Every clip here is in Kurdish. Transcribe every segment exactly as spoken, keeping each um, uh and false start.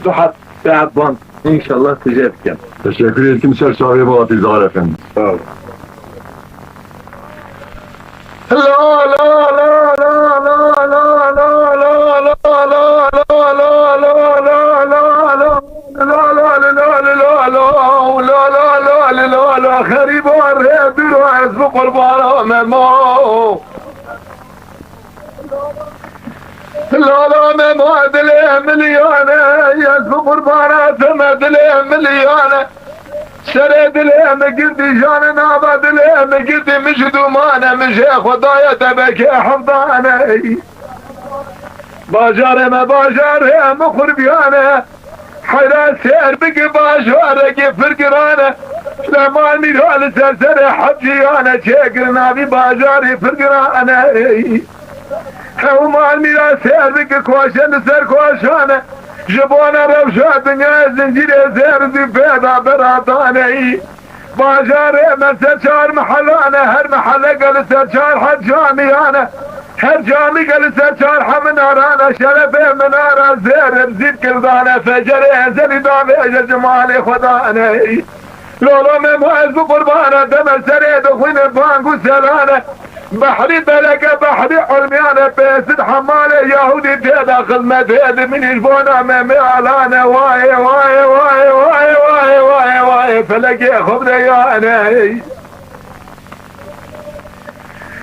Tu heb, tu heb ban. İnşallah size etken. Teşekkür ederim. Ser çavê Bahatî Zahar Efendi. Sağ ol. Xerîba rê dûr ez bi qurbana Memo. Lala Memo dilê miliyane, ez bi qurbana te me dilê miliyane. Serê dilê min girtî jane, nava dilê min girtî, min ji dûmane, min jê xwe daye te bekê hevdane. Bajarê me, bajarê min qurbiyane. Heyra sêr bike, bajarekî pir giran e. Leman mîra li ser serê hep ciyan e, çêkirin navî bajarî pir giran e. Hew mal mîra sêr bike, koşe li ser koşan e. Ji bona rewşa dinyayê zincîrê zêr zî pêda beratan e. Bajarê me ser çar mehelan e, her meheleke li ser çar heb camiyan e. Her camîke li ser çar heb minaran e, şerefê minara zêr zîv kirdan e, fecerê ezelî davêje ji malê xwe dan e. Lolo Memo ez bi qurbana te me serê dixwîne bang û seran e. Behrî bereke, behrî ilmiyan e, pêsir hemalê Yahûdî tê de xizmetê dimînî ji bona me mealan e. Wayê, wayê, wayê, wayê, wayê, wayê, wayê, felekê xwe bideyane.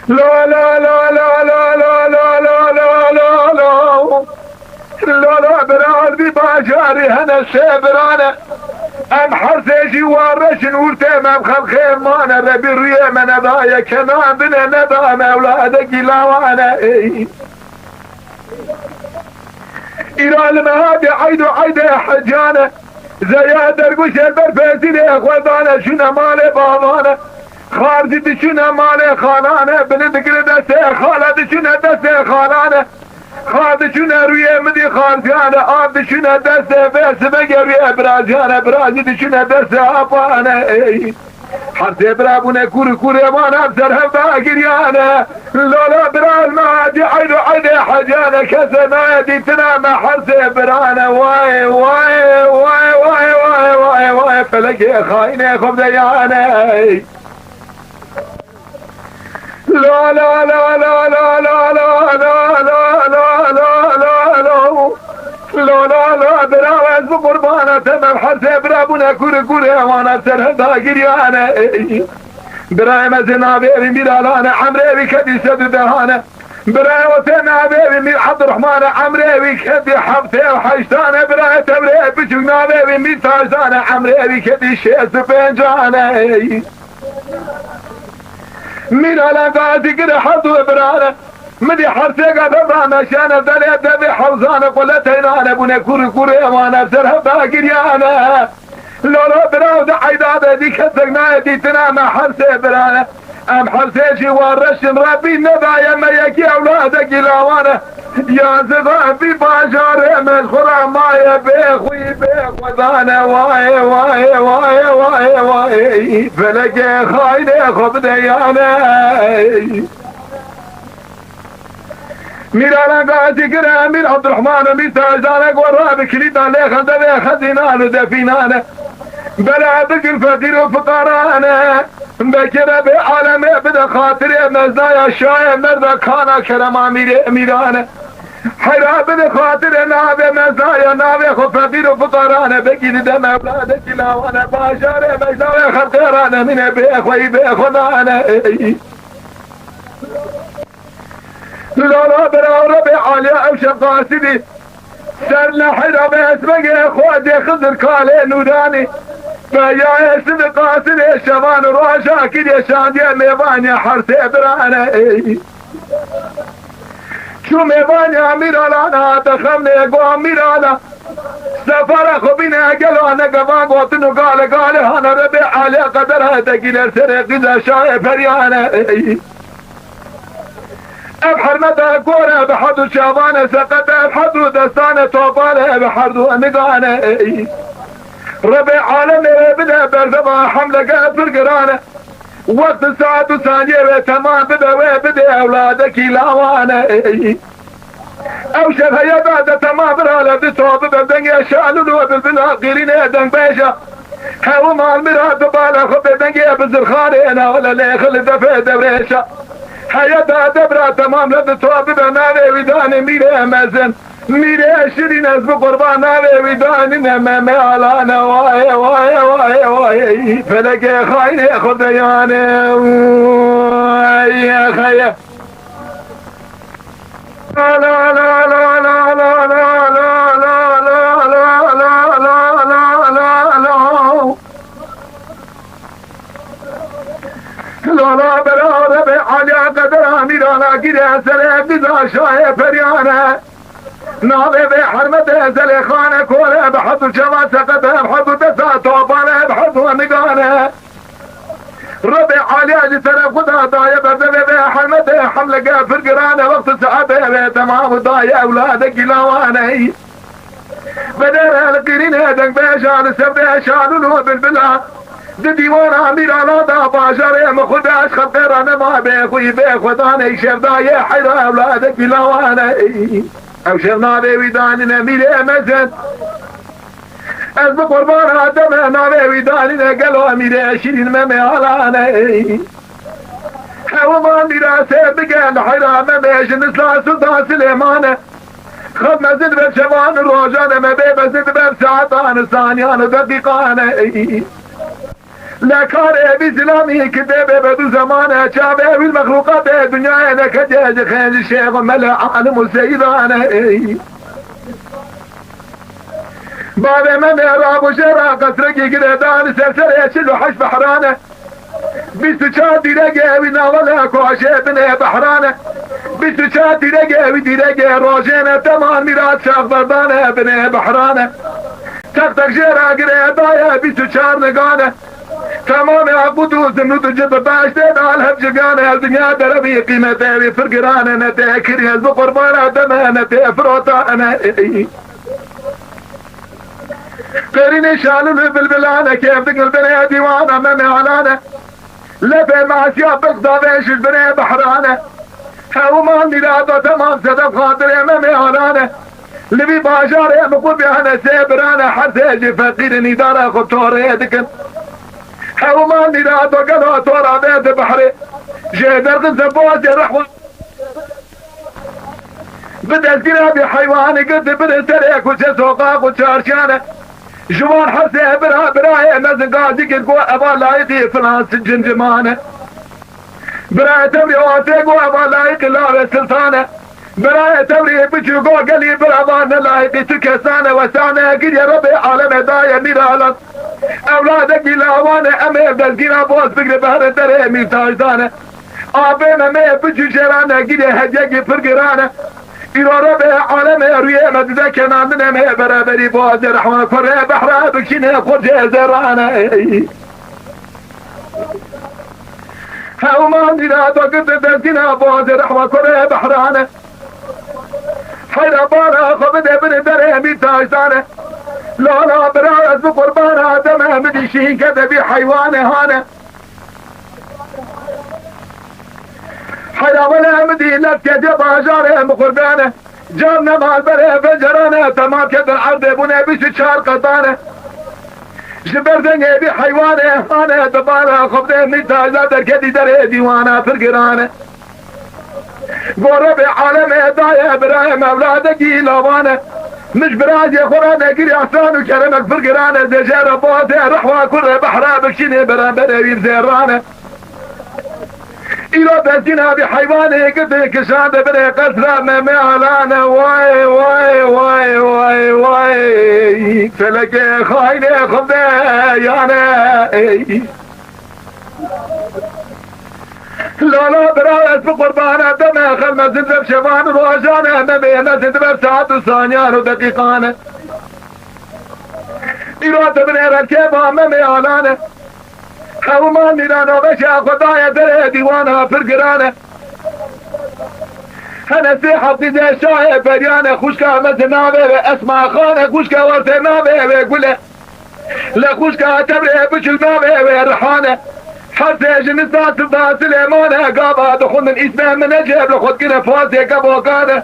La, la, la, la, la, la, la, la, la, la, la. Lala bira, li vî bajarî hene sê biran e. Em her sê jî wareş in, ûrtê me bi xelkê mane. Rebî rûyê me nedaye, kenandine neda me ewladekî lawan e. Ey. Îra li me hatî eyd û eydê hecan e. Zeya dergûşê ber pêsîrê xwe dane, çûne malê bavan e. Xar jî diçûne malê xalan e, binê digire destê xala, diçûne destê xalan e. Xar diçûne rûyê min dî xarziyan e, av diçûne destê vê sibegê rûyê biraziyan e, bira jî diçûne destê apan e. Ey. Her sê bira bûne kûr û kûrê wan ev ser hev da giriyane. Lala bira li me hatî eyd û eydê hecan e, kesê nayê dîtina me her sê biran e. Wayê, wayê, wayê, felekê xayinê xwe bideyane. La, la, la, la, la, la, la, la, la, la, la, la, la. Lo, lo, lo, bira, ez bi qurbana te me, her sê bira bûne kûr û kûrê wana ser hevda giriyane. Ey, birayê me zê navê wî Mîralan e, emrê wî kedî sed û dehan e. Birayê o tê navê wî Mîr Ebdurrehman e, emrê wî kedî heftê û heştan e. Birayê te birê biçûk navê wî Mîr Taşdan e, emrê wî kedî şêst û pêncan e. Ey. Mîralan Gazî gire her du biran e. Min dî her sêga devran e, şene derê devê hewzan e, qule teyran e, bûne kûr û kûrê wan e, ser hev da giriyane. Lolo biraw de eyda de dî kesek nayê dîtina me her sê biran e. Em her sê jî wareş in, Rebbî nedaye me yekî ewladekî lawan e. Yazî Rebbî bajarê me ji xwe re maye bê xwî bê xwe dane. Wayê, wayê, wayê, wayê, wayê. Felekê xaynê xwe bide yane. Mîralan Gazî gire Mîr Ebdurrehman û Mîr Taşdanek we rabi kilîtan lê xeldevê xezînan û defînan e. Bela bigir feqîr û fiqaran e. Bekire bê alemê bide xatirê mezdaya şayê merda kana kerema mîrê mîran e. Heyra bide xatirê navê mezdaya navê xwe feqîr û fiqaran e. Bekî dide mewladekî lawan e. Bajarê mejdawê xelqê ranemîne bê xweyî bê xwe dane. Ey. Lala bira Rebê Aliya ew şev qasidî. Ser nehra be esmegê Xwedê Xizir kalê nûranî. Beyayê sivî qasidê şevan û roja kiriye şandiye mêvaniye her sê birane. Ey. Çû mêvaniya Mîralana hate xemnê go Mîrala. Sefara xwe bîne gelo ne gevan gotin û gale gale hane Rebê Aliya qedera te gîler serê qîza şayê periyane. Ey. Ev hernete gore bi herdu çavane seqete, ev herdu destane topale bi herdu nigane. Ey. Rebê alemê bide berdeva hemleke pir girane. Wext saet û saniye ve temam bibe we bide ewladekî lawane. Ey. Ew şev heye dade temam bira le di to bibe dengê şalûl û bilbila qîrînê dengbêja. Hew mal mira dibale xwe be dengê bizirxanê navle lê xili defê dewrêşa. Heye dade bira temam le di to bibe navê wî danê mîrê mezin. Mîrê şirîn ez bi qurban navê wî danîne Meme Alane. Waye, waye, waye, waye. Felekê xaynê xwe deyane. Waye, xeye. Lala bera Rebê Alî qedera mîrana gire serê biza şayê periyane. Navê vê hermete Zelêxane kore bi hez û çava seqe be bi hez û desa topane bi hez û nigane. Rebê Alî ji teref xwe da daye berdevê vê hermete hemleke pir girane wextê saetê vê temam û daye ewladekî lawane. Bedere li qîrînê dengbêja li sevdê şalûl û bilbila. Di dîwana mîrana da bajarê min xwe de ez xelqê re nema bê xwî bê xwedanê şevdayê heyra ewladekî lawane. Ew şev navê wî danîne mîrê mezin. Ez bi qurbana deme navê wî danîne gelo mîrê şirîn Meme Alane. Hewiman mîrasê bige li heyra Meme ji nisla Sultan Silêmane. Xev mezin ve şevan û rojan e, me bê mezin ve saetan û saniyan û deqîqan e. Le karê vî zilamî ki dê bê be du zeman e, çavê wî mexlûqatê dinyayê neketiye ji xêncî şêx û mele alim û seyidan e. Bavê me mêra bûjêra qesrekî girêdan li ser serê çil û heşt behran e. Bîst û çar dîregê wî navale koşê binê behran e. Bîst û çar dîregê wî dîregê rojê ne teman mîrat şaxberdan e binê behran e. Teq teq jê re girê daye bîst û çar nigan e. Temamê Aqud û Zimrûd û Cid bi beştê de li hev civiyan e. Dinya derebî qîmetê wî pir giran e. Ne tê kirî ez bi qurbana deme ne tê firotane. Qêrînê şalûl û bilbilane kêf dikin binê dîwana Memê Alane. Lefê masiya bilx davêj ji binê behrane. Hewiman mîrado temam sedef xatirê Memê Alane. Li vî bajarê min qurbiyane sê birane her sê jî feqîrin îdare xwe torê dikin. Hewiman mîrado gelo tora vê di behrê. Jê derxin se boğazê rehwa. Bi dezgîra vî heywanî girtî biri serê kuçe soqaq û çarşiyane. Ji wan hersê bira birayê mezin gazî kir ku eva layîqî filan cimcimane. Birayê tewrê wan tê ku eva layîqî lavê siltane. Birayê tewrê biçû ku gelî bira van ne layîqî tu kesane wesane giriye Rebê alemê daye mîralan. Ewladekî lawane em ê dezgîra boz bigre behre derê mîr tajdane. Avê me me bi cûcêran e, gîrê hediyekî pir giran e. Îro re be alemê rûyê me dide kenandinê me beraberî boğazê rehma kurê behra bikşînê xurcê zêran e. Hewman dîra do girdi destîna boğazê rehma kurê behran e. Heyra bara xwe bide binê derê mîr tajdane. Lala bira ez bi qurbana deme min dî şînke de bî heywanê hane. Heyra wele em dî lef kediye bajarê em qurbane. Can ne malberê pencerane, temam kedin erdê bûne bîst û çar qetane. Ji ber dengê vî heywanê hane dibara xwe bide mîr tajda derketî derê dîwana pir girane. Gore bi alemê daye birayê mevladekî lavane. Mij birazê xwe ra nekiriya san û keremek pir girane, zêjere boğazê rehwa kurê behra bikşînê beraberê wî zêrane. Îro destîna vî heywanê girtê kişande binê qesra Memê Alane. Way, way, way, way, way. Felekê xaynê xwe de yane. Ey. Lala bira ez bi qurbana deme xel mezin ve şevan rojane Memê mezin ve saet û saniyan û deqîqane. Îro dibinê rekê ba Memê Alane. Hewman mîrana veşa xwe daye derê dîwana pir girane. Hene sê heftî de şahê beriyane xuşka mezin navê ve Esma Xane, xuşka werte navê ve Gule. Li xuşka tevrê biçûk navê wê Rihane. Her sê ji nista Siltan Silêmane gava dixwendin îsmê min Neceb li xwe dikine fazê gevokane.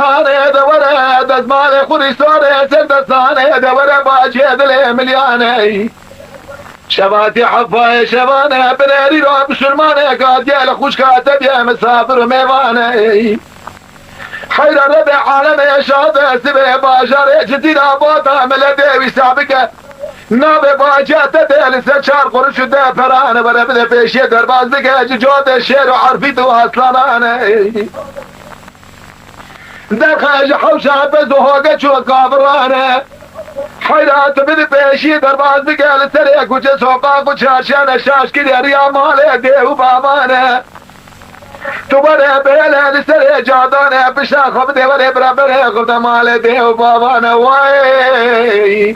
Reyhanê de were dezmalê xurîsarê ser destanê de were bacê dilê milyanê. Şevatî hefayê şevane binêrî ra misilmanê katiye li xuşka te bîye misafir û mêvane. Heyra Rebê alemê şade sibê bajarê cizîra bata miletê wî sabike. Navê baciya te tê li ser çar quruş û deh perane were bide pêşiyê derbaz bike, ci cadê şêr û erfît û aslanane. Derxe ji hewşa pez û hoge çû kavirane. Heyra tu bide pêşiyê derbaz bike li serê kuçe soqaq û çarşiyane şaş kiriye riya malê dê û bavane. Tu were bêle li serê cadane pişta xwe bide were biraberê xwe de malê dê û bavane. Way!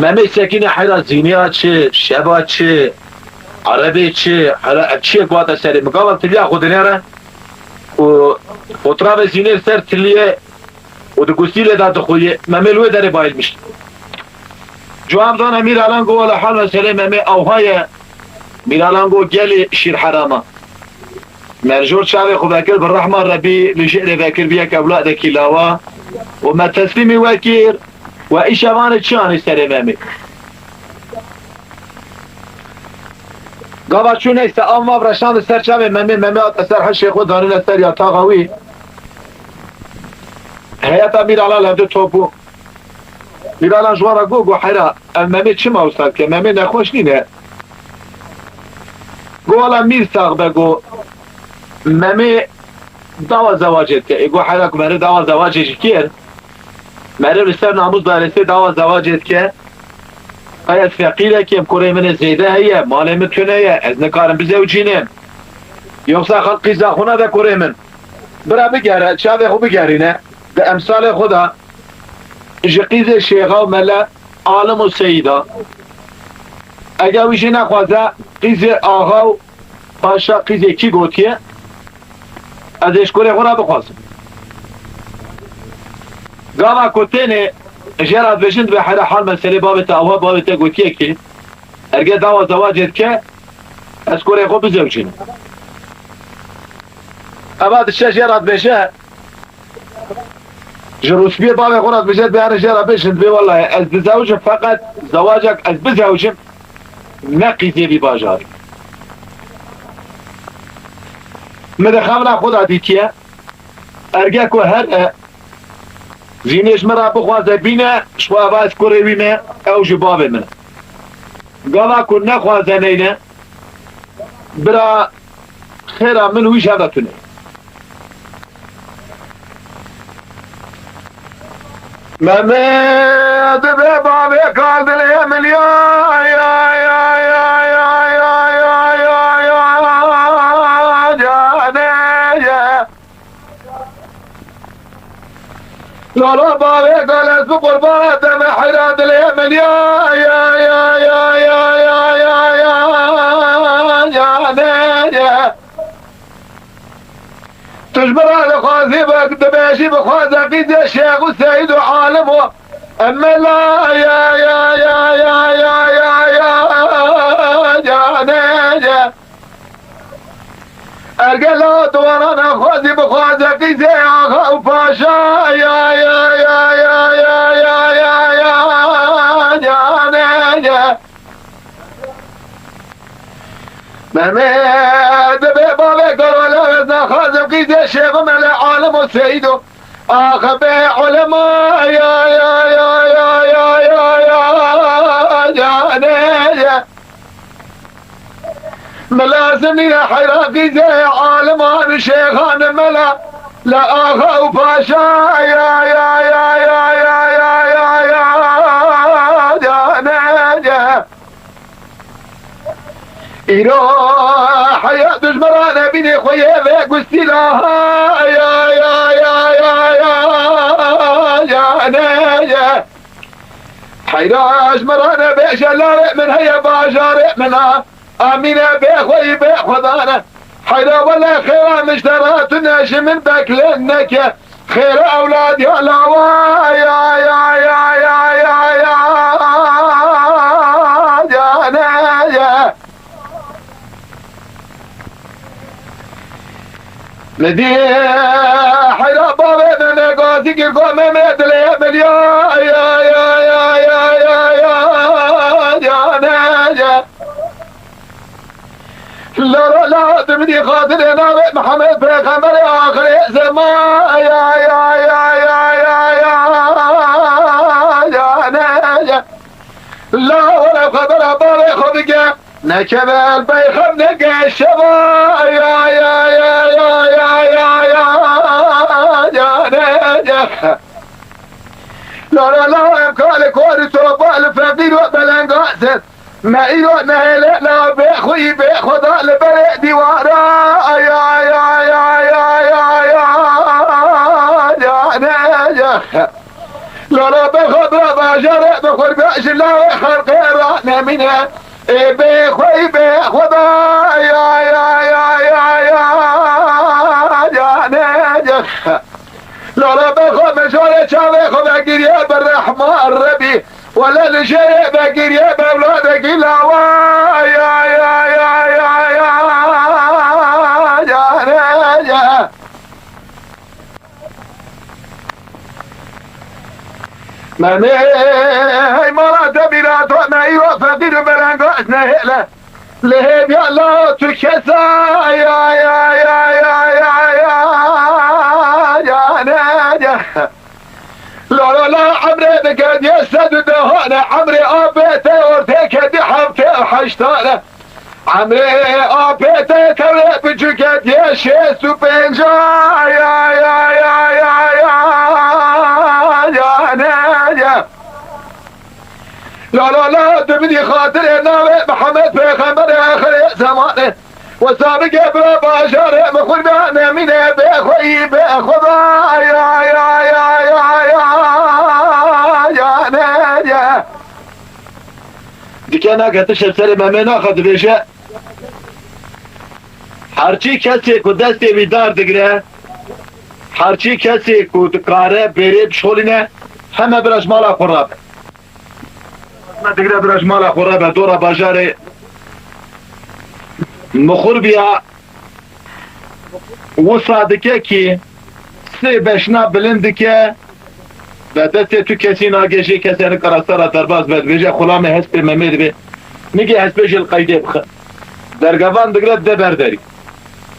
Memê sekîne heyra zîniya çi, şeba çi, erebê çi, heyra ev çiyek hate serê min. Gava tiliya xwe dinêre û xotravê zînê ser tiliyê û di gustîlê de dixuye. Memê li wê derê bayilmiş. Cuan dana Mîralan go wela hal meselê Memê awha ye. Mîralan go gelê şîr herama. Me li jor çavê xwe vekir bi rehma Rebî li jêrê vekir bi yek ewladekî lawa û me teslîmî we kir we îşevanê çi anî serê Memê. Gava çû neyse av mav reşandin ser çavê Memê, Memê hate ser hişê xwe danîne ser yataxa wî. Heyeta Mîralan li hevdû top bû. Mîralan ji wan re got, got, heyra, ev Memê çima wisa dike? Memê nexweş nîne. Got, wela mîr sax be, got, Memê dawa zewacê dike. Ê got, heyra ku meriv dawa zewacê jî kir, meriv li ser namûs daresê dawa zewacê dike. Qey ez feqîrekêm, kurê min ê zêde heye, malê min tune ye, ez nikarim bizewcînim. Yoksa xelk qîza xwe nade kurê min. Bira bigere, çavê xwe bigerîne. Di emsalê xwe de ji qîzê şêxa û mele, alim û seyîda. Eger wî jî nexwaze, qîzê axa û paşa qîzê kî gotiye, ez ê ji kurê xwe re bixwazim. Gava ku tênê jê re dibêjin, dibê heyra hal meselê bavê te awa, bavê te gotiye kî, erge dawa zewacê dike, ez kurê xwe bizewcînim. Eva diçe jê re dibêje, ji rûspiyê bavê xwe re dibêje, dibê here jê re bêjin, dibê welaye ez dizewicim, feqet zewacek ez bizewicim, ne qîzê vî bajarî. Min di xemla xwe de dîtiye, erge ku here zînê ji min re bixwaze bîne, ji xwe eva ez kurê wî me, ew jî bavê min e. Gava ku nexwaze neyne, bira xêra min û wî ji hev re tune. Mehmet be bavê kar dilê min ya, ya, ya, canê ye. Lala bavê kar ez bi qurbana te me heyra dilê min ya, ya, ya, canê ye. Tu ji min re dixwazî bi-, dibêjî bixwaze qîzê şêx û seyîd û alim û emela ya, ya, canê ye. Ergela tu wana nexwazî bixwaze qîzê axa û paşa ya, ya, canê ye. Mehmet be bavê Karolewez nexwazim qîzê şêxim ele alim û seyîd û axe be ulema ya, ya, canê ye. Min lazim nîne heyra qîzê aliman û şêxan mela le axa û paşa ya, ya, canê ye. Îro heya dujmera nebînê xwe yê vê gustîla ha ya, ya, canê ye. Heyra ji min re nebêje lalê min heye bajarê min a. Amîne bê xweyî bê xwedane. Heyra wele xêra min ji te re tune ji min bekle neke. Xêra ewlad ya lawa ya, ya, canê ye. Min dî heyra bavê me me gazî kir, go me me dilê min ya, ya, canê ye. Lala la tu min dî xatirê navê Mihemed Pêxemberê axirê zeman ya, ya, canê ye. La were xebera bavê xwe bike. Nekeve el beyxem neke şeva ya, ya, canê ye. La, la, la, em kalê korî topa li feqîr û belengazin. Me îro nehêle la bê xwî bê xweda li berê dîwara ya, ya, canê ye. Lala bexwe bira bajarê bi xurbe ji lawê xelqê ra nemîne. Ê bê xweyî bê xweda ya, ya, ya, ya, ya, ya, ne, ya. Lala bexwe mijarê çavê xwe vegiriye bi rehma Rebî. Wele li jêrê vegiriye bi ewladekî lawa ya, ya, ya, ya, ya, ya, ne, ya. Memê, hey mala te bîra to, me îro feqîr û belengaş nehêle. Li hêviya la tu kesa ya, ya, ya, ya, ya, ya, ya, ne, ya. La, la, la, emrê dike diye sed û dehane, emrê apê te ortê kedî heftê û heştane. Emrê apê te tewrê biçûke diye şêst û pênca ya, ya, ya, ya, ya, ya, ne, ya. La, la, la, tu bidî xatirê navê Mihemed Pêxemberê axirê zemanê. Wesa bike bira bajarê min xurbe nemîne bê xweyî bê xweda ya, ya, ya, ya, ya, ya, ne, ya. Dike nake tişt li serê Memê naxe dibêje. Herçî kesê ku destê wî dar digire, herçî kesê ku dikare bêrê bişolîne, heme bira ji mala xwe rabe. Me digire bira ji mala xwe rabe, dora bajarê Mixurbiya wisa dike kî sê beşna bilind dike, ve destê tu kesî nagê jê kesê nikara sera derbas be, dibêje xulamê hespê Memê dibe. Nigê hespê jê li qeydê bixe. Dergevan digire dide ber derî.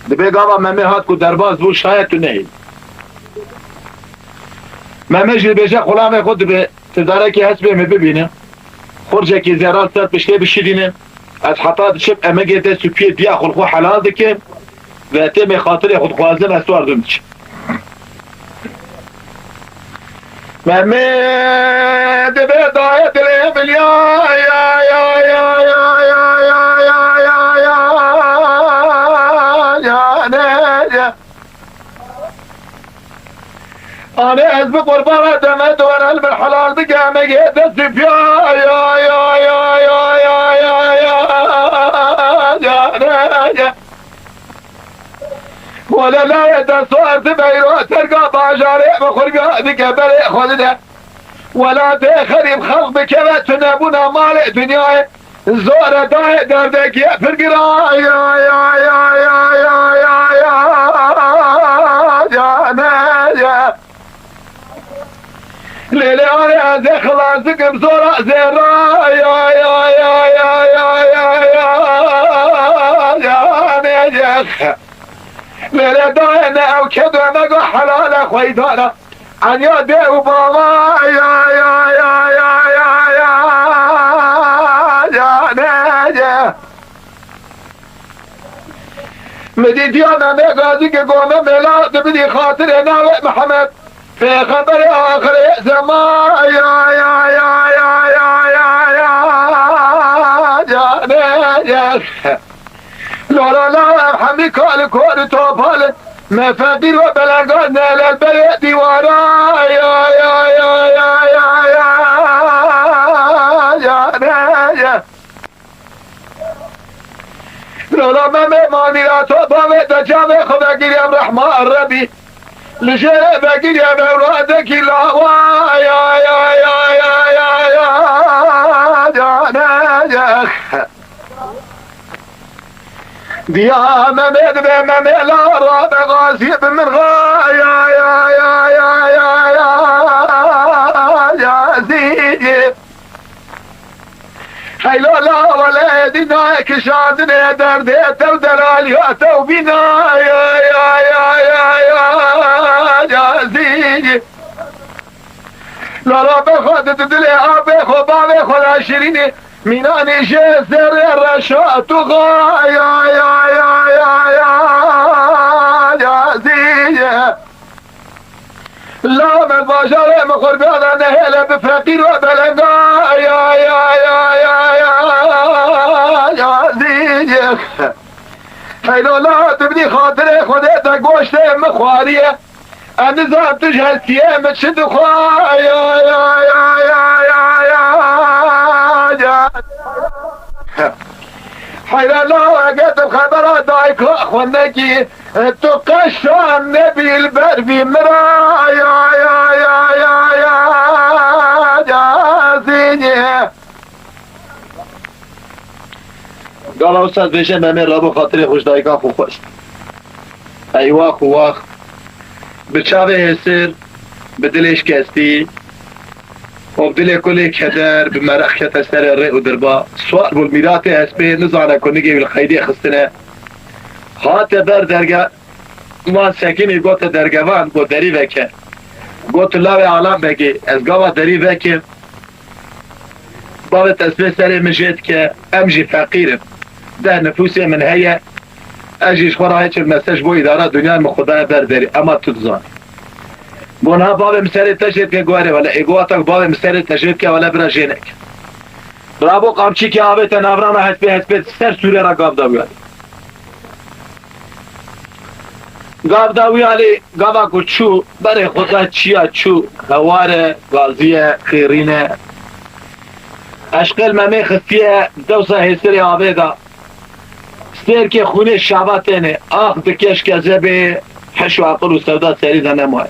Dibê gava Memê hat ku derbas bû, şayet tu nehêlî. Memê jî dibêje xulamê xwe dibe. Ti darekî hespê min bibîne. Xurcekî zêran ser piştê bişirîne. Ez heta diçim emegê dest û piyê diya xwe li xwe helal dikim. Ve têmê xatirê xwe dixwazim ez wardim diçim. Memê dibe dayê dilê min ya, ya, ya, ne, ya. Anê ez bi qurbana deme dore li min helal bike, emegê dest û piya ya, ya, ya, ne, ya. Wele layê dest û erdi beyro terga bajarê bi xurbiya dike berê xwe dide. Welatê xerîb xelq bikeve tunebûna malê dinyayê. Zor e dayê derdekî pir giran ya, ya, ya, ne, ya. Lê lê anê ez ê xilas dikim zora zêra ya, ya, ne, ya. Lê lê dayê ne ew kedo me go helale xweydana. Anya dê û bava ya, ya, ne, ye. Min dîtiya Memê Gazî ki gome mela dibidî xatirê navê Mihemed. Pêxemberê axirê zeman ya, ya, ne, ye. Lala la ev hemî kal kor topal. Me feqîr ve belengan ne lel berê dîwara ya, ya, ne, ye. Lala Memê manîra to bavê te çavê xwe vegiriye rehma Rebî. Li jê vegiriye vewradekî lawa ya, ya, ya, ne, ye. Diya Memê dibe Memê la rabe gazî bi min ra ya, ya, ya, ya, ya, ya, zî. Heylo la wele dîna kişandinê derdê tev delaliya tev bîna ya, ya, ya, ya, ya, ya, zî. Lala bexwe di dilê apê xwe bavê xwe de şirînî. Mînanî jê zerê reşa tu xa ya, ya, ya, zî ye. La me bajarê min xurbiya de nehêle bi feqîr ve belenga ya, ya, ya, zî ye. Heylo la tu bidî xatirê Xwedê te goştê min xwariye. Ez nizam tu ji hestiyê min çi dixwe, ya, ya, ya. Heyranam, eger tu xebera dayika xwe nekî, tu qeşan nebî li ber vî min re, ya, ya, ya, ya, ya, ya, Zînê. Gava wisa dibêje, Memê Rabo xatirê xwe ji dayika xwe xwest. Eywax û wax. Bi çavê hêsir, bi dilê şikestî û bi dilê kulê keder, bi meraq kete serê rê û dirba. Siwar bû li mîratê hespê, nizane ku nigê wî li qeydê xistine. Hate ber derge-, van Sekînî gote dergevan, got, "Derî veke." Got, "Lawê Alan Begê, ez gava derî vekim." Bavê te sibê serê min jê dike, em jî feqîr in. Deh nifûsê min heye, ez jî ji xwe re hiç mese ji bo îdara dinyayê min xwe daye ber derî, ema tu dizanî. Got, "Niha bavê min serê te jê dike?" Got, "Erê wele." Ê got, "Wata ku bavê min serê te jê dike, wele bira jê neke." Rabo qamçîkê avête navrana hespê, hespê ser sûrê re gav da wî alî. Gav da wî alî, gava ku çû, berê xwe da çiya çû, hewar e, gazî ye, xêrîn e. Eşqê li Memê xistiye, dewsa hêsirê avê da. Sêrkê xûnê şava têne, ax dike ji kezebê, heş û aqil û sewda serî de nemaye.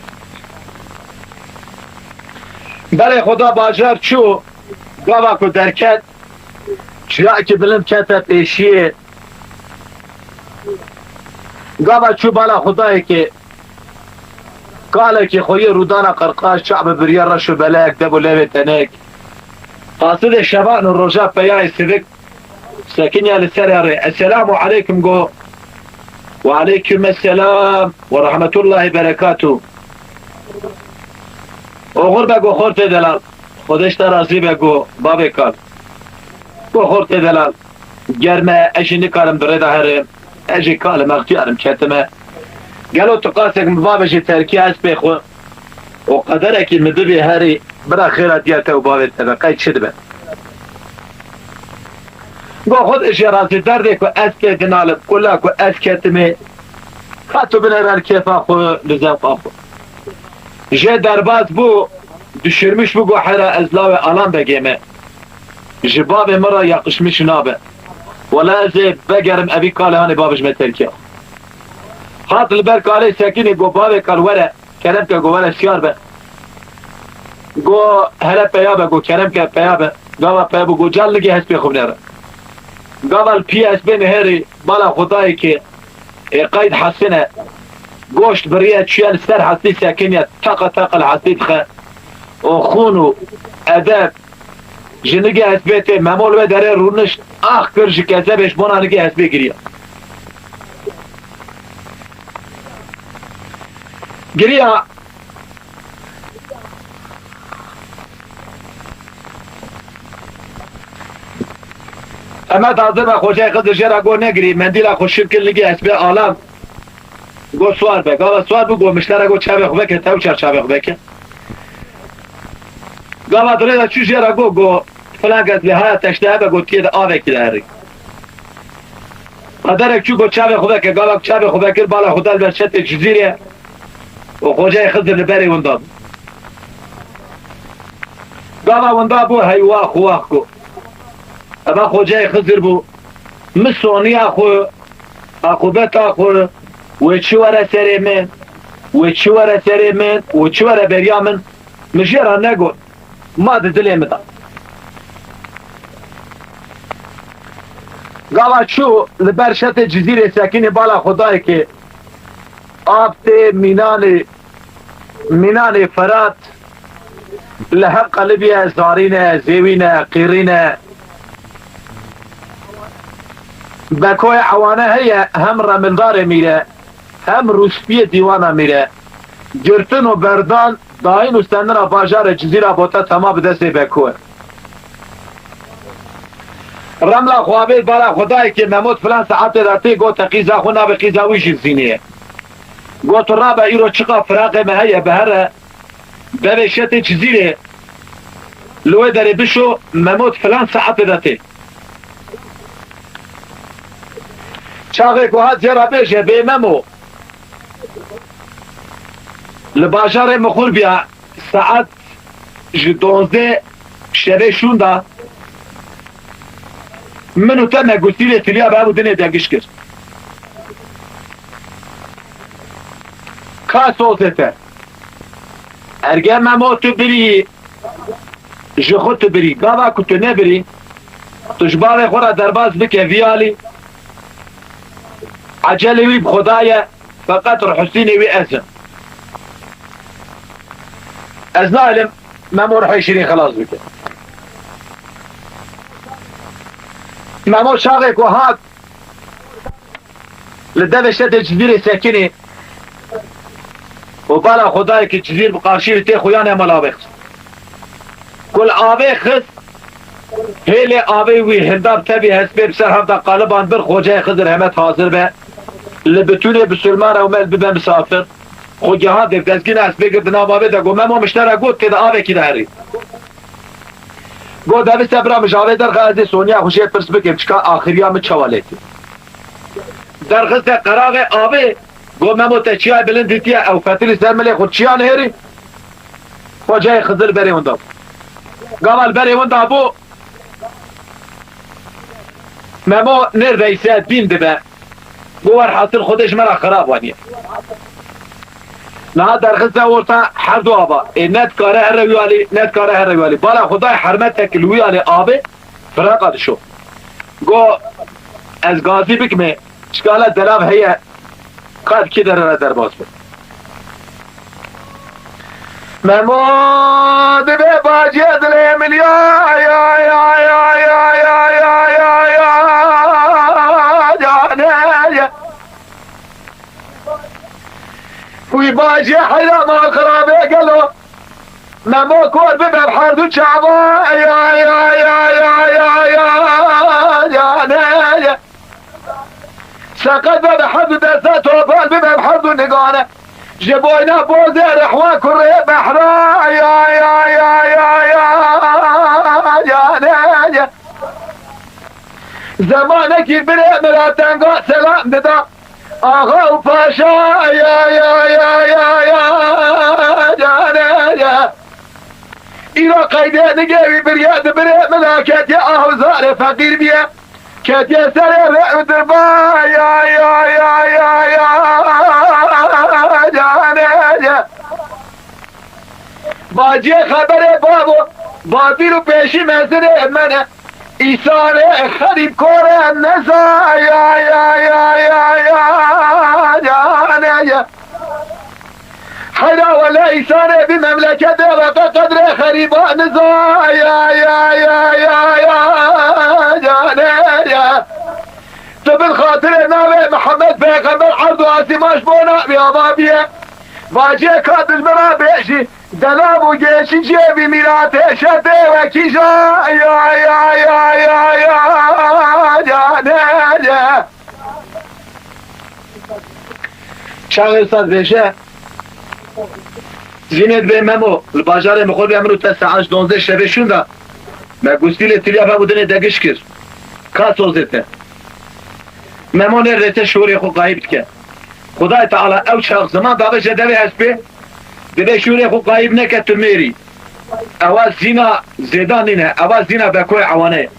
Berê xwe da bajar çû, gava ku derket, çiyakî bilind kete pêşiyê. Gava çû bala Xwedayekê, kalekî xweyî rûdana qirqaş, çav bi biriya reş û belek, dev û levê tenek. Qasidê şevan û roja peyayê sivik sekiniya li ser rê. Esselamu aleykum go. Ve aleykum esselam ve rahmetullahi berekatuh. Oxir be go xortê delal. Xwedê ji te razî be go bavê kal. Go xortê delal. Germ e, ez jî nikarim bi rê de herim. Ez jî kal im, extiyar im, ketime. Gelo tu qasek min bavêjî terkî hespê xwe û qederekî min bibî herî, bira xêra diya te û bavê te be, qey çi dibe? Go xwe de jê razî, derdê ku ez tê dinalim, kula ku ez ketime, ka tu binêre li kêfa xwe, li zewqa xwe. Jê derbas bû, düşürmüş bû, go hera ez lawê Alan Begê me. Ji bavê min re yakışmış nabe. Wela ez ê vegerim evî kalê hanê bavê ji me terkiya. Hat li ber kalê sekinê go bavê kal were, kerem ke go were siyar be. Go hele peya be, go kerem ke peya be. Gava peya bû go cal nigê hespê xwe binêre. Gava li pî hespê nihêrî bala Xwedayê ke ê qeyd hesine. Goşt biriye çûye li ser hestî sekiniye, teqa teqa li hestî dixe. Û xûn û edeb Ji nigê hespê tê, Memo li wê derê rûnişt, ax kir ji kezebê, ji bona nigê hespê giriya. Giriya. Emed hazir be, Xocayê Xizir jê re got, "Negirî." Mendîla xwe şil kir nigê hespê Alan. Got, "Siwar be." Gava siwar bû, got, "Miştere," got, "Çavê xwe veke, tew çar çavê xwe veke." Gava di rê de çû jê re got, got, "Filan kes lê haya teşte hebe," got, "Tiyê de avekî de herî." Qederek çû, got, "Çavê xwe veke." Gava çavê xwe vekir, bala xwe da li ber çetê Cizîrê û Xocayê Xizir li berê winda bû. Gava winda bû, heywa xwe wax got. Eva Xocayê Xizir bû. Min soniya xwe, aqûbeta xwe, wê çi were serê min, wê çi were serê min, wê çi were beriya min, min jê re negot. Ma di dilê min de. Gava çû li ber şetê Cizîrê sekinî bala Xwedayê ke av tê mînanê, mînanê Ferat li hev qelibî ye, zarî ne, zêwî ne, qîrî ne. Bekoyê ewane heye, hem remildarê mîr e, hem rûspiyê dîwana mîr e. Girtin û berdan, dayîn û senina bajarê Cizîra Bota tema bi destê Beko e. Remla xwe avêt bala Xwedayê ke Memot filan saetê de tê, gote qîza xwe navê qîza wî jî Zînê ye. Got, "Rabe, îro çiqa firaqê me heye, bihere devê şetê Cizîrê, li wê derê bişo, Memot filan saetê de tê." Çaxê ku hat jê re bêje, "Bê Memo, Li bajarê Mixurbiya saet ji dozdeh şevê şûnda min û te me gustîlê tiliya bi hev û dinê de giş kir. Ka sozê te. Erge Memo tu birî, ji xwe tu birî. Gava ku tu nebirî, tu ji bavê xwe re derbas bike vî alî. Ecelê wî bi Xwedayê, feqet rihusînê wî ez im. Ez nahilim Memo rihê şirîn xelas bike. Memo çaxê ku hat, li devê şedê Cizîrê sekinî û bala Xwedayê ki Cizîr bi qarşî wî tê xuyan e mala avê xist. Ku li avê xist, hêlê avê wî hinda bi tevî hespê bi ser hev de qaliban bir, Xoceyê Xizir hemet hazir be. Li bitûnê bisilman ew me li bibe misafir. Xwe geha dê dezgîna hespê girdi nav avê de got, Memo miştera got tê de avekî de herî. Got, devise bira min ji avê derxe ez ê Sonya xwe jê pirs bikim, çika axiriya min çawa lê tê. Derxiste qeraxê avê, got, Memo te çiyayê bilind dîtiye, ew fetilî ser milê xwe çiya nihêrî? Xoceyê Xizir berê winda bû. Gava li berê winda bû, Memo nêr veyse dîn dibe. Got, werhasil Xwedê ji me re xirab waniye. Niha derxiste orta her du ava. Ê ne dikare here wî alî, ne dikare here wî alî. Bala Xwedayê hermetek li wî alî avê firaqa dişo. Got, ez gazî bikime, çikala delav heye, ka di kê derê re derbas be. Memo dibe bacê dilê min ya, ya, ya, ya, canê ye. Wî bacê heyra mal xirabê gelo. Memo kor bibe bi her du çava, ya, ya, canê ye. Seqet be bi her du deste topal bibe bi her du nigane. Ji boyna bozê rehwa kurê behra ya ya ya ya ya ya ne ya. Zemanekî birê min ra tenga selam dida. Axa û paşa ya ya ya ya ya ya ne ya. Îro qeydê nigê wî biriye di birê min ra ketiye ah û zarê feqîr biye. Ketiye serê rê û dirba ya ya ya ya ya canê ye. Baciyê xeberê bavo, bavîr û pêşî mezinê mene. Îsarê xerîb kore neza ya ya ya ya ya canê ye. Heyra wele îsarê vî memleketê ve te qedrê xerîba niza ya ya ya ya ya canê ye. Tu bin xatirê navê Mihemed Pêxember erd û asîman ji bo navê ava biye. Vaciyê ka dijmira bêjî, delav û gêşî ciyê vî mîratê şetê wekî ja ya ya ya ya ya canê ye. Çaxê saz vêje, Zînê dibê Memo, li bajarê Mixurbiya min û te saet ji donzdeh şevê şûnda, me gustîlê tiliya ve û dinê de giş kir. Ka sozê te. Memo nêr rête şûrê xwe qayîb dike. Xwedayê Teala ew çax ziman dabe je devê hespê, dibê şûrê xwe qayîb neke tu mêrî. Ewa zîna zêdan nîne, ewa zîna bekoyê ewane ye.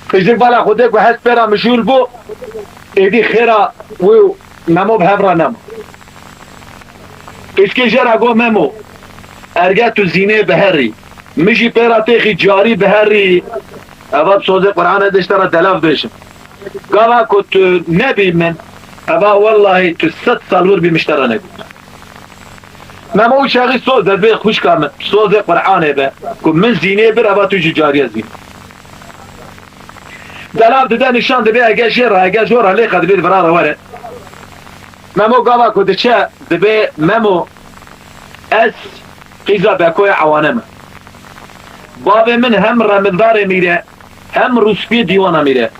Piştî bala Xwedê ku hespê ra mijûl bû, êdî xêra wî û Memo bi hev re nema. Pişkê jê re got, Memo, erge tu zînê biherî, min jî pê re têxî carî biherî, eva bi sozê Qur'anê de ji te re delav bêjim. Gava ku tu nebî min, eva wellahî tu sed sal wir bî min ji te re nebî. Memo û çaxî soz de dibê xwişka min, sozê Qur'anê be, ku min zînê bir, eva tu jî cariye zîn. Delav dide nîşan dibê ege jê re, ege jor re lê qedibê di vira re were. Memo gava ku diçe dibê Memo ez qîza bekoya ewane me. Bavê min hem remildarê mîre, hem rûspiyê dîwana mîre.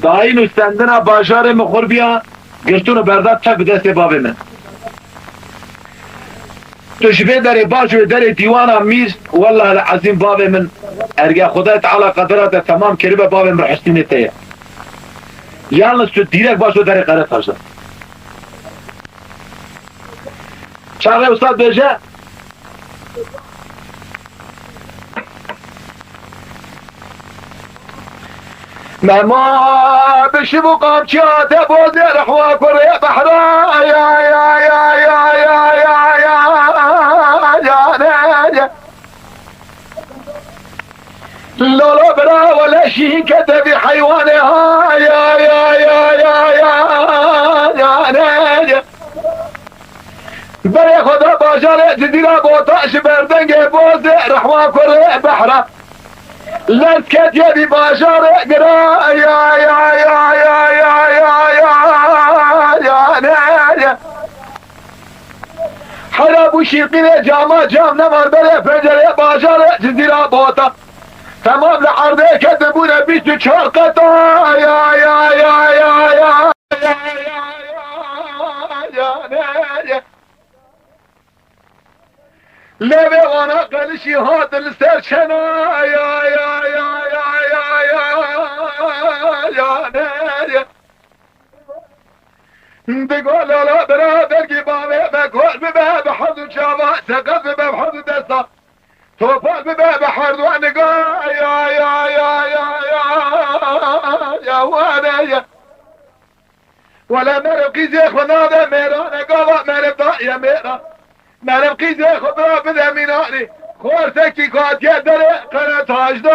Dayîn û stendina bajarê Mixurbiya girtin û berda tev bi destê bavê min. Tu ji vê derê baş û derê dîwana mîr, wellahil ezîm bavê min, erge Xwedayê Teala qedera te temam kiribe, bavê min rihusnînê te ye. Yalnız tu dîrek baş û derê Qeretaj de. Çaxê wisa dibêje. Mema bi şiv û qamçiya te bozê rehwa kurê behra ya, ya, ya, ya, ya, ya, ya, ya, ne, ya. Lolo bira wele şîn kete vî heywanê ha ya, ya, ya, ya, ya, ya, ne, ya. Berê xwe da bajarê Cizîra Bota ji ber dengê bozê rehwa kurê behra. Lez ketiye vî bajarê gira ya, ya, ya, ya, ya, ya, ya, ya, ne, ya. Hera bû şîqînê cama cam nemar berê pencerê bajarê Cizîra Bota. Temam li erdê ketin bûne bîst û çar qeta ya, ya, ya, ya, ya, ya, ya, ya, ya, ne, ya. Lê vê wana qelişî hatin li ser çena ya, ya, ya, ya, ya, ya, ya, ne, ya. Digo lala bira belkî bavê me kor bibe, bi hezû çava seqet bibe, bi hezû desta topal bibe, bi herdû niga ya, ya, ya, ya, ya, ya, wane ya. Wele meriv qîzê xwe nade mêrane, gava meriv daye mêra. Meriv qîzê xwe bira bide mînanî. Xortekî ku hatiye derê qere tac da.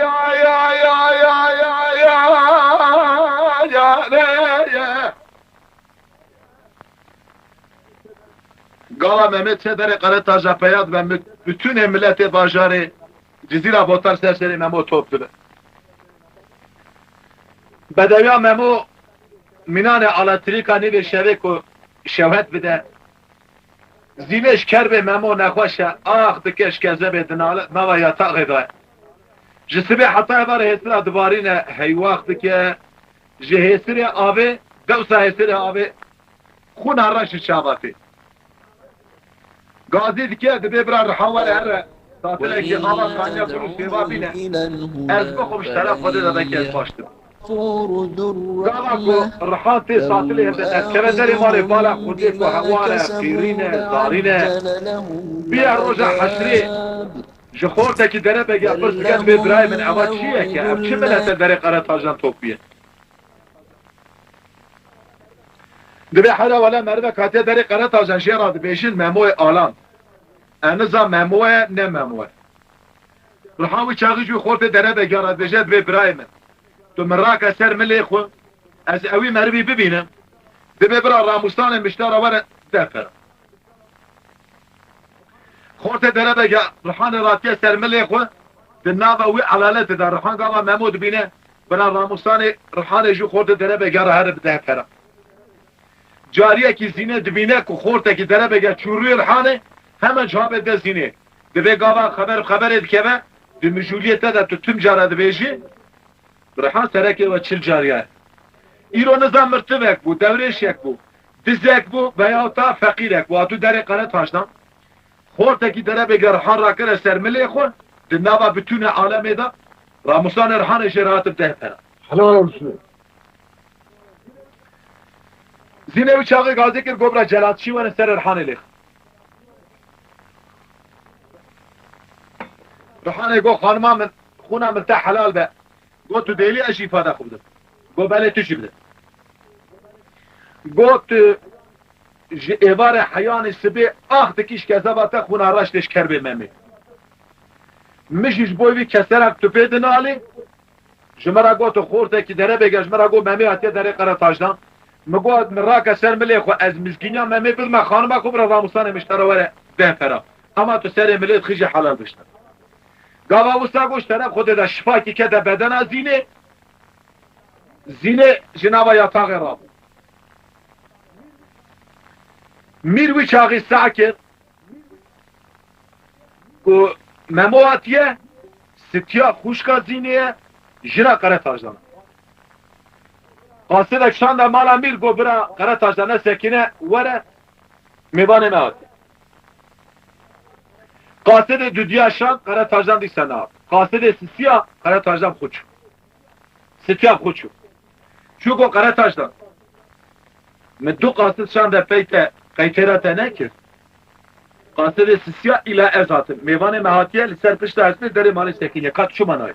Ya, ya, ya, ya, ya, ya, ya, ne, ya. Gava Mehmet çe derê qere tac da peya dibe, mut-, bütünê miletê bajarê Cizîra Botar ser serê Memo top dibe. Bedewiya Memo mînanê elektrîka nîvê şevê ku şewhet bide. Zînê ji kerbê Memo nexweş e, ax dike ji kezebê dinale, nava yataxê de ye. Ji sibê heta êvarê hêsira dibarîne, heywax dike. Ji hêsirê avê, dewsa hêsirê avê, xûna reş ji çava tê. Gazî dike, dibê bira Rihan were here. Tatilekî ava kaniya gul û sêva bîne. Ez bixwim ji teref Xwedê de belkî ez baş dibim. Gava ku Rihan tê satilê hevde derkeve derê malê, bala xwedê ku hewan e, qîrîn e, zarîn e. Bîye roja heşrê ji xortekî derebege pirs dike, dibê birayê min, eva çi ye ke? Ev çi milete derê Qeretajan top bîye? Dibê hera wele merivek hatiye derê Qeretajan jê re dibêjin Memoyê Alan. E niza Memo ye, ne Memo ye. Rihan wî çaxî jî xortê derebege re dibêje, dibê birayê min, tu min rake ser milê xwe, ez ewî merivî bibînim. Dibê bira Ramûsanê Miştara were deh pera. Xortê derebege Rihanê ratiye ser milê xwe, di nava wî elaletê de Rihan gava Memo dibîne, bira Ramûsanê Rihanê jî xortê derebege re here bi deh pera. Cariyekî Zîne dibîne ku xortekî derebege çû rûyê Rihanê, hemen çavê de Zînê. Divê gava xeber bi xeberê dikeve, di mijûliyê te de tu tim cara dibêjî, Rihan serekê we çil cariya ye. Îro niza mirtivek bû, dewrêşek bû, dizek bû veyahûta feqîrek bû, hatû derê Qeretaşdan. Xortekî derebege Rihan rakire ser milê xwe, di nava bitûnê alemê de, Ramûsanê Rihanê jê re hatib deh pera. Helal olsun. Zînê wî çaxê gazî kir, got bira celatçî were serê Rihanê lêx. Rihanê got, xanima min, xûna min te helal be. Got, tu dêlî ez jî îfada xwe bidim. Got, belê tu jî bide. Got, tu ji êvarê heyanî sibê ax dikî ji kezeba te xûna reş tê ji kerbê Memê. Min jî ji bo vî keserek tu pê dinalî, ji min re got, tu xortekî derebege, ji min re got, Memê hatiye derê Qeretaşdan. Min got, min rake ser milê xwe, ez mizgîniya Memê bidime xanima xwe, bira Ramûsanê Miştara were deh pera. Hema tu serê milê dixî jê helal bişte. Gava wisa got, ji teref Xwedê de şifakî kete bedena Zînê. Zînê ji nava yataxê rabû. Mîr wî çaxî seh kir ku Memo hatiye, sitiya xwişka Zînê ye, jina Qeretaşdan. Qasidek şande mala Mîr, got, bira Qeretaşdan nesekine, were mêvanê me hatiye. Qasidê dudiya şand, Qeretaşdan dîsa nehat. Qasidê sisiya, Qeretaşdan xwe çû. Sitiya xwe çû. Çû got, Qeretaşdan, min du qasid şande pey te, qeytêra te nekir. Qasirê Sisiya îla ez hatim. Mêvanê me hatiye, li ser pişta hesnê derê malê sekiniye. Ka tu çima nayê?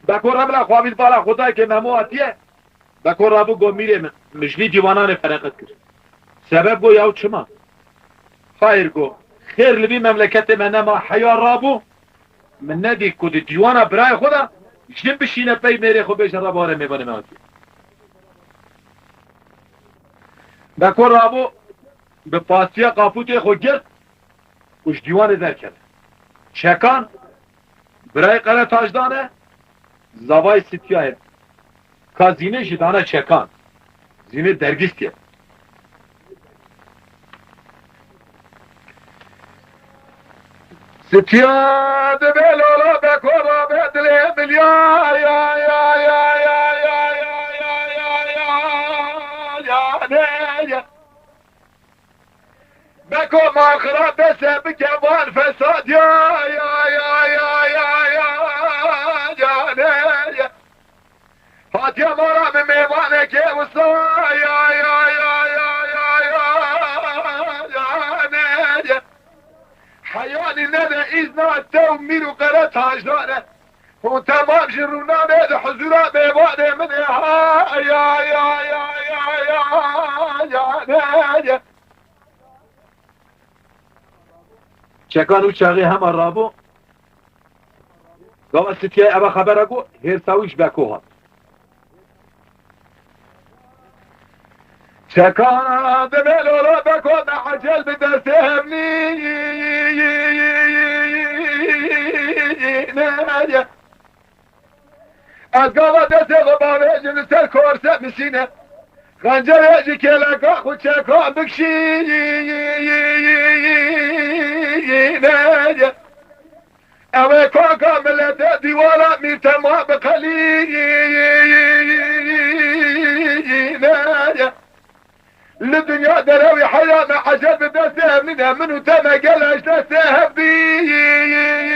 Beko re bila xwe avît bala xwe dayê ke Memo hatiye. Beko rabû go mîrê min, min ji vî dîwananê fereqet kir. Sebeb go yaw çima? Xayr go, xêr li vî memleketê me nema, heya rabû. Min nedî ku di dîwana birayê xwe de jin bişîne pey mêrê xwe bêje, "Rabare mêvanê me hatiye." Beko rabû, bi pastiya qapûtê xwe girt û ji dîwanê derkeve. Çekan, birayê Qere Tajdan e, zavayê Sitiyayê. Ka Zînê jî dane Çekan. Zînê dergîstiye. Sitiya dibe lola Beko rabe dilê min ya, ya, ya, ya, ya, ya, ne, ya. Beko man xira dese bike van fesad ya, ya, ya, ya, ya, ya, ya, ne, ya. Hatiye mala min mêvanekê wisa ya, ya, ya, ne, ya. Heyanî nede îzna te û mîr û Qere Tajdan e. Hûn temam ji rûnanê di huzûra mêvanê min ê ha, ya, ya, ne, ya. Çekan û çaxê hema rabû. Gava Sitiyayê eva xebera ku hêrsa wî ji Beko hat. Çekan dibe lola Beko me ecel bi destê hevnî ne. Ez gava destê xwe bavêjim li ser korse bişîne. Xencerê ji kêleka xwe Çekan bikişîne. Ew ê kaka milete dîwara mîr tema biqelîne. Li dinya derewî heyra me ecel bi destê hevnîne, min û te me gele ji destê hev dîne.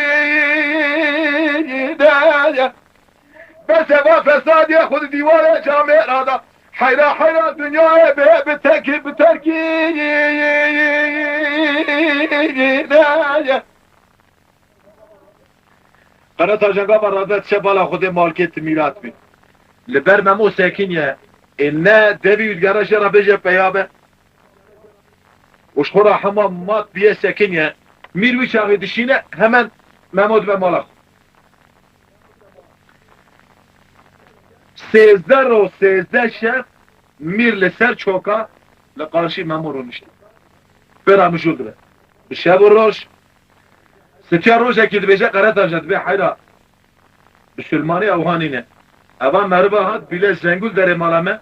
Bes e va fesadiyê xwe di dîwarê camêra da. Heyra heyra dinyayê bê bi tekî bi terkî ne ye. Qere Tajan gava rade diçe bala Xwedê malkê ti mîrat bî. Li ber Memo sekiniye, ê ne devî û digere jê re bêje peya be. Û ji xwe re hema mat bûye sekiniye. Mîr wî çaxê dişîne, hemen Memo dibe mala xwe. Sêzdeh roj, sêzdeh şev mîr li ser çoka li qarşî Memo rûnişt. Pê re mijûl dibe. Bi şev û roj, Sitiya rojekî dibêje, Qere Tajan dibê heyra. Bisilmanî ew hanîne. Eva meriva hat bîle zengûl derê mala me,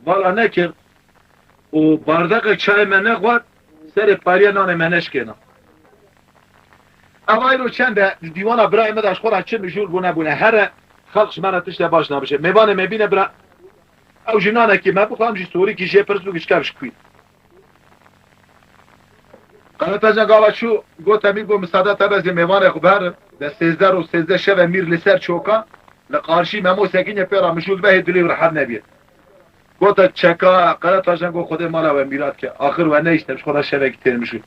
bala nekir û bardeqek çayê me nexwar, serê pariya nanê me neşkêna. Ev ayro çend e, di dîwana birayê me de ji xwe re çi mijûl bûne bûne. Here xelq ji me re tişte baş nabêje. Mêvanê me bîne bira, ew ji nanekî me bixwe, em jî sorîkî jê pirs bû, gişkev ji kû ye. Qere Tajan gava çû, got, Emîr, got, misade te be, zê mêvanê xwe biherim. De sêzdeh roj, sêzdeh şev e mîr li ser çoka, li qarşî Memo sekiniye, pê re mijûl dibe, hê dilê wî rehet nebîye. Gote çeka, Qere Tajan got, Xwedê mala we mîrat ke. Axir we nehişte, ji xwe re şevekî têr mijûl.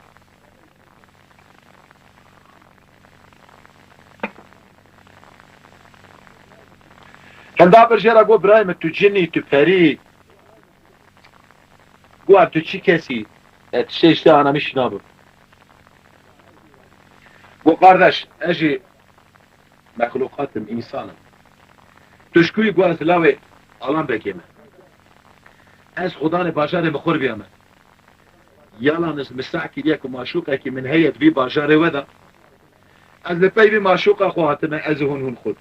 Hinda bir jê re got, birayê min, tu cin î, tu perî. Got, tu çi kesî? E, tiştê işte anamîş nabim. Got, qardeş, ez jî mexluqat im, însan im. Tu ji ku yî? Got, ez lawê Alanbekê me. Ez xudanê bajarê Mixurbîya me. Yalan ez misah kiriye ku maşûqekî min heye di vî bajarê we de. Ez li pey vî maşûqa xwe hatime, ez û hûn, hûn xwe.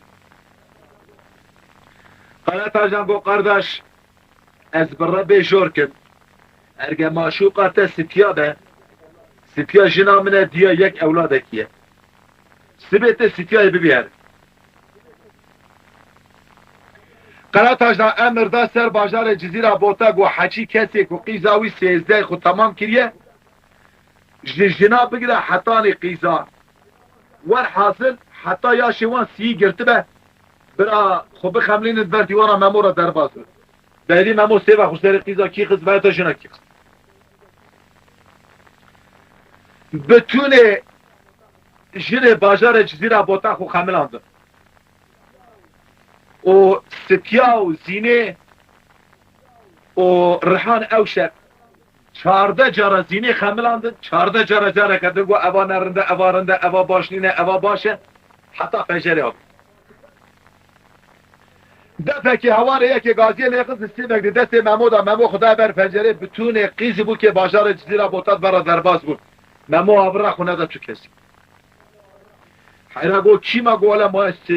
Qere Tajan got, qardeş, ez bi Rebê jor kim. Erge maşûqa te Sitiya be, Sitiya jina min e, diya yek ewladekî ye. Sibê te Sitiyayê bibî her. Qere Tajan emir da ser bajarê Cizîra Bota, got, heçî kesê ku qîza wî sêzdeh xwe temam kiriye, ji jina bigire hetanî qîza. Werhasil heta yaşê wan sî girtibe, bira xwe bixemlînin ber dîwana Memo re derbas bin. Berî Memo sêva xwe serê qîza kî xist, vayeta jina kî xist. Bitûnê jinê bajarê Cizîra Bota xwe xemilandin. Û Sitya û Zînê û Rihan ew şev çardeh cara Zînê xemilandin, çardeh cara careke din got, "Eva ne rind e, eva rind e, eva baş nîne, eva baş e." Heta pencerê avê. Defekê hewarê yekê gaziyê lê xist, sêvek di destê Memo de. Memo xwe daye ber pencerê, bitûnê qîzî bû kê bajarê Cizîra Botat vera derbas bûn. Memo avira xwe neda tu kesî. Heyra got, "Kî ma?" Got, "Wele ma ez, e,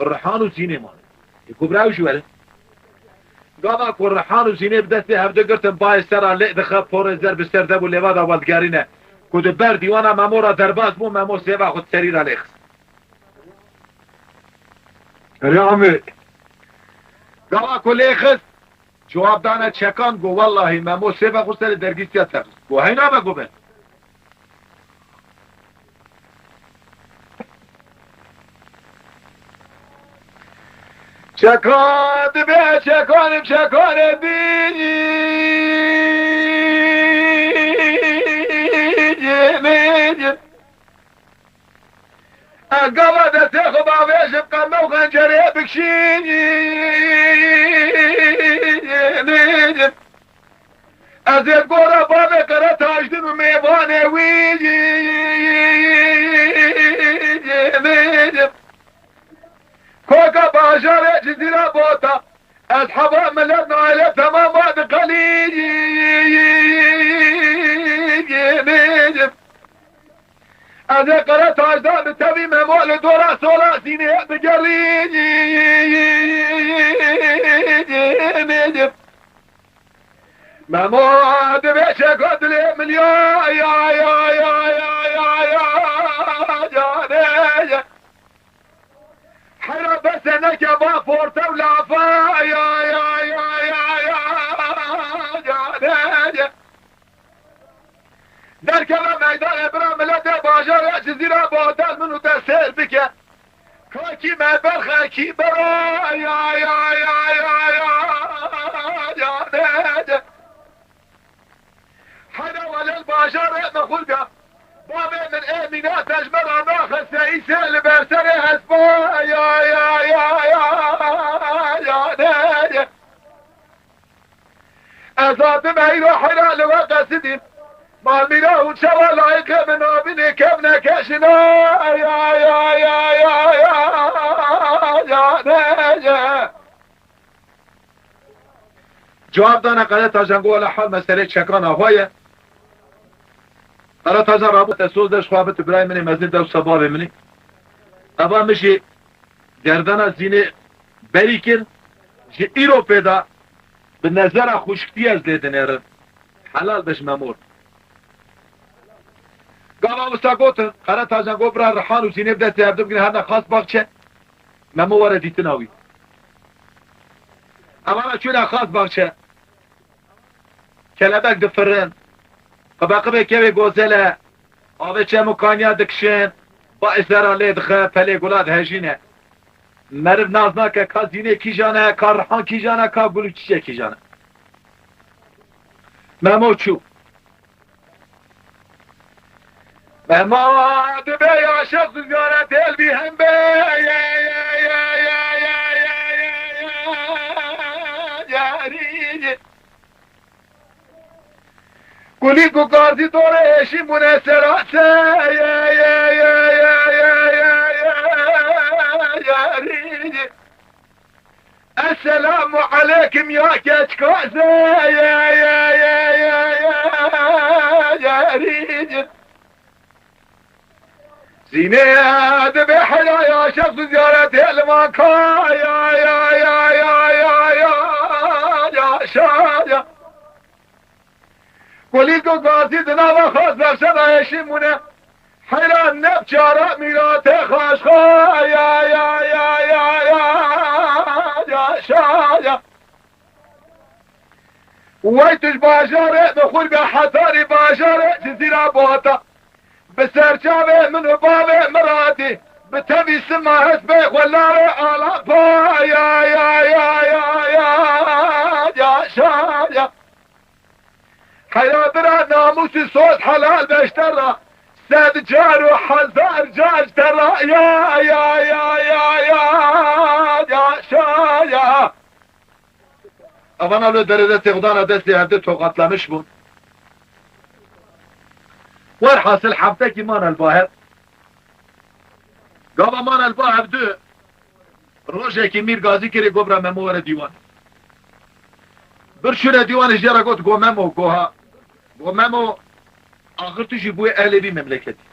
Rihan û Zînê mane." Ê, got, "Bira ew jî were." Gava ku Rihan û Zînê bi destê hevdu girtin, bayê sera lê dixe, porê zer bi ser de bû, lêva da weldigerîne. Ku di ber dîwana Memo ra derbas bû, Memo sêva xwe di serî ra lê xist. Erê Amê. Gava ku lê xist, cewab dane çekan, got, "Wellahî Memo sêva xwe serê dergîstiya te xist." Got, "Heyna me?" Got, "Be." Çekan dibe, çekanim, çekanê dî. Ez gava destê xwe bavêjim, qeme û xencerê bikişînim. Ez ê gora bavê Qere Tajdin û mêvanê wî. Koka bajarê Cizîra Bota. Ez heva milet naile temama diqelînim. Ez ê Qere Tajdar bi tevî Memo li dora sola Zînê digerînim. Memo dibe çeka dilê min ya, ya, ya, ya, ya, ya, ya, canê. Heyra bese neke va porte û lafa, ya, ya, ya, ya, ya, canê. Derkeve meydanê bira miletê bajarê Cizîra Botan min û te sêr bike. Ka kî me berxe kî bera, ya, ya, ya, ya, ya, canê. Heyra welel bajarê min xurga. Bavê min ê mîna tejmera naxiste îsê li ber serê hespa, ya, ya, ya, ya, canê. Ez hatim eyro heyra li we qesidîm. Malmîra û çawa layîqê min nabînê kevneke jina, ya, ya, ya, ya, ya, canê. Cewab dane Qere Tajan, got, "Wele hal meselê çekan ava ye." Qere Tajan rabû, "Te soz de ji xwe bit, birayê min ê mezin, dewsa bavê min î. Eva min jî gerdena Zînê berî kir, ji îro pê de bi nezera xuşkitî ez lê dinêrim. Helal be ji me mor." Gava wisa gotin, Qere Tajan got, "Bira Rihan û Zînê bi destê hevdu bigrin, herne xas baxçe." Memo were dîtina wî. Evana çûne xas baxçe. Kelebek difirin. Qibeqibê kevê gozele. Avê çem û kaniya dikişin. Ba sera lê dixe, pelê gula dihejîne. Meriv nas nake ka Zînê kîjan e, ka Rihan kîjan e, ka Gul û Çiçek kîjan e. Memo çû. Mema dibe ya şexs ziyaret el bi hem be. Gulî ku gazî dore eşî mune serase. Esselamu aleykum ya keçkaze. Zînê dibe heya ya şexs ziyaretê li van ka ya, ya, ya, şa, ya. Kulîl ku gazî di nava xwe zevşe dayê şîmûne. Heyran ne biçara mîratê xaşxa ya, ya, şa, ya. Wey tu ji bajarê bi xwe be hetarî bajarê Cizîra Bota. Bi serçavê min û bavê Miratî, bi tevî sima hespê xwe lavê Alapa ya, ya, şa, ya. Heyra bira namûsî soz helal beşte ra. Sed car û hezar car te ra ya, ya, ya, ya, ya, yaşa ya. Evana li derê destê xwe dana destê hevdû tokatlamiş bûn. Werhasil heftekî mane li ba hev. Gava mane li ba hevdû, rojekî Mîr Gazî kirê got bira Memo were dîwan. Bir şûre dîwanê jê re got, go Memo, go ha. Go Memo, axir tu jî bûyê ehlê vî memleketî.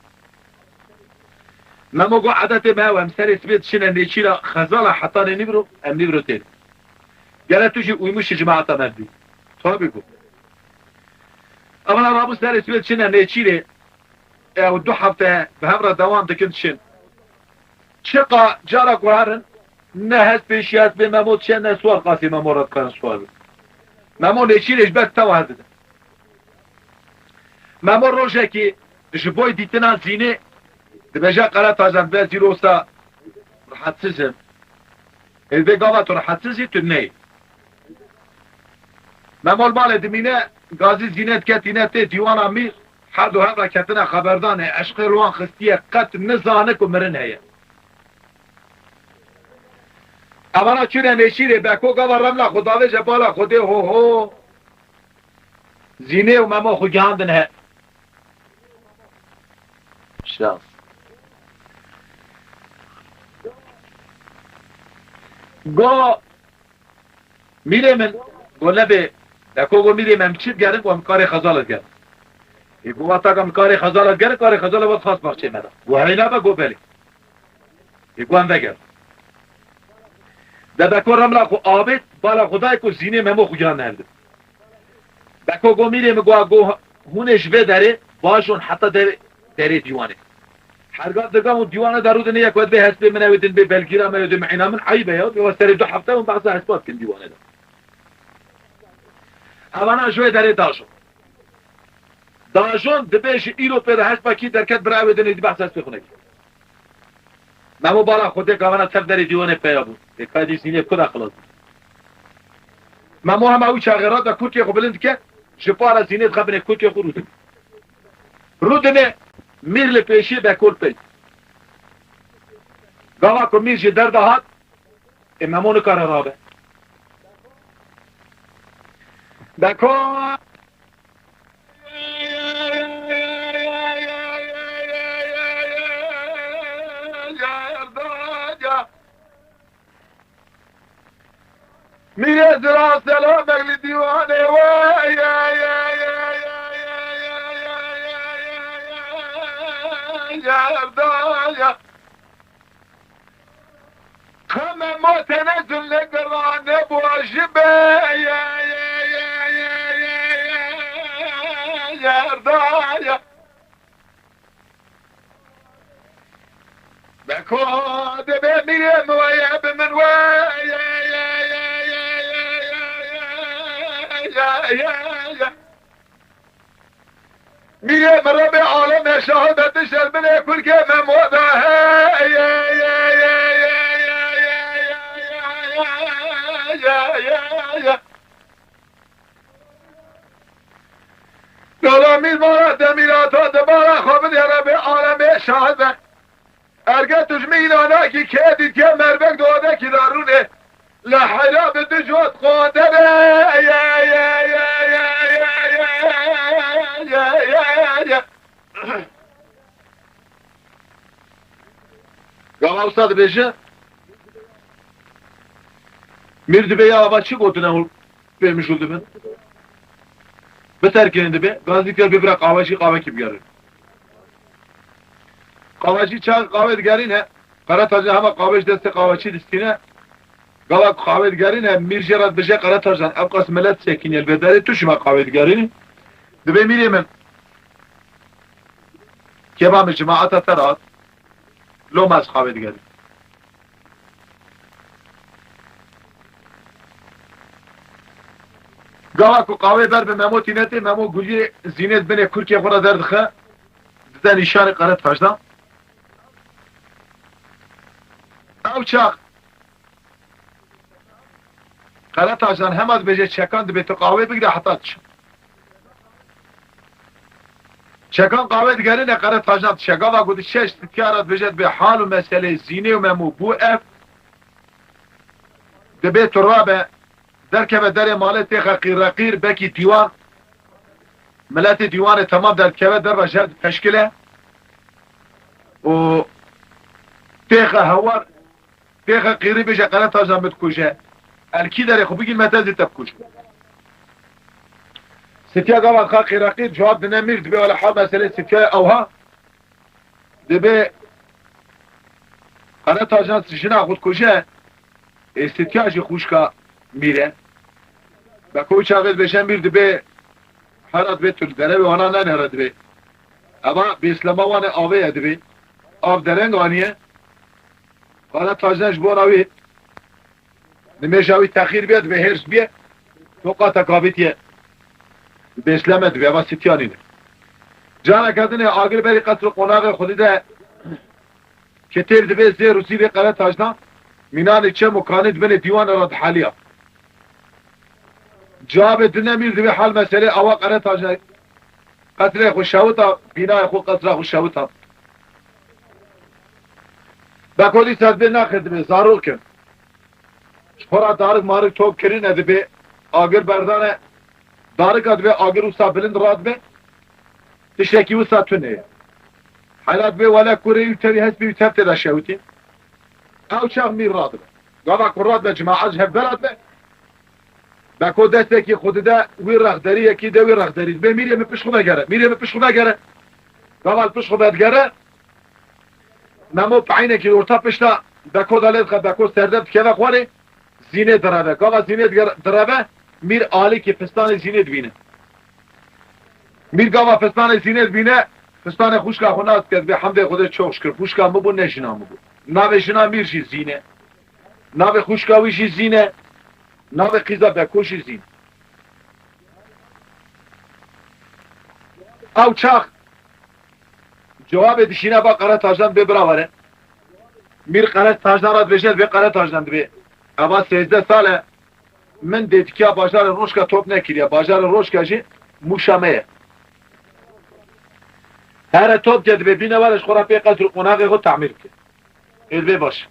Memo go, edetê me ew, em serê sibê diçine nêçîra xezala hetanê nîvro, em nîvro têne. Gere tu jî uymuşî cemaeta me bî. Tabî go. Evana rabû serê sibê diçine nêçîrê, ew du hefte bi hev re dewam dikin diçin. Çiqa cara ku herin, ne hespê şiyas bê Memo diçe, ne swar qasî Memo re dikarin swar bin. Memo nêçîrê ji ber tewa hevdidin. Memo rojekî ji boy dîtina Zînê dibêje, Qeretajan, be zîrosa rahatsiz im. Ê vê gava tu rahatsiz î, tu neyê. Memo li malê dimîne, Gazî Zînê diketîne tê dîwana Mîr, her du hev re ketine xeberdanê, eşqê li wan xistiye, qet nizane ku mirin heye. Evana çûne nêçîrê, Beko gava remla xwe davêje bala xwe dê, ho ho. Zînê û Memo xwe gihandin he. Şans. Go, Mîrê min, go, nebê, Beko go, Mîrê min, em çi digerin, go, em karê xezala digerin. Ê, go, wata ka em karê xezala digerin, karê xezala vat xas baxçê me de. Go, heyna be, go, belê. Ê, go, em vegerin. De Beko remla xwe avêt, bala xwe dayê ku Zînê Memo xwe gihandin hevdû. Beko go, Mîrê min, go, go, hûn ê ji vê derê bajon heta derê, derê dîwanê. Herga dirga hûn dîwana de rûdinê, yek we dibê hespê min, ew ê din bê belgîra me, ew ê din mîna min, eyb e ya. Wê serê du hefte hûn behsa hespa dikin dîwanê de. Evana ji wê derê dajon. Dajon dibê ji îro pê de hespa kî derket bira, ew ê din êdî behsa hespê xwe nekî. Memo bala xwe dê gavana ser derê dîwanê peya bû. Ê ka dî Zînê ku de xilas bû. Memo hema wî çaxê rate kurtê xwe bilind dike, ji para Zînê dixe binê kurtê xwe rûdin. Rûdinê Mîr li pêşî, Beko li pey. Gava ku Mîr ji derda hat, ê Memo nikare rabe. Beko Mîrê zira selamek li dîwanê we. Erdaya. Xeme ma tenezul ne girane bu aji be. Erdaya. Beko dibê mîrê min weye bi min we. Mîrê min Rebê alemê şahid e, tu şer binê kulkê Memo de. Gala mîr mala demîra ta di bala xwe bidê Rebê alemê şahid e. Erge tu ji min înanekî kê dîtiye merbek di odekî de rûnê. Li heyra bi du cot qodere. Gava wisa dibêje, mîr dibê ya ava çi gotine hûn pê mijûl dibin? Biterkinin dibê, gazî kir bibire qawecî, qawekî bigerin. Qawecî çax qawe digerîne, Qeretajan hema qawe ji destê qaweçî distîne. Gava ku qawe digerîne, mîr jê re dibêje, Qeretajan, ev qas milet sekîniye li vê derê, tu çima qawe digerînî? Dibê mîrê min, kêba min, cemaeta te re hat, loma ez qawe digerînim. Gava ku qawê ber bi Memo tîne tê, Memo guliyê Zînê di binê kurkê xwe re derdixe, dide nîşanê Qeretajan. Ew çax Qeretajan hema dibêje çekan dibê tu qawê bigire heta diçin. Çekan qawê digerine Qere Tajan dişe. Gava ku dişe ji Sitya re dibêje, dibê hal û meselê Zînê û Memo bû ev. Dibê tu rabe, derkeve derê malê têxe qîreqîr, bekî dîwan. Miletê dîwanê temam derdikeve derve jer dipeşkile. Û têxe hewar, têxe qîrî bêje Qere Tajan min dikuje. El kî derê xwe bigîn me te zî te bikujim. Sitya gava dixa qîreqîr cewab dine Mîr, dibê wele hal meselê Sityayê ewha. Dibê Qere Tajan jina xwe dikuje, ê Sitya jî xwişka Mîr e. Beko wî çaxê dibêje Mîr, dibê hera dibê tu li derevê wana nenere dibê. Eva bêslema wan ê avê ye dibê. Av dereng aniye. Qere Tajan ji bona wî nimêja wî texîr bê, dibê hêrs bê. Toqa te kavîtiye. Bêsleme dibê, eva Sitya nîne. Careke dinê agir berî qesr û qonaxê xwedî de Ketêr dibê zêr û zîrê Qere Tajna, mînanê çem û kanê di binê dîwanê re diheliya. Cewabê dine Mîr, dibê hal meselê awa Qere Tajna qesrê xwe şewita, bînayê xwe qesra xwe şewita. Beko dîsa dibê naxir, dibê zarok in. Ji xwe re darik marik top kirine, dibê agir berdane, darika dibê agir wisa bilind radibe, tiştekî wisa tune ye. Hela dibê wele kurê wî tevî hespê wî tev tê de şewitî. Ew çax Mîr radibe. Gava ku radibe, cemaet ji hev ve radibe. Beko destekî xwe dide wî rexderî, yekî de wî rexderî. Dibê Mîrê min pişt xwe vegere, Mîrê min pişt xwe vegere. Gava li pişt xwe vedigere. Memo peynekî li orta pişta Beko de lê dixe, Beko serdeb dikeve xwarê, Zînê direve. Gava Zînê diger-, direve, Mîr alîkî fistanê Zînê dibîne. Mîr gava fistanê Zînê dibîne, fistanê xwişka xwe nas dike, dibê hemdê Xwedê çok şikir, xwişka min bû, ne jina min bû. Navê jina Mîr jî Zîne. Navê xwişka wî jî Zîne. Navê qîza Beko jî Zîne. Ew çax Cewabê dişîne ba Qere Tajan, dibê bira were. Mîr Qere Tajan re dibêje, dibê Qere Tajan, dibê eva sêzdeh sal e min dêtikiya bajarê Roşka top nekiriye. Bajarê Roşka jî Mûşa me ye. Here top ke, dibê bîne were ji xwe re pê qesr û qonaxê xwe tamîr bike. Ê, dibê baş.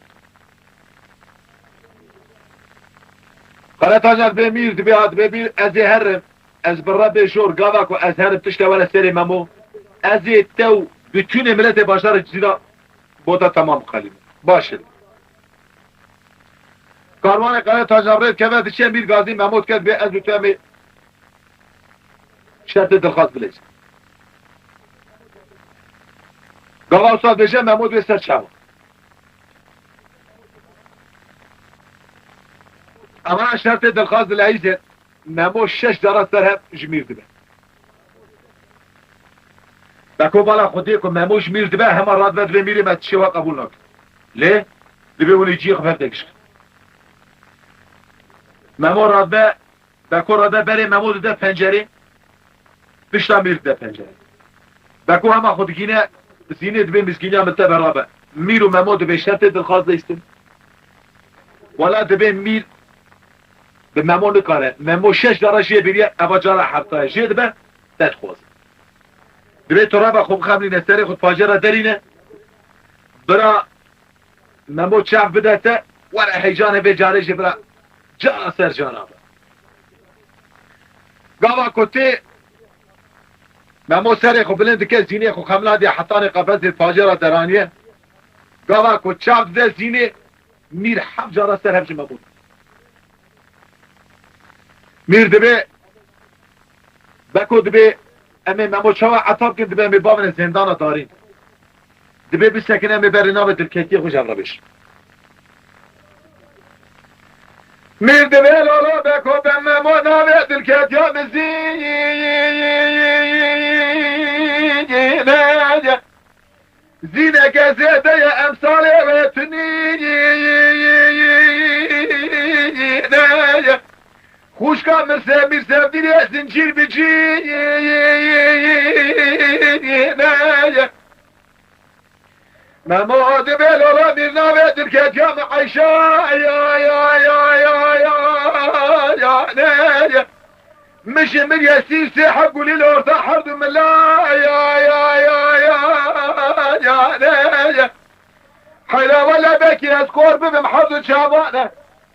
Qere Tajan dibê Mîr, dibê ha, dibê Mîr, ez ê herim. Ez bi Rebê jor gava ku ez herim tişte were serê Memo. Ez ê te û bütünê miletê bajarê Cizîra bota temam biqelînim. Baş e. Karwanê Qere Tajan rê dikeve diçe, Mîr Gazî Memo dike, dibê ez û tu em ê şertê dilxwaz bilezin. Gava wisa dibêje, Memo dibê ser çawa. Eva şertê dilxwaz dileyîze, Memo şeş cara ser hev ji Mîr dibe. Beko bala Xwedê ku Memo ji Mîr dibe, hema radibe dibê Mîrê me tişê we qebûl nake. Lê dibê hûn ê cihê xwe bi hev de giş kin. Memo radibe, Beko radibe berê Memo dide pencerê, pişta Mîr dide pencerê. Beko hema xwe digîne Zînê, dibê mizgîniya min te berabe. Mîr û Memo dibê şertê dilxwaz leyîstin. Wela dibê Mîr bi Memo nikare. Memo şeş cara jê biriye, eva cara hefta ye. Jê dibe, te dixwaze. Dibê tu rebe xwe bixemlîne, serê xwe pacê re derîne. Bira Memo çav bide te, were heyecanê vê carê jî bira cara ser cara be. Gava ku tê Memo serê xwe bilind dike, Zînê xwe xemla diye, hetanê qefesê pacê re deraniye. Gava ku çav dide Zînê, Mîr heft cara ser hev ji Memo. Mîr dibê, Beko dibê, em ê Memo çawa etap kin, dibê em ê bavine zêndana darîn. Dibê bisekine, em ê berê navê dilketiyê xwe ji hev re bêjin. Mîr dibê lala Beko, be Memo navê dilketiya min Zîne ye. Zîneke zêde ye, emsalê wê tunîne ye. Xwişka Mirse, Mîr Sevdîrê zincîr bi cîne ye. Memo dibê lala Mîr navê dilketiya min Eyşe ye. Min ji min ye sî sê heb gulî li orta her du mila ya, ya, ya, ya, ya, ne, ya. Heyra wele belkî ez kor bibim her du çavan e.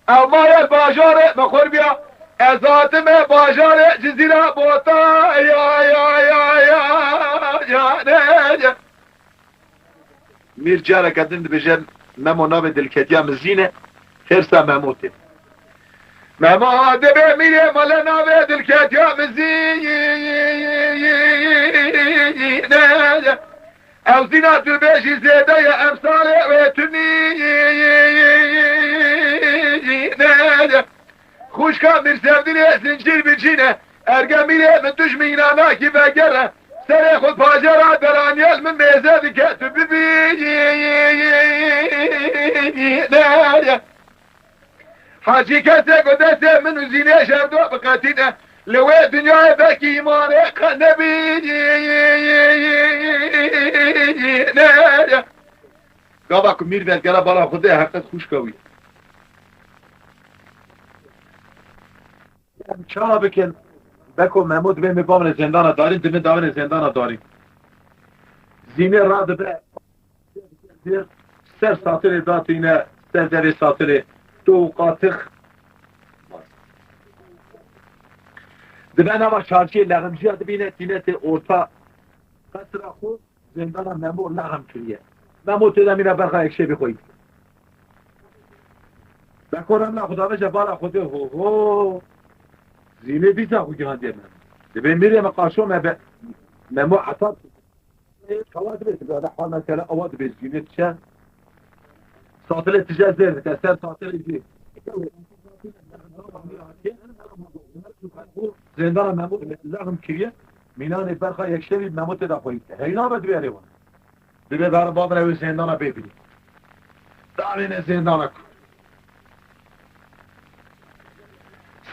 Ev maye bajarê me xor biya. Ez hatime bajarê Cizîra Bota ya, ya, ya, ya, ya, ne, ya. Mîr careke din dibêje, Memo navê dilketiya min Zîn e, xêrsa Memo tê. Memo dibê mîrê male navê dilketiya min Zîn e. Ew Zîna tu bêjî zêde ye, emsalê wê tu nîne. Xwişka Mîr Sevdînê zincîr bicîne, erge mîrê min tu ji min înanakî vegere. Serê xwe pajera deraniyel min mêze dike, tu bibî. Hacî kesê ku destê min û Zînê ji hevdu biqetîne, li wê dinyayê belkî îmanê qe nebî. Gava ku mîr vegere bala Xwedê heqet xwişka wî. Em çawa bikin? Beko Memo dibê min bavêne zêndana darîn, dibê davêne zêndana darîn. Zînê radibe, ser satilê datîne, ser derê satilê, to û qatix. Dibe nava çarşiyê leximciya dibîne, tîne tê orta qesra xwe. Zêndana Memo lexm kiriye. Memo tê de mîna berxa yekşevî xweyî. Beko remla Xuda veje bala Xwedê ho ho. Zînê dîsa xwe gihandiye Memo. Dibê mîrê me qaşo me be. Memo etab. Kawa dibê, dibê, hal mesela awa dibê Zînê diçe. Satilê tije zêr dike, ser satilê jî. Zêndana Memo lexm kiriye. Mînanê berxa yekşevî Memo tê de xweyî. Heyna be dibê erê wan. Dibê bere bavêne wê zêndana bê bînî. Davêne zêndana ku.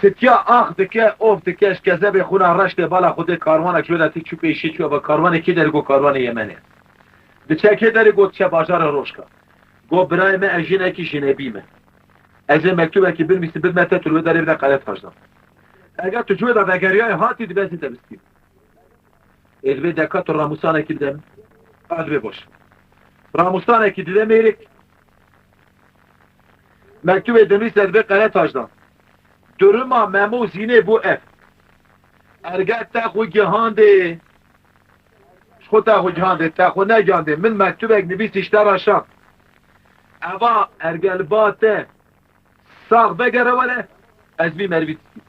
Sitiya ax dike, of dike, ji kezebê xwina reş tê bala Xwedê karwanek ji wê de tê çû pêşî çû eva karwanê kê derê got karwanê Yemenê. Diçe kê derê got diçe bajarê Rojka. Got birayê me ez jinekî jinebî me. Ez ê mektubekî binivîsim bidime te tu li wê derê bide Qeretacdan. Eger tu ji wê de vegeriyayê hatî dibe ez ê te bistînim. Ê dibê deka tu ramûsanekî bide min. A dibê baş. Ramûsanekî dide mêrik. Mektubê dinivîse dibê Qeretacdan. Duruma Memo û Zînê bû ev. Erge te xwe gihandê. Ji xwe te xwe gihandê, te xwe negihandê. Min mektubek nivîsî ji te re şand. Eva erge li ba te sax vegere were, ez vî merivî distînim.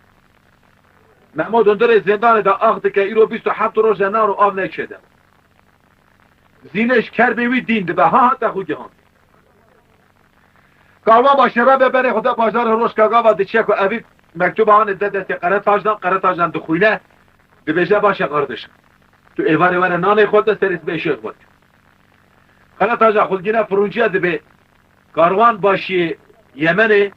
Memo di hundirê zêndanê de ax dike, îro bîst û heft roj e naro av neke de. Zînê ji kerbê wî dîn dibe, ha ha te xwe gihandê. Karwan başê re be berê xwe de bajarê Rojka gava diçe ku evî mektuba hanê de destê Qeretacdan, Qeretacdan dixwîne, dibêje baş e qardeşim. Tu êvarê were nanê xwe de serê sibê şêx xwe. Qeretaca xwe digîne firûnciya dibê karwan başiyê Yemenê,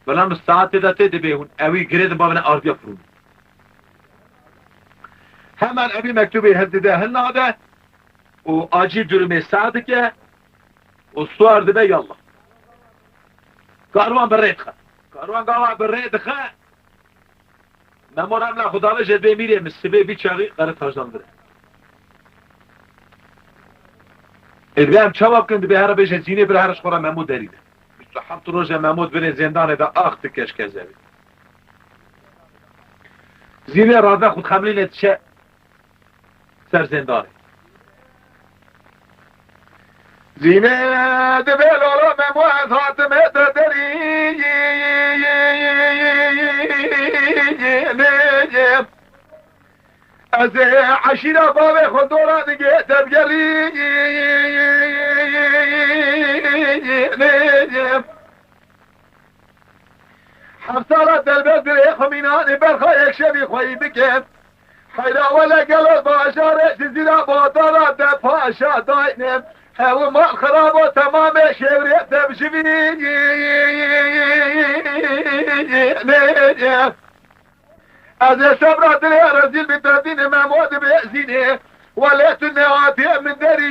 bela min saetê de tê dibê hûn ewî girê din bavêne ardiya firûnê. Hemen evî mektubê hildide hilnade û acî durumê seh dike û suar dibe yallah. Karwan bi rê dixe. Karwan gava bi rê dixe. Memo remla Xuda ve jê dibê mîrê min sibê vî çaxî Qeretacdan dire. Ê dibê em çawa bikin, dibê here bêje Zînê bire here ji xwe re Memo derî de. Bîst û heft roje Memo di binê zêndanê de ax dike ji kezebê. Zînê radibe xwe dixemilîne diçe ser zêndanê. Zînê dibê lolo Memo ez hatime te derî. Ez ê eşîra bavê xwe dora digê te digerî. Heft sala delbez dirê xwe mînanê berxa yekşevî xweyî bike. Heyra wele gelo bajarê Cizîra Botara de paşa dayne. Ew mal xirabo temamê şêwrê de bijivî. Ez ê sebra dilê rezîl bi derdînê Memo dibê Zînê. Wele tu nehatiye min derî.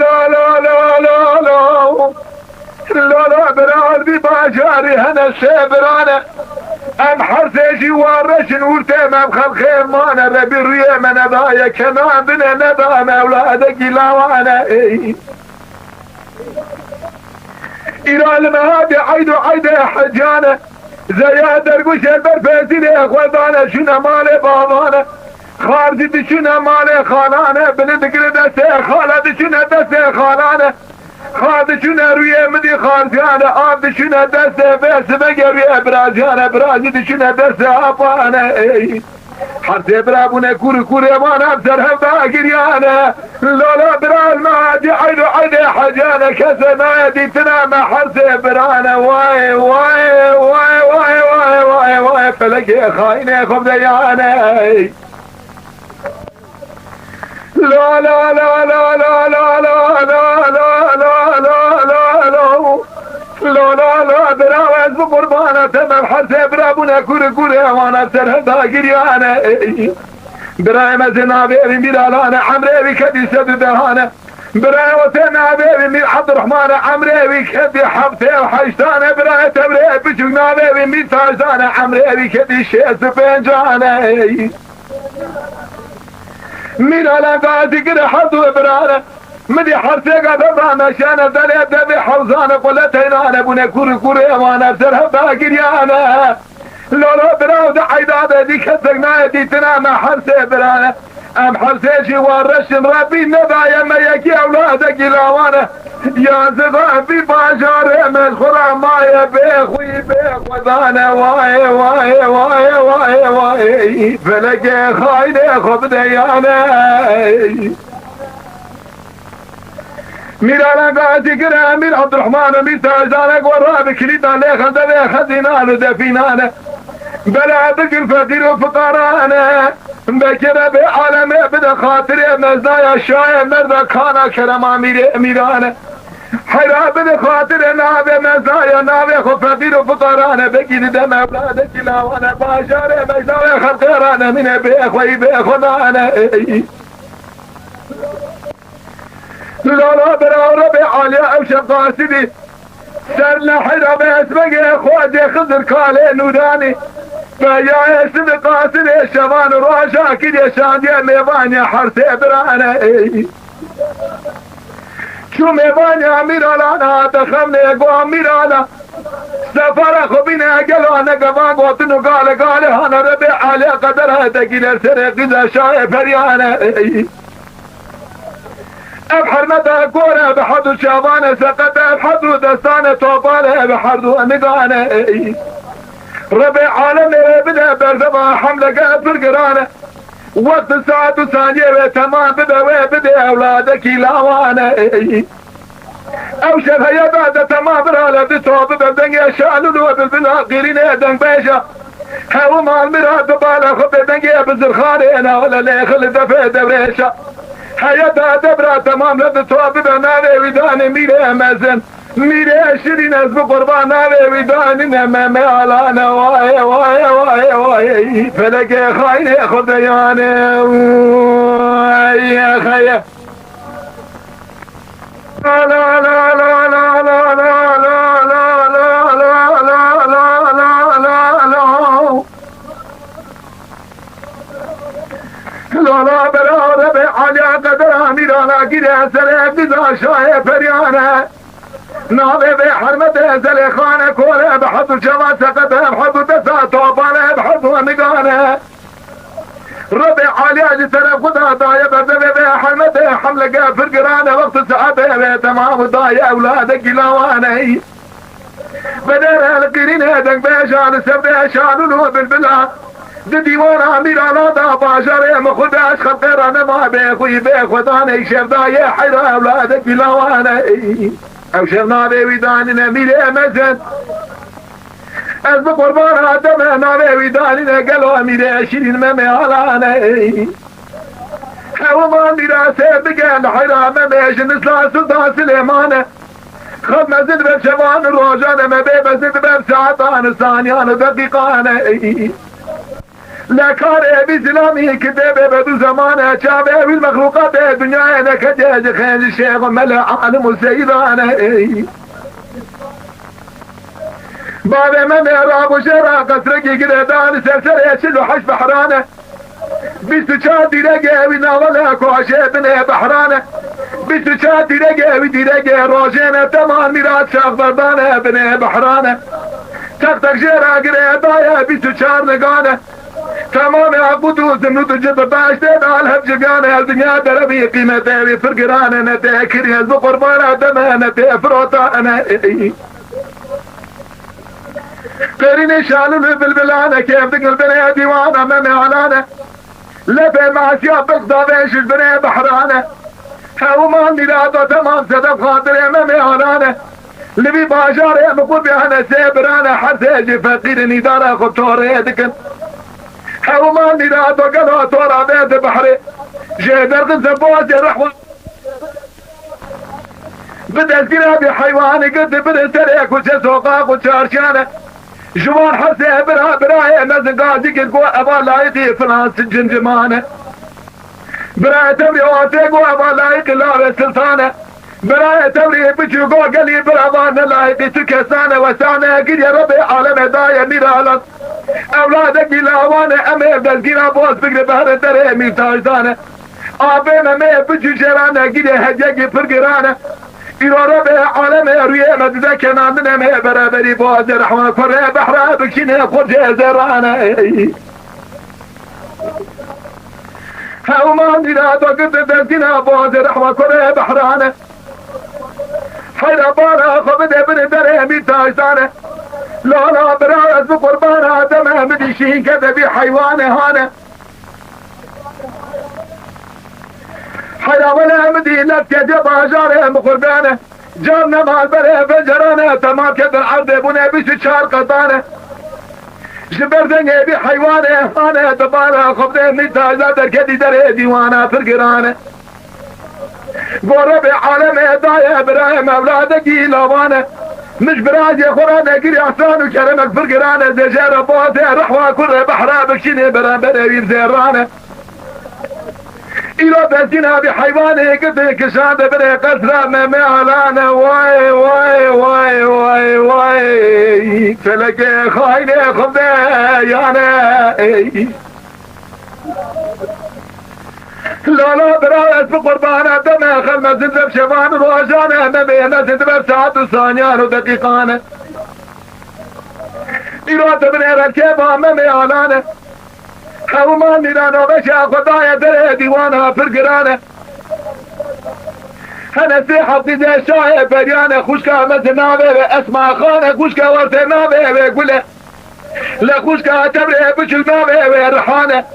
Bira, li vî bajarî hene sê birane. Em her sê jî wareş in, wurtê me bi xelkê mane. Rebî rûyê me nedaye, kenan dinê neda me ewladekî lawane. Ey. Îra li me hatî eyd û eydê hecane. Zeya dergûşê ber pêsîrê xwe dane, şûne malê bavane. Xar jî diçûne malê xalane, bili digire destê xale, diçûne destê xalane. Xar diçûne rûyê min dî xarziyane, av diçûne destê vê sibegê rûyê biraziyane, bira jî diçûne destê apane. Ey. Her sê bira bûne kûr û kûrê wan ev ser hev da giriyane. Lola bira me hatî eyd û eydê hecane, kesê nayê dîtina me her sê birane. Way, way, way, felekê xayinê xwe bideyane. La, la, la, la. La, la, la, bira ez bi qurbana te me, her sê bira bûne kûr û kûrê wana ser hev da giriyane. Ey. Birayê me zê navê wî Mîralan e, emrê wî kedî sed û dehan e. Birayê we tê navê wî Mîr Ebdurehman e, emrê wî kedî heftê û heştan e. Birayê te birê biçûk navê wî Mîr Taşdan e, emrê wî kedî şêst û pêncan e. Mîralan gazî gire her du birane. Min dî her sêga devra meşane, delê devê hewzane, qule teynane bûne, kûr û kûrê wan ev ser hev da giriyane. Lolo biraw di eyda de dî kesek nayê dîtina me her sê birane. Em her sê jî wareş in, Rebî nedaye me yekî ewladekî lawane. Yazî vê bajarê me ji xwe re maye bê xwî bê xwedane. Wayê, wayê, wayê, wayê, wayê. Felekê xayinê xwe bideyane. Mîrana gazî gire Mîr Ebdurehman û Mîr Taşdanek we rabe kilîtan lê xendevê xezînan û defînane. Bela bigir feqîr û fiqarane. Bekire bê alemê bide xatirê meznaya şayê merda kana kerema mîrê mîrane. Heyra bide xatirê navê meznaya navê xwe feqîr û fiqarane. Bekî dide mevladekî lawane bajarê mecda wê xelqê ra nemîne bê xweyî bê xwe nane. Ey. Lala bera Rebê Alî ew şev qasidî. Ser nehira be esmegê Xwedê Xizir kalê nûranî. Be ya esmî qasidê şevan û roja kiriye şandiye mêvaniye her sê birane. Ey. Çû mêvaniya Mîralana de xemnê go Mîrala. Sefara xwe bîne gelo ne gevan gotin û gale gale hane Rebê Alî qedera de gîle serê qîza şahê periyane. Ey. Ev hermeta gore bi herd û çavane seqete, ev herd û destane topale, ev herd û nigane. Ey. Rebê alemê wê bide berdeva hemleke pir girane. Wext saet û saniyê wê temam bibe, wê bide ewladekî lawane. Ey. Ew şev heye da de temam birale di to bibe dengê şalûl û bilbila qîrînê dengbêja. Hewiman mira dibala xwe bê dengê bizirxanê navle lê xili defê dewrêşa. Heye da debra temam le di to bibe navê wî danê mîrê mezin. Mîrê şirîn ez bi qurban navê wî danîne me me alane. Waye, waye, waye, waye. Felekê xayinê xwe deyane. Ey, xeye. Lala bera Rebê Alî qedera mîrana gire serê qîza şahê periyane. Navê vê hermete Zelêxane kore bi herd û çava seqete bi herd û desa topale bi herd û nigane. Rebê Alî ji teref xwe da daye berdevê vê hermete hemleke pir girane wextê saetê wê temam û daye ewladekî lawane. Bedere li qîrînê dengbêja li ser vê şalûl û bilbila. Di dîwana mîrana da bajarê min xwe de ez xelqê re nema bê xwî bê xwedanê şevdayê heyra ewladekî lawane. Ew şev navê wî danîne mîrê mezin. Ez bi qurbana te me navê wî danîne gelo mîrê şirîn me me alane. Hewiman mîrasê bige li heyra me me ji nisla Sultan Silêmane. Xev mezin ber şevan û rojan e me bê mezin ber saetan û saniyan û deqîqan e. Lekarê vî zilamî ki dê bê be du zeman e, çavê wî mexlûqatê dinyayê neketiye ji xêncî şêx û mele alim û seyidan e. Bavê Memê rabû jê re qesrekî girêdan li ser serê çil û heşt behran e. Bîst û çar dîregê wî navale kuaşê binê behran e. Bîst û çar dîregê wî dîregê rojên e, teman mîrat şaxberdan e binê behran e. Teq teq jê re girêdaye bîst û çar nigan e. Temamê Aqud û Zimrûd û Cib beştê de li hev civiyan e, li dinya derevî qîmetê wî pir giran e, ne tê kirî ez bi qurbana deme, ne tê firotane. Qêrînê şalûl û bilbilane, kêf digil binê dîwana Memê Alane. Lepê masiya bilx davê ji binê behrane. Hewman mîrado temam sedef xatirê Memê Alane. Li vî bajarê min qurbiyane sê birane, her sê jî feqîrin îdara xwe torê dikin. Hewman mîrado gelo tora vê di behrê. Jê derxin se boğazê rehwa. Bi dezgîra vî heywanî girti biri serê kuçe soqaq û çarşiyane. Ji wan her sê bira birayê mezin gazî kir, got, eva layiqî filan cimcimane. Birayê tewrê wan tê, got, eva layiqî lawê siltane. Birayê tewrê biçû, got, gelî bira van ne layiqî tu kesane, wesane kiriye Rebê alemê daye mîralan. Ewladekî lawane, em ê dezgîra boz bigre behre derê mîrtajdane. Apê me me biçû jêrane, girê hediyekî pir girane. Îro Rebê alemê rûyê me dide kenandine, me beraberî boğazê rehma kurê behra bikşîne xurcê zerrane. Hewman dîra do girdi dezgîna boğazê rehma kurê behrane. Heyra bara xwe bide binê derê mîrtajdane. Lala bira ez bi qurbana deme, min dî şînke de bî heywane hane. Heyra wele em dî lef kediye bajarê em qurbane. Can ne malberê vecerane, temam kedin erdê bûne bîst û çar qetane. Ji ber dengê vî heywanê hane, dibara xwe bide mîrtajda derketî derê dîwana pir girane. Go Rebê alemê daye birayê mewladekî lavane. Min ji birazê xwe re negirî ehsan û keremek pir girane, zêjere boğazê rehwa kurê behra bikşînê beramberê wî zêrane. Îro destîna vî heywanê girtê kişande binê qesra Memê Alane. Way, way, way, way, way. Felekê xaynê xwe de yane. Ey. Lala bira ez bi qurbana deme, xel mezin dev şevan û rojane, Memê mezin dibe saet û saniyan û deqîqane. Îro dibinê rekê ba Memê Alane. Hewman mîrano veşa xwe daye derê dîwana pir girane. Hene sê heftî de şahê beriyane, xwişka mezin navê ve Esma Xane, xwişka wertê navê ve Gule. Li xwişka tevlê biçûk navê wê Rihane.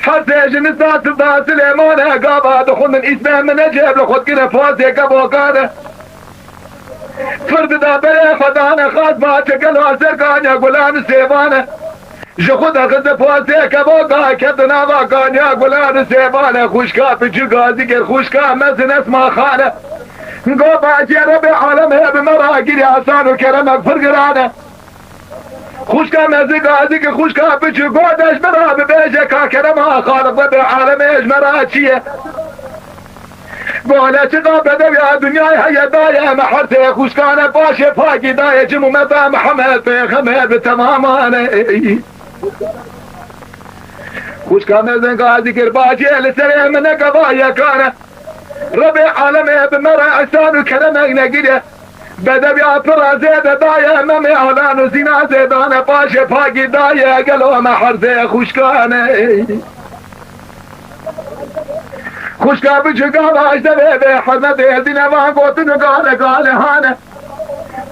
Her sê ji nisa Siltan Silêmane, gava dixwendin îsmê min Neceb, li xwe dikine pozê kevokane. Fir dida berê xwe dane, xas ma çekelo ser kanya gulan û sêvane. Ji xwe de xiste pozê kevoka, kevdi nava kanya gulan û sêvane. Xwişka biçûk gazî kir, xwişka mezin Esma Xane. Go bacê Rebê alemê bi me ra girî, ehsan û keremek pir girane. Xwişka mezin gazî ki xwişka biçûk, go de ji me ra bibêje ka kerema Xaliq Rebê alemê ji me ra çi ye? Go hele çiqa bedew ya dinyayê heye daye me her sê xwişkane, paşê pakî daye cim û me da Mihemed pêxember bi temamane. Xwişka mezin gazî kir bacê li serê min nekeva yekane. Rebê alemê bi me re ehsan û keremek negiriye. Bedewiya pir e zêde daye Memê Alan û zîna zêdane, paşê pakî daye gelo me herzê xwişkane. Xwişka biçûka vaj devê bê hurmetê dîne van gotin û gale gale hane.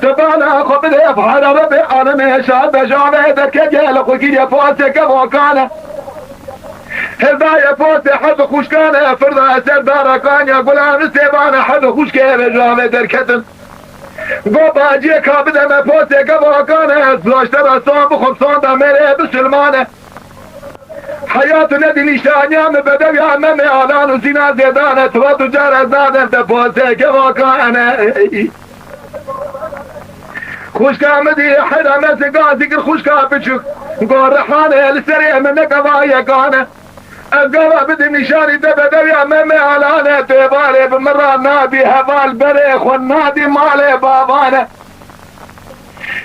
Tu bala xwe bidê fahra Rebê alemê şa bejavê derketiye li xwe kiriye pasê kevokane. Hildaye posê herd xwişkane, firda ser dara kanya gulan û sêvane, herd xwişkê vejavê derketin. Go baciyê ka bide me posê kevokane, ez raşte ra son bixwim, son da mêrê bisilmane. Heyat û nedî nîşaniya min bedewiya Memê Alan û zîna zêdane, tu ve tu car ez nadem te posê kevokane. Xwişka min dî heyra me zî gazî kir xwişka biçûk. Go Rihane li serê min nekeva yekane. Ez gava bidim nîşanî te bedewiya Memê Alane, tu hevalê bi min ra nadî, heval berê xwe nadî malê bavane.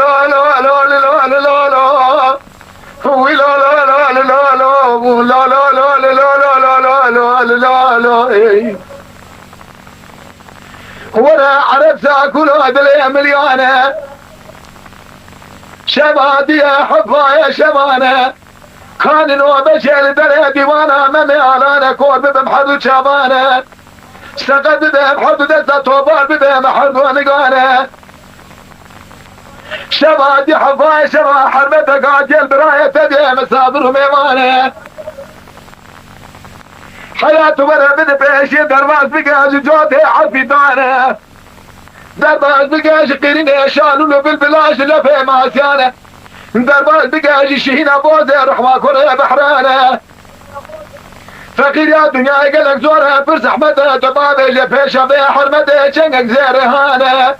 la la la la la la la la. Wî la la la la la la, wî la la la la la la la la la la la la, ey. Were Ereb zakûla dilê miliyane. Şeva diye hefaya şevane. Kanî nobe jê li derê dîwana me mêalane, kor bibim herdu çavane. Seqet bibim herdu desta tobar bibim herdu anigane. Şeva dî hefayê şeva herbeteka gel birayê te bê misafir û mêvane. Heyat were bide pêşê derbas bike ji cotê herfî dane. Derbas bike ji qirînê şalûl û bilbila ji lefê masiyane. Derbas bike ji şihîna bozê rehma kurê behrane. Feqîriya dinyayê gelek zor e, pir zehmet e, tu bavêje pêşa vê hermetê çengek zêrê hane.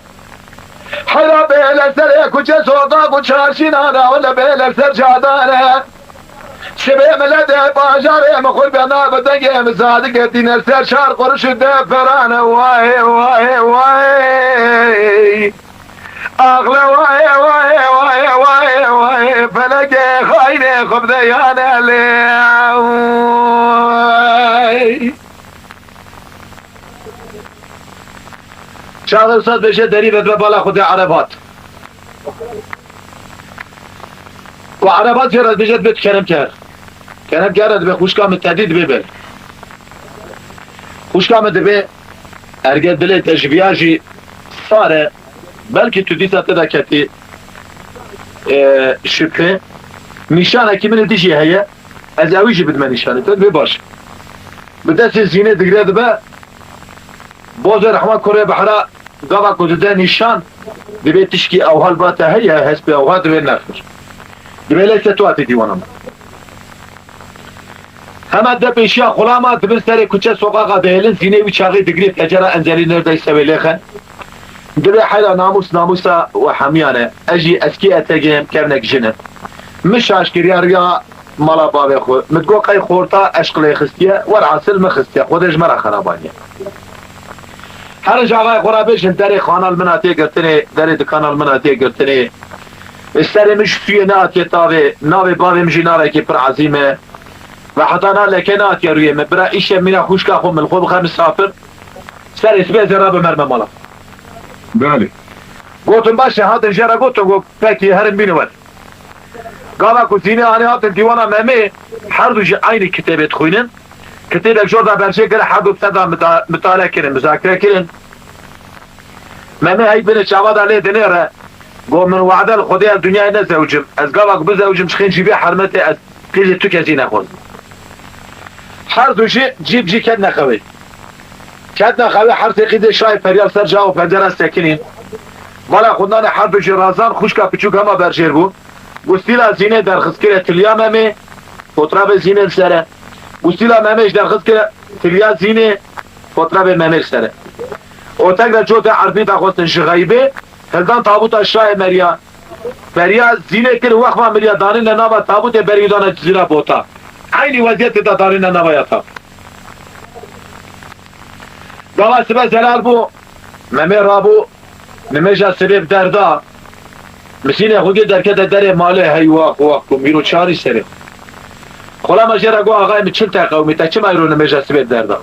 Heyra bêle serê kuçe soqaq û çarşînan e, wele bêle ser cadane. Sibê miletê bajarê min xurbe nav dengê min zadike tîne ser çar quruş û deferane. Wayê, wayê, wayê. Axle wayê, wayê, wayê, wayê, wayê. Felekê xaynê xwe bide yane lê. Çaxê Ustad bêje derî ve dibe bala Xwedê Ereb hat. Ku Ereb hat jê re dibêje dibe tu kerem ker. Kerem ker re dibe xwişka min tedî dibe ber. Xwişka min dibe erge dilê te ji viya jî sar e. Belkî tu dîsa te de ketî, e, şibhe. Nîşanekî min ê dijî heye. Ez ewî jî bidime nîşanê te. Dibe baş. Bi destê zînê digre dibe. Bozê rehma kurê behra gava ku dide nîşan, dibê tişkî ewha li ba te heye, hespê ewha dibê nexir. Dibê leyse tu hatî dîwana min. Hema de pêşiya xulama dibin serê kuçe soqaqa dihêlin, zînê wî çaxî digirê pecera enzelî nerdeyse wê lêxen. Dibê heyra namûs namûsa we hemiyan e. Ez jî eskî etegê em kevnek jin im. Min şaş kiriya riya mala bavê xwe. Min digot qey xorta eşq lê xistiye, werhasil min xistiye. Xwedê ji me re xerabaniye. Herin ji axayê xwe re bêjin derê xanal min hatiye girtinê, derê dikana min hatiye girtinê. Serê min ji sûyê nehatiye tavê, navê bavê min jî navekî pir ezîm e. Ve heta na leke nehatiye rûyê min. Bira îşev mîna xwişka xwe min li xwe bixe misafir. Serê sibê ez ê rabim merme mala. Belê. Gotin baş e, hatin jê re gotin, got pekî herin bînin wer. Gava ku zînê anî hatin dîwana Memê, her du jî eynî kitêbê dixwînin. Kitêbek jor da berjê kir, her du bi ser da mita-, mitale kirin, muzakere kirin. Memê hey binê çava da lê dinêre, got min wade li Xwedê ez dinyayê nezewicim. Ez gava ku bizewicim ji xêncî vê hermetê ez qîzê tu kesî nexwazim. Her du jî cî bi cî ketine xewê. Ketine xewê, her sê qîzê şayê feryal ser ca û pencera sekinîn. Bala xwindanê her du jî razan, xwişka piçûk hema berjêr bû. Gustîla zînê derxist kire tiliya Memê, fotrabê zînê li ser e. Gustîla Memê jî derxist kire tiliya zînê, fotrabê Memê li ser e. Û tek de cotê erbî daxwestin ji xeybê, hildan tabuta şayê meriya. Beriya zînê kir, wexma miriya danîne nava tabûtê berî dane cizîra bota. Eynî weziyetê de danîne nava yata. Gava sibe zelal bû, Memê rabû, nimêja sibê bi derda. Misînê xwe gir derkete derê malê, hey wax wax ku mîro çarî serê. Xulama jê re got, axayê min çil te qewimî, te çima îro nimêja sibê bi derda?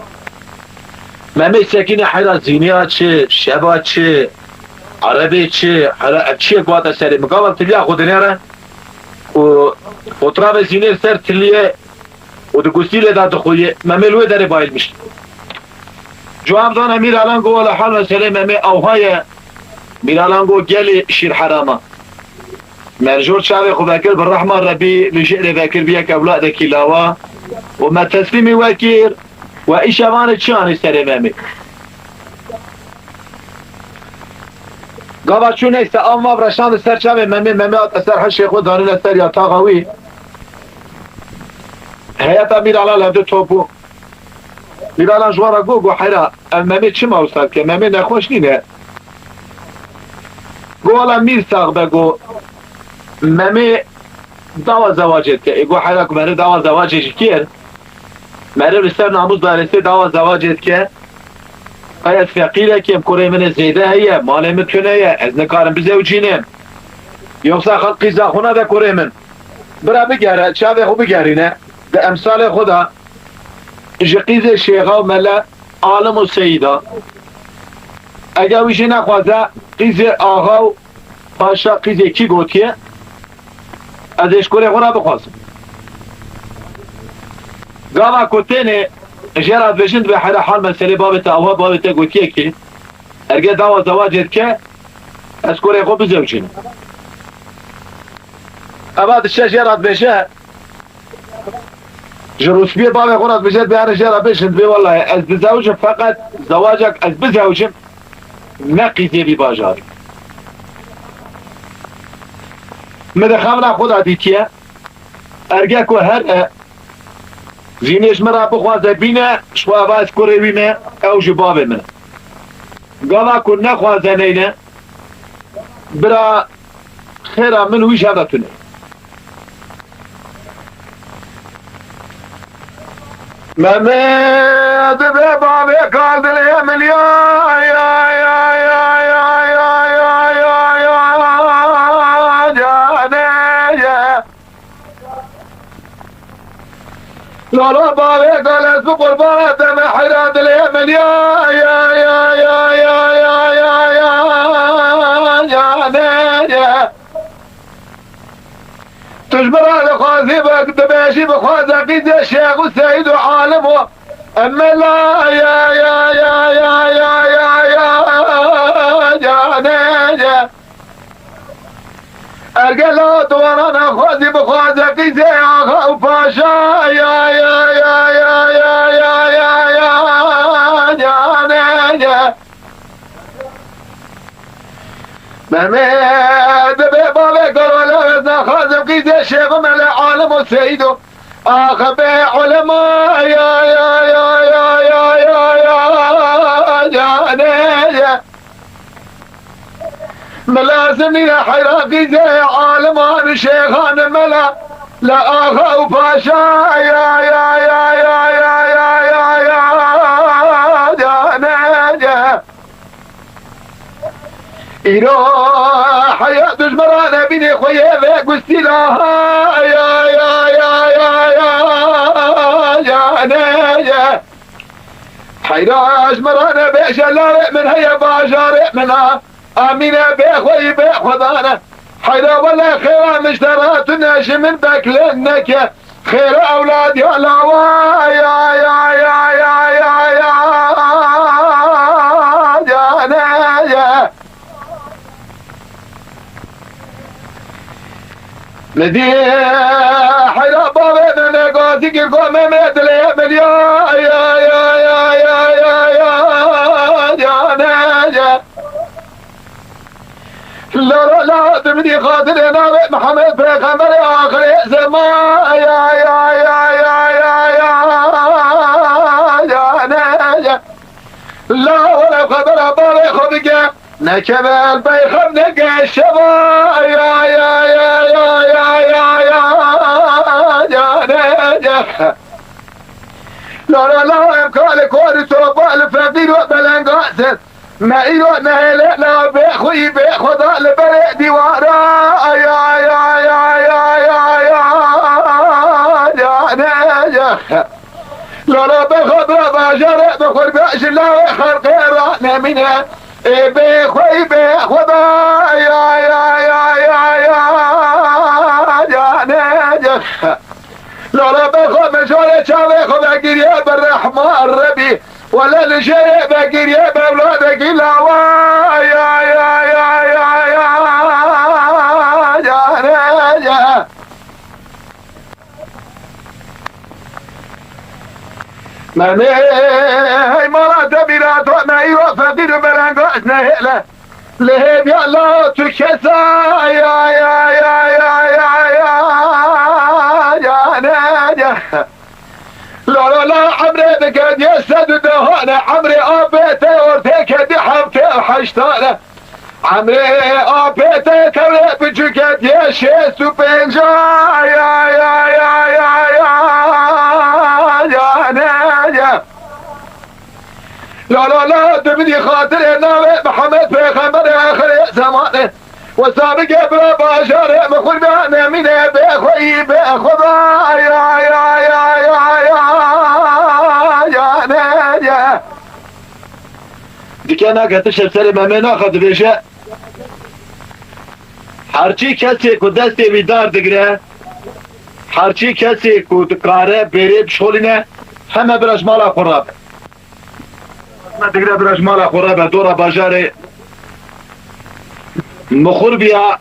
Memê sekîne heyra zîniya çi, şeva çi, erebê çi, heyra ev çiyek bate serê min. Gava tiliya xwe dinêre û fotrabê zînê li ser tiliyê û di gustîlê de dixuyê. Memê li wê derê bayilmiş. Cuam zana Mîralan got, wela hal meselê Memê ewha ye. Mîralan got, gelê şîr herama. Merjor çavê xwe vekir bi rehma Rebî li jêrê vekir bi yek ewladekî lawa û me teslîmî we kir. We îşevanê çi anî serê Memê? Gava çû neyse, av mav reşand ser çavê Memê, Memê hate ser hişê xwe danîne ser yataxa wî. Heyeta Mîralan li hevdû top bû. Mîralan ji wan re got, got, heyra, ev Memê çima wisa dike? Memê nexweş nîne. Got, wela mîr sax be, got, Memê dawa zewacê dike. Ê got, heyra ku meriv dawa zewacê jî kir, meriv li ser namûs daresê dawa zewacê dike. Qey ez feqîrekî, em kurê min ê zêde heye, malê min tune ye, ez nikarim bizewicînim. Yoksa xelk qîza xwe nade kurê min. Bira bigere, çavê xwe bigerîne. Di emsalê xwe de ji qîzê şêxa û mele, alim û seyîda. Eger wî jî nexwaze, qîzê axa û paşa qîzê kî gotiye, ez ê ji kurê xwe re bixwazim. Gava ku tênê jê re dibêjin, dibê heyra hal meselê bavê te awa, bavê te gotiye kî, erge dawa zewacê dike, ez kurê xwe bizewicînim. Eva diçe jê re dibêje, Ji rûspiyê bavê xwe re dibêje, dibêjin jê re bêjin, dibê wellahî ez dizewicim, feqet zewacek ez bizewicim, ne qîzê vî bajarî. Min di xemla xwe de dîtiye, erge ku here, zînê ji min re bixwaze bîne, ji xwe eva ez kurê wî me, ew ji bavê min e. Gava ku nexwaze neyne, bira xêra min wî ji hev ve tune. Mehmet be bavê kar dilê min ya, ya, ya, ya, ya, ya, ya, ya, ya, ya, ya, canê ye. Lala bavê kar ez bi qurbana te me heyra dilê min ya, ya, ya, ya, ya, ya, ya, ya, canê ye. Tu ji min re dixwazî bi, dibêjî bixwaze qîzê şêx û seyîd û alim û emela ya, ya, ya, canê ye. Ergela tu wana nexwazî bixwaze qîzê axa û paşa ya, ya, ya, canê ye. Mehmet be bavê kar ez nexwazim qîzê şêx û mele alim û seyîd û axe be ulema ya, ya, ya, canê ye. Min lazim nîne heyra qîzê aliman û şêxan mela le axa û paşa ya, ya, ya, canê ye. Îro heya dujmera nebînê xwe yê vê gustîla ha ya, ya, ya, canê ye. Heyra ji min re nebêje lavê min heye bajarê min a. Amîne bê xweyî bê xwedane. Heyra wele xêra min ji te re tune ji min beklen neke. Xêra ewlad ya lawa ya, ya, ya, canê ye. Nedî heyra bavê me me gazî kir ku me me dilê min ya, ya, ya, canê ye. La, la, la, tu min dî xatirê navê Mihemed Pêxemberê axirê zeman ya, ya, ya, canê ye. La, wele xebera bavê xwe bike. Nekeve el bey xem neke şeva ya, ya, canê ye. La, la, la, em kalê korî topal feqîr û belengaz in. Me îro nehêle la bê xwî bê xweda li berê dîwara ya, ya, ya, canê ye. Lala bê xwe bira bajarê bi xurbe ji lawê xelqê re nemîne. Ê bê xwî bê xweda ya, ya, ya, canê ye. Lala bê xwe bi jorê çavê xwe vegiriye bi rehma Rebî. Wele li jêrê vegiriye bi ewladekî lawa ya, ya, ya, canê ye. Memê hey mala te bîra to me îro feqîr û belengaz nehêle. Li hêviya la tu kesa ya, ya, ya, canê ye. La, la, la, emrê dikediye sed û dehane, emrê apê te ortê kedi heftê û heştane. Emrê apê te tewrê biçûketiye şêst û pênca ya, ya, ya, ya, ya, canê ye. La, la, la, tu min dî xatirê navê Mihemed Pêxemberê axirê zemanê. Wesa bike bira bajarê min xurbe nemîne bê xweyî bê xweda ya, ya, ya, ya, ya, canê ye. Dike nake tişt serê Memê naxe dibêje. Herçî kesê ku destê wî dar digire, herçî kesê ku dikare bêrê bişolîne, heme bira ji mala xwe rabe. Me digre bira ji mala xwe rabe, dora bajarê Mixurbiya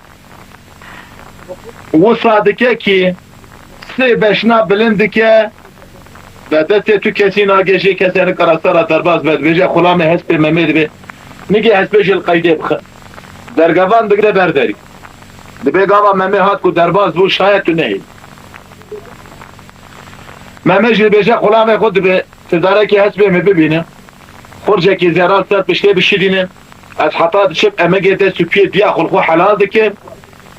wisa dike kî sê beşna bilind dike, Ve destê tu kesî nagê jê kesê nika rasta ra derbas be, dibêje xulamê hespê Memê dibê. Nigê hespê jî li qeydê bixe. Dergevan digire ber derî. Dibê gava Memê hat ku derbas bû, şayet tu nehêlî. Memê jî dibêje xulamê xwe dibê, tu darekî hespê min bibîne. Xurcekî zêra li ser piştê bişirîne. Ez heta diçim emegê dest û piyê diya xwe li xwe helal dikim.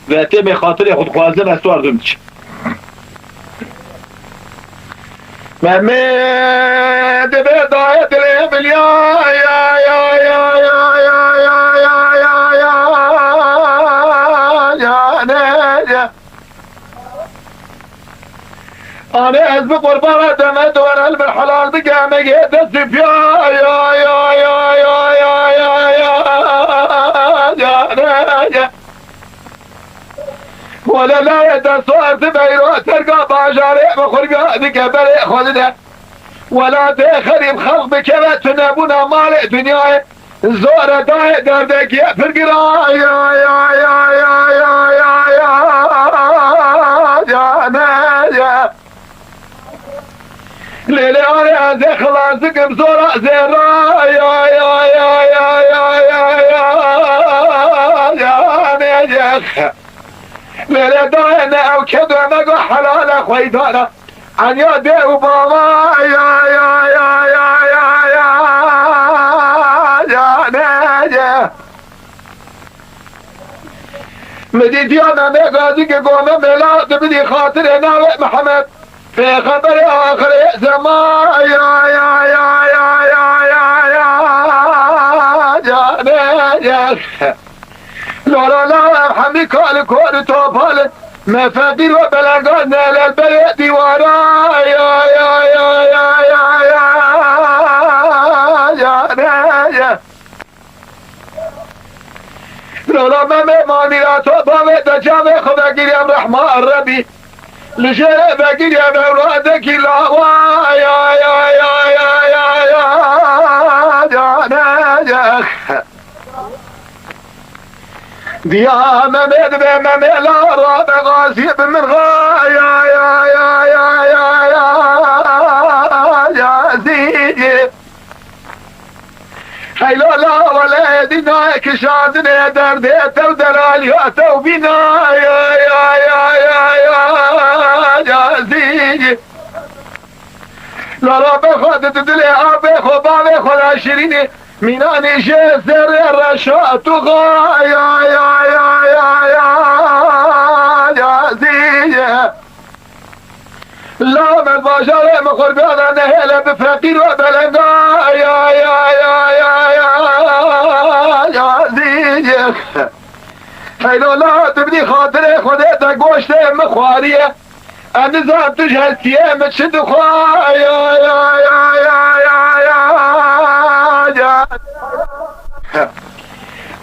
Ve têmê xatirê xwe dixwazim, ez wardim diçim. Memê dibê dayê dilê min ya, ya, ya, ya, ne, ya. Anê ez bi qurbana deme dore li min helal bike, emegê dest û piya, ya, ya, ya, ya, ya, ya, ya, ya, ya, ne, ya. Wele layê dest û ez beyro terga bajarê bi xurga dike berê xwe dide. Welatê xerîb xelq bikeve tunebûna malê dinyayê. Zor e dayê derdekî pir giran ya, ya, ya, ya, ne, ya. Lê lê arê ez ê xilas dikim zora zêra ya, ya, ya, ya, ne, ya. Lê lê dayê ne ew kedo me go helale xweydana. Enya dê û bava ya, ya, ya, ne, ye. Min dîtiya Memê Gazî ke gome mela dibidî xatirê navê Mihemed. Pêxemberê axirê zeman ya, ya, ya, ne, ye. Lora la ev hemî kal kor topal. Me feqîr ve belengan ne lel berê dîwara. Ya, ya, ya, ya, ya, ya, ya, ne, ye. Lora me me manîra to bavê de çavê xwe vegiriyem rehma Rebî. Li jêrê vegiriyem ewradekî lawa. Ya, ya, ya, ya, ya, ya, ya, ne, ye. Diya Memê dibe Memê la rabe gazî bi min ra ya, ya, ya, ya, ya, ya, zî. Heylo la wele dîna kişandine derdê tev delaliya tev bîna ya, ya, ya, ya, ya, ya, zî. La rabe xwe di dilê abê xwe bavê xwe la şirînî. Mînanê jê zerrê reşa tu xa ya, ya, ya, ya, ya, ya, zî ye. La me bajarê min qurbana nehêle bi feqîr ve belenga ya, ya, ya, ya, ya, ya, zî ye. Heylo la tu bidî xatirê Xwedê te goştê min xwariye. Em nizan tu ji hestiyê min çi dixwe ya, ya, ya, ya, ya, ya, ya.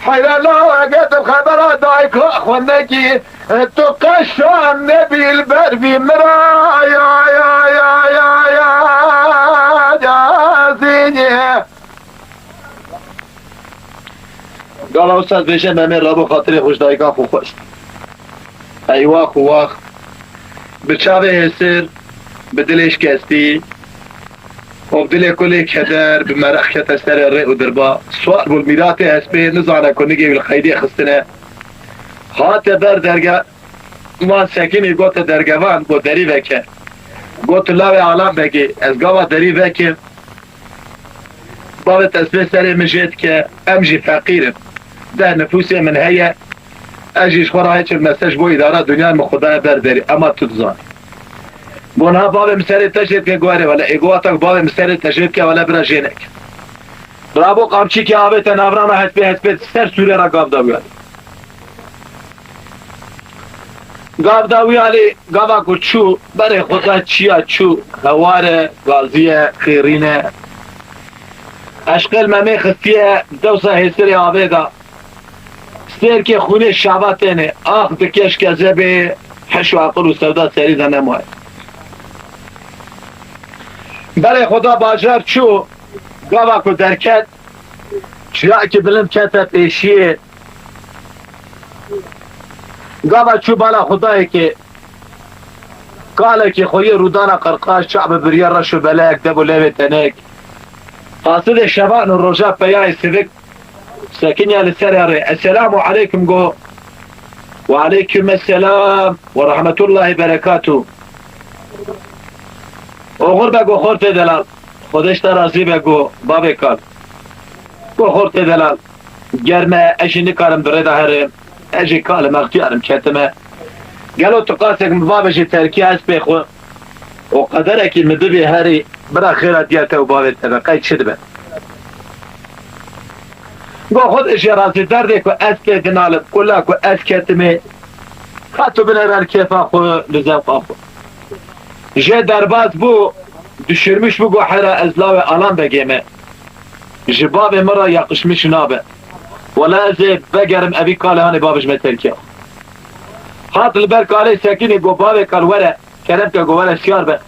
Heyra la eger tu xebera dayika xwe nekî, tu qeşan nebî li ber vî min ra ya, ya, ya, ya, ya, ya, zînî. Gala wisa dibêje Memê Rabo xatirê xwe ji dayika xwe xwest. Ey wax û wax. Bi çavê hêsir, bi dilê şikestî û bi dilê kulê keder, bi mereq kete serê rê û dirba. Swar bû li mîratê hespê, nizane ku nigê wî li qeydê xistine. Hate ber derge, wan sekinî gote dergevan, got derî veke. Got tu lawê alan vekê, ez gava derî vekim. Bavê te ez vê serê min jê dike, em jî feqîr in. Deh nifûsê min heye, ez jî ji xwe re hiç, mese ji bo îdara dinyayê min xwe daye ber derî, ema tu dizanî. Got niha bavê min serê te jê dike, got erê wele, ê got wata ku bavê min serê te jê dike, wele bira jê neke. Rabo qamçîkê avête navrana hespê, hespê ser sûrê re gav da wî alî. Gav da wî alî, gava ku çû, berê xwe da çiya çû, heware, gaziye, xêrîne. Eşqel Memê xistiye dewsa hêsirê avê da. Sêrkê xûnê şava têne, ax dike ji kezebê, heş û aqil û sewda serî de nemaye. Berê xwe da bajar çû, gava ku derket, çiyayekî bilind kete pêşiyê. Gava çû bala Xwedayekê, Kalekî xwe yê rûdana qirqaş, çav bi biriya reş û belek, dev û levê tenik. Qasidê şevan û roja peyayê sivik sekiniya li ser erê. Esselamu aleykum go. Ve aleykum esselam ve rahmetullahi berekatuh. Oxir be go xortê delal. Xwedê ji te razî be go bavê kal. Go xortê delal. Ger me, ez jî nikarim di rê de herim. Ez jî kalim, extiyar im, ketime. Gelo tu qasek min bavêjî terkî hespê xwe û qederekî min bibî herî, bira xêra diya te û bavê te be, qey çi dibe? Go xwe de jê razî, derdê ku ez pê dinalim, kula ku ez ketimê, ka tu binêre li kêfa xwe, li zewqa xwe. Jê derbas bû, düşürmüş bû, go hera ez lawê Alan Begê me. Ji bavê min re yakışmış nabe. Wela ez ê vegerim evî kalê hanê bavêj me terkiya. Hat li ber kalê sekinî, go bavê kal were, kerem ke, go were siyar be.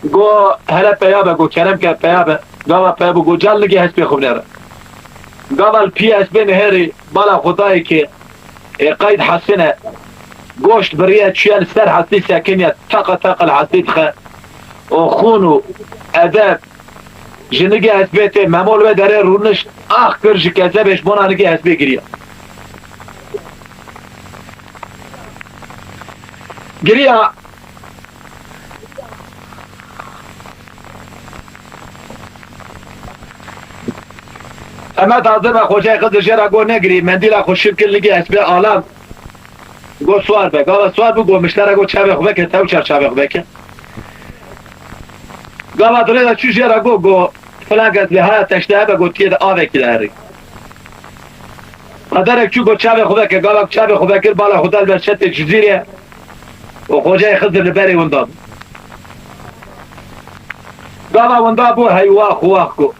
Go hele peya be, go kerem ke peya be. Gava peya bû, go cal nigê hespê xwe binêre. Gava li pî hespê nihêrî, bala xwe dayê kê, ê qeyd hesine, goşt biriye çûye li ser hestî sekiniye, taqa taqa li hestî dixe. Û xûn û edeb, ji nigê hespê tê, Memo li wê derê rûnişt, ax kir ji kezebê, ji bona nigê hespê giriya. Giriya. Hemed hazir be, Xocayê Xizir jê re got negirî, mendîla xwe şil kir, nigê hespê Alan. Got swar be. Gava swar bû, got miştera, got çavê xwe veke, tew çar çavê xwe veke. Gava dirê de çû jê re got, got filan kes lê haya teşte hebe, got tiyê de avekî de herî. Qederek çû, got çavê xwe veke, gava çavê xwe vekir, bala xwe da li ber şetê Cizîrê û Xocayê Xizir li berê winda bû. Gava winda bû, heywax wax got.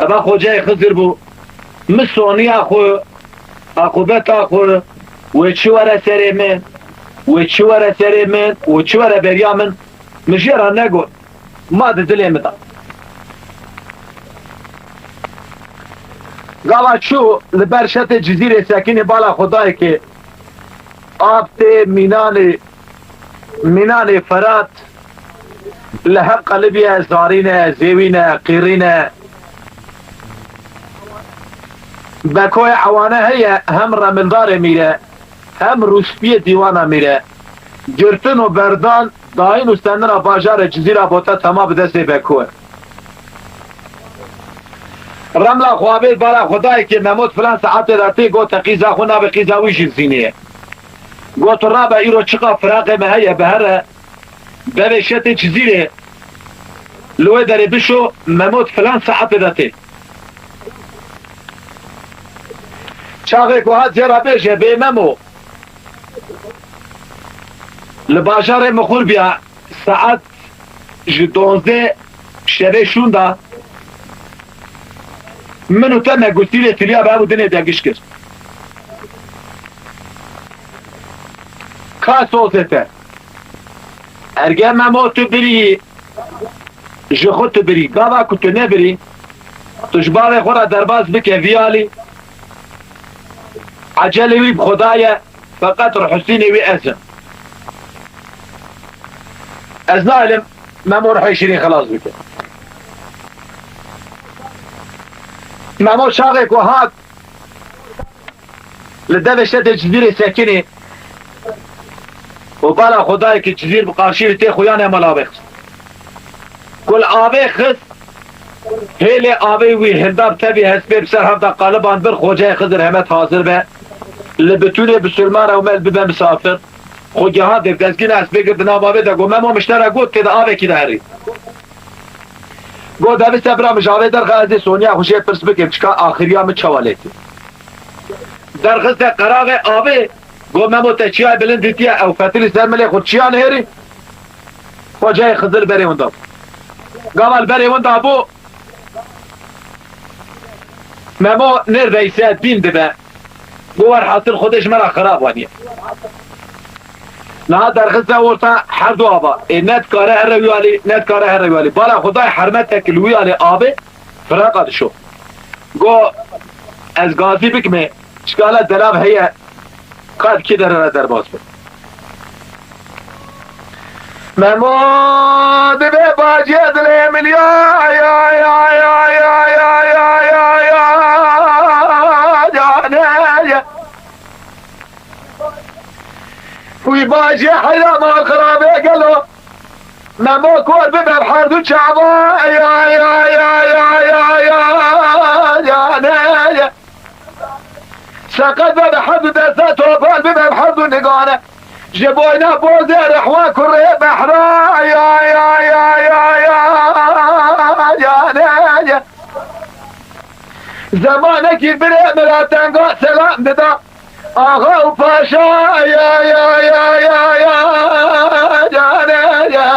Eva Xocayê Xizir bû. Min soniya xwe, aqûbeta xwe, wê çi were serê min, wê çi were serê min, wê çi were beriya min, min jê re negot. Ma di dilê min de. Gava çû li ber şetê Cizîrê sekinî, bala xwe dayê kê, av tê mînanê, mînanê Ferat li hev qelibiye, zarî ne, zêwî ne, qîrî ne. Bekoyê ewane heye, hem remildarê mîre, hem rûspiyê dîwana mîre. Girtin û berdan, dayîn û senina bajarê Cizîra Bota tema bi destê Beko e. Remla xwe avêt, bala xwe dayê kê, Memo di filan saetê de tê, got te qîza xwe nabe, qîza wî jî zînê ye. Got tu rabe, îro çiqa firaqê me heye, bi here bevê şetê Cizîrê, li wê derê bişo, Memo di filan saetê de tê. Çaxê ku hat jê re bêje, bê Memo, li bajarê Mixurbiya saet ji donzdeh şevê şûnda min û te me gustîlê tiliya bi hev û dinê de giş kir. Ka sozê te. Erge Memo tu birî, ji xwe tu birî. Gava ku tu nebirî, tu ji bavê xwe re derbas bike vî alî. Ecelê wî bi Xweda ye, feqet ruhusînê wî ez im. Ez nahilim Memo ruhê şirîn xelas bike. Memo çaxê ku hat, li devê şetê Cizîrê sekinî û bala xwe dayê kê Cizîr bi qarşî wî tê, xuyanê mala avê xist. Ku li avê xist, hêlê avê wî hinda bi tevî hespê bi ser hev de qaliban bir, Xocayê Xizir hemet hazir be. Li bitûnê bisilman re û me li bibe misafir. Xwe gihandê, dezgîna hespê girt, di nav avê de got, Memo miştera got tê de avekî de herî. Got, devî sebra min ji avê derxe, ez ê soniya xwe jê pirs bikim, çika axiriya min çawa lê tê. Derxiste qeraxê avê, got, Memo te çiyayê bilind dîtiye, ew fetilî ser milê xwe çiya nihêrî? Xocayê Xizir berê winda bû. Gava li berê winda bû, Memo nêr veyse bîn dibe. Got, werhasil Xwedê ji me re xirab aniye. Niha derxiste orta her du ava. Ê ne dikare here wî alî, ne dikare here wî alî. Bala Xwedayê hermetek li wî alî avê firaqa dişo. Got, ez gazî bikimê, çikala delav heye, ka di kê derê re derbas be. Memo dibe bacê dilê min ya, ya, ya, ya, canê ye. Wî bacê heyra mal xirabe gelo. Memo kor bibe bi her du çava, ya, ya, canê ye. Seqet be bi her du deste, topal bibe bi her du nigane. Ji boyna bozê rehwa kurê behra, ya, ya, canê ye. Zemanekî birê min ra tenga selam dida. Axa û paşa, ya, ya, canê ye.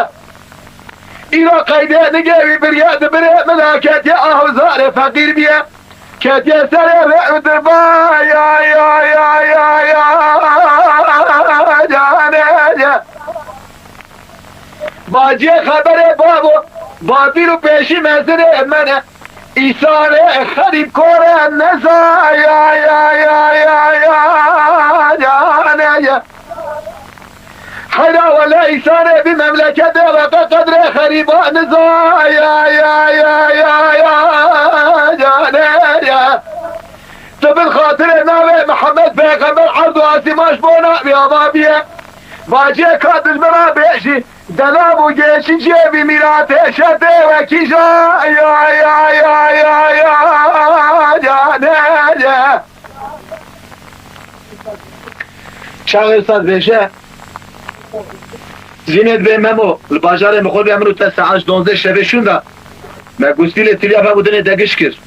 Îro qeydê nigê wî biriye di birê min ra ketiye, ahu zarê feqîr biye. Ketiye serê rê û diba, ya, ya, canê ye. Baciyê xeberê babo, babîr û pêşî mezinê mene. Îsarê xerîb kore neza, ya, ya, canê ye. Heyra wele îsarê vî memleketê re te qedrê xerîba niza, ya, ya, canê ye. Tu bin xatirê navê Mihemed Pêxember erd û asîman ji bo navê ava biye. Baciyê ka dijmina bêjî, delav û gêşî ciyê vî mîratê şetê wekî ja, ya, ya, canê ye. Çaxê Ustad bêje, Zînê dibê Memo, li bajarê Mixurbiya min û te saet dozdeh şevê şûnda, me gustîlê tiliya bebû dinê de giş kir.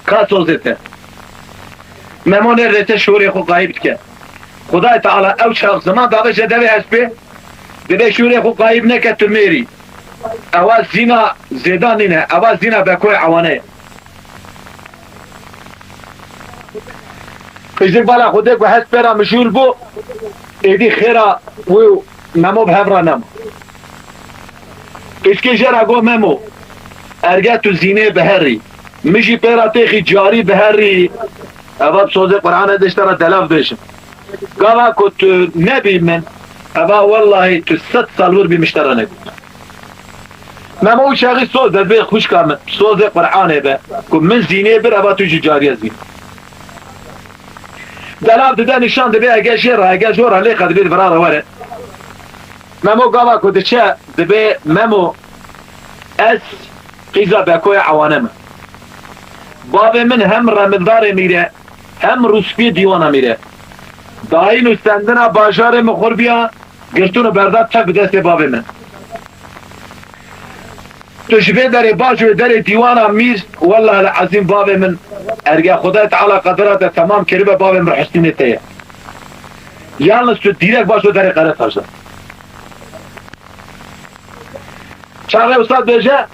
Ka sozê te. Memo nêrê te şûrê xwe qayîb dike. Xwedayê Teala ew çax ziman dabe je devê hespê, dibê şûrê xwe qayîb neke tu mêrî. Ewa zîna zêdan nîne, ewa zîna bekoyê ewane ye. Qîjik bala Xwedê ku hespê ra mijûl bû, êdî xêra wî û Memo bi hev ra nema. Qîjkê jê ra got, Memo, erge tu zînê biherî, min jî pê ra têxî carî biherî, eva bi sozê Qur'anê de ji te ra delav bêjim. Gava ku tu nebî min, eva wellahî tu sed sal wir bî min ji te ra negot. Memo û çaxî soz de dibê xwişka min, sozê Qur'anê be, ku min zînê bir, eva tu jî cariye zîn. Delav dide nîşan, dibê ege jê re, ege jor re lêxe, dibê di vira re were. Memo gava ku diçe, dibê Memo, ez qîza bekoya ewane me. Bavê min hem remildarê mîre, hem rûspiyê dîwana mîre. Dayîn û stendina bajarê Mixurbiya girtin û berda tev bi destê bavê min. Tu ji vê derê baş û derê dîwana mîr, wellahil ezîm bavê min, erge Xwedayê Teala qedira te temam kiribe, bavê min rihiştînê te ye. Yalnız tu dîrek baş û derê qere taşda. Çaxê Ustad bêje,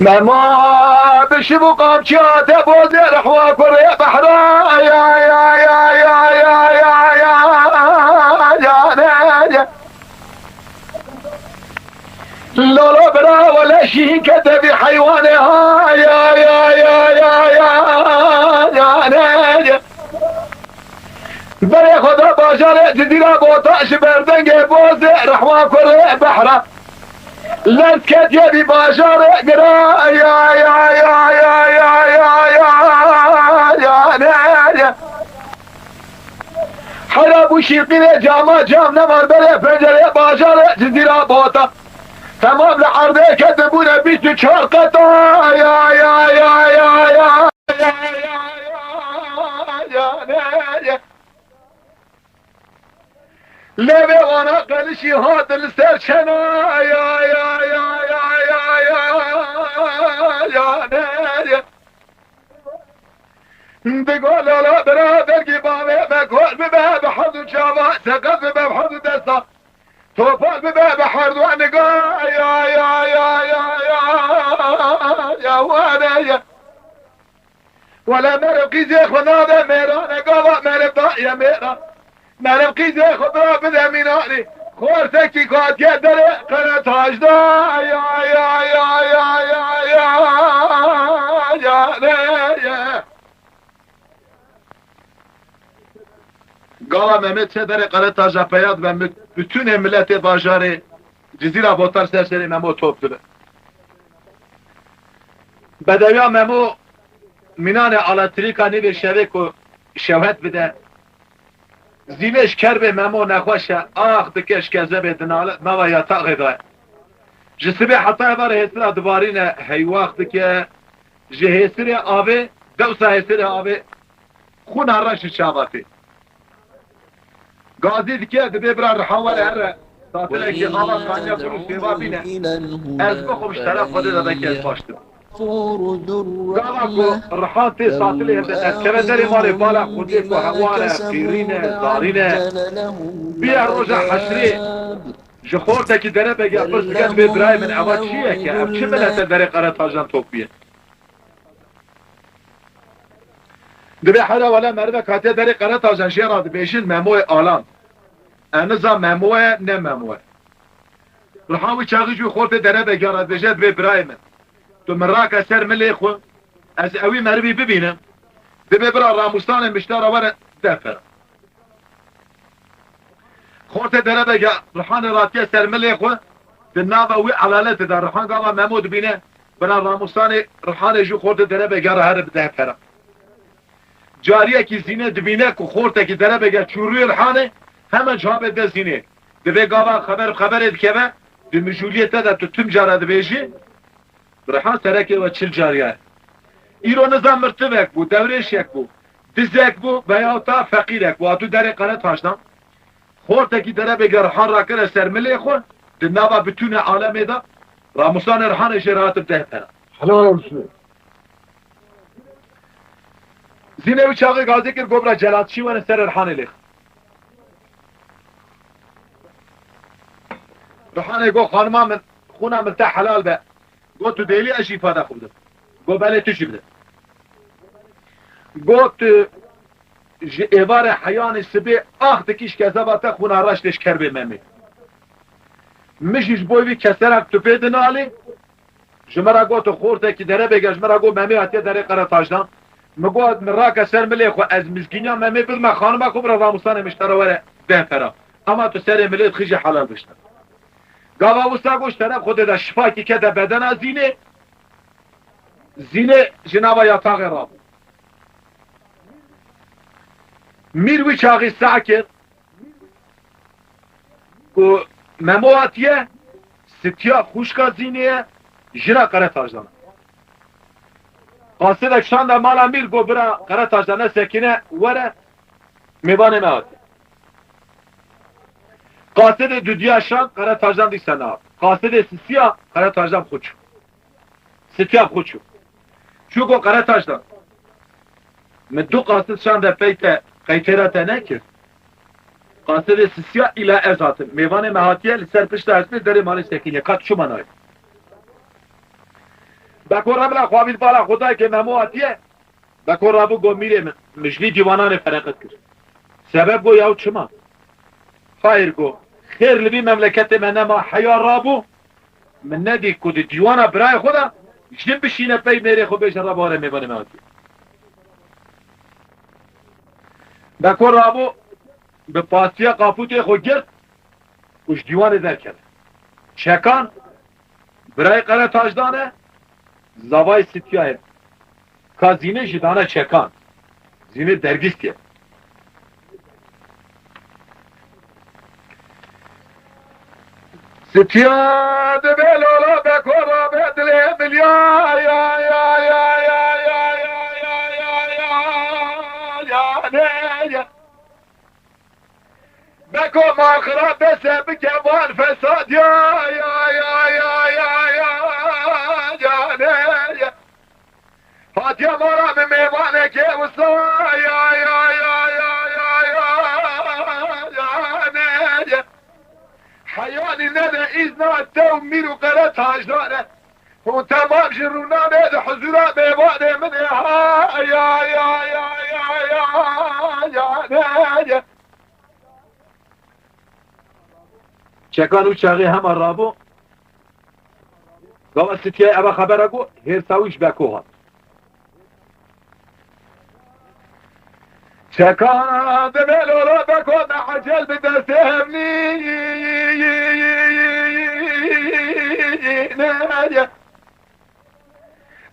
Mema bişiv û qamçiya te bozê rehwa kurê behra, ya, ya, canê ye. Lolo bira wele şîn kete vî heywanê ha, ya, ya, canê ye. Berê xwe da bajarê Cizîra Bota ji ber dengê bozê rehwa kurê behra. Lez ketiye vî bajarê gira, ya, ya, canê ye. Hera bû şîqînê cama cam nemar berê pencerê bajarê Cizîra Bota. Temam li erdê ketibûne bîst û çar qeta, ya, ya, canê ye. Lê vê wana qelişî hat li ser çena, ya, ya, canê ye. Digo lala bira dergî bavê me kor bibe bi herd û çava, seqet bibe bi herd û desta. Topal bibe bi her du niga, ya, ya, ya, were ye. Wele meriv qîzê xwe nade mêrane, gava meriv daye mêran. Meriv qîzê xwe bira bide mînanî. Xortekî katiye derê qere taşda, ya, ya, canê ye. Gava Memo çê derê Qeretaja peya dibe, mi-, bütünê miletê bajarê Cizîra Botar ser serê Memo top dibe. Bedewiya Memo mînanê elektrik a nîvê şevê ku şewhet bide. Zînê ji kerbê Memo nexweş e, ax dike ji kezebê dinale, nava yataxê de ye. Ji sibê heta êvarê hêsira dibarîne, heywax dike. Ji hêsirê avê, dewsa hêsirê avê, xûna reş ji çava tê. Gazî dike, dibê bira Rihan were here. Tatilekî ava kaniya ku rû sêva bîne. Ez bixwim ji teref Xwedê de belkî ez baş dibim. Gava ku Rihan tê tatilê hevde derkeve derê malê bala Xwedê ku hewar e, qîrîn e, zarîn e. Bîya roja heşrê ji xortekî derebege pirs dike, dibê birayê min, eva çi ye ke? Ev çi milete derê Qeretajan top bûye? Dibê hera wele merivek hatiye derê Qeretajan jê re dibêjin Memoyê Alan. E niza Memo ye, ne Memo ye. Rihan wî çaxî jî xortê derebege re dibêje, dibê birayê min, tu min rake ser milê xwe, ez ewî merivî bibînim. Dibê bira Ramûstanê miştara were deh pera. Xortê derebege Rihanê ratiye ser milê xwe, di nava wî elaletê de Rihan gava Memo dibîne, bira Ramûstanê Rihanê jî xortê derebege re here bi deh pera. Cariyekî Zînê dibîne ku xortekî derebege çû rûyê Rihanê, hemen çavê de Zînê. Dibê gava xeber bi xeberê dikeve, di mijûliyê te de tu tim cara dibêjî, Rihan serekê we çil cariya ye. Îro niza mirtivek bû, dewrêşek bû, dizek bû veyahûta feqîrek bû, hatû derê Qeretaşdan. Xortekî derebege Rihan rakire ser milê xwe, di nava bitûnê alemê de, Ramûsanê Rihanê jê re hatib deh pera. Helal olsun. Zînê wî çaxê gazê kir, got bira celatçî werin serê Rihanê lêxin. Rihanê got, xanima min, xûna min te helal be. Got, tu dêlî ez jî îfada xwe bidim. Got, belê tu jî bide. Got, tu ji êvarê heyanê sibê ax dikî ji kezeba te xûna reş tê ji kerbê Memê. Min jî ji bo vî keserek tu pê dinalî. Ji min re got, tu xortekî derebege, ji min re got, Memê hatiye derê Qeretaşdan. Min got, min rake ser milê xwe, ez mizgîniya Memê bidime xanima xwe, bira Ramûstanê miştara were deh pera. Ama tu serê milê dixî jî helal bişte. Gava wisa got, ji teref Xwedê de şifakî kete bedena Zînê. Zînê ji nava yataxê rabû. Mîr wî çaxî seh kir ku Memo hatiye, Sitiya xwişka Zînê ye, jina Qeretaşdan e. Qasidek şande mala mîr, got, bira Qeretaşdan, ne sekine, were, mêvanê me hatiye. Qasidê dudiya şand, Qeretaşdan dîsa nehat. Qasidê sisiya, Qeretaşdan xwe çû. Sitiya xwe çû. Çû got, Qeretaşdan, min du qasid şande pey te, qeytêra te nekir. Qasidê sisiya îla ez hatim. Mêvanê me hatiye, li ser pişta hespê derê malê sekiniye. Ka tu çima nayê? Beko re bila xwe avît bala xwe dayikê Memo hatiye. Beko rabû got, mîrê min, min ji vî dîwananê fereqet kir. Sebeb got, yaw çima? Xayr got, xêr li vî memleketê me nema, heya rabû. Min nedî ku di dîwana birayê xwe de jin bişîne pey mêrê xwe, bêje, re bare mêvanê me hatiye. Beko rabû, bi pastiya qapûtê xwe girt û ji dîwanê derkeve. Çekan, birayê Qeretaşdan e, zavayê Sitiyayê. Ka Zînê jî dane çekan. Zînê dergîstiye. Sitiya dibe lala, Beko rabe dilê milya, ya, ya, ne, ya. Beko maxira bese bike van fesad, ya, ya, ne, ya. Hatiye mala min mêvanekê wisa, ya, ya, ne, ya. Heyanî nede îzna te û mîr û Qeretaşdan e. Hûn temam ji rûnanê di huzûra mêvanê min ê ha, ya, ya, ne, ya. Çekan û çaxê hema rabû. Gava Sitiyayê eva xebera got, hêrsa wî ji Beko hat. Çeka divê lolo beko me ecel bi destê hevnî ne ye.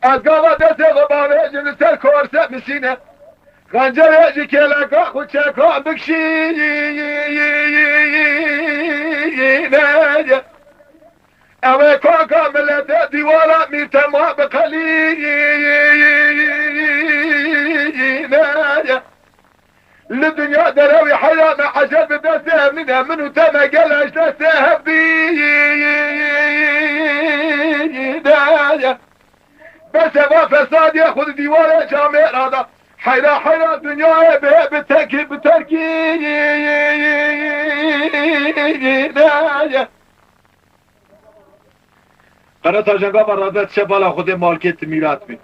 Ez gava destê xwe bavêjim li ser korse misîne. Xencerê ji kêleka xwe çeka bikşîne ye. Ew ê kaka milete dîwara mîr tema biqelîne ye. Li dinya derewî heyra me ecel bi destê hevnîne, min û te me gel ji destê hev dîne ye. Bes eva fesadê xwe di dîwarê camêra da. Heyra heyra dinyayê bê bi tekî bi terkî ne ye. Qeretajan gava rade diçe bala Xwedê malkê ti mîrat bî.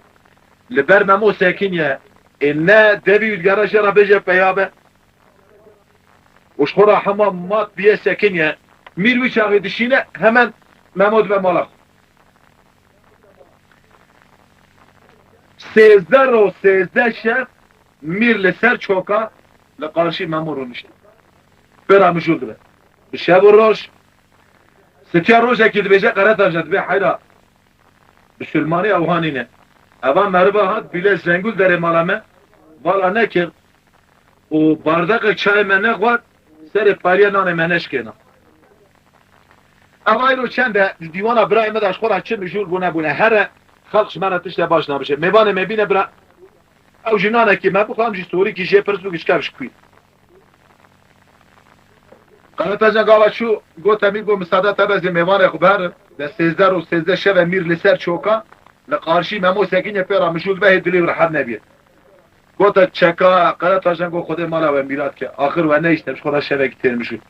Li ber Memo sekiniye. Ê ne devî û digere jê re bêje peya be. Û ji xwe re hema mat bûye sekiniye. Mîr wî çaxê dişîne hemen Memo dibe mala xwe. Sêzdeh roj sêzdeh şev mîr li ser çoka li qarşî Memo rûnişt. Pê re mijûl dibe. Bi şev û roj Sitiya rojekî dibêje Qeretajan dibê heyra. Bisilmanî ew hanîne. Eva meriva hat bîle zengûl derê mala me. Vala nekir. Û bardaqek çayê me nexwar. Serê pariya nanê me neşkêna. Eva îro çend e di dîwana birayê me de ji xwe re çi mijûl bûne bûne. Here xelq ji me re tişte baş nabişe. Mêvanê me bîne bira. Ew jî nanekî me bixwe, em jî sorîkî jê pirs bû gişkev ji kû. Qeretajan gava çû, gote mîr, got, "Misade te be, ez ê mêvanê xwe biherim." De sêzdeh roj sêzdeh şev e mîr li ser çoka, li qarşî Memo sekiniye pê re mijûl dibe, hê dilê wî rehet nebiye. Gote, "Çeka, Qeretajan, got, Xwedê mala we mîrat ke. Axir we nehişte, ji xwe re şevekî têr mijûl."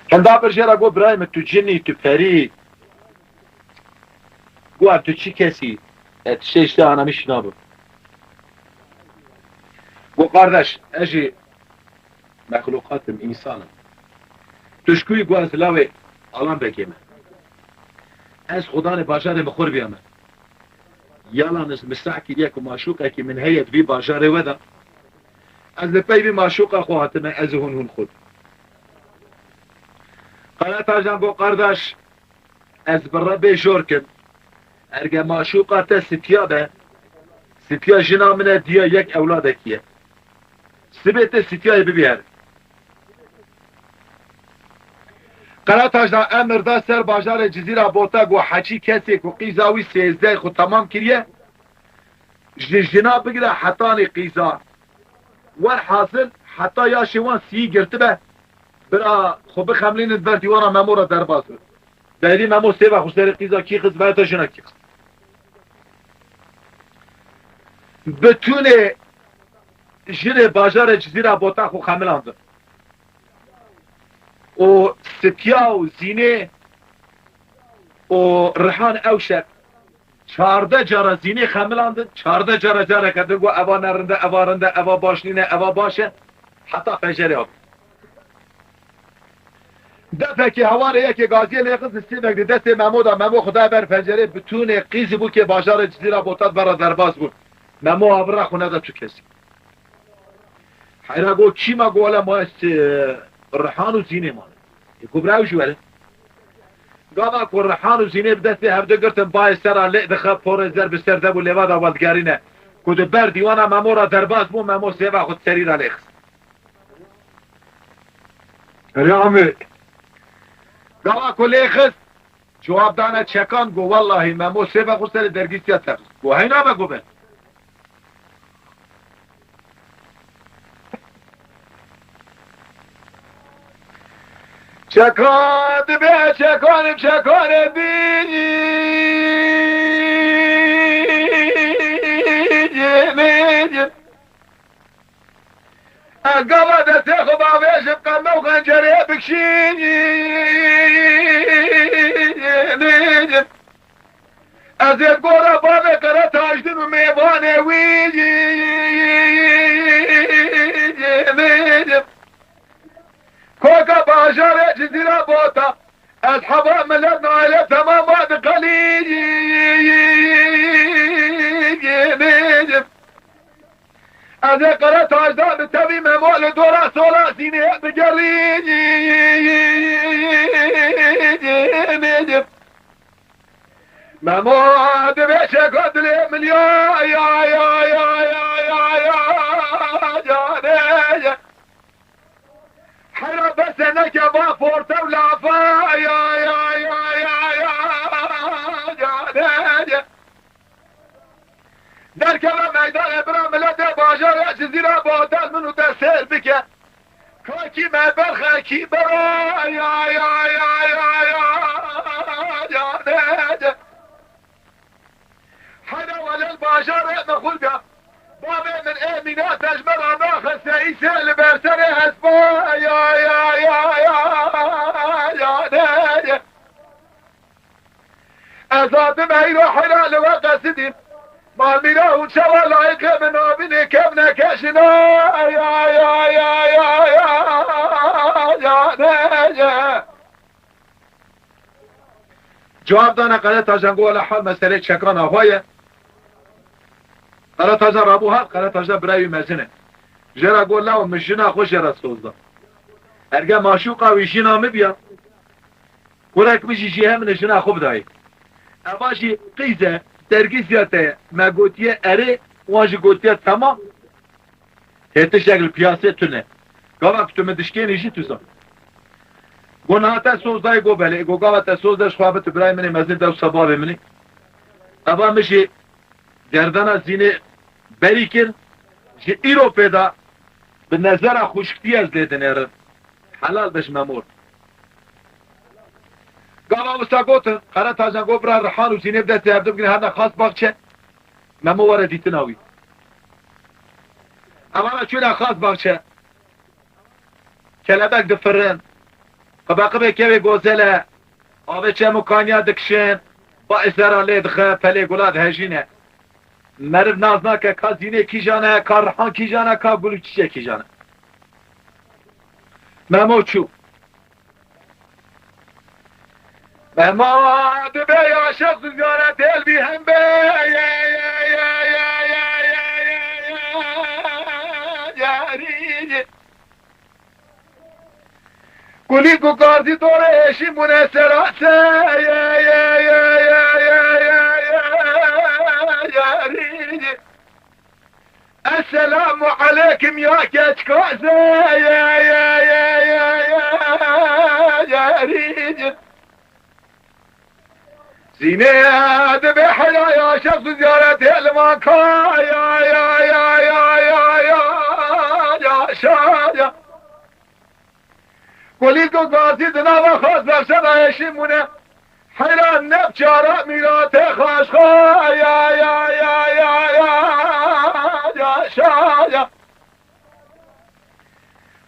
Henda bir jê re got, "Birayê min, tu cin î, tu perî î." Got, "Ev tu çi kesî? E, tu şey işte anamîş nabim." Got, "Kardeş, ez jî mexluqat im, însan im." Tu ji ku yî? Got, "Ez lawê Alan Begê me. Ez xudanê bajarê min xwe biyame. Yalan ez misah kiriye ku maşûqekî min heye di vî bajarê we de. Ez li pey vî maşûqa xwe hatime, ez û hûn hûn xwe." Qeretajan got, "Kardeş, ez bi Rebê jor kim. Erge maşûqa te Sitiya be, Sitiya jina min e, diya yek ewladekî ye. Sibê te Sitiyayê bibî her." Qeretajan emir da ser bajarê Cizîra Bota, got, "Heçî kesê ku qîza wî sêzdeh xwe temam kiriye, ji jina bigire hetanî qîza werhasil heta yaşê wan sî girtibe, bira xwe bixemlînin ber dîwana Memo re derbas bin." Berî Memo sêva xwe serê qîza kî xist, vayeta jina kî xist. Bitûnê jinê bajarê Cizîra Bota xwe xemilandin. Û Sitiya û Zînê û Rihan ew şev çardeh cara Zînê xemilandin, çardeh cara careke din got, "Eva ne rind e, eva rind e, eva baş nîne, eva baş e." Heta fecerê hat. Defekê hewarê yekê gaziyê lê xist, sêvek di destê Memo de, Memo xwe da ber pencerê, bitûnê qîzî bû kê bajarê Cizîra Botat vera derbas bûn. Memo avira xwe neda tu kesî. Heyra got, "Kî ma?" Got, "Wele ma, e, Rihan û Zînê mane." Ê, got, "Bira ew jî were." Gava ku Rihan û Zînê bi destê hevdu girtin, bayê sera lê dixe, porê zer bi ser de bû, lêva da weldigerîne. Ku di ber dîwana Memo ra derbas bû, Memo sêva xwe di serî ra lê xist. Erê Amê. Gava ku lê xist, cewab dane çekan, got, "Wellahî Memo sêva xwe serê dergîstiya te xist." Got, "Heyna me?" Got, "Be." Çekan dibe çekanim çekanê bînim. Ez gava destê xwe bavêjim, qeme û xencerê bikşînim. Ez ê gora bavê Qere Tajdin û mêvanê wî. Koka bajarê Cizîra Bota. Ez heva milet naile temama diqelî. Qere Tacda bi tevî Memo li dora sola Zînê digerî. Memo dibê çeka dilê min ya, ya, ya. Hera bese neke va forte û lafa ya, ya, ya. Derkeve meydanê bira miletê bajarê Cizîra batel min û te sêr bike. Ka kî me berxe kî bera ya, ya, ya. Heyra welel bajarê min xurga. Bavê min ê mîna te ji me re naxiste îsê li ber serê hespa ya, ya, ya, ya, ya. Ez hatim heyra heyra li we qesidîm. Malmîra hûn çawa layîqê min nabînê kevneke jina ya, ya, ya, ya, ya, ya, ne, ya. Cewab dane Qere Tajan, got, "Wele hal meselê çekana xwe ye." Qere Tajan rabû hat, Qere Tajan birayê wî mezin e. Jê re got, "Lawo, min jina xwe jê re soz da. Erge maşûqa wî jina min biya, kurek min jî jê hemin e jina xwe bidayê." Eva jî qîz e, dergîziya te ye. Me gotiye erê, wan jî gotiye temam. Hê tiştek li piyasê tune. Gava ku tu min dişkênî jî tu zan. Go niha te soz dayê, go belê. Go gava te soz de ji xwe bi tu birayê min ê mezin, dewsa bavê min î. Eva min jî gerdana Zînê berî kir. Ji îro pê de bi nezera xwişktiye ez lê dinêrim. Helal be ji me mor. Gava wisa gotin, Qere Tajan got, "Bira Rihan û Zînê bi destê hevdu bigrin, herne Xas Baxçe." Memo were dîtina wî. Evana çûne Xas Baxçe. Kelebek difirin. Qibeqibê kevê gozele. Avê çem û kaniya dikişin. Ba îzera lê dixe, pelê gula dihejîne. Meriv nas nake ka Zînê kîjan e, ka Rihan kîjan e, ka Gulî Çiçek kîjan e. Memo çû. Mema dibe yaşa ziyaret elbî hem be. Kulî ku kazî dore eşî mune serase. Esselamu aleykum ya keçkaze, ya, ya, ya, ya, ya, ya, ya, rîc. Zînê dibe heya ya şexs û ziyaretê li van ka, ya, ya, ya, ya, ya, ya, ya, şa, ya. Kulî ku gazî di nava xas nefse de eşî mûne. Heyran ne biçara mîratê xaşxa ya, ya, ya, ya, ya, ya, şa, ya.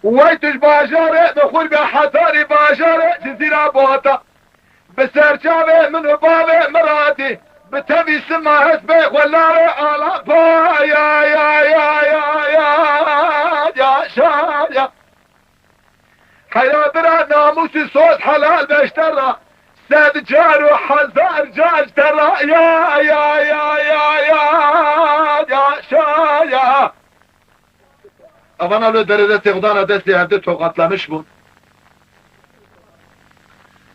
Wey tu ji bajarê bi xurbe hetarî bajarê Cizîra Bota. Bi serçavê min û bavê Miratî. Bi tevî sima hespê xwe larê Alapa ya, ya, ya, ya, ya, ya, şa, ya. Heyra bira namûsî soz helal beş te ra. Sed car û hezar car ji te ra ya, ya, ya, ya, ya, ya, şa, ya. Evana li derê destê xwe dana destê hevdê toqatlamiş bûn.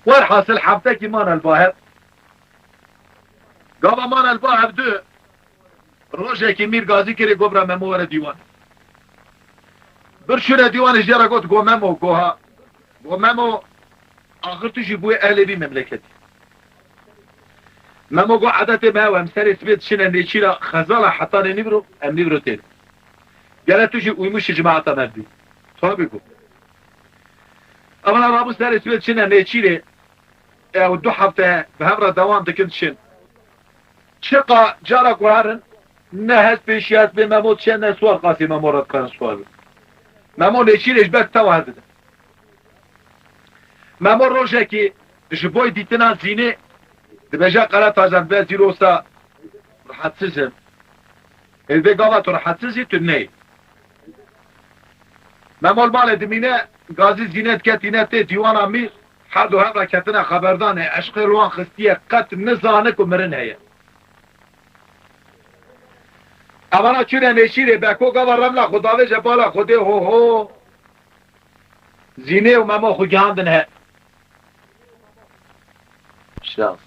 Werhasil heftekî mane li ba hev. Gava mane li ba hevdu. Rojekî Mîr Gazî kirê, got, "Bira Memo were dîwan." Bir şûre dîwanê jê re got, go Memo, go ha. Go Memo, axir tu jî bûyê ehlê vî memleketî. Memo go, "Edetê me ew, em serê sibê diçine nêçîra xezala hetanê nîvro, em nîvro têne." Gele tu jî uymuşî cemaeta me dî. Tabi go. Evana rabû serê sibê diçine nêçîrê. Ew du hefte bi hev re dewam dikin diçin. Çiqa cara ku herin, ne hespê şî hespê Memo diçe, ne siwar qasî Memo re dikarin siwar bin. Memo nêçîrê ji ber tewa hevdide. Memo rojekî ji boy dîtina Zînê dibêje, Qere Tajan, be zîrosa rehetsiz im. Ê vê gava tu rehetsiz î, tu neyê. Memo li malê dimîne, Gazî Zînê dike tîne tê dîwana Mîr, her du hev re ketine xeberdanê, eşqê li wan xistiye, qet nizane ku mirin heye. Evana çûne nêşîrê, Beko gava remla xwe davêje bala Xwedê, ho ho. Zînê û Memo xwe gihandin he. Şans.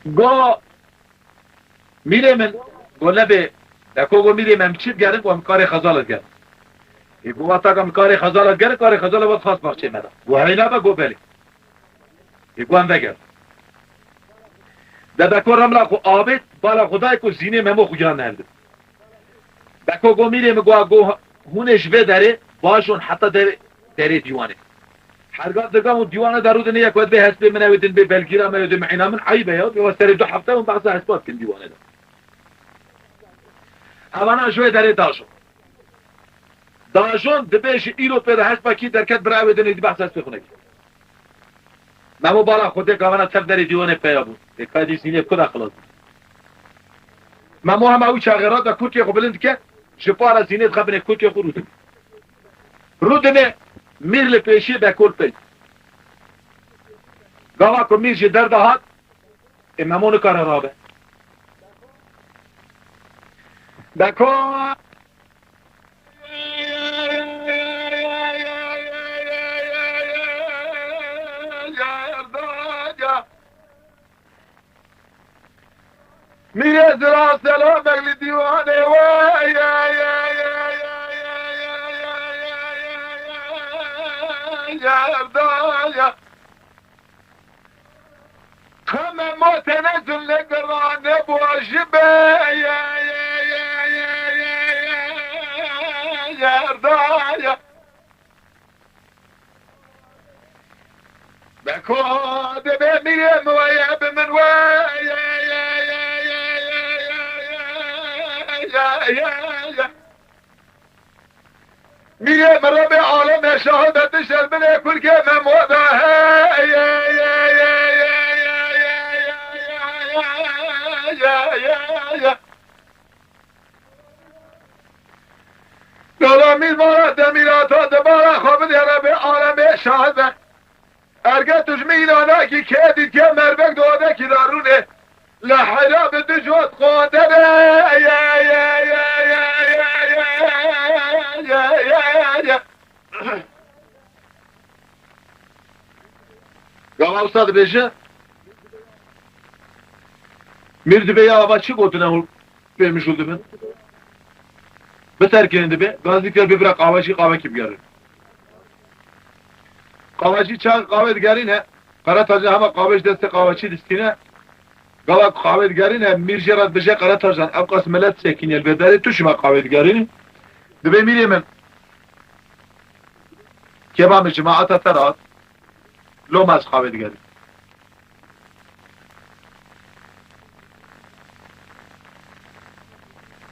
Go, mîrê min, go nebê, Beko go mîrê min, em çi digerin, go em karê xezala digerin. Ê, go wata ka em karê xezala digerin, karê xezala vat xas baxçê me de. Go heyna be, go belê. Ê, go em vegerin. De Beko remla xwe avêt, bala xwe dayê ku Zînê Memo xwe gihan hevdin. Beko go mîrê min, go, go hûn ê ji vê derê bajon heta derê, derê dîwanê. Herga dirga hûn dîwanê de rûdinê, yek we dibê hespê min, ew ê din bê belgîra me, ew ê din mehîna min, eyb e ya, dê we serê du hefte hûn behsa hespa dikin dîwanê de. Evana ji wê derê dajon. Dajon dibê ji îro pê de hespa kî derket bira ew ê din êdî behsa hespê xwe nekî. Memo bala Xwedê gavana tev derê dîwanê peya bû. Ê ka dî Zînê ku de xilas bû. Memo hema wî çaxê rate kurkê xwe bilind dike, ji para Zînê dixe binê kurkê xwe rûdinê. Rûdinê mîr li pêşî, Beko li pey. Gava ku mîr ji derve hat, ê Memo nikare rabe. Beko! Mîrê zira selamek li dîwanê we. Xeme ma tenezul ne girane bu ajibe. Beko dibê mîrê min weye bi min we. Mîrê min Rebê alemê şahid e, dişel binê kulkê Memo de. Dola mîr mala demîra ta dibara xwe bidê Rebê alemê şahid e. Erge tu ji min înanakî kê dîtiye merbek di odekî de rûnê. Li heyra bi du cot qonde be. Gava wisa dibêje. Mîr dibê ya ava çi gotine hûn pê mijûl dibin. Biterkinin dibê. Gazî kir bê bira qawecî qawekî bigerin. Qawecî çax qawe digerîne. Qeretajan hema qawê ji destê qawecî distîne. Gava ku qawê digerîne, mîr jê re dibêje Qeretajan, ev qas milet sekîniye li vê derê, tu çima qawê digerînî? Dibê mîrê min. Kêba min cemaeta te re hat. Loma ez qawê digerîm.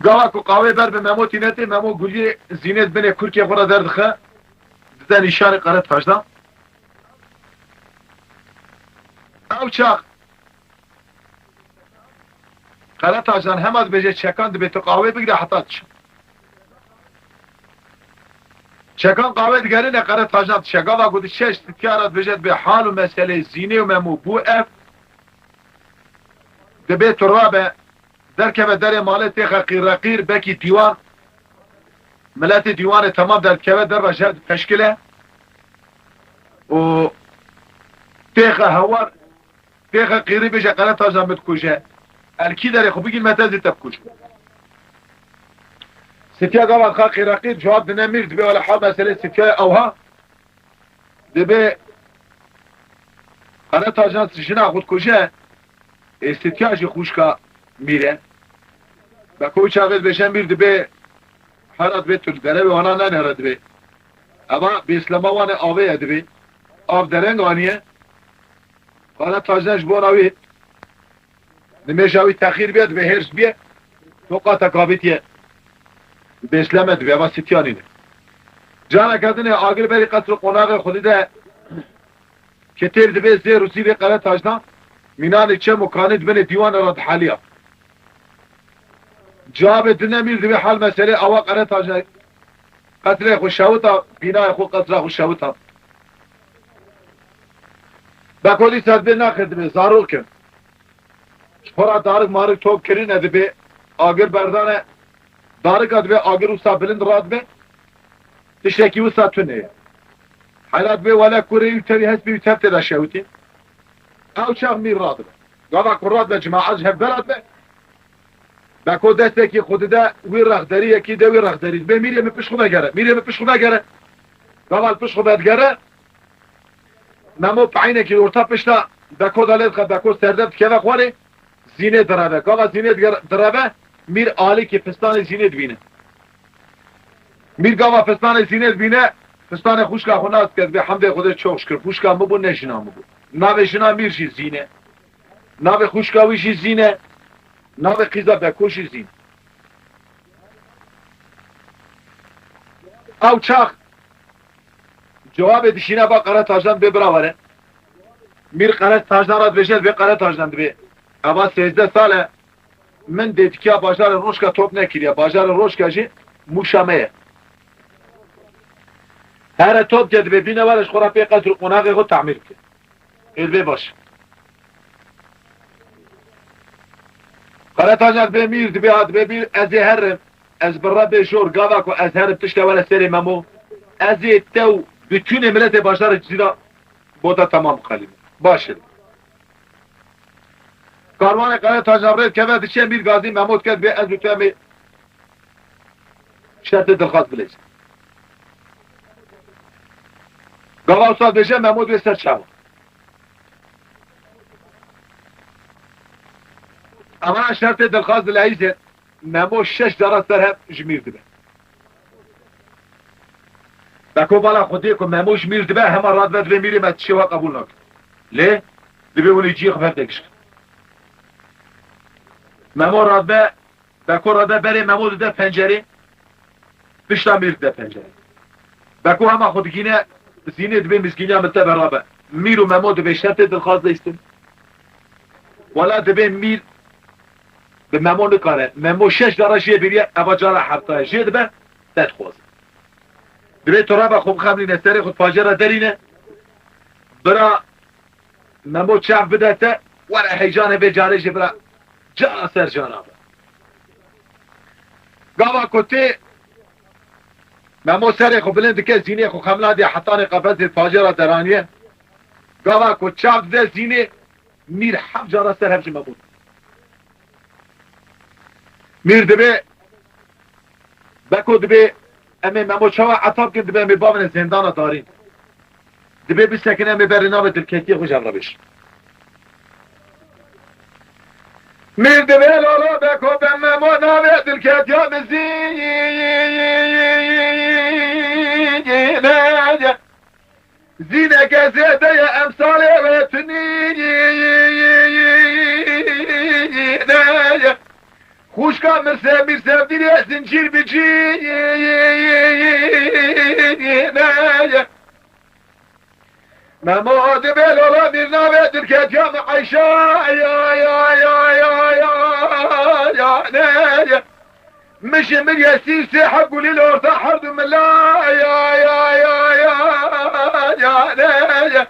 Gava ku qawê ber bi Memo tîne tê, Memo guliyê Zînê di binê kurkê xwe re derdixe, dide nîşanê Qeretajan. Ew çax Qeretajan hema dibêje çekan dibê tu qawê bigire heta diçe. Çekan qawê digerîne, Qeretajan diçe. Gava ku diçe ji Sitya re dibêje dibê hal û meselê Zînê û Memo bû ev. Dibê tu rabe, derkeve derê malê têxe qîreqîr, bekî dîwan. Miletê dîwanê temam derdikeve derve, jer dipeşkile û têxe hewar, têxe qîrî bêje Qeretajan min dikuje. El kî derê xwe bigîn me te zî te bikujim. Sitya gava dixa qîreqîr cewab dine mîr, dibê wele hal meselê Sityayê ewha. Dibê Qeretajan jina xwe dikuje, ê Sitya jî xwişka mîr e. Beko wî çaxê dibêje mîr dibê hera dibê tu li derevê wana nenere dibê. Eva bêslema wan e, avê ye dibê. Av dereng aniye. Qeretajan ji bona wî nimêja wî texîr bûye, dibê hêrs bûye. Toqateka avêtiye. Bêsleme dibê, eva Sitya nîne. Caneke dinê agir berî qesr û qonaxê xwedî de Ketêr dibê zêr û zîrê Qeretajan, mînanê çem û kanî di binê dîwanê re diheliya. Cavê dine mîr dibê hal meselê awa Qeretajan qesrê xwe şewita, bînayê xwe, qesra xwe şewita. Beko dîsa dibê naxir dibê, zarok in. Xora darik marik top kirine dibe, agir berdane, darika dibe agir wisa bilind radibe, tiştekî wisa tune ye. Hela dibe wele kurê wî tevî hespî wî tev tê de şewitî. Ew çax mîr radibe. Gava ku radibe cemaet ji hev bela dibe. Beko destekî xwe dide wî rexderî, yekî de wî rexderî. Dibe mîrê min pişt xwe vegere, mîrê min pişt xwe vegere. Gava li pişt xwe vedigere. Memo peynekî li orta pişta Beko de lê dixe, Beko serdeb dikeve xwarê, Zînê direve. Gava Zînê diger-, direve, mîr alîkî pistanê Zînê dibîne. Mîr gava pistanê Zînê dibîne, pistanê xwişka xwe nas dike, dibê hemdê Xwedê çok şikir, xwişka min bû, ne jina min bû. Navê jina mîr jî Zîne. Navê xwişka wî jî Zîne. Navê qîza Beko jî Zîne. Ew çax cewabê dişîne ba Qere Tajan bê bira were. Mîr Qere Tajan re dibêje, dibê Qere Tajan dibê. Eva sêzdeh sal e. Min dêtikiya bajarê Roşka top nekiriye. Bajarê Roşka jî Mûşa me ye. Here top ke dibe bîne were ji xwe re pê qesr û qonaxê xwe tamîr bike. Ê dibe baş. Qeretaja dibe mîr, dibe ha, dibe mîr, ez ê herim. Ez bi Rebê jor gava ku ez herim tişte were serê Memo. Ez ê te û bütünê miletê bajarê Cizîra bota tamam xelîme. Baş e. Karwanê Qeretajan rê dikeve diçe Mîr Gazî Memo dike dibê ez û tu em ê şertê dilxwaz bilêzin. Gava usa dibêje Memo dibê ser çawa. Ama şertê dilxwaz dileyîzê Memo şeş cara ser hev ji Mîr dibe. Beko bala Xwedê ku Memo ji Mîr dibe, hema radibe dibê Mîrê me tişê we qebûl nake. Lê dibê hûn ê ciyê xwe hev de giş kin. Memo radibe, Beko radibe berê Memo dide pencerê, pişta Mîr dide pencerê. Beko hema xwe digîne, Zînê dibê mizgîniya min te berabe. Mîr û Memo dibê şertê dilxwaz de îstin. Wela dibê Mîr bi Memo nikare. Memo şeş cara jê biriye, eva cara hefta ye. Jê dibe, te dixwaze. Dibê tu rava xwe bixemlîne, serê xwe pajê re derîne. Bira Memo çav bide te, were heyecanê vê carê jî bira cara ser cara be. Gava ku tê Memo serê xwe bilind dike, Zînê xwe xemla diye hetanê qefesê pajê re deraniye. Gava ku çav dide Zînê, Mîr heft cara ser hev ji Memo. Mîr dibê, Beko dibê, em ê Memo çawa eta bikin, dibê em ê bavêne zêndana darîn. Dibê bisekin, em ê berê navê dilketiyê xwe ji hev re bêjin. Mîr dibê lala Beko be Memo navê dilketiya min Zîne ye. Zîneke zêde ye emsalê wê tunî ne ye. Xwişka min se mîr sevdîrê zincîr bi cî ne ye. Memo dibê lola mîr navê dilketiya min Eyşa ya ya ya ya ya ya ne ye. Min ji min ye sî sê heb gulî li orta herdu mila ya ya ya ya ya ne ye.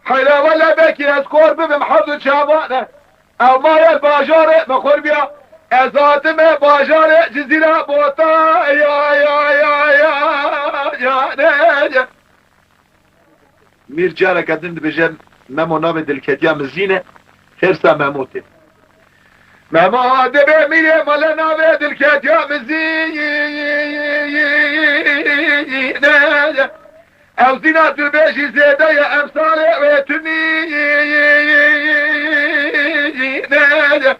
Heyra wele belkî ez kor bibim herdu çavane. Ew maye bajarê min xurbiya. Ez hatime bajarê Cizîra bota ya ya ya ya ya ne ye. Mîr careke din dibêje, Memo navê dilketiya min Zîn e, hêrsa Memo tê. Memo dibê mîrê mele navê dilketiya min Zîn e. Ew Zîna tu bêjî zêde ye, emsalê wê tunî ne ye.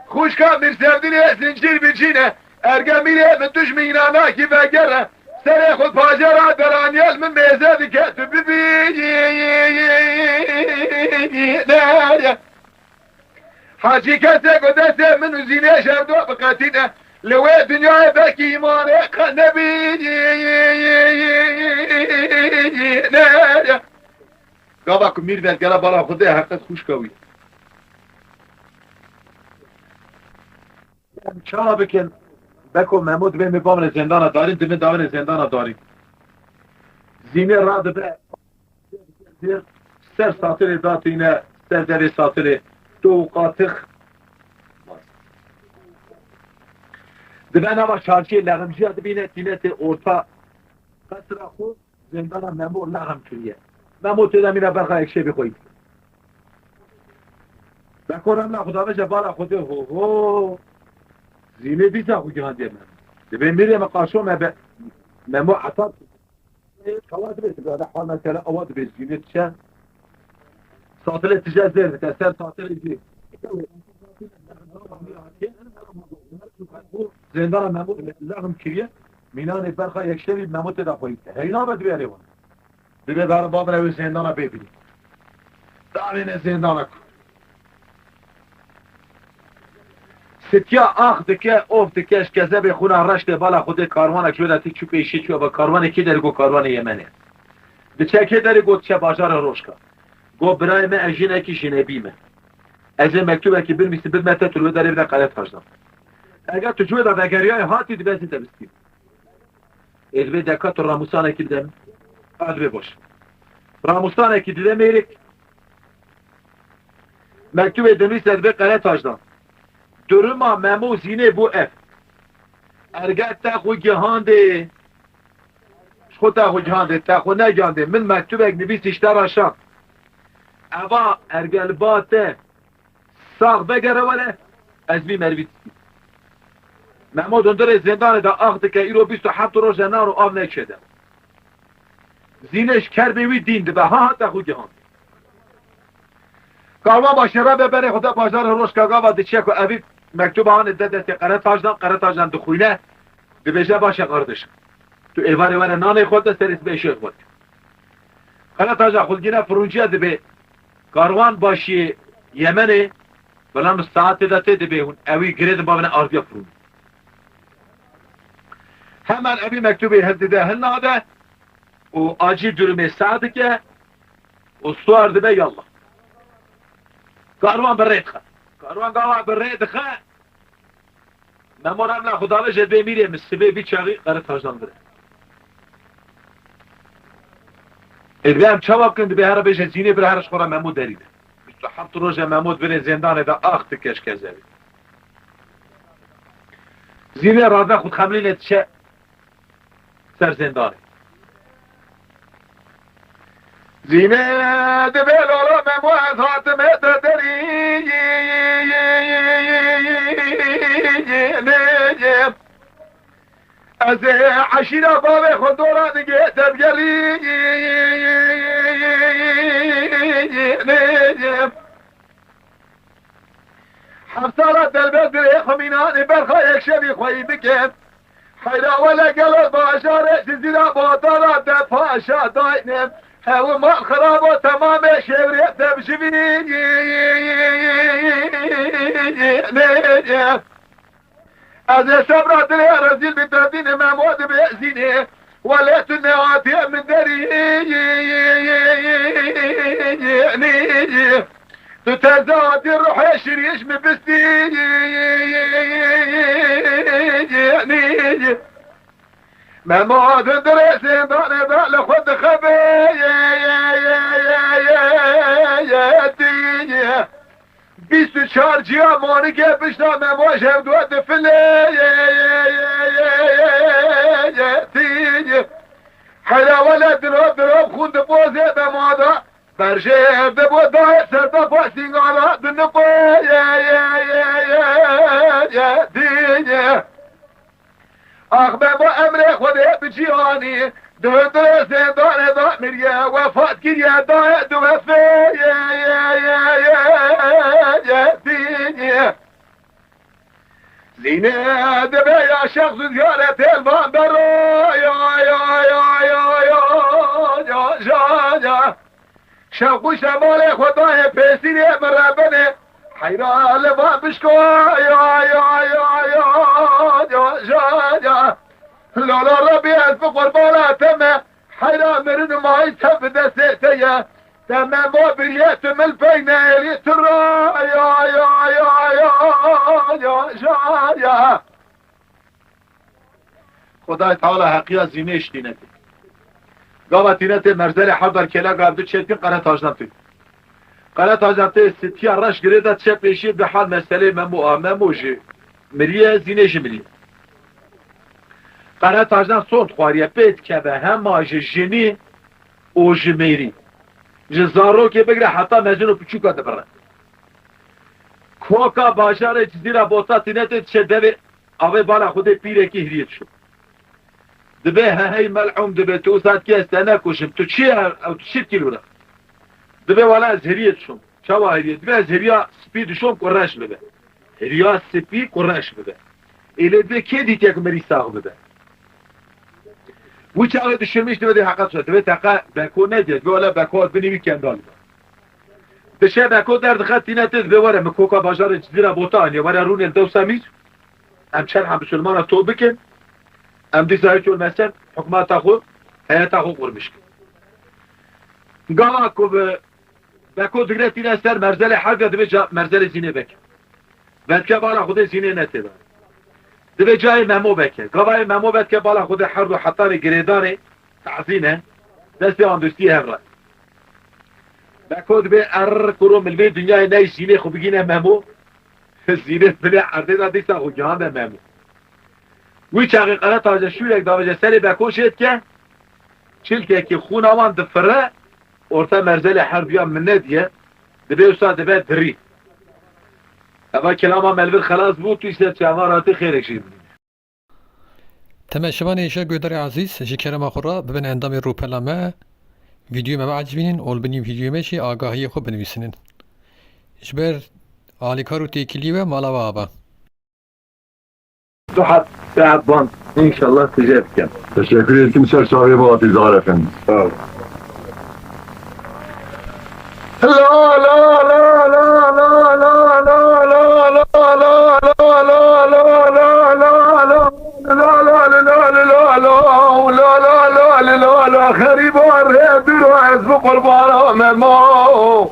Xwişka mîr sevdînê zincîr bi cî ne. Erge mîrê min dujmînanakî vegere. Serê xwe pajê re deraniye li min mêze dike tu bibî ne ye. Hecî kesê ku destê min û Zînê ji hev do biqetîne, li wê dinyayê belkî îmanê qe nebî ne ye. Gava ku mîr vegere bala Xwedê heqet xwişka wî. Em çawa bikin? Beko Memo dibê me bavêne zêndana darîn, dibê davêne zêndana darîn. Zînê radibe ser satilê datîne, ser devê satilê. To û qatix Dibe nava çarşiyê leximciya dibîne tîne tê orta qesra xwe, zêndana Memo lexim kiriye. Memo tê de mîna berxa yekşevî xwe yî. Beko remla xwe daveje bala xwe dê ho ho. Zînê dîsa xwe gihandiye Memo. Dibê mîrê me qaşo me be. Memo heta Kawa dibe, dibe, hal mesela awa dibe, zînê diçe. Satilê tije zêr dike, ser satilê jî. Zêndana Memo lexim kiriye. Mînanê berxa yekşevî Memo tê de xweyî. Heyna be dibe erê wan. Dibe ber bavine wê zêndana bê bînî. Davêne zêndana ku. Sitiya ax dike, of dike, ji kezebê xwina reş tê bala xwe dê karwanek ji wê de tê çû pêşî çû, eva karwanê kê derê got karwanê Yemenê. Diçe kê derê got diçe bajarê Rojka. Got birayê me ez jinekî jinebî me. Ez ê mektubekî binivîsim bidime te tu li wê derê bide Qerethacan. Eger tu ji wê de vegeriyayê hatî dibe ez ê te bistînim. Ê divê deka tu ramûsanekî bide min. A divê baş. Ramûsanekî dide mêrik. Mektubê dinivîse divê Qerethacan. Duruma Memo û Zînê bû ev. Erge te xwe gihandê. Ji xwe te xwe gihandê, te xwe negihandê. Min mektubek nivîsî ji te re şand. Eva erge li ba te sax vegere were, ez vî merivî distînim. Memo dundirê zêndanê de ax dike, îro bîst û heft roj e naro av neçe de. Zînê ji kerbê wî dîn dibe, ha ha te xwe gihand. Karwan başê re be berê xwe de bajarê Rojka gava diçe ku evî mektuba hanê de destê Qerethacan, Qerethacan dixwîne, dibêje baş e qardiş. Tu êvarê were nanê xwe de serê sibê şêx xwe. Qerethacan xwe digîne firûnciya dibê karwan başiyê Yemenê, belam saetê de tê dibê hûn ewî girê dibavine ardiya firûn. Hemen evî mektubê hildide hilnade û acî durumê seh dike û suar dibe yallah. Karwan bi rê dixe. Karwan gava bi rê dixe. Memo remla xwe dave jê dibê mîrê min sibê vî çaxî Qerethacan dire. Ê dibê em çawa bikin, dibê here bêje Zînê bire here ji xwe re Memo derî de. Bîst û heft roje Memo di binê zêndanê de ax dike ji kezebê. Zînê rade xwe dixemilîne diçe ser zêndanê. Zînê dibê lala Memo ez hatime te derî. Ez ê eşîra bavê xwe dora digê te bigerî. Heft sala delbet dirê xwe mînanê berxa yekşevî xweyî bike. Heyra wele gelo bajarê Cizîra Batara de paşa dayne. Hew mal xirabo temamê şêwrê te bijivî. Ez ê sebra dilê rezîl bi derdînê Memo dibê Zînê. Welê tu nehatiyê min derî. Tu teze hatî ruhê şirîş min bistî. Memo dindirê zêndanê de li xwe dixebê. Bîst û çar ciya monikê pişta Memo ji hevdû difile. Heyra wele dirov dirov xûn dipozê Memo de. Berjê dibo dayê ser de pasîngana diniqo. Ax Memo emrê Xwedê bi cîhanî, di hundirê zêndanê de miriye, wefat kiriye, daye di wefê. Zînê dibe ya şex zuzgare têl van bero. Şex û şemalê Xwedayê pêsîrê min re binê. Heyra li van bişko. Lola Rebî ez bi qurbana te me. Heyra mirin û mayî te bi destê te ye. Te Memo biriye tu mil pey neyelî tu ra. Xwedayê Teala heqiya Zînê ji tînetê. Gava tînetê merzelê Hevdar Kêleka ev du çêdikin Qerethacan tê. Qerethacan tê sitiya reş girê de çe pêşî bi hal meselê Memo a. Memo jî miriye, Zînê jî miriye. Qeretajan sond xwariye pê dikeve hema ji jinî û ji mêrî. Ji zarokê bigire heta mezin û piçûka dibire. Koka bajarê Cizîra Bota tîne tê diçe devê avê bala Xwedê pîrekî hiriyê dişo. Dibê he hey mel'ûn dibê tu wisa dikê ez te nekuşim. Tu çi ye ew tu çi dikî li wira? Dibê wala ez hiriyê dişom. Çawa hiriyê? Dibê ez hiriya spî dişom ku reş bibe. Hiriya spî ku reş bibe. Ê lê dibê kê dîtiye ku mirî sax bibe? Wî çaxê dişirmîş dibê dê heqet şe. Dibê teqe beko nediye. Dibê wala beko binî wî kendal be. Dişe beko derdixe tîne tê dibê were min koka bajarê Cizîra Bota aniye were rûnê li dewsa mîr. Em çend heb misilmana to bikin. Em dîsa hiç olmesen hikûmeta xwe, heyeta xwe qurmiş kin. Gava ku bi beko digre tîne ser merzelê herga dibê ca merzelê zînê beke. Vedke bala Xwedê zînê netê de. Dibê cayê Memo veke. Gavayê Memo vedke bala Xwedê her du hetanê girêdanê tazî ne. Destê andustiyê hev re. Beko dibê er kuro min vê dinyayê ney zînê xwe bigîne Memo. Zînê binê erdê de dîsa xwe gihande Memo. Wî çaxê Qeretaje şûrek davêje serê Beko jê dike. Çilkekî xûna wan difire. Orta merzelê her duya min nediye. Dibê wisa dibe dirî. Eva kilama me li vir xelas bû, tu îşte çavan ratî xêrek jî bimîne. Temeşevanê hêja guhdarê ezîz, ji kerema xwe re bibin endamê rûpela me, vîdyoyê me biecibînin û li binî vîdyoyê me jî agahiyê xwe binivîsînin. Ji ber alîkar û têkiliyê we mala we ava. Du heb saet ban, înşallah tije bikim. Teşekkür ederim. Ser çavê bu Hatice Aref'in. Sağ ol. Xerîba rê dûr ez bi qurbana Memo.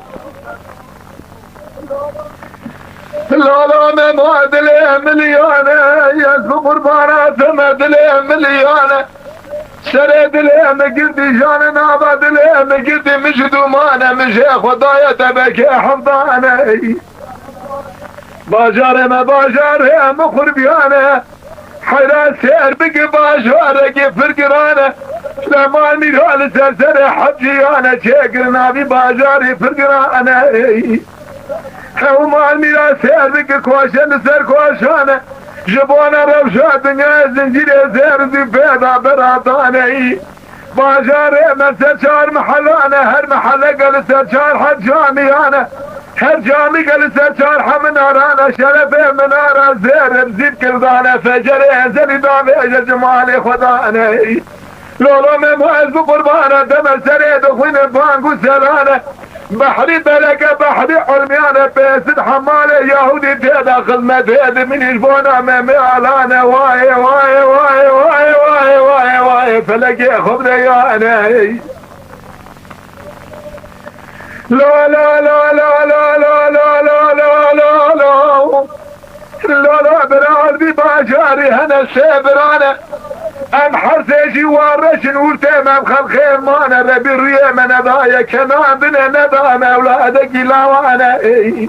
Lala Memo dilê miliyane, ez bi qurbana te me dilê miliyane. Serê dilê min girdî jane, nava dilê min girdî, min ji dûmane, min jê xwe daye te bekê hevdane. Bajarê me, bajarê min qurbiyane. Heyra sêr bike bajarekê pir giran e. Lê mal mîra li ser serê heciyane çêkir navî bajarê pir giran e. Hew mal mîra sêr bike koşe li ser koşan e. Ji bona rewşa dinyayê zincîrê zêr zî pê de beratane. Bajarê me ser çar mehelan e, her meheleke li ser çar heb camiyan e. Her camîke li ser çar heb minaran e, şerefê minara zêr bi zîv kirdan e, fecerê ezelî davêje ji malê xwe dan e. Lolo Memo ez bi qurbana te me serê dixwîne bang û seran e. Behrî beleke behrî ilmiyan e, pêsid hemalê Yahûdî tê de xizmetê dimînî ji bona me mealan e. Wayê, wayê, wayê, felekê xwe bideyane. La, la, la. Lala bira erdî bajarî hene sê birane. Em her sê jî wareşin ûrtê me em xelxê mane. Rebî rûyê me nedaye kenan bine nedame ewladekî lawane. Ey.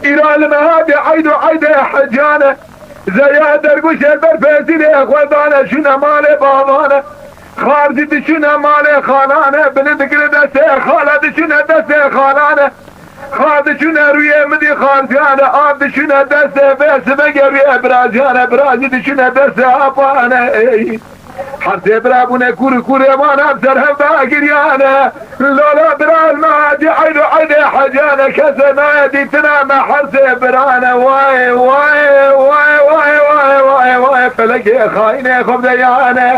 Îra li me hatî eyd û eydê hecane. Zeya dergûşê ber pêzîrê xwe dane şûne malê bavane. Xar jî diçûne malê xalane, bini digire destê xala diçûne destê xalane. Xar diçûne rûyê min dî xarziyane, av diçûne destê vê sibegê rûyê biraziyane, bira jî diçûne destê apane. Ey. Her sê bira bûne kûr û kûrê wan ev ser hev da giriyane. Lala bira li me hatî eyd û eydê hecane, kesê nayê dîtine me her sê birane. Way, way, way, felekê xayînê xwe bideyane.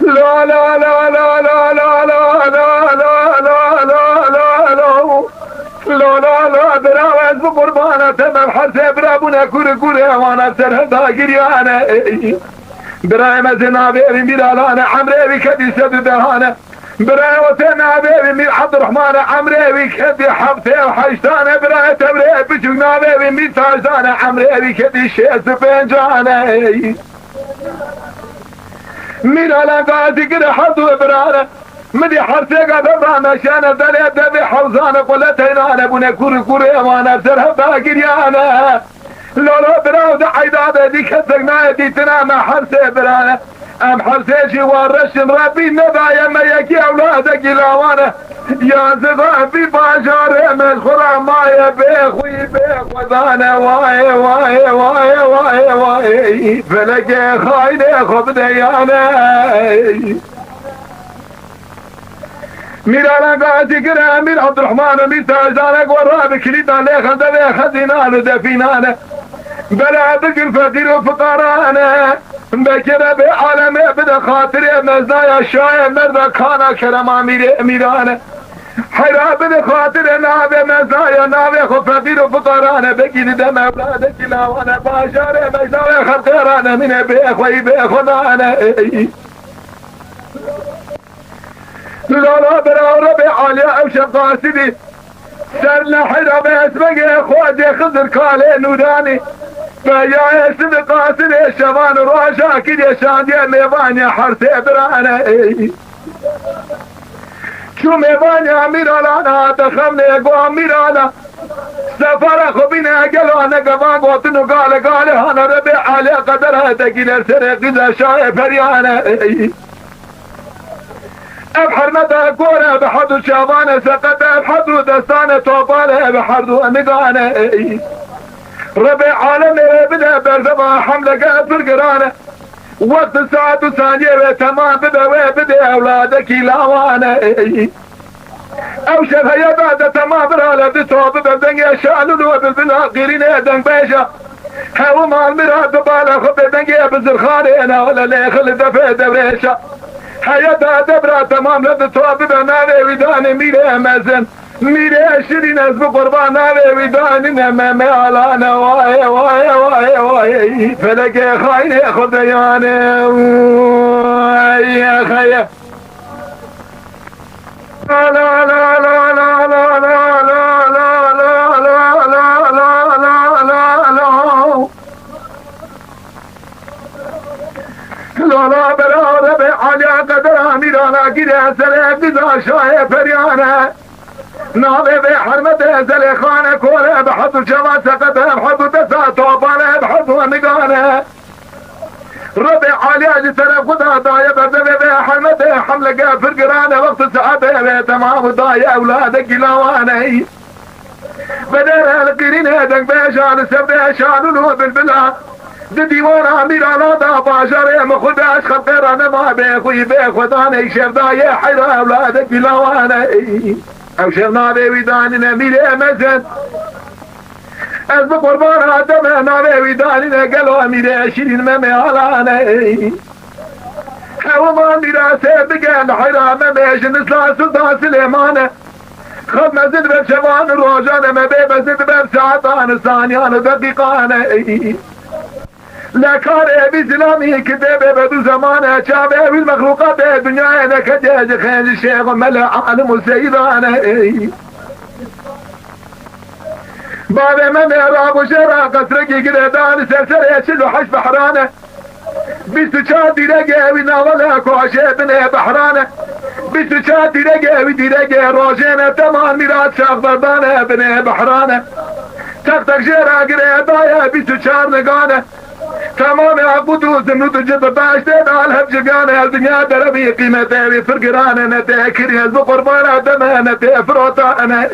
La, la, la. La, la, la, bira ez bi qurbana te me her sê bira bûne kûr û kûrê wan ev ser hev da giriyane. Birayê me zê navê wî Mîralan e, emrê wî kedî sed û dehan e. Birayê we tê navê wî Mîr Ebdurrahman e, emrê wî kedî heftê û heştan e. Birayê te birê piçûk navê wî Mîr Taşdan e, emrê wî kedî şêst û pêncan e. Mîr Alan Gazî gire her du biran e. Min dî her sê gavê ran e, şene delê devê hewzan e, qule teyran e, bûne kûr û kûrê wan e, ser hev da giriyane. Lala biraw di eyda de dî kesek nayê dîtina me her sê birane. Em her sê jî wa reşin Rebbî nedaye me yekî ewladekî lawane. Ya ziva vî bajarê me xura maye bê xwî bê xwedane. Waye, waye, waye, waye, waye. Felekê xaynê xwe bide yane. Mîralan gazî gire Emîr Abdurrahman û Mîr Tajdane gora bi kilîta lê xelde vê xezînan û defînane. Bela bigir feqîr û fiqarane. Bekire bê alemê bide xatirê meznaya şayê merda kana kerema mîrê mîrane. Heyra bide xatirê navê meznaya navê xwe feqîr û fiqarane. Begî dide mevladekî lawane bajarê mejda wê xelqê rane mîne bê xweyî bê xwe nane. Ey. Lala bera Rebê Aliya ew şev qasidî. Ser nehira ve esmegê Xwedê Xizir kalê nûranî. Beyayê sivî qasidê şevan û roja kiriye şandiye mêvaniye her sê birane. Ey. Çû mêvaniya Mîralana hate xemlê go Mîrala. Sefara xwe bîne gelo ne gevan gotin û gale gale hana Rebê Aliya qedera te gîle serê qîza şayê periyane. Ey. Ev hermeta gore bi herdu çavane seqete, ev herdu destane topale bi herdu nigane. Ey. Rebê alemê bide berdeva hemleke pir girane. Wext saet û saniye wê temam bibe wê bidê ewladekî lawane. Ey. Ew şev heye da de temam birale di to bibe dengê şalûl û bilbila qîrînê dengbêja. Hew mal mira dibala xwe bê dengê bi zirxanê nale lê xil defê devrêşa. Heye da debra temam le di to bibe navê wî danê mîrê mezin. Mîrê şirîn ez bi qurban navê wî danîne me me alane waye waye waye waye. Felekê xaynê xwe deyane. Ey xeye. Lala bera Rebê Aliya qedera mîrana gire serê biza şayê periyane. Navê vê hermetê Zelêxane kole bi hezû çava seqete bi hezû desa topane bi hezû nigane. Rebê Aliya ji teref xwe da daye berdevê vê hermetê hemleke pir girane wextê saetê vê temam û daye ewladekî lawane. Bedere li qîrînê dengbêja li sevdê şalûl û bilbila. Di dîwana mîrana da bajarê min xwe de ez xelqê re nema bê xwî bê xwedanê şevdayê heyra ewladekî lawane. Ew şev navê wî danîne mîrê mezin. Ez bi qurbana deme navê wî danîne gelo mîrê şîrîn me mêalane. Hewma mîrasê bige li heyra me bêjin isla Sultan Silêmane. Xev mezin be şevan û rojan e me bê mezin be saetan û saniyan û deqîqan e. Le karê vî zilamî ki dê bê be du zemane çavê wî mexlûqatê dinyayê neketiye ji xêr ji şêx û mele alim û seyidan e. Bavê me mêra bû jê ra qesrekî girêdan li ser serê çil û heşt behran e. Bîst û çar dîregê wî navela koşê binê behran e. Bîst û çar dîregê wî dîregê rojê ne teman mîrat şaxberdan e binê behran e. Teq teq jê ra girêdaye bîst û çar nigan e. Temamê Aqud û Zimrûd û Cid bi beştê de li hev civiyan e. Ev dinya derebî qîmetê wî pir giran e. Ne tê kirî ez bi qurbana deme ne tê firotane.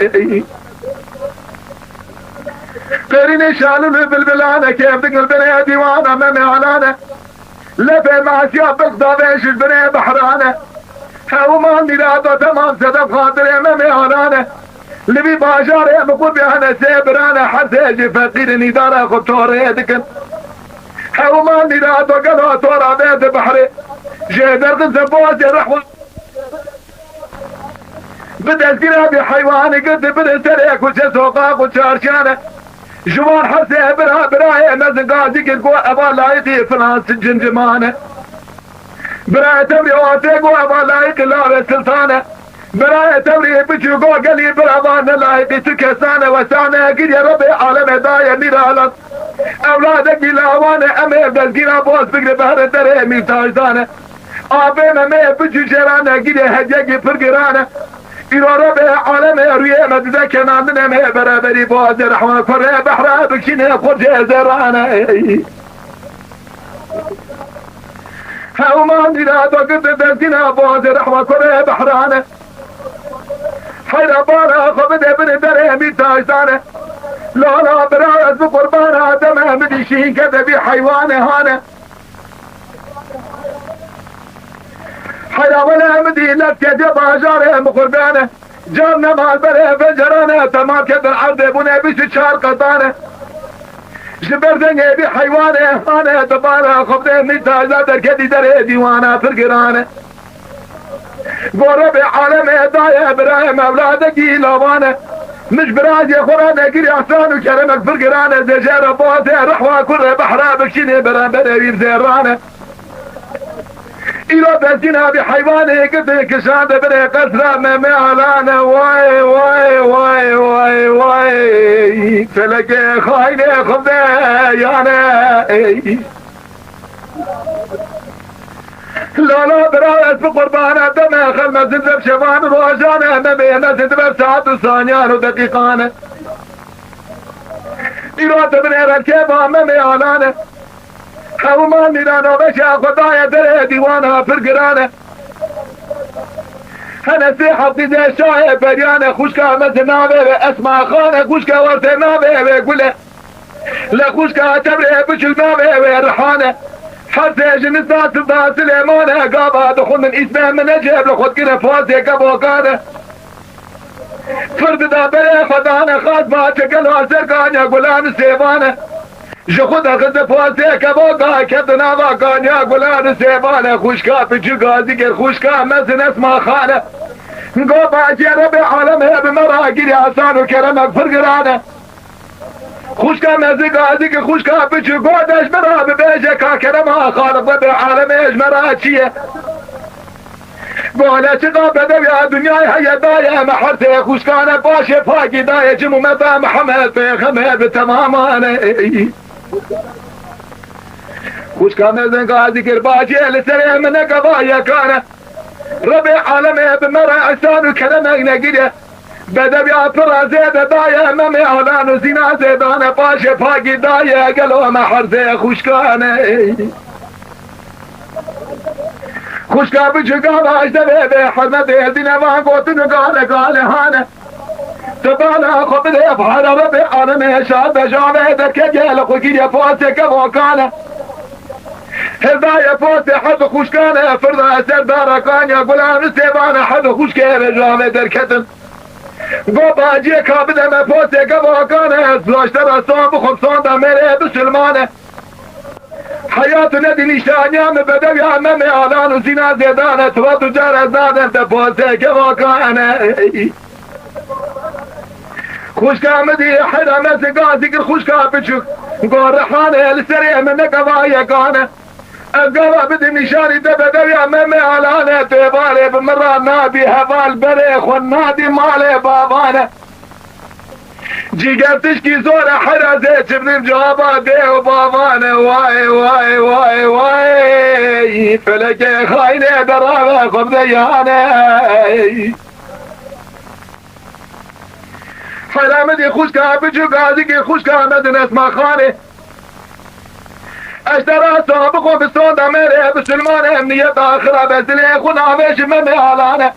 Perînê şalûl û bilbilane kêf dikin binê dîwana me mêalane. Lefê masiya bilq davê ji binê behrane. Hewman mîrado temam sedef xatirê me mêalane. Li vî bajarê bi qurbiyane sê birane her sê jî feqîrin îdara xwe torê dikin. Hewman mîrado gelo tora vê di behrê. Jê derxin se bozê rehwa. Bi destgîra bî heywanî girtî biri serê kuçe soqaq û çarşiyane. Ji wan her sê bira birayê mezin gazî kir ku eva layiqî filan cimcimane. Birayê tevlî wan tê ku eva layiqî lavê siltane. Birayê tevlî biçû ku gelî bira van ne layiqî tu kesane wesane giriye Rebê alemê daye mîralan. Ewladekî lawane em ê destgîra boz bigre behre derê mîrtajdane. Avê me me biçû jêrane gîrê hediyekî pir girane. Îro Rebê alemê Rûyê me dide kenandine me beraberî boğazê rehma kurê behra bikşîne xurcê zerrane. Hewman dîra do girdi destîna boğazê rehma kurê behrane. Heyra bala xwe bide binê derê mîr tajdane. Lala bira ez bi qurbana deme min dî şîn kete bî heywanê hane. Heyra wele min dî lef kete bajarê min qurbane. Can ne malberê pencerane, temam kedin erdê bûne bîst û çar qetane. Ji ber dengê vî heywanê hane dibara xwe bide mîr tajda derketî derê dîwana pir girane. Go Rebê alemê daye birayê mevladekî lavane. Min ji birazê xwe re negiriya san û keremek pir girane, zêjera boğazê rehwa kurê behra bikşînê beramberê wî zêrane. Îro destîna vî heywanê girtin kişande binê qesra Memê Alane. Way, way, way, way, way. Felekê xaynê xwe bide yane. Ey. Lala bira ez bi qurbana deme xelme zindem şevan û rojane, Memê me zindime saet û saniyan û deqîqane. Îro dibinê revkê va Memê Alane. Hewman mîrana veşa xwe daye derê dîwana pir girane. Hene sê heftî de şahê beriyane, xwişka me di navê wê Esma Xan e, xwişka werte navê wê Gul e. Le xwişka Tebrê biçûk navê wê Rihan e. Her sê ji nisa Silda Silêman e, gava dixwendin îsmê min e cêb li xwe dikine pasê kevokan e. Pir dida berê xwe dane xas ba çekelo ser kanya gulan û sêvan e. Ji xwe de xiste pasê kevoka kevdi nava kanya gulan û sêvan e. Xwişka piçûk gazî kir, xwişka mezin Esma Xan e. Go bacê Rebê alemê bi me ra giriya san û keremek pir giran e. Xwişka mezin gazî kir, xwişka piçûk go de ji me ra bibêje ka kerema Xaliq Rebê alemê ji me ra çi ye? Gole çiqa bedewiya dinyayê heye daye me her sê xwişkane, paşê pakî daye cim û me da Mihemed Pêxember bi temaman e. Xwişka mezin gazî kir bacê li serê min ne gava yekane. Rebê alemê bi me re ihsan û keremek negire. Bedewiya pira zêde daye Memê Alan û zîna zêdane, paşê pakî daye gelo me her sê xwişkane. Xwişka biçûka baş devê bê hurmetê dîne van gotin û gale gale hane. Tu bala xwe bidê fara Rebê alemê şad be javê derketiye li xwe giriye pasê kevokane. Hildaye pasê herd xwişkane, firda ser dara kanya gulan û sêvane herd xwişkê re javê derketin. Go baciyê ka bide me posê kevakane, ez laştera san bixwim sanda mêrê bisilmane. Heyat û nedî nîşaniya min bedewiya Memê Alan û zîna zêdane, tivat û car ez nadem te posê kevakane. Xwişka min dî heyra me zî gazî kir xwişka biçûk. Go rihane li serê min ne gava yekane. Ez gava bidim nîşanî te bedewiya Memê Alane, tu êvarê bi min ra nabî heval berê xwe nadî malê bavane. Cîger tişkî zor e hera zê çibnim caba dê û bavane. Way, way, way, way. Felekê xaynê derave xwe bide yane. Hera min dî xwişka biçûk gazîkê xwişka me din Esma Xanê. Ez te rasta bixwe bi sonda mêrê bisilman em niyeta xirabe zilê xwe navê ji Memê Alan e.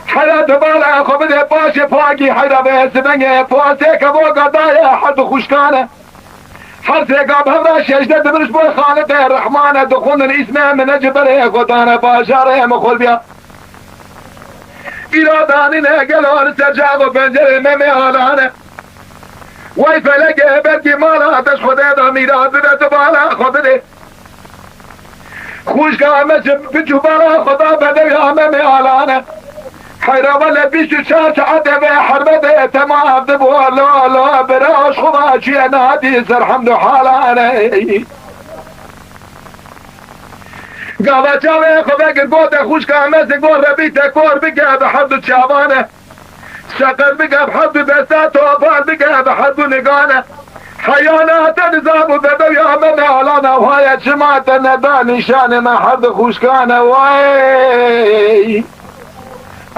Hera tu bala xwe bidê paşê pakî heyra be sibengê pasê kevoka daye her du xwişkan e. Her sêka bi hev re şeşde dibiriş bo Xaliqê Rehman e, dixwendin îsmê min e ji berê xwe dane bajarê min xwe biya. Îro danîne gelo li ser çav û pencerê Memê Alan e. Wey felekê belkî mala te ji Xwedê de mîrat bide tu bala xwe bidê. Xwişka me ji biçû bala xwe da bedewiya Memê Alan e. Heyra wele bîst û çar saete vê herbetê temam dibû lo lo bira ji xwe va çûye nadî ser hemd û halan e. Gava çavê xwe vekir gote xwişka me zî got rebî te kor bike bi her du çavan e. Seqer bike bi her du desta topal bike bi her du nigane. Heyana te nizam û bedewiya Memê Alan e, waye çima te neda nîşanê me her du xwişkane way.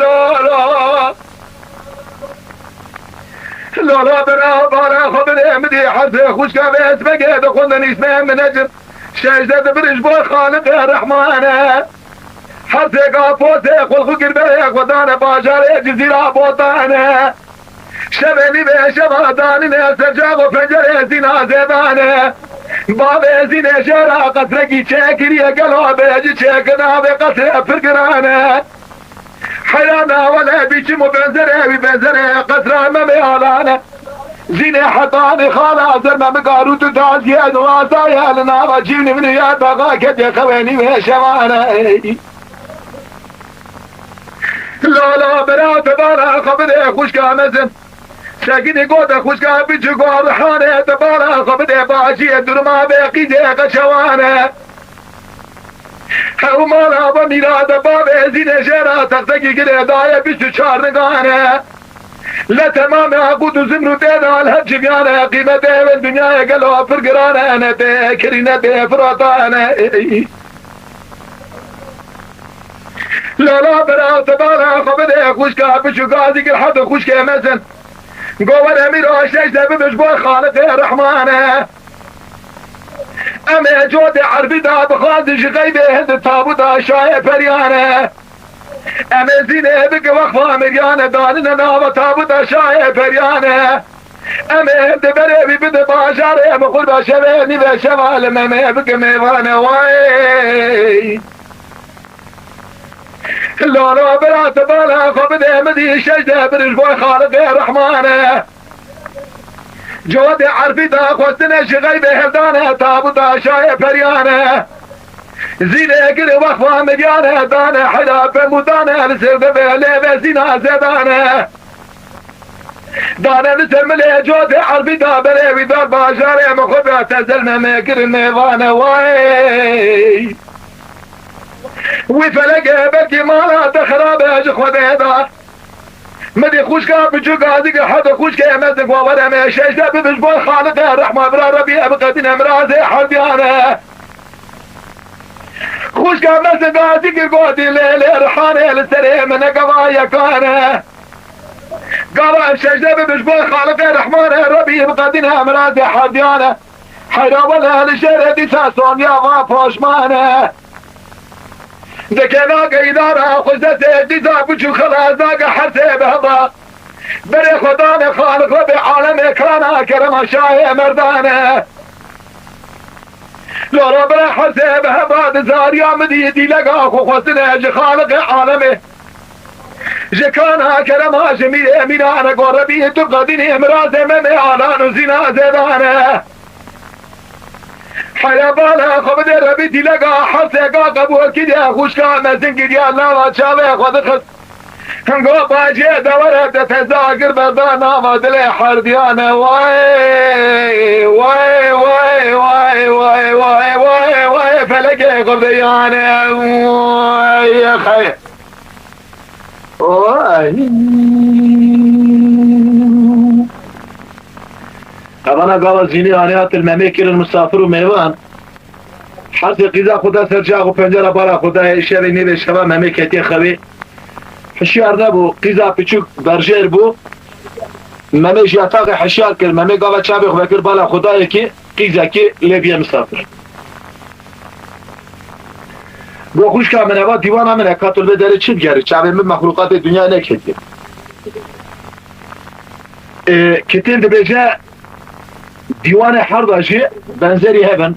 Lala. Lala bira bala xwe bidê min dî herdê xwişka vê esmegê dixwendin îsmê min necim. Şeşde dibir ji bo Xaliqê Rehmane. Herdê gapotê xulxu girberê xwe dane bajarê Cizîra Botane. Şevê nîvê şeva danîne ser cax û pencerê zîna zêdane. Bavê zînê jêra qesrekî çêkiriye gelo bêjî çêkirina vê qesrê pir girane. Heyran e wele bîçim û benzerê wî benzerê qesra Memê Alane. Zînê hetanî xala zer Memê Garû tu daziye di wazaye li nava cîvnî min ya daxa ketiye xewê nîvê şevane. Lala bera te bala xwe bidê xwişka mezin. Sekinî gote xwişka biçûk û Rihanê te bala xwe bidê baciyê durma bê qîzê qeçewane. Hew mala be mîra de bavê zînê jêra textekî girê daye bîst û çar nigane. Le temamê aqud û zimrûdê de li hev civiyane qîmetê wê dinyayê gelo pir girane ne bê kirî ne bê firatane. Lala bera te bala xwe bidê xwişka biçûka zîkir hedi xwişkê mezin. Govere mîro şeş de bibiş bo Xaliqê Rehmane. Em ê cotê erbî da bixwazin ji xeybê hindi tabûda şayê periyane. Em ê zînê bike wexfa miryane danine nava tabûda şayê periyane. Em ê di berê wî bide bajarê em xurba şevê nîve şeva li Memê bike mêvane way. Lala bira te bala xwe bide min dî şeş de bir ji bo Xaliqê Rehmane. Cotê erbî da xwestine ji xeybê hevdane tabûda şayê periyane. Zînê gir wexfa miryane dane heyra pemûdane li ser devê lêve zîna zedane. Dane li ser milê cotê erbî da berê wî dar bajarê min xwe da tezel Memê kir mêvane way. Wî felekê belkî mala te xirabe ji Xwedê da. Min dî xwişka biçûk azîk hedi xwişkê mezin ku were me şeşte bibiş bo Xaliqê Rehma bira Rebî em qedîne mirazê herdiyane. Xwişka mezin gazî kir gotî lê lê rihanê li serê min ne gava yekane. Gava em şeşde bibiş bo Xaliqê Rehmane Rebî em qedîne mirazê herdiyane. Heyra wele li jêrê dîsa sonya va poşmane. Dike nake îdara xwe destê dîsa biçû xelas nake hersê bi heva. Berê xwe dane Xaliq Rebê alemê kana kerema şahê merdane. Lora bira hersê bi heva di zariya min dî dîlega xwe xwestine ji Xaliqê alemê. Ji kana kerema ji mîrê mîrane go Rebî tu qedînî mirazê Memê Alan û Zîna Zêdane. Heya bala xwe bide Rebî dîlega hersêka qebûl kiriye xwişka mezin kiriye lava çavê xwe dixist. Hingo bacê dewere de teza gir berda nava dilê herdiyane way way way way way way way way felekê xwe bide yane way xey. Oy. Evana gava zînî aniya til Memê kirin misafir û mêvan. Hersê qîza xwe da ser cax û pencera bala xwe dayê şevê nêvê şeva Memê ketiye xewê. Hişyar nebû, qîza piçûk berjêr bû. Memê ji yataxê hişyar kir, Memê gava çavê xwe vekir bala xwe dayê ki qîzekî lê biye misafir. Go xwişka min eva dîwana min e, ka tu li vê derê çi digerî? Çavê min mexlûqatê dinyayê neketiye. Ê, kitêb dibêje, dîwanê herda jî benzerî hev in.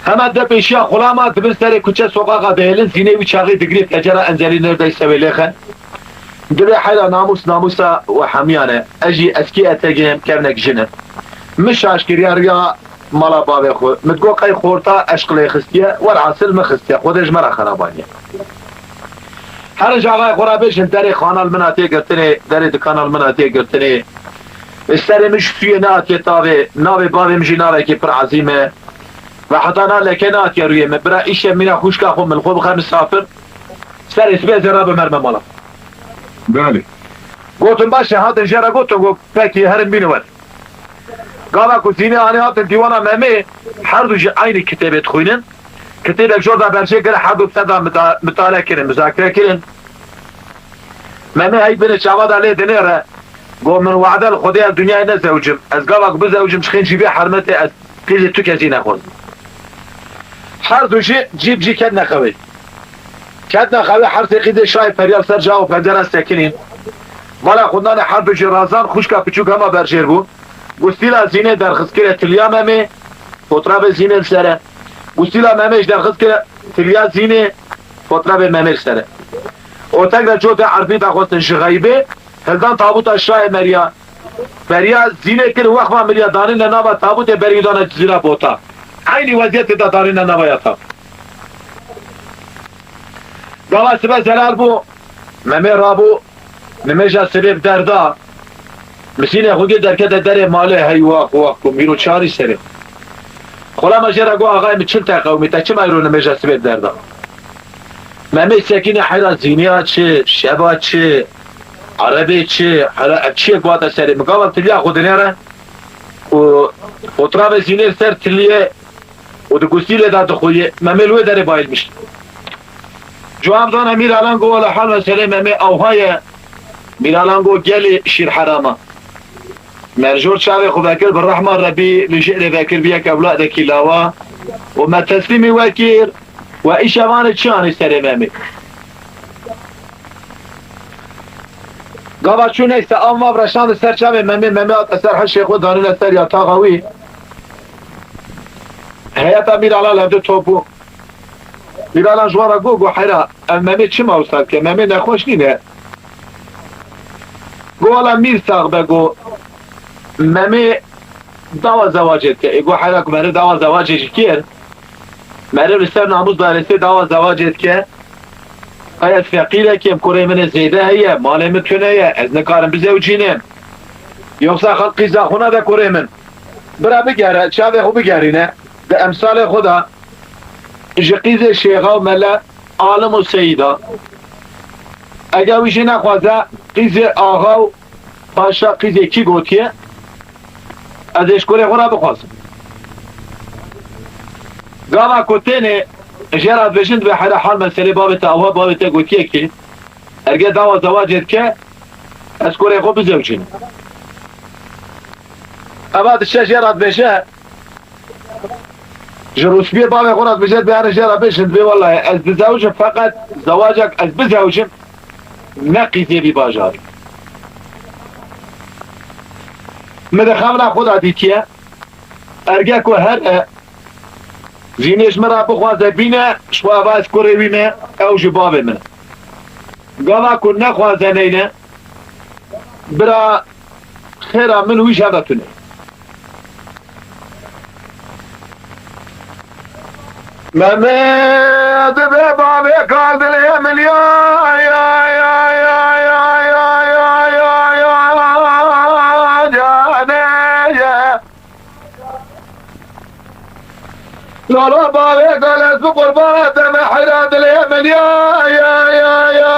Hema de pêşiya xulama dibin serê kuçe soqaqa dihêlin, Zînê wî çaxê digirê, pecera Enzelî neredeyse wê lêxin. Dibê heyra namûs namûsa we hemiyan e. Ez jî eskî etegê em kevnek jin im. Min şaş kiriya riya mala bavê xwe. Min digot qey xorta eşq lê xistiye, werhasil min xistiye. Xwedê ji me re xerabaniye. Her ji axayê xwe re bêjin, derê xana li min hatiye girtinê, derê dikana li min hatiye girtinê. Serê min ji sûyê nehatiye tavê, navê bavê min jî navekî pir ezîm e. Ve heta na leke nehatiye rûyê min. Bira îşev mîna xwişka xwe min li xwe bixe misafir. Serê sibê ez ê rabe merme mala. Belê. Gotin baş e, hatin jê re gotin, got pekî herin bînin were. Gava ku Zînê anî hatin dîwana Memê, her du jî eynî kitêbê dixwînin. Kitêbek jor da berjê kir, her du ser da mita-, mitale kirin, muzakere kirin. Memê hey binê çava da lê dinêre, got, min wade li Xwedê ez dinyayê nezewicim. Ez gava ku bizewicim, ji xêncî vê hermetê ez qîzê tu kesî nexwazim. Her du jî cî bi cî ketine xewê. Ketine xewê, her sê qîzê şayê feryal ser ca û pencera sekinîn. Bala xwendane her du jî razan, xwişka piçûk hema berjêr bû. Gustîla Zînê derxist kire tiliya Memê, fotrafê Zînê li ser e. Gustîla Memê jî derxist kire tiliya Zînê, fotrafê Memê li ser e. Û tek de cotê Erfî daxwestin ji xeybê, hildan tabuta şayê meriya. Beriya Zînê kir, wexma miriya danîne nava tabutê, berî dane Cizîra Bota. Eynî weziyetê de danîne nava ya tabût. Gava sibe zelal bû, Memê rabû, nimêja sibê bi derda. Misînê xwe gir derkete derê malê, hey wax wax ku mîro çarî serê. Xulama jê re got, axayê min çil te qewimî, te çima îro nimêja sibê bi derda? Memê sekîne heyra Zîniya çi, şeva çi, erebê çi, hela ev çiyê ku hate serê min. Gava tiliya xwe dinêre û fotrafê Zînê li ser tiliyê û di gustîlê de dixwî, Memê li wê derê bayilmiş. Cuha em zane Mîralan got, wela hal meselê Memê ewha ye. Mîralan got, gelê şîr herama. Me li jor çavê xwe vekir, bi rehma Rebî li jêrê vekir bi yek ewladekî lawa û me teslîmî we kir. We îşevanê çi anî serê Memê? Gava çû neyse, av mav reşandin ser çavê Memê, Memê hate ser hişê xwe, danîne ser yataxa wî. Heyeta Mîralan li hevdû top bû. Mîralan ji wan re got, got, heyra, ev Memê çima wisa dike? Memê nexweş nîne. Got, wela mîr sax be, got, Memê dawa zewacê dike. Ê, got, heyra, ku meriv dawa zewacê jî kir, meriv li ser namûs daresê dawa zewacê dike. Qey ez feqîrekî, em kurê min ê zêde heye, malê min tune ye, ez nikarim bizewicînim. Yoksa xelk qîza xwe nade kurê min. Bira bigere, çavê xwe bigerîne. Di emsalê xwe de ji qîzê şêxa û mele, alim û seyîda. Eger wî jî nexwaze, qîzê axa û paşa, qîzê kî gotiye, ez ê ji kurê xwe re bixwazim. Gava ku tênê jê re dibêjin, dibê heyra hal meselê bavê te awa, bavê te gotiye kî, erge dawa zewacê dike, ez kurê xwe bizewicînim. Eva diçe jê re dibêje, ji rûspiyê bavê xwe re dibêje, dibê herin jê re bêjin, dibê welaye ez dizewicim, feqet zewacek ez bizewicim, ne qîzê vî bajarî. Min di xemla xwe de dîtiye, erge ku here, Zînê ji min re bixwaze bîne, ji xwe eva ez kurê wî me, ew ji bavê min e. Gava ku nexwaze neyne, bira xêra min û wî ji hev re tune. Memê dibê bavê kar dilê min ya, ya, ya, ya, canê ye. Lala bavê kar ez bi qurbana te me heyra dilê min ya, ya, ya, ya,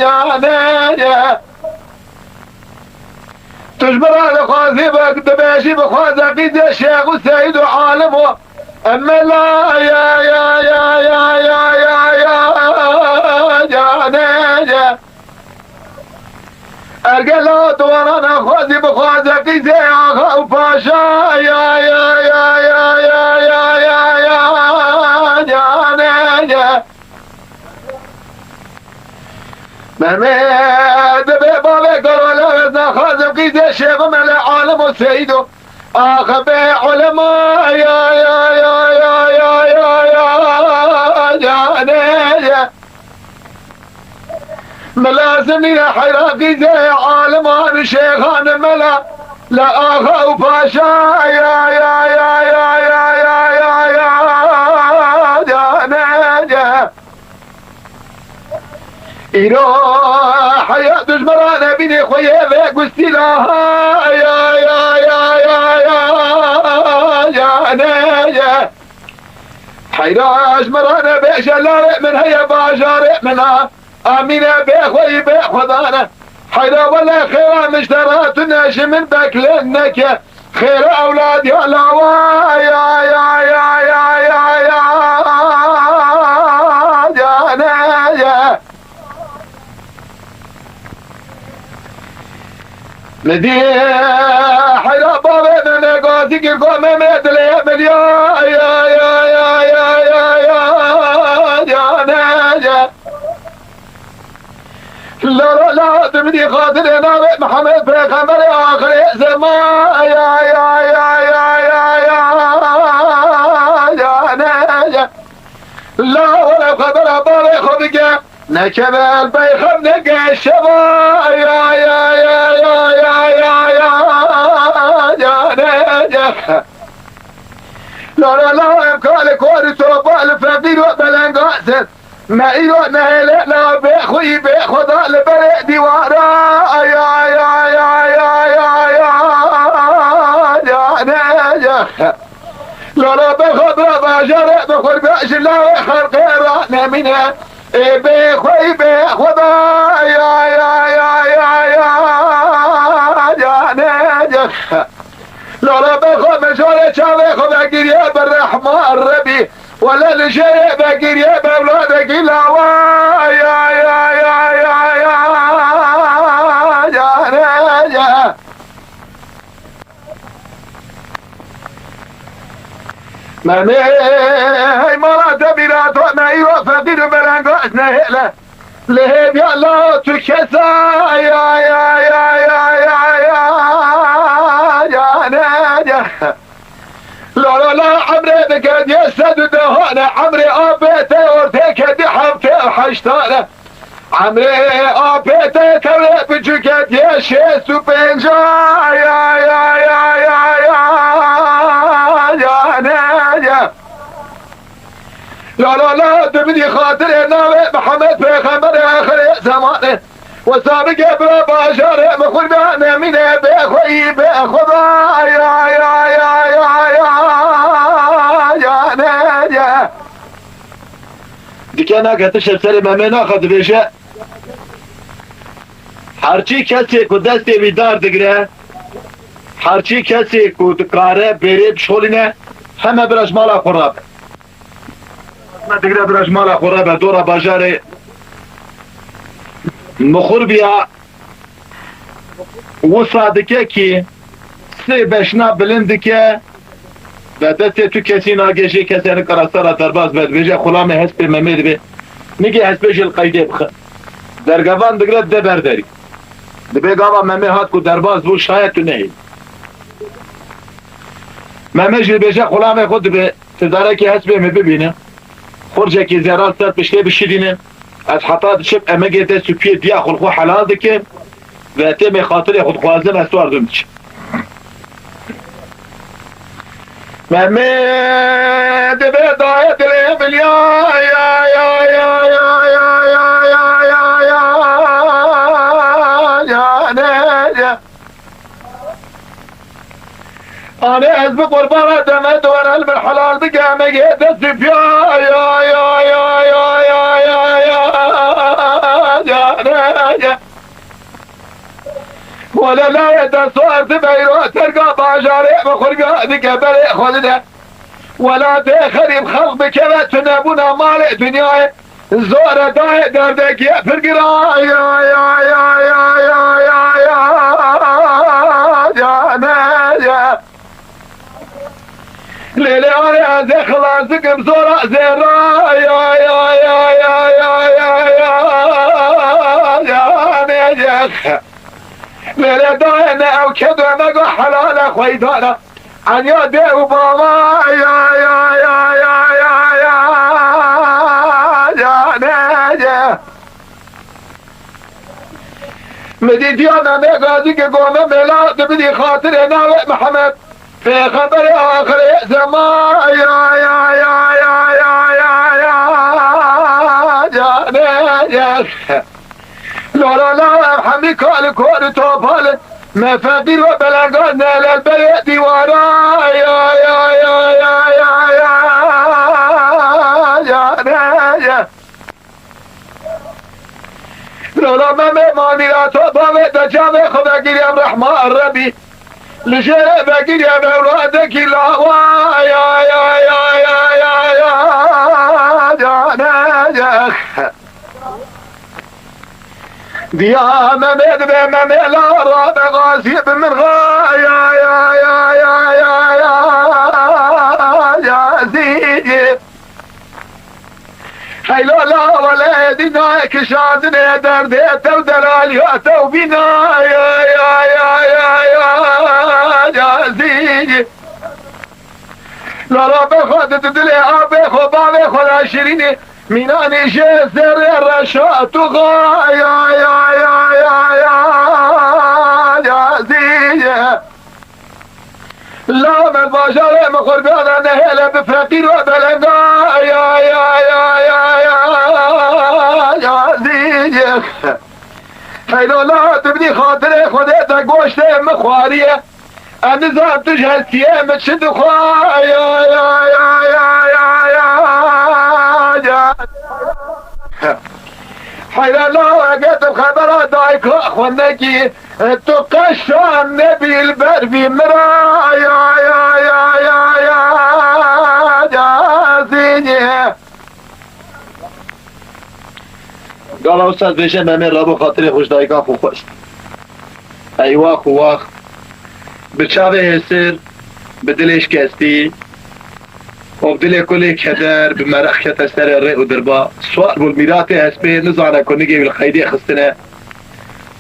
canê ye. Tu ji min re dixwazî, bi-, dibêjî bixwaze qîzê şêx û seyîd û alim û emela ya, ya, ya, canê ye. Ergela tu wana nexwazî bixwaze qîzê axa û paşa ya, ya, canê ye. Memê dibê bavê Garo lewê naxwazim qîzê şêxim ele alim û seyîd û Axe bê ulema ya, ya, ya, ya, ya, ya, ya, ya, ne, ya. Milazim îne heyra qîzê aliman şêxan mela. La axa û paşa ya, ya, ya, ya, ne, ya. Îro heya dijmeran e bînê xwe yê vê gustîla ha ya, ya, ya, ya, ya, ya, ne, ya. Heyra ji me re nebêje layê min heye bajarê min a. Amîne bê xweyî bê xwedane. Heyra wele xêra min ji te re tune ji min bekle neke. Xêra ewlad ya lawa ya, ya, ya, ya, ya, ya, ya, ne, ya. Min dî heyra bavê min me gazî kir, got, Memê dilê min ya, ya, ya, ne, ya. La, la, la, tu min dî xatirê navê Mihemed Pêxemberê axirê zeman ya, ya, ya, ne, ya. La, were xebera bavê xwe bike. Nekeve el beyxem neke şeva ya, ya, ne, ya. La, la, la, em kalê kor û topal û feqîr û belengaz in. Me îro nehêle la bê xweyî bê xweda li berê dîwara ya, ya, ya, ne, ya. La, la, bê xwe bira bajarê bi xurbe ji lawê xelqê ra nemîne. Ê bê xweyî bê xweda ya, ya, ya, ya, ya, ya, ne, ya. Lala bê xwe mijarê çavê xwe vegiriye bi rehma Rebî. Wele li jêrê vegiriye bi ewladekî lawa ya, ya, ya, ya, ya, ya, ne, ya. Memê hey mala te bîra to me îro feqîr û belengaş nehêle. Li hêviya la tu kesa ya, ya, ya, ne, ya. La, la, la, emrê dikediye sed û dehane, emrê apê te ortê kedî heftê û heştane. Emrê apê te tewrê biçûketiye şêst û pênca ya, ya, ya, ya, ya, ya, ne, ya. La, la, la, tu bidî xatirê navê Mihemed Pêxemberê axirê zemanê. Wesa bike bira bajarê min xurbe nemîne bê xweyî bê xweda ya, ya, ya, ya, ya, ya, ne, ya. Dike nake tişt serê Memê naxe dibêje. Herçî kesê ku destê wî dar digire, herçî kesê ku dikare bêrê bişolîne, heme bira ji mala xwe rabe. Me digre bira ji mala xwe rabe, dora bajarê Mixurbiya. Wisa dike kî sê beşna bilind dike, ve destê tu kesî nagê jê kesê nikare sera derbas be, dibêje xulamê hespê Memê dibe. Nigê hespê jê li qeydê bixe. Dergevan digre dide ber derî. Dibê gava Memê hat ku derbas bû, şayet tu nehêlî. Memê jî dibêje xulamê xwe dibe, tu darekî hespê min bibîne. Xurcekî zêran ser piştê bişirîne. Ez heta diçim emegê dest û piyê diya xwe li xwe helal dikim ve têmê xatirê xwe dixwazim, ez wardim diçim. Memê dibe dayê dilê min ya, ya, ya, ne, ya. Anê ez bi qurbana deme dore li min helal bike, emegê dest û piya ya, ya, ya, ne, ya. Wele layê dest û ez dibe îro terga bajarê min xurbiya dike berê xwe dide. Welatê xerîb xelq bikeve tunebûna malê dinyayê. Zor e dayê derdekî pir giran ya, ya, ya, ne, ya. Lê lê anê ez ê xilas dikim zora zêra ya, ya, ya, ne, ya. Lê lê dayê ne ew kedo me go helale xweydana. Enya dê û bava ya ya ya ya ya ya ne ye. Min dîtiya Memê Gazî ki gome mela dibidî xatirê navê Mihemed. Pêxemberê axirê zeman ya ya ya ya ya ya ya ya ya. Lala la hemî kal kor topal. Me feqîr ve belengan ne lel berê dîwara ya ya ya ya ya ya ya ya. Lola Memê manî ya to bavê de cavê xwe vegiriyem rehma Rebî. Li jêrê vegiriyem ewradekî lawa ya ya ya ya ya ya ya ne ye. Diya Memê dibe Memê la rabe gazî bi min ra ya ya ya ya ya ya ya zî. Heylo la wele dîna kişandinê derdê tev delaliya tev bîna ya ya ya ya ya ya zî. Lala be xwe di dilê abê xwe bavê xwe de şirînî mînanî jê zerê reşa tu xa ya ya ya ya ya ya zî. La me bajarê min xwe biyana nehêle bi feqîr ve belenga ya ya ya ya ya ya zî. Heylo la tu bidî xatirê Xwedê te goştê min xwariye. Em nizan tu ji hestiyê min çi dixwa ya ya ya ya ya ya ya. Heyra la eger tu xebera dayika xwe nekî, tu qeşan nebî li ber vî min ra ya ya ya ya ya ya zînî. Gava wisa dibêje Memê Rabo xatirê xwe ji dayika xwe xwest. Eywax û wax. Bi çavê hêsir, bi dilê şikestî û bi dilê kulê keder, bi meraq kete serê rê û dirba. Siwar bû li mîratê hespê, nizane ku nigê wî li qeydê xistine.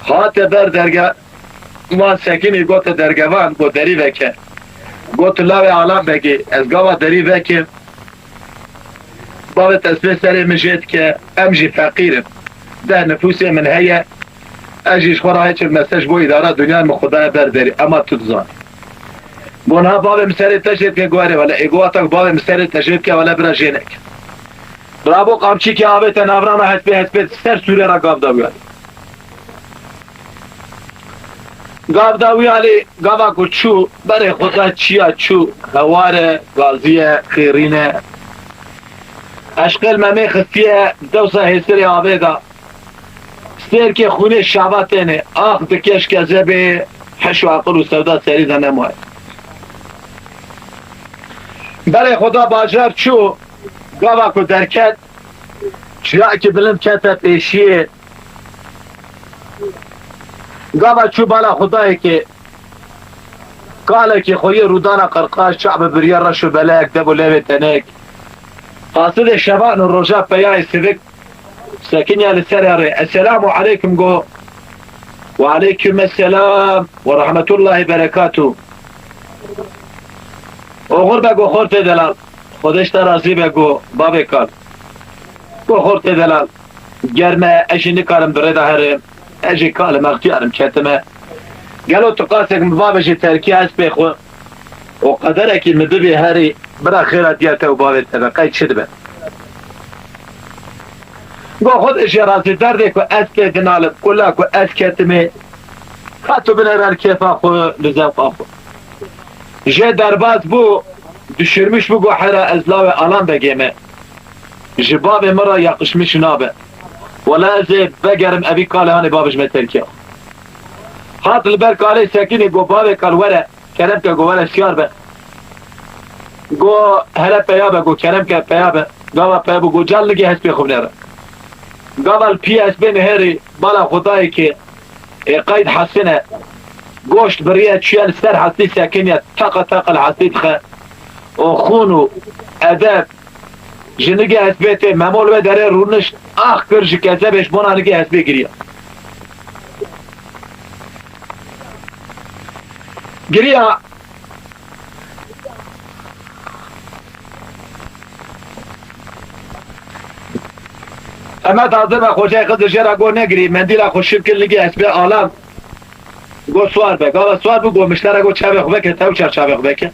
Hate ber derge, wan sekinî gote dergevan, got derî veke. Got tu lawê Alan Begê, ez gava derî vekim. Bavê te spê serê min jê dike, em jî feqîr in. Deh nifûsê min heye, ez jî ji xwe re hiç mese ji bo îdara dinyayê min xwe daye ber derî, ema tu dizanî. Got niha bavê min serê te jê dike, got erê wele, ê got wata ku bavê min serê te jê dike, wele bira jê neke. Rabo qamçîkê avête navrana hespê, hespê ser sûrê re gav da wî alî. Gav da wî alî, gava ku çû, berê xwe da çiya çû, hewar e, gazî ye, xêrîn e. Eşqê li Memê xistiye, dewsa hêsirê avê da. Sêrkê xwînê şava tênê, ax dike ji kezebê, heş û aqil û sewda serî de nemaye. Berê xwe da bajar çû, gava ku derket, çiyayekî bilind kete pêşiyê. Gava çû bala Xwedayekê, kalekî xweyî rûdana qirqaş, çav bi biriya reş û belek, dev û levê tenik. Qasidê şevan û roja peyayê sivik sekiniya li serê rê. Esselamu aleykum go. Ve aleykum esselam ve rahmetullahi berekatuh. Oxir be go xortê delal. Xwedê ji te razî be go bavê kal. Go xortê delal. Germ e, ez jî nikarim bi rê de herim. Ez jî kal im, extiyar im, ketime. Gelo tu qasek min bavêjî terkî hespê xwe û qederekî min bibî herî, bira xêra diya te û bavê te be, qey çi dibe? Go xwe de jê razî, derdê ku ez tê dinalim, kula ku ez ketimê, ka tu binêre li kêfa xwe, li zewqa xwe. Jê derbas bû, düşürmüş bû, go hera ez lawê Alan Begê me. Ji bavê min re yakışmış nabe. Wela ez ê vegerim evî kalê hanê bavê ji me terkiya. Hat li ber kalê sekinî go bavê kal were, kerem ke go were siyar be. Go hele peya be, go kerem ke peya be. Gava peya bû, go cal nigê hespê xwe binêre. Gava li pî hespê nihêrî, bala Xwedayê ke ê qeyd hesine, goşt biriye çûye li ser hestî sekiniye, teqa teqa li hestî dixe û xûn û edeb ji nigê hespê tê. Memo li wê derê rûnişt, ax kir ji kezebê, ji bona nigê hespê giriya. Giriya, Hemed hazir be, Xocayê Xizir jê re got, "Negirî, mendîla xwe şiv kir, ligî hespê alan." Got, "Siwar be." Gava siwar bû, got, "Miştera got çavê xwe veke, tew çar çavê xwe veke."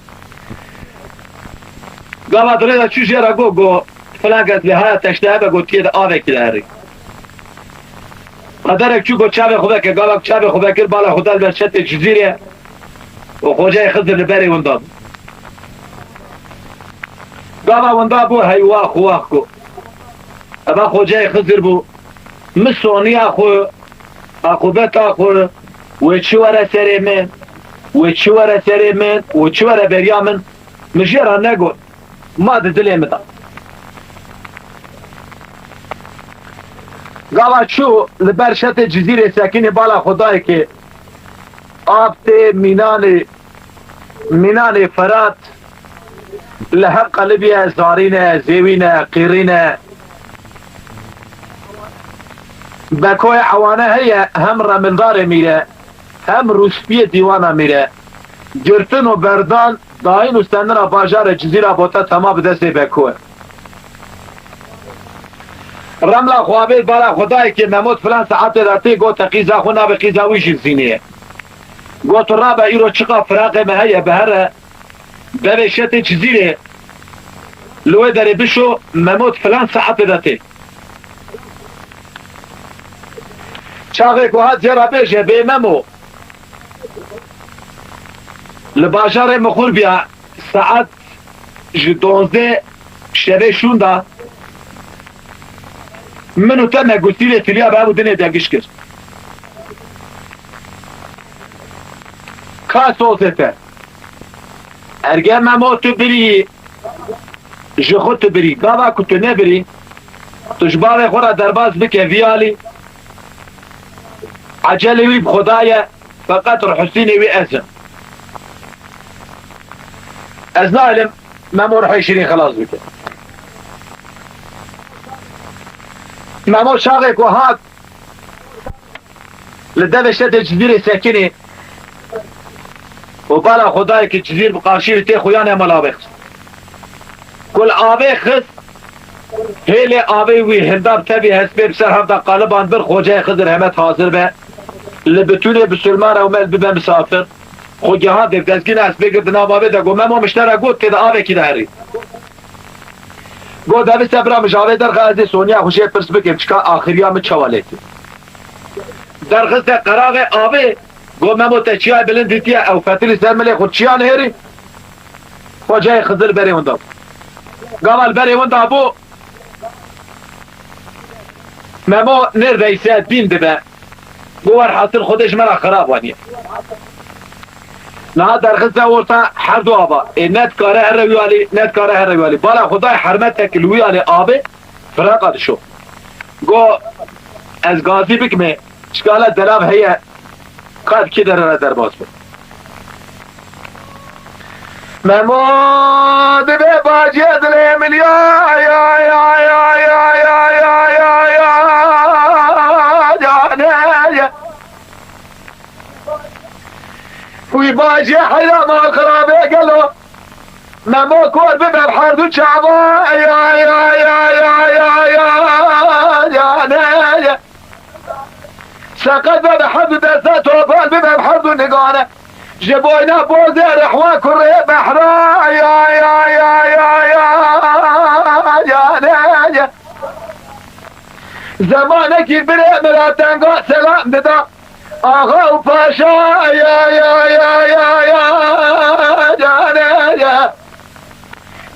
Gava di rê de çû jê re got, got, "Filan kes lê haya teşte hebe," got, "Tiyê de avekî de herî." Qederek çû, got, "Çavê xwe veke." Gava çavê xwe vekir, bala xwe da li ber çetê Cizîrê û Xocayê Xizir li berê winda bû. Gava winda bû, heywa xwe wax got. Eva Xocayê Xizir bû. Min soniya xwe, aqûbeta xwe, wê çi were serê min, wê çi were serê min, wê çi were beriya min, min jê re negot. Ma di dilê min de. Gava çû li ber şetê Cizîrê sekinî, bala xwe dayê kê av tê mînanê, mînanê Ferat li hev qelibî ye, zarî ne, zêwî ne, qîrî ne. Bekoyê ewane heye, hem remildarê mîr e, hem rûspiyê dîwana mîr e. Girtin û berdan, dayîn û senina bajarê Cizîra bote tema bi destê Beko e. Remla xwe avêt bala xwe dayê kê, Memo di filan saetê de tê, got, "Te qîza xwe nabe, qîza wî jî zînîye." Got, "Tu rabe, îro çiqa firaqê me heye, bihere devê şetê Cizîrê, li wê derê bişo, Memo di filan saetê de tê." Çaxê ku hat jê re bêje, "Bê Memo, li bajarê Mixûr biya, saet ji donzdeh şevê şûnda, min û te me gusîlê tiliya bi hev û dinê de giş kir." Ka sozê te. Erge Memo tu birî, ji xwe tu birî. Gava ku tu nebirî, tu ji bavê xwe re derbas bike vî alî. Ecelê wî bi Xwedayê, feqet Husînê wî ez im. Ez nalim Memo ruhê şirîn xilas bike. Memo çaxê ku hat, li devê şetê Cizîrê sekinî û bala xwe dayê kê Cizîr bi qarşî wî tê, xuyanê mala avê xist. Ku li avê xist, hêlê avê wî hinda bi tevî hespê bi ser hev de qaliban bir, Xocayê Xizir Hemed hazir be. Li bitûnê bisilman ew mel bibe misafir. Xwe gehand dê, dezgîna hespê girt di nav avê de, got, "Memo, miştera got tê de avekî de herî." Got, "Devise bira min ji avê derxe, ez ê soniya xwe jê pirs bikim, çika axiriya min çawa lê tê." Derxiste qeraxê avê, got, "Memo, te çiyayê bilind dîtiye, ew fetilî ser milê xwe çiya nihêrî?" Xocayê Xizir berê winda bû. Gava li berê winda bû, Memo nêrdeyse dîn dibe. Got, "Werhasil Xwedê ji me re xirab aniye." Niha derxiste orta her du ava. Ê ne dikare here wî alî, ne dikare here wî alî. Bala Xwedayê hermetek li wî alî avê firaqa dişo. Got, "Ez gazî bikime, çikala delav heye, ka di kî dere re derbas be." Memo dibe bacê dilê min ya, ya, ya, ya, ne, ya. Wî bacê heyra mal xirabê gelo. Memo kor bibe bi her du çava, ya, ya, ne, ya. Seqet be bi her du deste topal bibe bi her du nigane. Ji boyna bozê rehwa kurê behra ya, ya, ya, ya, ya, ya, ne, ya. Zemanekî birê min re tenga selam dida. Axa û paşa ya, ya, ya, ya, ya, ya, ne, ya.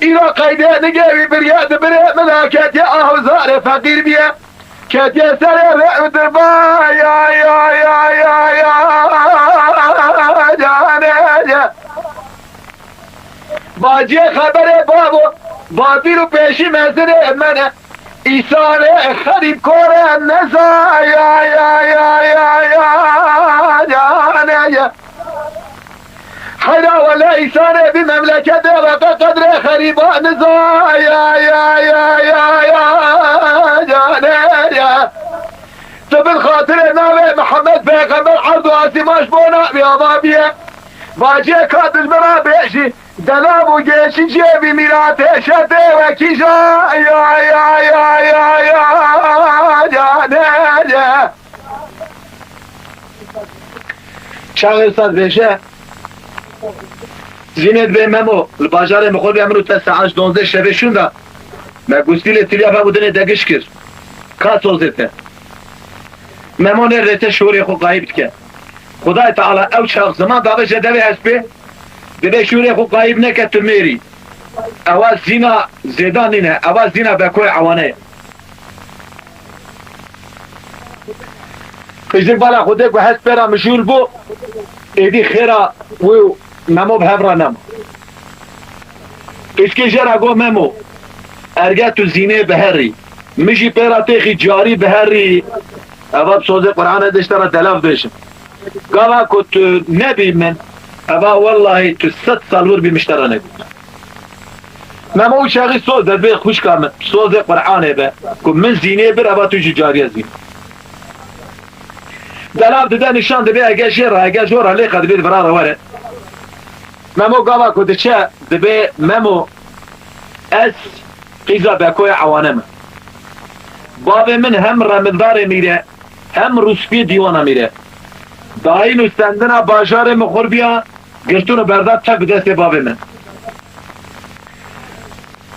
Îro qeydê nigê wî biriye di birê min re ketiye ah û zarê feqîr biye. Ketiye serê rê û dirba ya, ya, ya, ya, ya, ya, ne, ya. Baciyê xeberê bavo, bavîr û pêşî mezinê mene. Îsarê xerîb kore neza ya, ya, ya, ya, ya, ya, ne, ya. Heyra wele îsarê vî memleketê ve qe qedrê xerîba niza ya, ya, ya, ya, ya, ya, ne, ya. Tu bin xatirê navê Mihemed Pêxember erd û asîman ji bo navê ava biye. Baciyê ka dijmina bêjî, delav û gêşî ciyê vî mîratê şetê wekî ja ya, ya, ya, ya, ya. Çaxê wisa dibêje, Zînê dibê Memo, li bajarê Mixorbîya min û te saet dozdeh şevê şûnda, me gustîlê tiliya vebûdinê degiş kir. Ka sozê te. Memo nêrê te şûrê xwe qayîb dike. Xwedayê Teala ew çax ziman dabe ji devê hespê, dibê şûrê xwe qayîb neke tu mêrî. Ewa zîna zêdan nîne, ewa zîna bekoyê ewane ye. Qîzik bala Xwedê ku hespê ra mijûl bû, êdî xêra wê û Memo bi hev re nema. Qîzkê jê re got, Memo, erge tu Zînê biherî, min jî pê re têxî carî biherî, eva bi sozê Qur'anê de ji te re delav bêjim. Gava ku tu nebî min, eva wellahî tu sed sal wir bî min ji te re nebî. Memo û çaxî soz de dibê xwişka min, sozê Qur'anê be, ku min Zînê bir, eva tu jî cariye Zînê. Delav dide nîşan, dibê ege jê re, ege jor re lêqe dibê di vira re were. Memo gava ku diçe, dibê Memo ez qîza bekoya ewane me. Bavê min hem remildarê mîr e, hem rûspiyê dîwana mîr e. Dayîn û stendina bajarê Mixorbîya girtin û berda tev bi destê bavê min.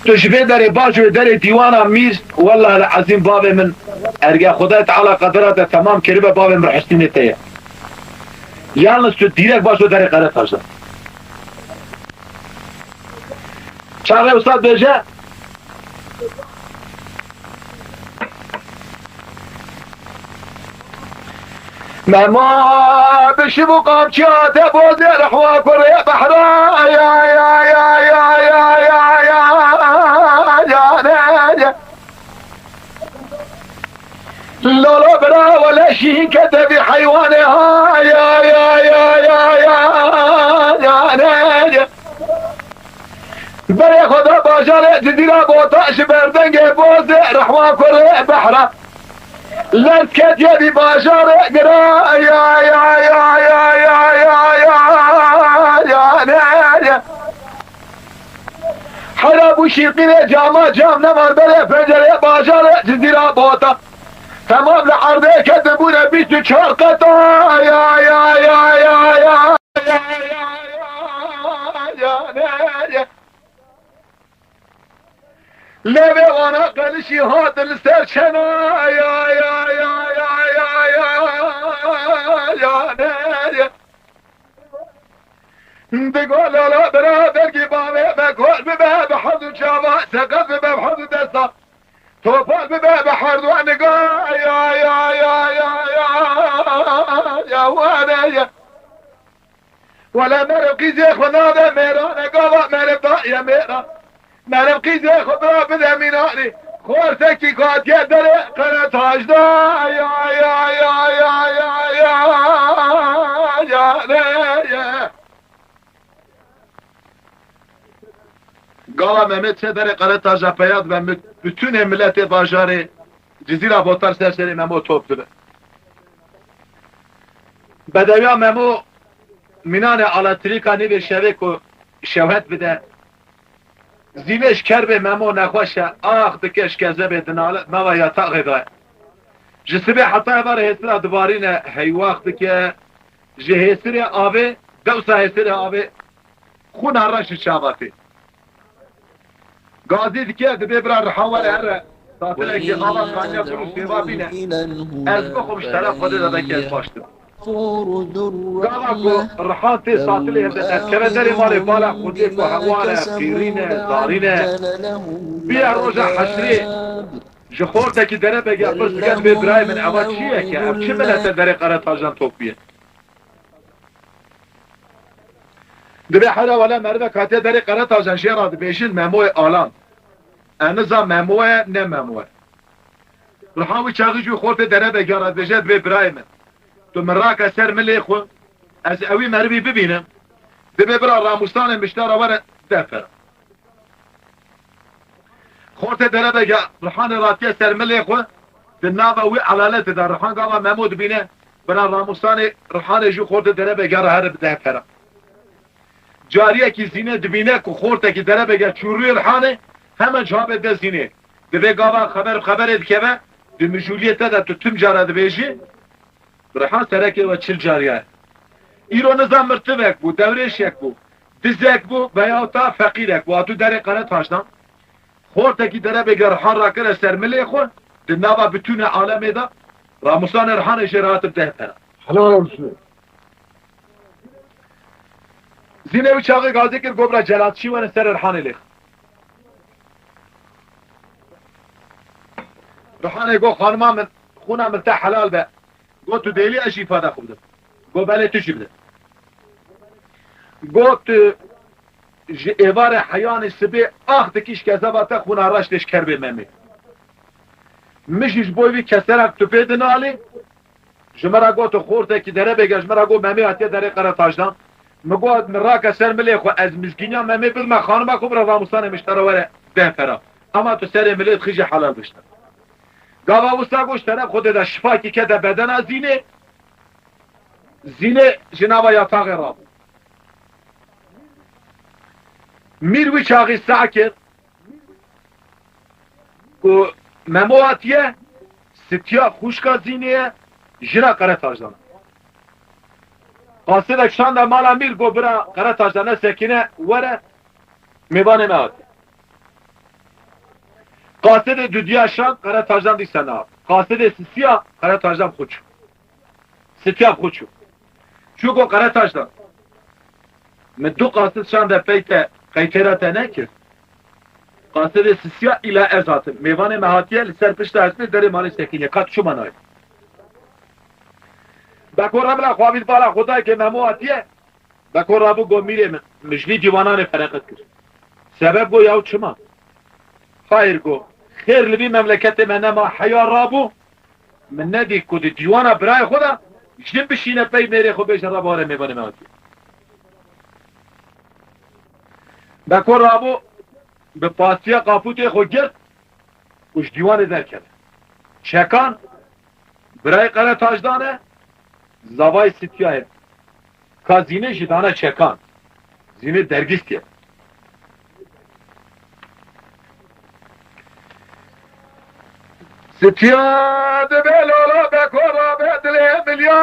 Tu ji vê derê baş û derê dîwana mîr, wellahil ezîm bavê min, erge Xwedayê Teala qedera te temam kiribe, bavê min Husnînê te ye. Yalnız tu dîrek baş û derê Qeretaş de. Çaxê wisa dibêje, Mema bi şiv û qamçiya te bozê rehwa kurê behra, ya, ya, ya, ya. Lala bira wele şîn kete vî heywanê, ha, ya, ya, ya, ya, ya, ya, ne, ya. Berê xwe da bajarê Cizîra Bota ji ber dengê bozê rehwa kurê behra. Lez ketiye vî bajarê gira, ya, ya, ya, ne, ya. Hera bû şîqînê cama cam nemar berê pencerê bajarê Cizîra Bota. Temam li erdê ketin bûne bîst û çar qeta, ya, ya, ya, ya, ya. Lê vê wana qelişî hat li ser çena, ya, ya, ya, ya, ya, ya, ya, ne, ya. Digo lala bira dergî bavê me kor bibe, bi herd û çava seqet bibe, bi herd û desta topal bibe, bi herd û niga, ya, ya, ya, ya, ya, ya, wane ya. Wele meriv qîzê xwe nade mêrane, gava meriv daye mêran. Meriv qîzê xwe bira bide mînanî. Xortekî katiye derê Qeretaş da, ya, ya, ya, ya, ya, ya, ya, ne, ya. Gava Mehmet çe derê Qeretaş da peyad be, mü-, bütünê miletê bajarê Cizîra Botar ser serê Memo top dibe. Bedewiya Memo mînanê elektrîka nîvê şevê ku şewhet bide. Zînê ji kerbê Memo nexweş e, ax dike ji kezebê dinale, nava yataxê de ye. Ji sibê heta êvarê hêsira dibarîne, heywax dike, ji hêsirê avê, dewsa hêsirê avê, xûna reş ji çava tê. Gazî dike, dibê bira Rihan were here. Satilekî ava kaniya gul û sêva bîne. Ez bixwim ji teref Xwedê de belkî ez baş dibim. Gava ku Rihan tê satilê hevde derdikeve derê malê, bala Xwedê ku hewar e, qîrîn e, zarîn e. Bîya roja heşrê ji xortekî Derebege pirs dike, dibê birayê min, eva çi ye ke? Ev çi milete derê Qeretajan top bûye? Dibê hera wele merivek hatiye derê Qeretajan jê re dibêjin Memoyê Alan. Em niza Memo ye, ne Memo ye. Rihan wî çaxî jî xortê Derebege re dibêje, dibê birayê min, tu min rake ser milê xwe, ez ewî merivî bibînim. Dibê bira Ramûsanê min ji te re were deh pera. Xortê Derebege Rihanê ratiye ser milê xwe, di nava wî elaletê de Rihan gava Memo dibîne, bira Ramûsanê Rihanê jî xortê Derebege re here bi deh pera. Cariyekî Zînê dibîne ku xortekî Derebege çû rûyê Rihanê, hemen çavê de Zînê. Dibê gava xeber bi xeberê dikeve, di mijûliyê te de tu tim cara dibêjî, Rihan serekê we çil cariya ye. Îro niza mirtivek bû, dewrêşek bû, dizek bû veyahûta feqîrek bû. Hatû derê Qeretaşdan, xortekî derebêge Rihan rakire ser milê xwe, di nava bitûnê alemê de, ramûsanê Rihanê jê re hatin deh pera. Helal olsun. Zînê wî çaxê gazê kir, got, bira celatçî were serê Rihanê lêx. Rihanê got, xanima min, xûna min te helal be. Got, tu dêlî ez jî îfada xwe bidim. Got, belê tu jî bide. Got, tu ji êvarê heyanî sibê ax dikî ji kezeba te xûna reş tê ji kerbê Memê. Min jî ji bo vî keserek tu pê dinalî. Ji min re got, tu xortekî derebêge, ji min re got, Memê hatiye derê Qeretaşdan. Min got, min rake ser milê xwe, ez mizgîniya Memê bidime xanima xwe, bira ramûsanê min ji te re were deh pera. Hema tu serê milê dixî jê helal bişte. Gava wisa got, ji teref Xwedê de şifakî kete bedena Zînê. Zînê ji nava yataxê rabû. Mîr wî çaxî seh kir ku Memo hatiye, Sitiya xwişka Zînê ye, jina Qeretaşdan e. Qasidek şande mala Mîr, got, bira Qeretaşdan e, Sekîne were, mêvanê me hatiye. Qasidê dudiya şand, Qeretaşdan dîsa nehat. Qasidê sisiya, Qeretaşdan xwe çû. Sitiya xwe çû. Çû got, Qeretaşdan, min du qasid şande pey te, qeytêra te nekir. Qasidê sisiya îla ez hatim. Mêvanê me hatiye, li ser pişta ez tê derê malê Sekînê. Qet çima nayê? Beko re bila xwe avît bala xwe dayikê Memo hatiye. Beko rabû got, mîrê min, min ji vî dîwananê fereqet kir. Sebeb got, yaw çima? Xayr got, xêr li vî memleketê me nema, heya rabû, min nedît ku di dîwana birayê xwe de jin bişîne pey mêrê xwe bêje re bare mêvanê me hatiye. Beko rabû, bi pastiya qapûtê xwe girt û ji dîwanê derkeve. Çekan, birayê Qeretaşdan e, zavayê Sitiyayê. Ka Zînê jî dane Çekan. Zînê dergîstiye. Sitiya dibe lola Beko rabe dilê milya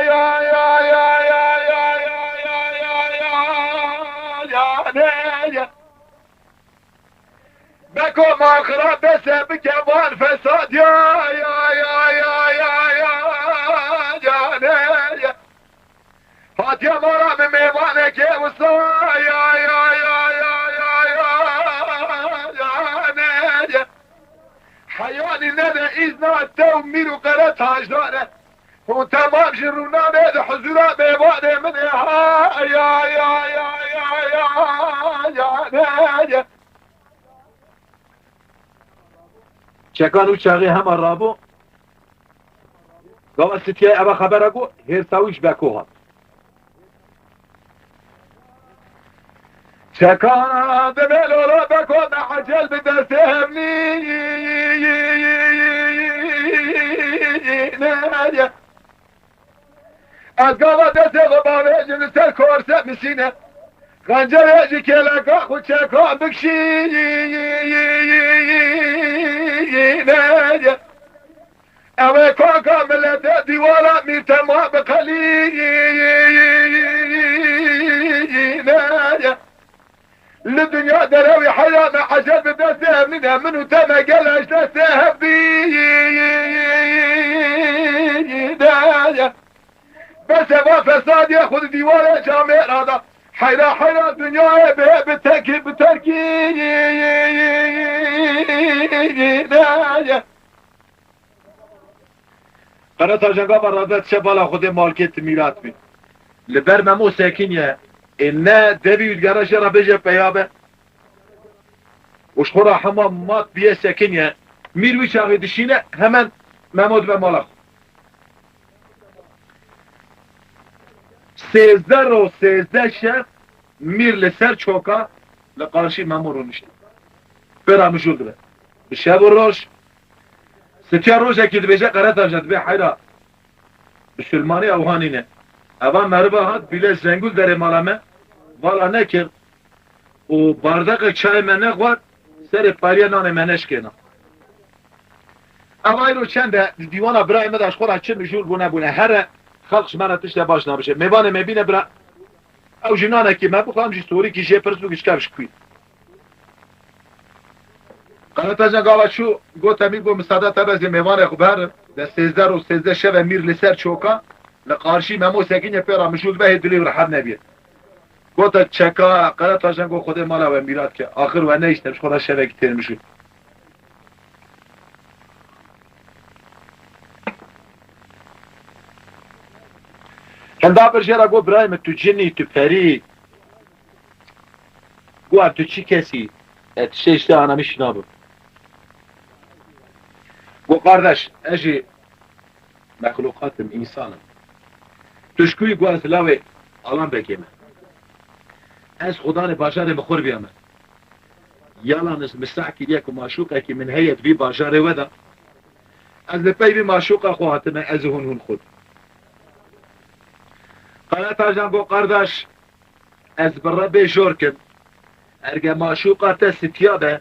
ya ya ya ne ya. Beko man xirab dese bike van fesad ya ya ya ya ya ya ya ne ya. Hatiye mala min mêvanekê wisa ya ya ya ya ya ya ya ne ya. Heyanî nede îzna te û mîr û Qeretaşdan e. Hûn temam ji rûnanê di huzûra mêvanê min ê ha ya ya ya ya ya ya ne ya. Çekan û çaxê hema rabû. Gava Sitiyayê eva xebera got, hêrsa wî ji Beko hat. Çekan dibe lola Beko me ecel bi destê hevnî ne ye. Ez gava destê xwe bavêjim li ser korse misîne. Xencerê ji kêleka xwe Çekan bikişîne. Ew ê kaka milete dîwara mîr tema biqelîne. Li dinya derewî heyra me ecel bi destê hevnîne, min û te me gele ji destê hevdî de ye. Bes e va fesadê xwe di dîwarê camêra da. Heyra heyra dinyayê bê bi tekî bi terkî de ye. Qeretaşan gava rade diçe bala Xwedê malkê ti mîrat bî. Li ber Memo sekiniye, ê ne devî wî digere jê re bêje peya be. Û ji xwe re hema mat bûye sekiniye. Mîr wî çaxê dişîne hemen Memo dibe mala xwe. Sêzdeh roj, sêzdeh şev Mîr li ser çoka li qarşî Memo rûnişt. Pê re mijûl dibe. Bi şev û roj, Sitiya rojekî dibêje Qeretaşan, dibê heyra bisilmanî ew hanîne. Eva meriva hat bîle zengûl derê mala me, vala nekir û bardaqek çayê me nexwar, serê pariya nanê me neşkêna. Ev ayro çend e, di dîwana birayê me de ji xwe re çi mijûl bûne bûne. Here xelq ji me re tişte baş nabêje. Mêvanê me bîne bira, ew jî nanekî me bixwe, em jî sorîkî jê pirs bikin, ji kev ji kû. Qere Tajan gava çû, gote mîr, got, "Misade te be, ez ê mêvanê xwe biherim." De sêzdeh roj sêzdeh şeve mîr li ser çoka, li qarşî Memo Sekînê pê re mijûl dibe, hê dilê wî rehet nebiye. Gote, "Çeka." Qere Tajan got, "Xwedê mala we mîrat ke. Axir we nehişte, ji xwe re şevekî têr mijûl." Henda bir jê re got, "Birayê min, tu cin î, tu perî." Got, "Ev tu çi kesî? E, tiştê işte ana min şîna bû." Got, "Kardeş, ez jî mexluqat im, însan im." "Tu ji ku yî?" Got, "Ez lawê Alan Begê me. Ez xudanê bajarê min xwe biyame. Yalan ez misah kiriye ku maşûqekî min heye di vî bajarê we de. Ez li pey vî maşûqa xwe hatime, ez û hûn, hûn xwe." Qere Tajan got, "Kardeş, ez bi Rebê jor kim. Erge maşûqa te Sitiya be,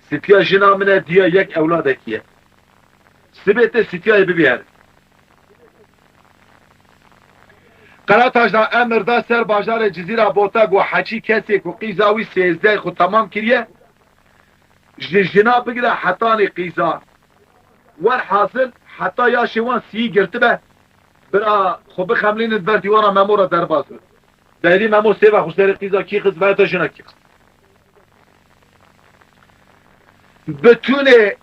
Sitiya jina min e, diya yek ewladekî ye. Sibê te Sitiyayê bibî her." Qere Tajan emir da ser bajarê Cizîra Bota, got, "Heçî kesê ku qîza wî sêzdeh xwe temam kiriye, ji jina bigire hetanî qîza. Werhasil heta yaşê wan sîyî girtibe, bira xwe bixemlînin ber dîwana Memo re derbas bin." Deyrî Memo sêva xwe serê qîza kî xist, vayeta jina kî xist. Bitûnê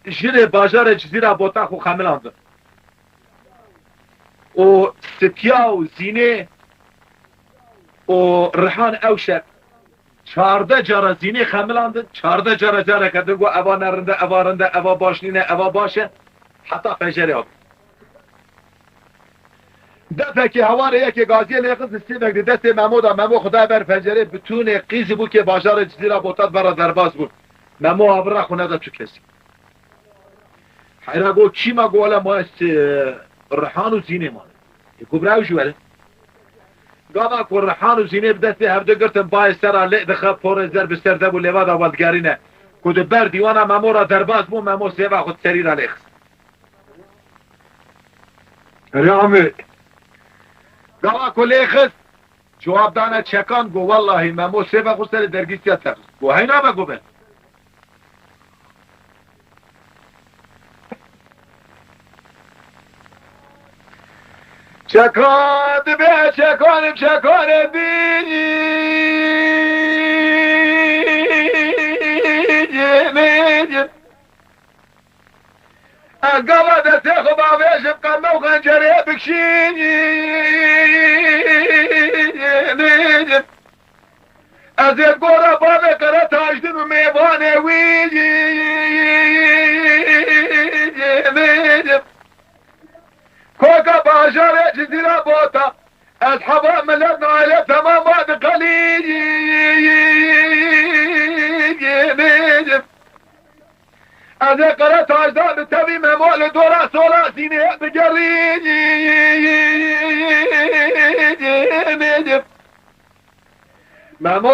jinê bajarê Cizîra Bota xwe xemilandin. Û Sitiya û Zînê û Rihan ew şev çardeh cara Zînê xemilandin, çardeh cara careke din got, "Eva ne rind e, eva rind e, eva baş nîne, eva baş e." Heta pencerê hat. Defekê hewarê yekê gaziyê lê xist, sêvek di destê Memo de, Memo xwe da ber pencerê, bitûnê qîzî bû kê bajarê Cizîra Bota di ber re derbas bûn. Memo avira xwe neda tu kesî. Heyra got, "Kî ma?" Got, "Wele ma ez, e, Rihan û Zînê mane." Ê, got, "Bira ew jî were." Gava ku Rihan û Zînê bi destê hevdu girtin, bayê ser re lê dixe, porê zer bi ser de bû, lêva da we digerîne. Ku di ber dîwana Memo re derbas bû, Memo sêva xwe di serî re lê xist. Erê Amê. Gava ku lê xist, cewab dane çekan, got, "Wellahî Memo sêva xwe serê dergîstiya te xist." Got, "Heyna be?" Got, "Be." Çekan dibe, çekan, çekan e bî. Ez gava destê xwe bavêjim, qeme û xencerê bikşînim. Ez ê gora bavê Qere Tajdin û mêvanê wî. Koka bajarê Cizîra Bota. Ez heba milet naile temama diqelînim. Ez ê Qere Tajda bi tevî Memo li dora sola Zînê bigerînim. Memo,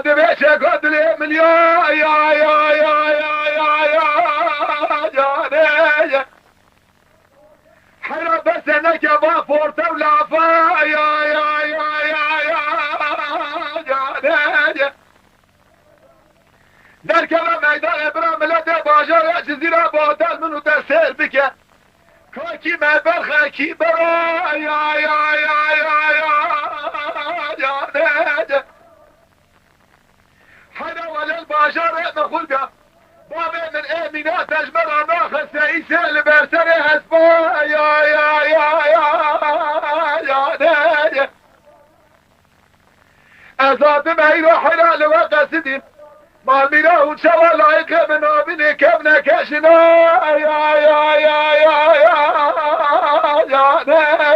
divê çeka dilê min ya, ya, ya. Hera bese neke va forte û lafa, ya, ya. Derkeve meydanê bira miletê bajarê Cizîra Botel min û te sêr bike. Kakî me berxe kî bera, ya, ya. Heyra welel bajarê min xwe bîya. Bavê min ê mîna te ji me re naxiste, îsê li ber serê hespa, ya, ya. Ez hatim heyra heyra li we qesidîm. Malmîra û çawa layîqê min nabînê kevneke jina, ya,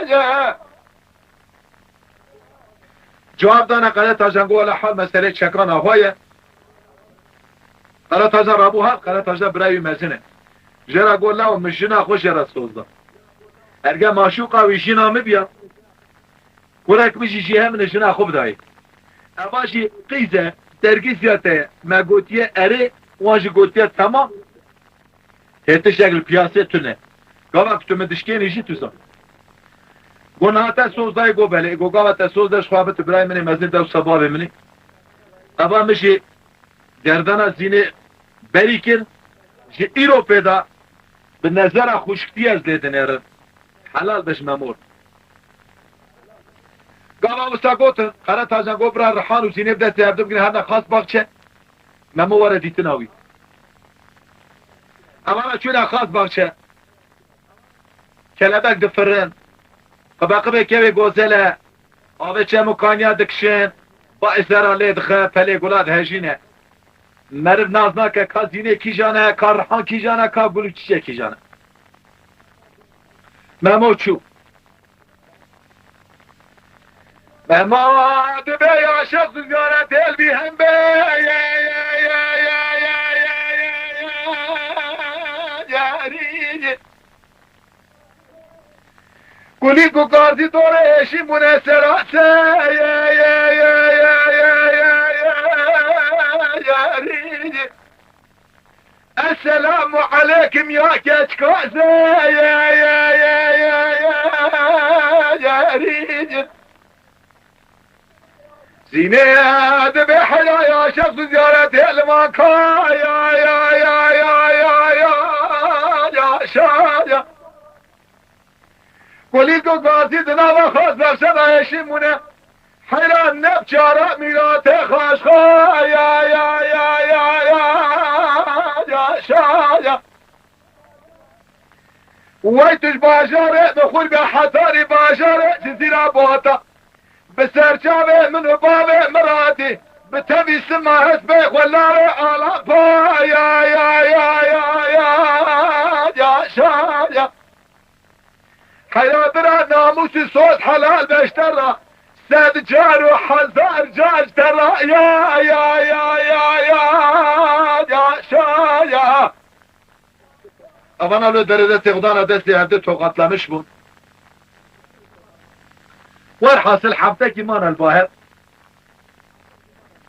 ya. Cewab dane Qere Tajan, got, "Wele hal meselê çekan ava ye." Qere Tajan rabû hat, Qere Tajan birayê wî mezin e. Jê re got, "Law, min jina xwe jê re soz da. Erge maşûqa wî jina min biya, kurek min jî jê hev min jina xwe bidayê." Eva jî qîz e, dergîziya te ye. Me gotiye erê, wan jî gotiye temam. Hê tiştek li piyasê tune. Gava ku tu min dişkênî jî tu zan. Go niha te soz dayê? Go belê. Go gava te soz de ji xwe bit birayê min ê mezin, dewsa bavê min ê. Eva min jî gerdana Zînê berî kir, ji îro pê de bi nezera xwişktiye ez lê dinêrim. Helal be ji Memor. Gava wisa gotin, Qeretajan got, bira Rihan û Zînê bi destê hevdu bigrin, herne Xas Baxçe, Memo were dîtina wî. Evana çûne Xas Baxçe. Kelebek difirin. Qibeqibê kevê gozele. Avê çem û kaniya dikişin. Ba îzera lê dixe, pelê gula dihejîne. Meriv nas nake ka Zînê kîjan e, ka Rihan kîjan e, ka Gul û Çîçek kîjan e. Memo çû. Memo dibe yaşa, ziyare del bir hem be. Yarî. Kulî ku gazî dore eşî mune serase. Yarî. Esselamu aleykum ya keçkaze. Yarî. Zînê dibe hela ya şexs û ziyaretê li van ka. Ya, ya, ya, ya, ya, ya, ya, şa, ya. Kulîlko gazî di nava xas berse da eşî mûne. Heyran neb çara mîratê xaşxa. Ya, ya, ya, ya, ya, ya, şa, ya. Wey tu ji bajarê, bi xwe be hetarî bajarê Cizîra Bata. Bi serçavê min û bavê min ratî, bi tevî sima hespê xwe larê Alapa. Ya, ya, ya, ya, ya, ya, şa, ya. Heyra bira namûs û soz helal be ji te re. Sed car û hezar car ji te re. Ya, ya, ya, ya, ya, ya, şa, ya. Evana li derê destê xwe dana destê hevdê toqatlamiş bûn. Werhasil heftekî mane li ba hev.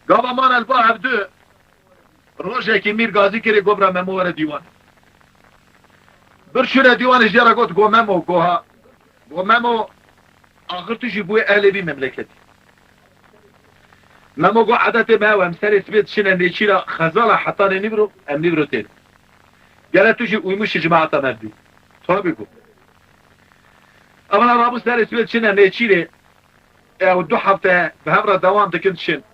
Gava mane li ba hevdu, rojekî mîr gazî kirê, go bira Memo were dîwan. Bir şûre dîwanê jê re got, go Memo, go ha. Go Memo, axir tu jî bûyê ehlê vî memleketî. Memo got, edetê me ew, em serê sibê diçine nêçîra xezala hetanê nîvro, em nîvro têne. Gere tu jî uymuşî cemaeta me bî. Tabî got. Evana rabû serê sibê diçine nêçîrê, ew du hefte bi hev re dewam dikin diçin.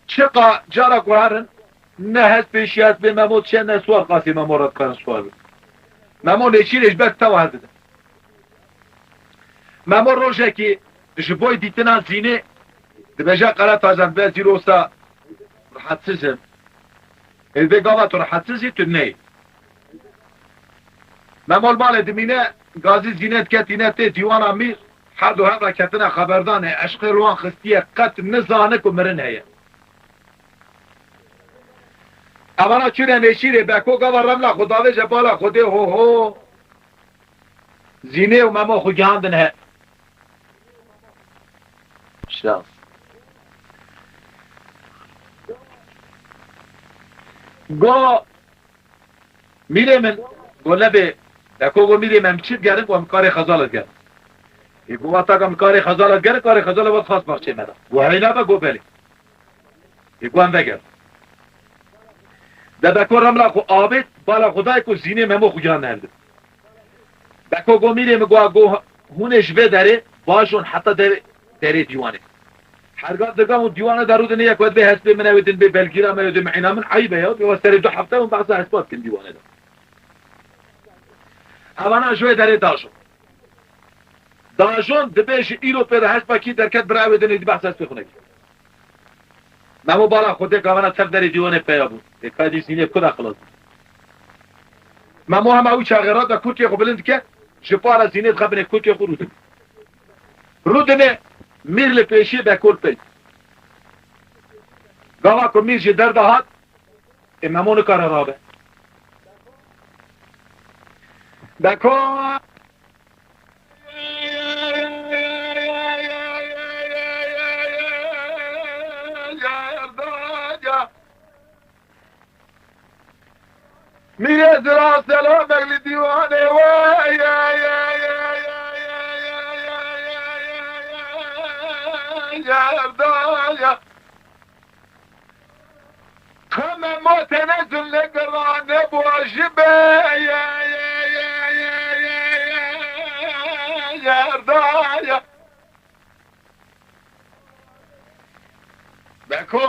Çiqa cara ku herin, ne hespê şî hespê Memo diçe, ne swar qasî Memo re dikarin swar bin. Memo nêçîrê ji ber tewa herdidin. Memo rojekî ji boy dîtina Zînê dibêje, Qeretajan, be zîrosa rehetsiz im. Ê vê gava tu rehetsiz î, tu neyê. Memo li malê dimîne, gazî Zînê diketîne tê dîwana mîr, her du hev re ketine xeberdanê, eşqê li wan xistiye, qet nizane ku mirin heye. Evana çûne nêçîrê, Beko gava remla xwe davêje bala Xwedê, ho ho. Zînê û Memo xwe gihandin he. Şans. Go, mîrê min, go nebê, Beko go mîrê min, em çi digerin, go em karê xezala digerin. Ê go wata ka em karê xezala digerin, karê xezala vat Xas Baxçê me de. Go heyna be, go belê. Ê go em vegerin. De Beko remla xwe avêt, bala xwe dayê ku Zînê Memo xwe gihan hevdin. Beko go mîrê min, go, go hûn ê ji vê derê bajon heta derê, derê dîwanê. Herga dirga hûn dîwane de rûdinê, yek wet bê hespê min, ew ê din bê belgîra me, ew ê din mîna min, eyb e ya, bê we serê du hefte hûn behsa hespa dikin dîwane de. Evana ji wê derê dajon. Dajon dibê ji îro pê de hespa kî derket bira ew ê din êdî behsa hespê xwe nekî. Memo bala Xwedê gavana tev derê dîwanê peya bû. Ê ka dî Zînê ku da xilas bû. Memo hema wî çaxê re de kurkê xwe bilind dike, ji para Zînê dixe binê kurkê xwe rûdin. Rûdinê mîr li pêşiyê Beko li pey. Gava ku mîr ji derda hat, ê Memo nikare rabe. Beko Mîrê zira selamek li dîwanê we. Yerdaya. Ka Memo tene zille girane boji be. Ya, ya, ya, ya, ya, ya, Yerdaya. Beko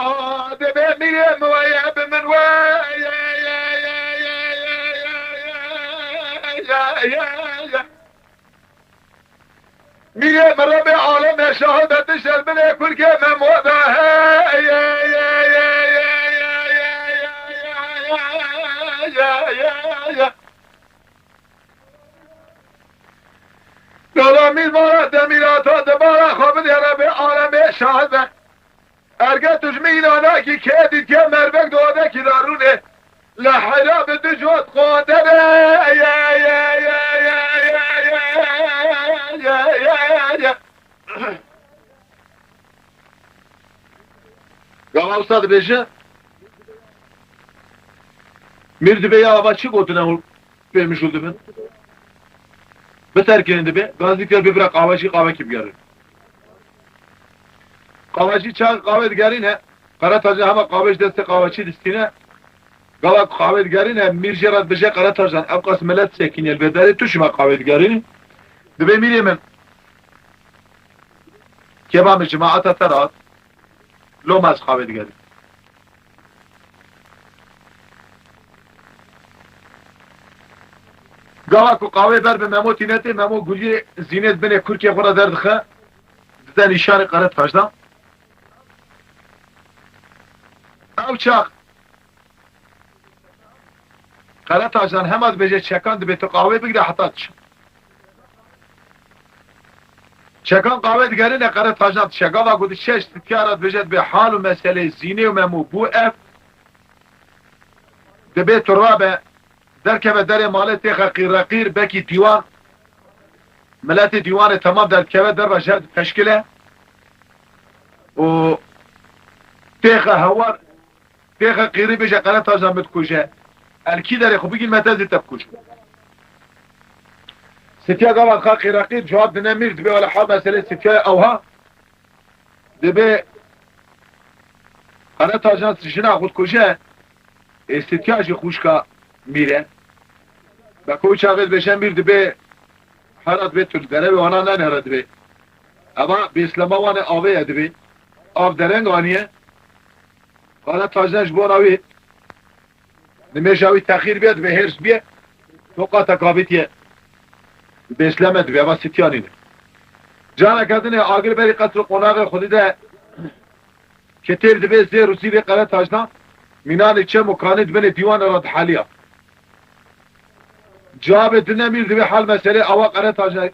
dibe mîrê min weye bi min weye. Mîrê min Rebê alemê şahid e, tu şer binê kurkê Memo de. Hey, hey, hey. Dola mîr bara demîrata di bara xwe bidê Rebê alemê şahid e. Erge tu ji min înanakî kê dîtiye mervek di odekî de rûnê. Li heyra bi du jot qandere. Gava wisa dibêje, mîr dibê ya ava çi gotine hûn pê mijûl dibin? Biterkinin dibê, gazî kir bibire qawecî, qawekî bigerin. Qawecî çax qawe digerîne, Qeretajan hema qawê ji destê qaweçî distîne. Gava ku qawê digerîne, mîr jê re dibêje, Qeretajan, ev qas milet sekînî, li vê derê tu çima qawê digerînî? Dibê mîrê min. Kêba min cemaeta te re hat, loma ez qawê digerînim. Gava ku qawê ber bi Memo tîne tê, Memo guliyê zînê di binê kurkê xwe re derdixe, dide nîşanê Qeretajan. Ew çax Qeretajan hema dibêje çekan dibê tu qawê bigire heta diçe. Çekan qawê digerîne, Qeretajan diçe. Gava ku diçe ji Sitya re dibêje dibê hal û meselê Zînê û Memo bû ev. Dibê tu rabe, derkeve derê malê têxe qîreqîr, bekî dîwan. Miletê dîwanê temam derdikeve derve jer dipeşkile û têxe hewar, têxe qîrî bêje Qeretajan min dikuje. El kî derê xwe bigîn me te zî te bikujim. Sitya gava dixa qîreqîr cewab dine mîr dibê wele hal meselê Sityayê ewha. Dibê Qeretajan jina xwe dikuje, ê Sitya jî xwişka mîr e. Beko wî çaxê dibêje mîr dibê hera dibê tu li derevê wana nenere dibê. Eva bêslema wan e avê ye dibê. Av dereng aniye. Qeretajan ji bona wî nimêja wî texîr bîye, dibê hêrs bîye, toqateka bîtiye. Bêsleme dibê, eva Sitya nîne. Careke dinê agir berî qesr û qonaxê xwedî de, ketêl dibê zêr û zîvê Qeretajan, mînanê çem û kanî di binê dîwanê re diheliya. Cavê dine mîr dibê hal meselê awa Qeretajan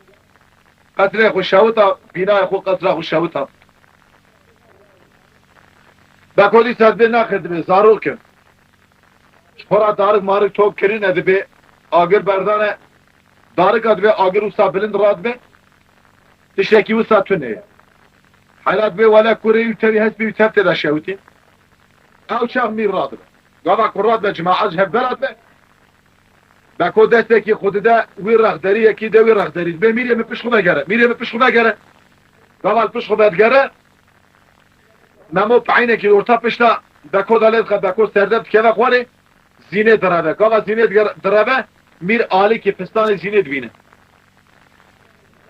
qesrê xwe şewita, bînayê xwe qesra xwe şewita. Beko dîsa dibê naxir dibê, zarok in. Ji xwe re darik marik top kirine dibê, agir berdane, darika dibê agir wisa bilind radibe, tiştekî wisa tune ye. Heyra dibê wele kurê wî tevî hespê wî tev tê de şewitî. Ew çax mîr radibe. Gava ku radibe cemaet ji hev bela dibe. Beko destekî xwe dide wî rexderî, yekî de wî rexderî. Dibê mîrê min pişt xwe vegere, mîrê min pişt xwe vegere. Gava li pişt xwe vedigere. Memo peynekî li orta pişta Beko de lê dixe, Beko serdeb dikeve xwarê, Zînê direve. Gava Zînê diger-, direve, mîr alîkî fistanê Zînê dibîne.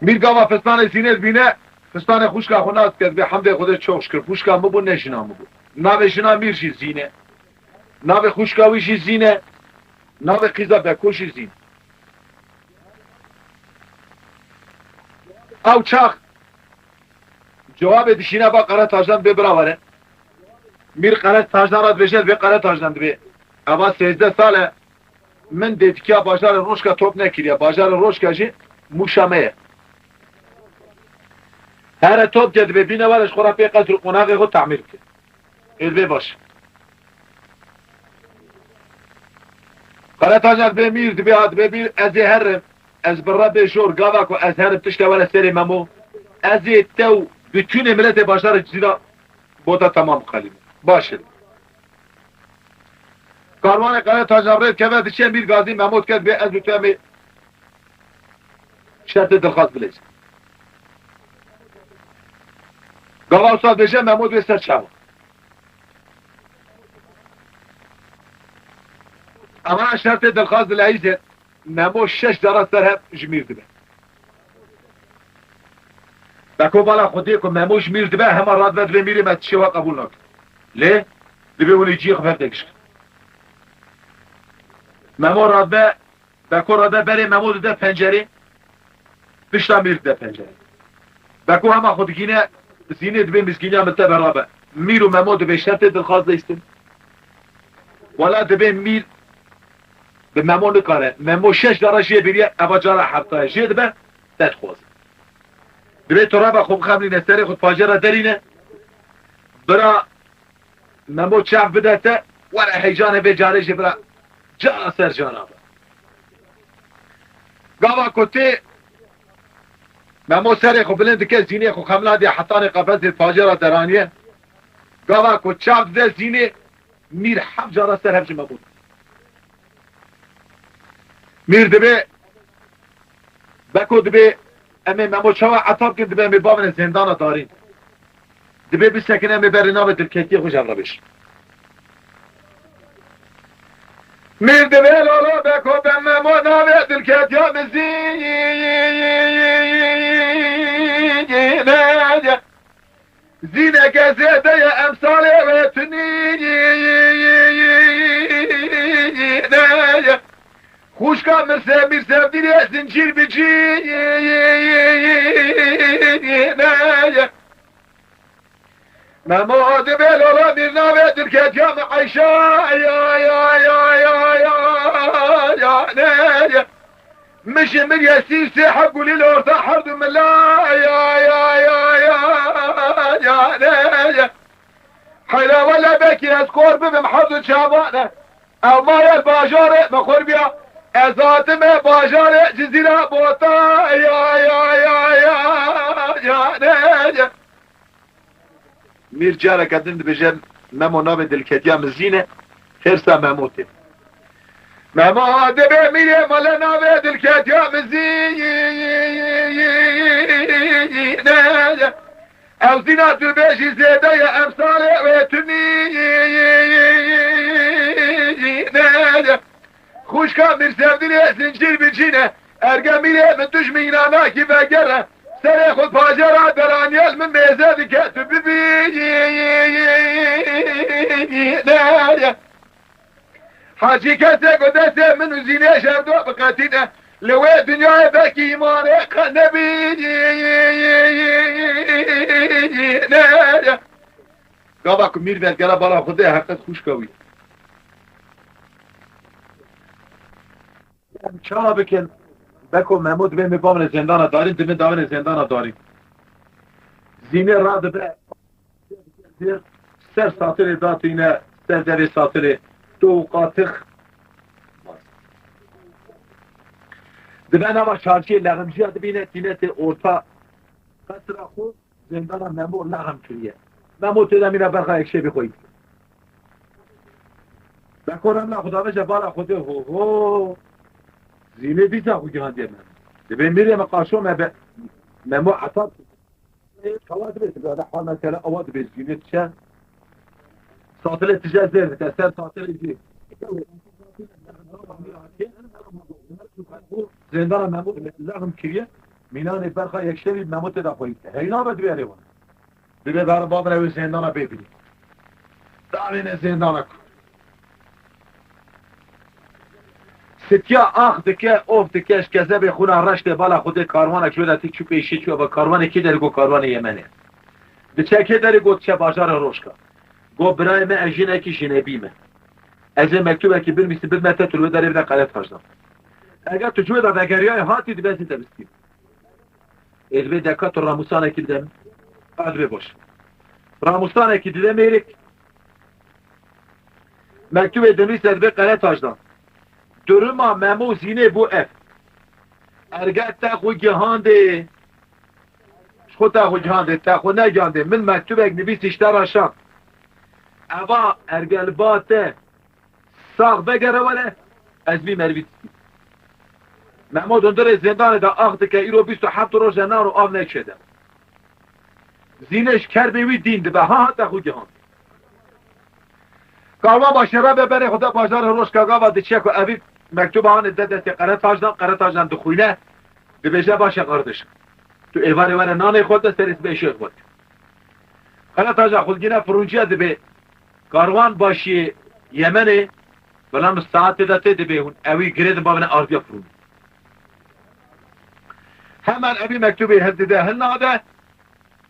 Mîr gava fistanê Zînê dibîne, fistanê xwişka xwe nas dike, dibê hemdê Xwedê çok şikir, xwişka min bû, ne jina min bû. Navê jina mîr jî Zîne. Navê xwişka wî jî Zîne. Navê qîza Beko jî Zîne. Ew çax Cewabê dişîne va Qeretajan dibê bira were. Mîr Qeretajan re dibêje, dibê Qeretajan dibê. Eva sêzdeh sal e min dêtikiya bajarê Rojka top nekiriye. Bajarê Rojka jî Mûşa me ye. Here top ke dibê bîne were ji xwe re pê qesr û qonaxê xwe tamîr bike. Ê dibê baş. Qeretajan dibê mîr, dibê ha, dibê mîr, ez ê herim. Ez bi Rebê jor gava ku ez herim tişte were serê Memo. Ez ê te û bütünê miletê bajarê Cizîra bota temam biqelînim. Baş e. Karwanê Qeretajan rê dikeve diçe mîr gazî Memo dike dibê ez bi tu em ê şertê dilxwaz bilêzin. Gava wisa dibêje Memo dibê ser çava. Eva şertê dilxaz dileyîzê Memo şeş cara ser hev ji mîr dibe. Beko bala xwe dê ku Memo ji mîr dibe, hema radibe dibê mîrê me tişê we qebûl nake. Lê dibê hûn ê ciyê xwe hev de giş kin. Memo radibe, Beko radibe berê Memo dide pencerê, pişta mîr dide pencerê. Beko hema xwe digîne Zînê, dibê mizgîniya min tebe rabe. Mîr û Memo dibê şertê dilxaz de îstin. Wela dibê mîr bi Memo nikare. Memo şeş cara jê biriye, eva cara hefta ye. Jê dibe, te dixwaze. Dibê tu rebe xwe bixemlîne, serê xwe pajê re derîne. Bira Memo çav bide te, were heyecanê vê carê jî bira cara ser cara be. Gava ku tê Memo serê xwe bilind dike, Zînê xwe xemla diye hetanê qefesê pajê re deraniye. Gava ku çav dide Zînê, mîr heft cara ser hev ji Memo. Mîr dibê, Beko dibê em ê Memo çawa etap kin, dibê em ê bavine zêndana darîn. Dibê bisekin, em ê berê navê dilketiyê xwe ji hev re bêjin. Mîr dibê lala Beko be Memo navê dilketiya min Zîne ye. Zîneke zêde ye emsalê wê tunî ne ye. Xwişka min se-, mîr sevdîrê zincîr bi cî ne ye. Memo dibê lala mîr navê dilketiya min Eyşa ya ya ya ya ya ya ne ye. Min ji min ye sî sê heb gulî li orta her du mila ya ya ya ya ya ne ye. Heyra wele belkî ez kor bibim her du çavane. Ew maye bajarê min xurbiya. Ez hatime bajarê Cizîra Bota ya ya ya ya ya ne ye. Mîr careke din dibêje, Memo navê dilketiya min Zîne, hêrsa Memo tê. Memo dibê mîrê mele navê dilketiya min Zîne ye. Ew Zîna tu bêjî zêde ye emsalê wê tunî ne ye. Xwişka mîr sevdîrê zincîr bi cî ne. Erge mîrê min tu ji mînanakî vegere. Serê xwe pajê re deraniye li min mêze dike tu bibî ne ye. Hacî kesê ku destê min û Zînê ji hev du biqetîne, li wê dinyayê belkî îmanê qe nebî ne ye. Gava ku mîr vegere bala Xwedê heqet xwişka wî. Em çawa bikin? Beko Memo dibê me bavine zêndana darîn, dibê davine zêndana darîn. Zînê radibe ser satirê datîne, ser devê satirê. Tu û qatix. Dibe nava çarşiyê leximciya dibîne, tîne tê orta qesra xwe. Zêndana Memo lexm kiriye. Memo tê de mîna berxa yekşevî xwe yî. Beko remla xwe daveje bala Xwedê ho ho. Zînê dîsa xwe gihandiye Memo. Dibê mîrê me qaşo me be. Memo etab. Kawa dibê, dibê, hal mesela awa dibê Zînê diçe. Satilê tije zêr dike, ser satilê jî. Zêndana Memo lexm kiriye. Mînanê berxa yekşevî Memo tê de xweyî. Heyna be dibê erê wan. Dibê bere babire wê zêndana bê bînî. Davêne zêndana ku. Sitiya ax dike, of dike, ji kezebê xwîna reş tê bala Xwedê karwanek ji wê de tê çû pêşî çû, eva karwanê kê derê got karwanê Yemenê. Diçe kê derê got diçe bajarê Rojka. Got birayê me ez jinekî jinebî me. Ez ê mektubekî binivîsim bidime te tu li wê derê bide qere taşdan. Eger tu ji wê de vegeriyayê hatî dibê ez ê te bistînim. Ê dibê deka tu ramûsanekî bide min. A dibê baş. Ramûsanekî dide mêrik. Mektubê dinivîse dibê qere taşdan. Duruma Memo û Zînê bû ev. Erge te xwe gihandê. Ji xwe te xwe gihandê, te xwe negihandê. Min mektubek nivîsî ji te re şand. Eva erge li ba te sax vegere were, ez vî merivî distînim. Memo di hundirê zêndanê de ax dike, îro bîst û heft roj e naro av nekişe de. Zînê ji kerbê wî dîn dibe, ha hate xwe gihand. Karwan başê re be berê xwe de bajarê Roşka Gava diçe ku evî mektuba hanê de destê Qeretajdan, Qeretajan dixwîne, dibêje: "Baş e qardeşim. Tu êvarê were nanê xwe de serê sibê şêr xwe." Qeretaja xwe digîne fironciya dibê Karwan başê Yemenê, belam saetê de tê dibê hûn ewî girêdin bavine ardiya firûnê. Hemen evî mektubê hildide hilnade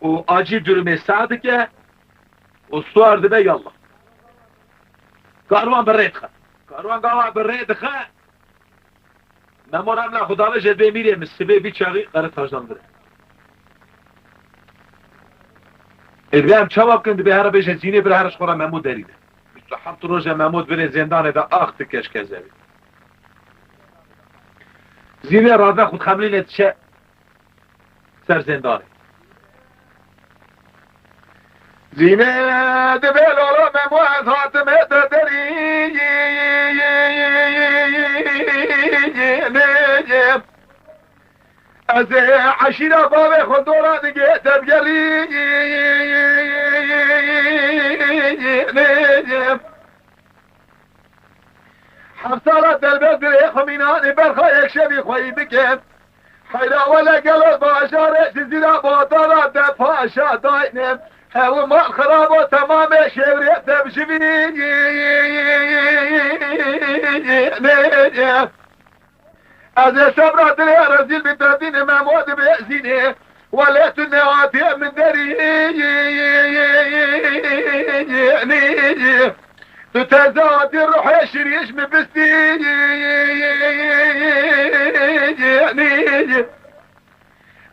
û acîl durumê seh dike û suar dibe yallah. Karwan bi rê dixe. Karwan gava bi rê dixe. Memo remla xwe dave jê dibê mîrê min sibê vî çaxî Qeretajdan dire. Ê dibê em çawa bikin, dibê here bêje Zînê bire here ji xwe re Memo derîne. Bîst û heft roje Memo di binê zêndanê de ax dike ji kezebê. Zînê rade xwe dixemilîne diçe ser zêndanê. Zînê dibê lolo Memo ez hatime te derî. Ez ê eşîra bavê xwe dora digê te digerî. Heft sala delbet dirê xwe mînanê berxa yekşevî xweyî dike. Heyra wele gelo bajarê Cizîra Botana de paşa dayne. Hew mal xirabo temamê şêwrê te bijivî. Ez ê sebra dilê rezîl bi derdînê Memo dibê Zînê. Welê tu nehatiyê min derî. Tu teze hatî ruhê şirîş min bistî.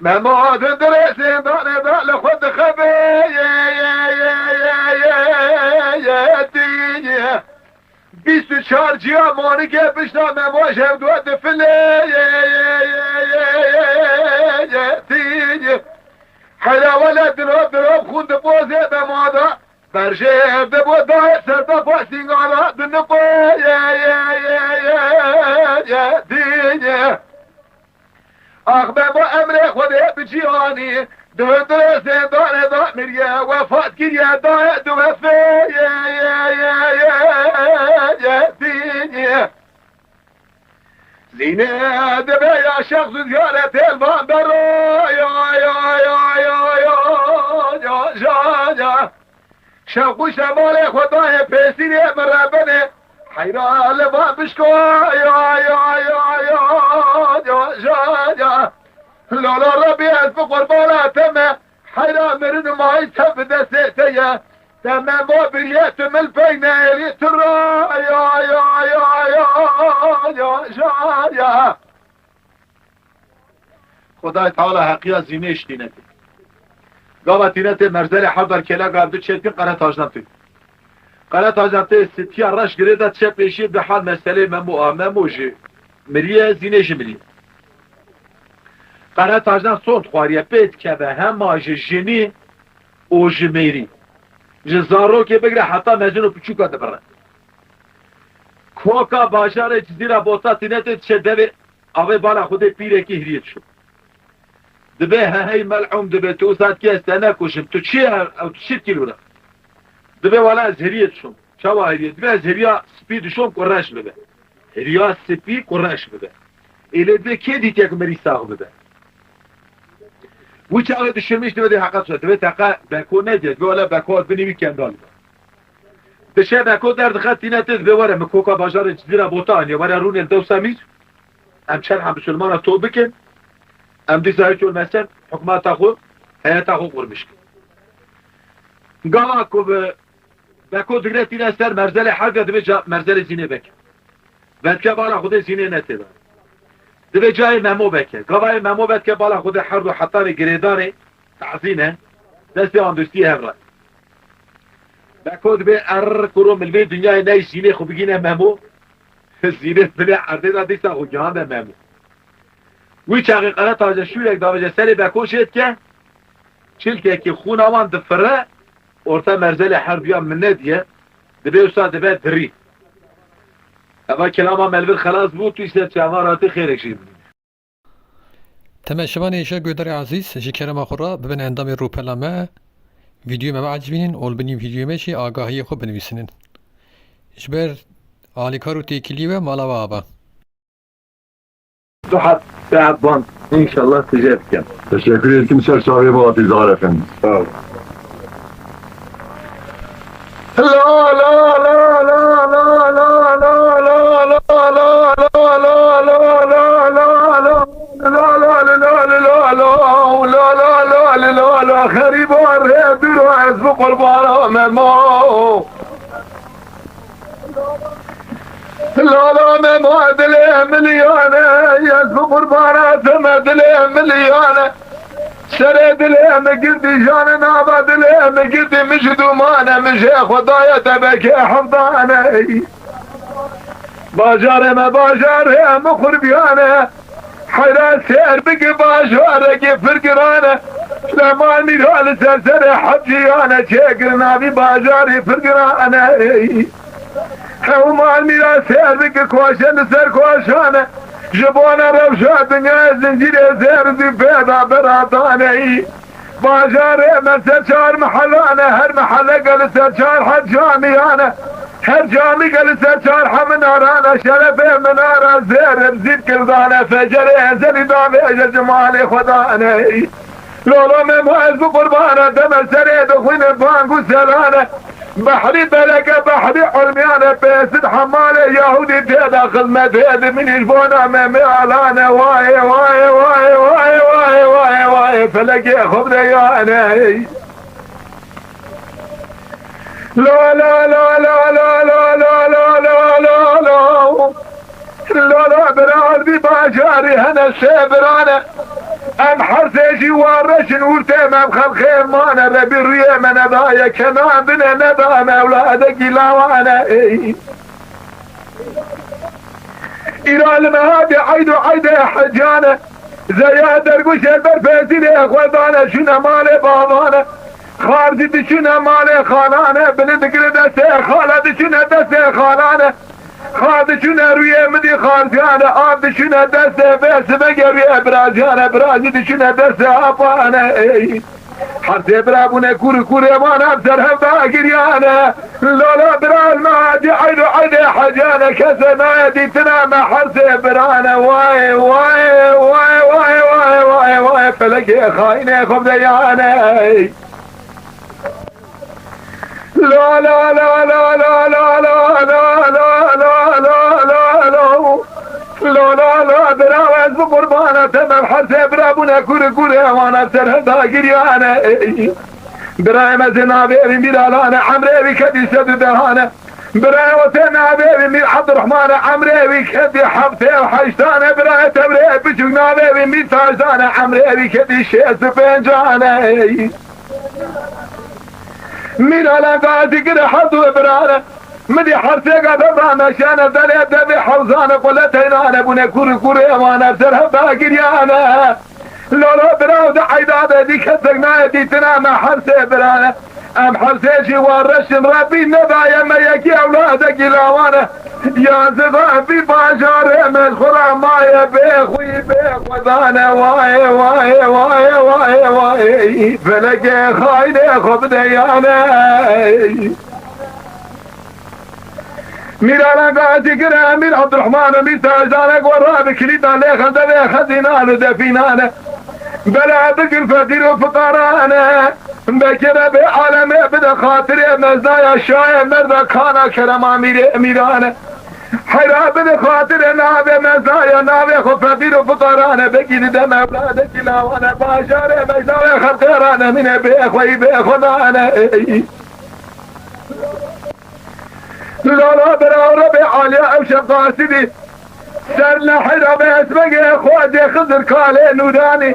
Memo di dirê zêndanê de li xwe dixebê. Bîst û çar ciya monikê pişta Memo ji hevdû difile. Heyra wele dilo dilo xûn dipozê Memo de. Berjê dibo dayê ser de pasîngana diniqo. Ax Memo emrê Xwedê bi cîhanî, di hundirê zêndanê de miriye, wefat kiriye dayê di wefê. Zînê dibe ya şexs û ziyaretê li van bero. Ya, ya, ya, ya, ya, ya, ya, ya. Şewq û şemalê xwe dayê pêsînê min re binê. Heyra li van bişko. Ya, ya, ya, ya, ya, ya, ya. Lala Rebî ez bi qurbana te me. Heyra mirin û mayî te bi destê te ye. Te Memo biriye tu min pey neyêrî tu ra. Ya, ya, ya, ya, ya, ya, ya. Xwedayê Teala heqiya Zînê ji tînetê. Gava tînetê merzelê hevdar kêleka ev du çêtin Qeretajdan tê. Qeretajdan tê sitiya reş girê de çe pêşî di hal meselê Memo a. Memo jî miriye, Zînê jî miriye. Qeretajdan sond xwariye pê dikeve hema ji jinî û ji mêrî. Ji zarokê bigire heta mezin û piçûka dibire. Koka bajarê Cizîra Bota tînetê diçe devê avê bala Xwedê pîrekî hiriyê dişo. Dibê he hey mel'ûm dibê tu wisa dikî ez te nekujim. Tu çi ye ew tu çi dikî li wira? Dibê wela ez hiriyê dişom. Çawa hiriyê? Dibê ez hiriya spî dişom ku reş bibe. Hiriya spî ku reş bibe. Ê lê dibê kê dîtiye ku mirî sax bibe? Wî çaxê dişirmiş dibê dê heqa dişe. Dibê teqe Beko nediye. Dibê wela Beko ez binî wî kendal. Dişe Beko derdixe tînetê dibê were min koka bajarê Cizîra Bota aniye. Were rûnê li dewsa mîr. Em çend heb misilmana to bikin, em dîsa hiç olmesen hikûmeta xwe, heyeta xwe qurmiş kin. Gava ku bi Beko digre tîne ser merzelê herve dibê ca merzelê Zînê veke. Vedke bala Xwedê Zînê netê de. Dibê cayê Memo veke. Gava yê Memo vedke bala Xwedê herdu hetanê girêdanê tazîne destê andustiyê hev re. Beko dibê er kuro milvê dinyayê ney Zînê xwe bigîne Memo. Zînê binê erdê de dîsa xwe gihande Memo. Wî çaxê Qeretaje şûrek davêje serê Beko jê dike, çilkekî xûna wan difire, orta merzelê herduya min nediye, dibê wisa dibe dirî. Eva kilama Melvir xelas bû, tu îşte çavan ratî xêrek jî bimîne. Temaşevanê hêja guhdarê ezîz, ji kerema xwe re bibin endamê rûpela me. Vîdyoyê me biecibînin û li binî vîdyoyê me jî agahiyê xwe binivîsînin. Ji ber alîkar û têkiliyê we mala we ava. Du heb saet band. İnşallah size etken. Teşekkür ederim. Ser çavê bu atî zarefin. Sağ ol. Xerîba rê dûr ez bi qurbana me ma. Lala me ma dilê min yane, ez bi qurbana te me dilê min yane. Serê dilê min girdî jane, nava dilê min girdî min ji dûmane, min jê xwe daye te bekê hevdane. Bajarê me bajarê min xurbiyane. Heyra sêr bike bajarekî pir giran e. Lema mîra li ser serê heciyan e, çêkirina vî bajarî pir giran e. Hew mal mîra sêr bike koşe li ser koşan e. Ji bona rewşa dinyayê zincîrê zêr zî pêda beratan e. Bajarê me ser çar mehelan e, her meheleke li ser çar heb camîyan e. Her camîke li ser çar heb minaran e, şerefê minara zêr zîv kirdan e, fecerê ezelî davêje ji malê xwe dan e. Lolo me ma ez bi qurban e, deme serê dixwîne bang û seran e. Behrî bereke, behrî ilmiyan e, pêsit hemalê Yahûdî tê de xizmetê dimînî ji bona me mealan e. Wayê, wayê, wayê, wayê, wayê, wayê, wayê, felekê xwe bide yan e. La, la, la, la, la, la, la, la, la, la. Lala bira, li vî bajarî hene sê biran e. Em her sê jî wa reş in, ûrtê me bi xelkê mane, Rebî rûyê me nedaye, kenandine neda me ewladekî lawan e. Ey. Îra li me hatî eyd û eydê hecan e. Zeya dergûşê ber pêsîrê xwe dane, çûne malê bavan e. Xar jî diçûne malê xalan e, bili digire destê xala, diçûne destê xalan e. Xar diçûne rûyê min dî xarziyan e, av diçûne destê vê sibegê rûyê biraziyan e, bira jî diçûne destê apan e. Ey. Her sê bira bûne kûr û kûrê wan ev ser hev da giriyane. Lala bira li me hatî eyd û eydê hecan e, kesê nayê dîtina me her sê biran e. Wayê, wayê, wayê, wayê, felekê xayinê xwe bide yan e. La, la, la, la, la, la, la, la, la, la, la, la, la. La, la, la, bira ez bi qurbana te me, her sê bira bûne kûr û kûrê wana ser hev da giriyane. Ey. Birayê me zê navê wî Mîralan e, emrê wî kedî sed û dehan e. Birayê we tê navê wî Mîr Ebdurrehman e, emrê wî kedî heftê û heştan e. Birayê tewrê biçûk navê wî Mîr Taşdan e, emrê wî kedî şêst û pêncan e. Mîr Alan Gazî gire her du biran e. Min dî her sêka devra meşane, derê devê hewzane, qule teynane bûne, kûr û kûrê wan ev ser hev da giriyane. Lolo biraw di eyda de dî kesek nayê dîtina me her sê birane. Em her sê jî wa reş in, Rebbî nedaye me yekî ewladekî lawan e. Yazî Rebbî bajarê me ji xwe re maye bê xwî bê xwedan e. Wayê, wayê, wayê, wayê, wayê. Felekê xayinê xwe bide yan e. Mîr Alan Gazî gire Mîr Ebdurrehman û Mîr Taşdan e, ku rabe kilîta lê xelde vê xezînan û defînan e. Bela bigir feqîr û fiqaran e. Bekê Rebê alemê bide xatirê mezaya şayê merda kana kerema mîrê mîran e. Heyra bide xatirê navê mezaya navê xwe feqîr û fiqaran e. Bekî dide mewladekî lawan e. Bajarê mecda wê xelqê ranimîne bê xweyî bê xwedan e. Ey. Lala bira Rebê aliya ew şev qasidî. Ser nehra be esmegê xwedê Xizir kalê nûranî.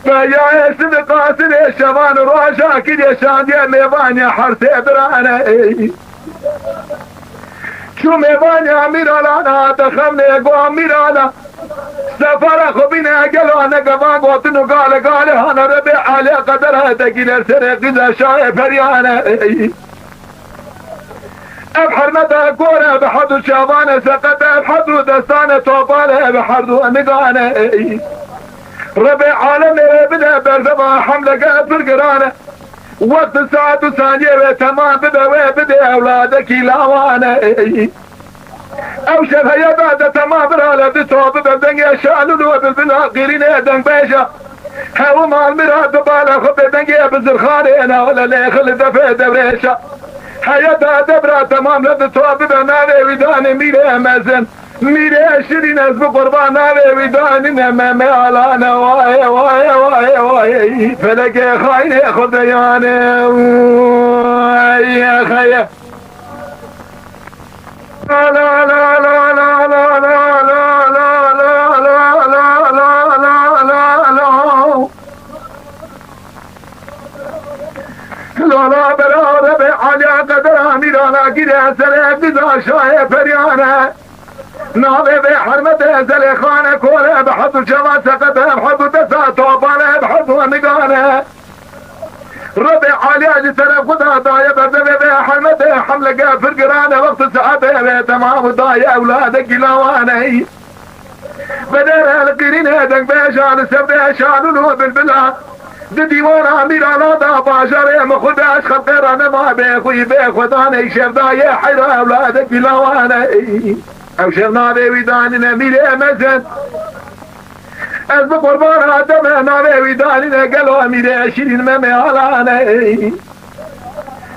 Be ya esmî qasidê şevan û roja kiriye şandiye mêvaniye her sê birane. Ey. Çû mêvaniya Mîralana, dixemnê go Mîrala. Sefara xwe bîne gelo negevan gotin û gale gale hane Rebê aliya qedera degîle serê qîza şahê periyane. Ey. Ev herneta kor e bi herdu çavan e, seqet e ev herdu destan e, topal e bi herdu nigan e. Ey. Rebê alemê bide berdeva hemleke pir giran e. Wextê saet û saniyê wê temam bibe, wê bidê ewladekî lawane. Ew şev heye dade temam bira, le di to bibe dengê şalûl û bilbila qîrînê dengbêja. Hewiman mira di bala xwe bê dengê bizirxanê navle lêxil defê dewrêşa. Heye dade bira temam, le di to bibe navê wî danê mîrê mezin. Mîrê şirîn, ez bi qurban navê wî danîne Meme Alane. Waye, waye, waye, waye. Felekê xaynê xwedeyane. Waye, xeye. La, la, la, la. Lala bera Rebê Alî qedera mîrana gire, serê diza şayê periyane. Navê vê hermete Zelêxane kore, bi hez û çavan seqete, bi hez û desa topane, bi hez û nigane. Rebê Alî ji serê xwe de daye berdevê vê hermete, hemleke pir girane, wextê saetê vê temam û daye ewladekî lawane. Bedere li qîrînê dengbêja, li ser vê şalûl û bilbila. Di dîwana mîrana da bajarê min xwe de, ez xelqê re nema bê xwî bê xwedanê şevdayê heyra ewladekî lawane. Ew şev navê wî danîne mîrê mezin. Ez bi qurbana deme navê wî danîne gelo mîrê şirîn Meme Alane.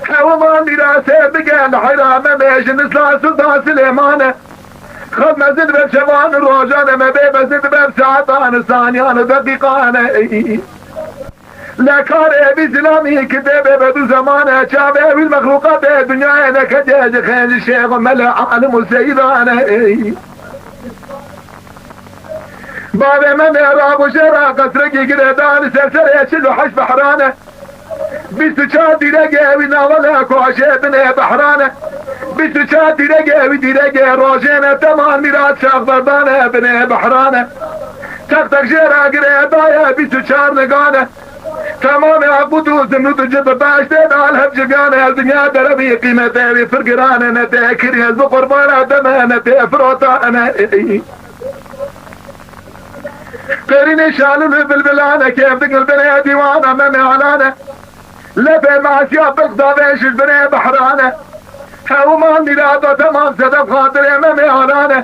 Hewiman mîrasê bige li heyra Meme ji nisla Sultan Silêmane. Xev mezin dibe şevan û rojan e, me bê mezin dibe saetan û saniyan û deqîqan e. Le karê vî zilamî ki dê bê be du zeman e, çavê wî mexlûqatê dinyayê neketiye ji xêncî şêx û mele alim û seyidan e. Bavê me mêra bû jê re qesrekî girêdan li ser serê çil û heşt behran e. Bîst û çar dîregê wî navale koşê binê behran e. Bîst û çar dîregê wî dîregê rojê ne, teman mîrat şaxberdan e binê behran e. Tek tek jê re girê daye bîst û çar nigan e. Temamê Aqbût û Zimrût û Cid û Beştê dal hev civiyan e. Ev dinya derebî qîmetê wî pir giran e, ne tê kirî ez bi qurbana deme, ne tê firotane. Qêrînê şalûl û bilbilane, kêf digil binê dîwana Memê Alane. Lepê masiya bilq davê ji binê behrane. Hewman mîrado temam sedef xatirê Memê Alane.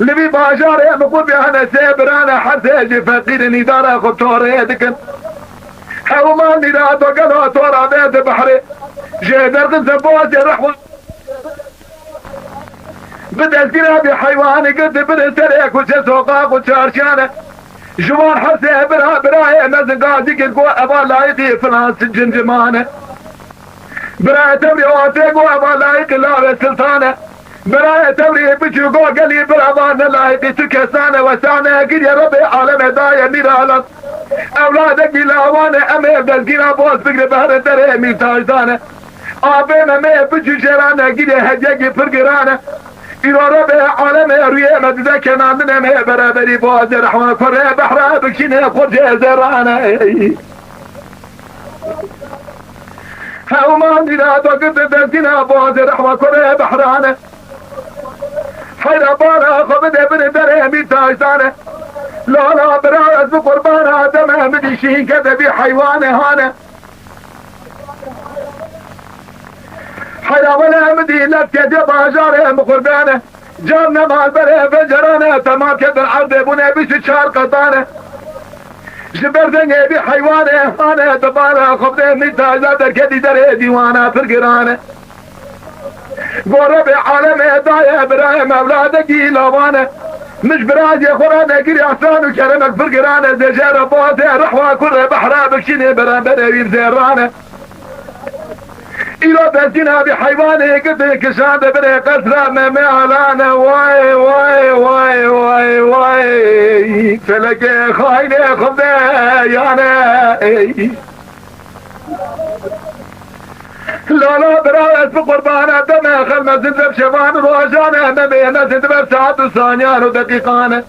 Li vî bajarê min qurbiyan e sê birane, her sê jî feqîrin îdara xwe torê dikin. Hewman mîrado gelo tora vê di behrê. Jê derxin se bozê rehwa. Bi destgîra vî heywanî girtî biri serê kuçe soqaq û çarşiyane. Ji wan hersê bira birayê mezin gazî kir ku eva layiqî filan cincimane. Birayê tewrî ortê ku eva layiqî lavê siltane. Birayê tewrî biçû ku gelî bira van ne layiqî tu kesane, wesane giriye Rebê aleme daye mîralan. Ewladekî lawane em ê ev destgîra boz bigre behre derê mîrtajdane. Avê me me biçû jêrane, gîrê hediyekî pir girane. Îro Rebê alemê rûyê me dide kenandine me beraberî boğazê rehma kurê behra bikşîne xurcê zêrane. Hewman dîra do girdi destîna boğazê rehma kurê behrane. Heyra bara xwe bide biri derê mîrtajdane. Lala bira ez bi qurbana deme min dî şîn kede vî heywane hane. Heyra wele min dî lef kediye bajarê min qurbane. Car ne malberê pencerane, temam kedin erdê bûne bîst û çar qetane. Ji ber dengê vî heywane hane, di bala xwe bide mîrtajda derketî derê dîwana pir girane. Go Rebê alemê daye birayê mevladekî lavane. Min ji birayê xwe re negirî ehsan û keremek pir girane, zêje re boze rehwa kurê behra bikşînê beramberê wî zêrane. Îro destîna vî heywanê girtin kişande binê qesra Meme Alane. Way, way, way, way, way. Felekê xaynê xwedeyane. Ey. Lala bira ez bi qurbana deme xel mezin ve şevan rojane, Meme mezin ve saet û saniyan û deqîqane.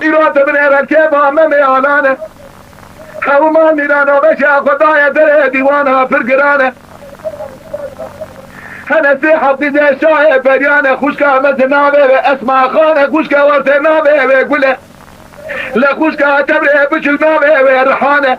Îro te binêre kêfa Meme Alane. Hewman mîrana veşa xwe daye derê dîwana pir girane. Hene sê heftî de şahê beriyane, xwişka mezin navê ve Esma Xane, xwişka werte navê ve Gule. Le xwişka tevrê biçûk navê wê Rihane.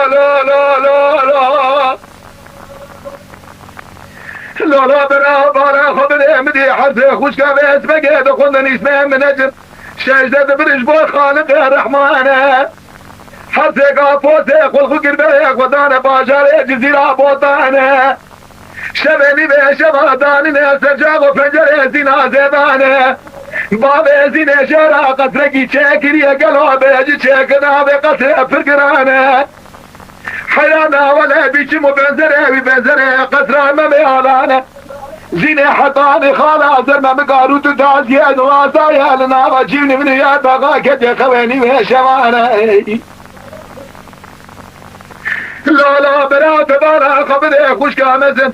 Lola bira bala xwe bide min dî hersê xwişka vê esmegê dixwendin îsmê min necim. Şejde dibirij bo Xaliqê Rehmane. Hersêka posê xwe li xwe girberê xwe dane bajarê Cizîra Botane. Şevê nîvê şeva danine ser caxo pencerê zîna zêdane. Bavê zînê jêra qesrekî çêkiriye gelo bêjî çêkir navê qesrê pir girane. Heyran awele biçim û benzerê wî benzerê qesra me vê alane. Zînê hetanî xala zer me mi garû tu daziye di wazaye li nava cîvnî min ya daga kete xewenî wê şevane. Lala bira te bala xwe bide xwişka mezin.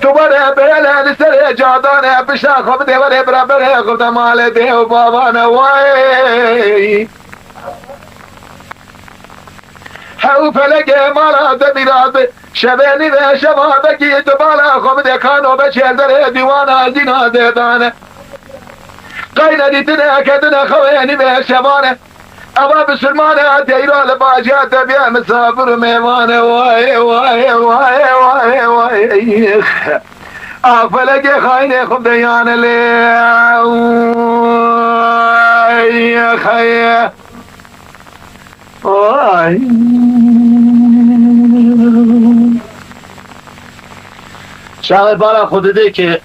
Tu were bêle li serê cadane, pişta xwe bidê were bira berê xwe de malê dê û bavane. Way! Hew felekê mala te bîra bi, şevê nîve şeva bekî tu bala xwe bidê kano beşê derê dîwana zîna dê dane. Qeyne dîtine ketine xewê nîve şevane. Eva bisilmane teyra li bajiya te bîye misafir û mêvane. Way, way, way, way, way. Ax felekê xaynê xwe deyane lê. Ay, xeye. Ay. Çaxê bala xwe didê ki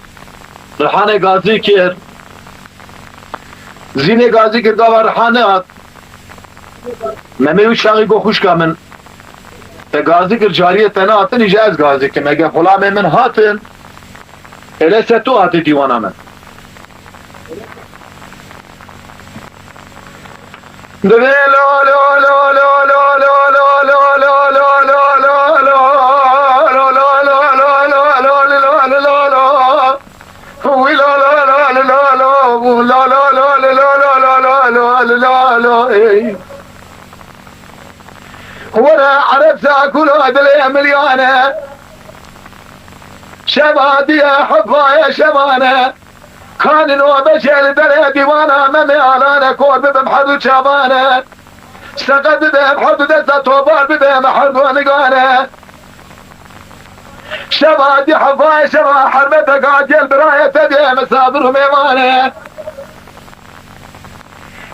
Rihanê gazî kir. Zînê gazî kir, gava Rihanê hat. Memê wî çaxî got, xwişka min, te gazî kir, cariyê te nehatin, îja ez gazî kim. Ege xulamê min hatin, êlê se tu hatî dîwana me. Divê lo, lo, lo, Were Ereb zakûla dilê miliyane, şeva diye hevayê şevane. Kanin o beşê li derê dîwana Memê Alane, kor bibim herdu çavane. Seqet bibim herdu desta, tobar bibim herdu nigane. Şeva di hevayê şeva hermete gatiyel birayê te bê misafir û mêvane.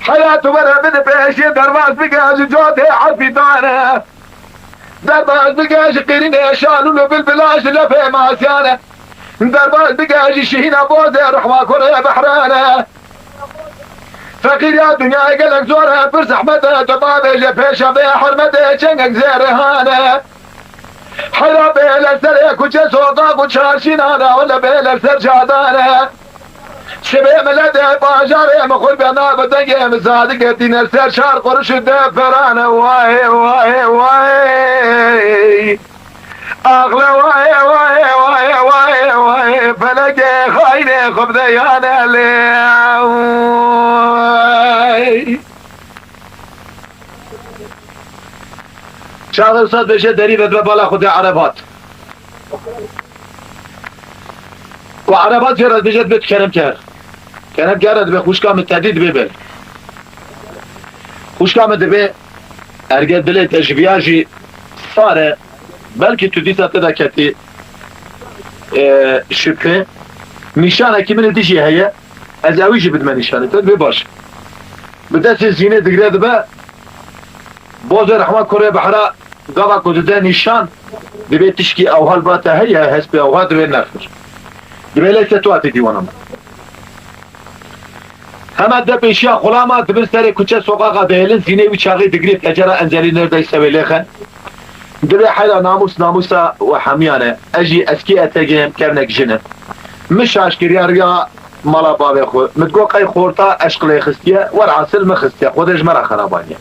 Heya tu were bide pêşê derbas bike ji cotê efîtane. Derbas bike ji qîrînê şalûl û bilbila ji lefê masiyane. Derbas bike ji şihîna bozê rehma kurê behrane. Feqîriya dinyayê gelek zor e, pir zehmet e, tu bavêje pêşa vê hermetê çengek zêrê hane. Heyra bê li serê kuçe soqaq û çarşînan e, wele bê li ser cadane. Sibê miletê bajarê min xwe bê nav dengê min zadike tîne ser çar quruş û deferane. Way, way, way. Axle way, way, way, way, way. Felekê xaynê xwe bide yane lê. Way. Çaxê Ustad Beşê derî ve dibe bala Xwedê Ereb hat. Ku Ereb hat jê re dibêje, dibê tu kerem ker. Kerem ker re dibê xwişka min te dî dibê ber. Xwişka min dibê erge dilê te ji viya jî sar e. Belkî tu dîsa te de ketî, e, şüphe. Nîşanekî min ê dijî heye. Ez ewî jî bidime nîşanê te, dibê baş. Bi destê Zînê digre dibe, bozê rehma kurê behra gava ku dide nîşan, dibê tişkî ewha li ba te heye, hespê ewha dibê nexir. Dibê lê te tu hatî dîwana min. Hema de pêşiya xulama dibin serê kuçe soqaqa dihêlin, Zînê wî çaxî digirê pecera enzelî nerdey sewê lêxen. Dibê heyra namûs namûsa we hemiyan e. Ez jî eskî etegêm, kevnek jin im. Min şaş kiriya riya mala bavê xwe. Min digot qey xorta eşq lê xistiye, werhasil min xistiye. Xwedê ji me re xerabaniye.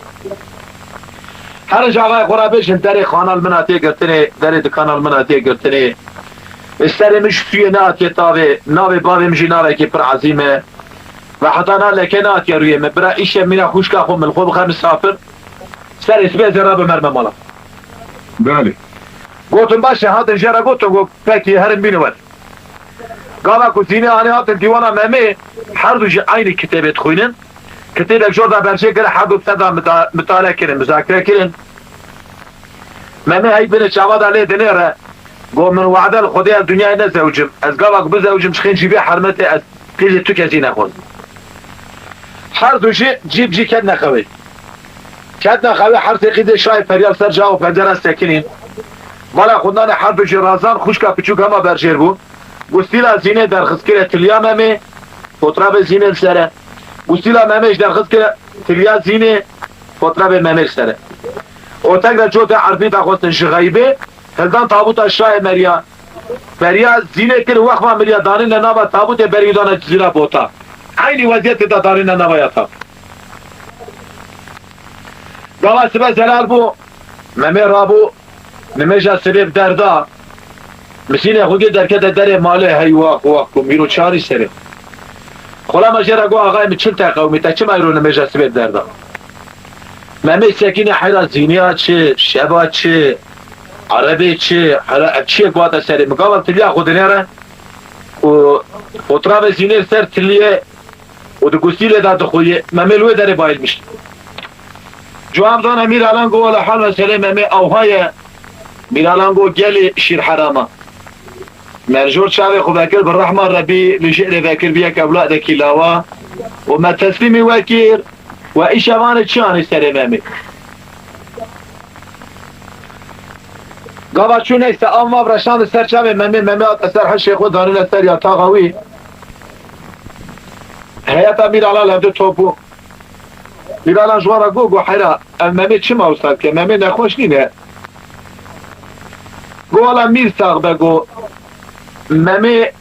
Her ji axayê xwe re bêjin, derê xanal min hatiye girtinê, derê dikanal min hatiye girtinê. Serê min ji sûyê nehatiye tavê, navê bavê min jî navekî pir ezîm e. Ve heta na leke nehatiye rûyê min. Bira îşev mîna xwişka xwe min li xwe bixe misafir. Serê sibê ez ê rabim herme mala. Belê. Gotin baş e, hatin jê re gotin, got pekî herin bînin wer. Gava ku Zînê anî hatin dîwana Memê, her du jî eynî kitêbê dixwînin. Kitêbek jor da berjê kir, her du ser da mita-, mitale kirin, muzakere kirin. Memê heyv bine çava da lê dinêre. Got, min wade li Xwedê ez dinyayê nezewicim. Ez gava ku bizewicim ji xêncî vê hermetê ez qîzê tu kesî nexwazim. Her du jî cî bi cî ketine xewê. Ketine xewê, her sê qîzê şayê feryal ser ca û pencera sekinîn. Mala xwe nane, her du jî razan, xwişka piçûk hema berjêr bû. Gustîla Zînê derxist kire tiliya Memê, fotrafê Zînê li ser e. Gustîla Memê jî derxist kire tiliya Zînê, fotrafê Memê li ser e. Otek re cotê erbî daxwestin ji xeybê, hildan tabuta şayê meriya. Beriya Zînê kir, wexma miriya danîne nava tabûtê berî dane Cizîra Bota. Eynî weziyetê de danîne nava ya tab. Gava sibe zelal bû, Memê rabû, nimêja sibê bi derda. Misînê xwe gir derkete derê malê, hey wax wax ku mîro çarî serê. Xulama jê re got, axayê min çil te qewimî, te çima îro nimêja sibê derda? Memê sekîne heyra zîniya çi, şeba çi, erebê çi, heyra ev çiyê ku hate serê min. Gava tiliya xwe dinêre û, û travê zînê li ser tiliyê û di gustîlê de dixuye. Memê li wê derê bayilmiş. Ciwan zana Mîralan got, wela hal meselê Memê ewha ye. Mîralan got, gelê şîr herama. Me li jor çavê xwe vekir, bi rehma Rebî li jêrê vekir bi yek ewladekî lawa û me teslîmî we kir. We îşevanê çi anî serê Memê? Gava çû neyse, av mav reşandin ser çavê Memê, Memê hate ser hişê xwe, danîne ser yataxa wî. Heyeta Mîralan li hevdû top bû. Mîralan ji wan re got, got, heyra, ev Memê çima wisa dike? Memê nexweş nîne. Got, wela mîr sax be, got, Memê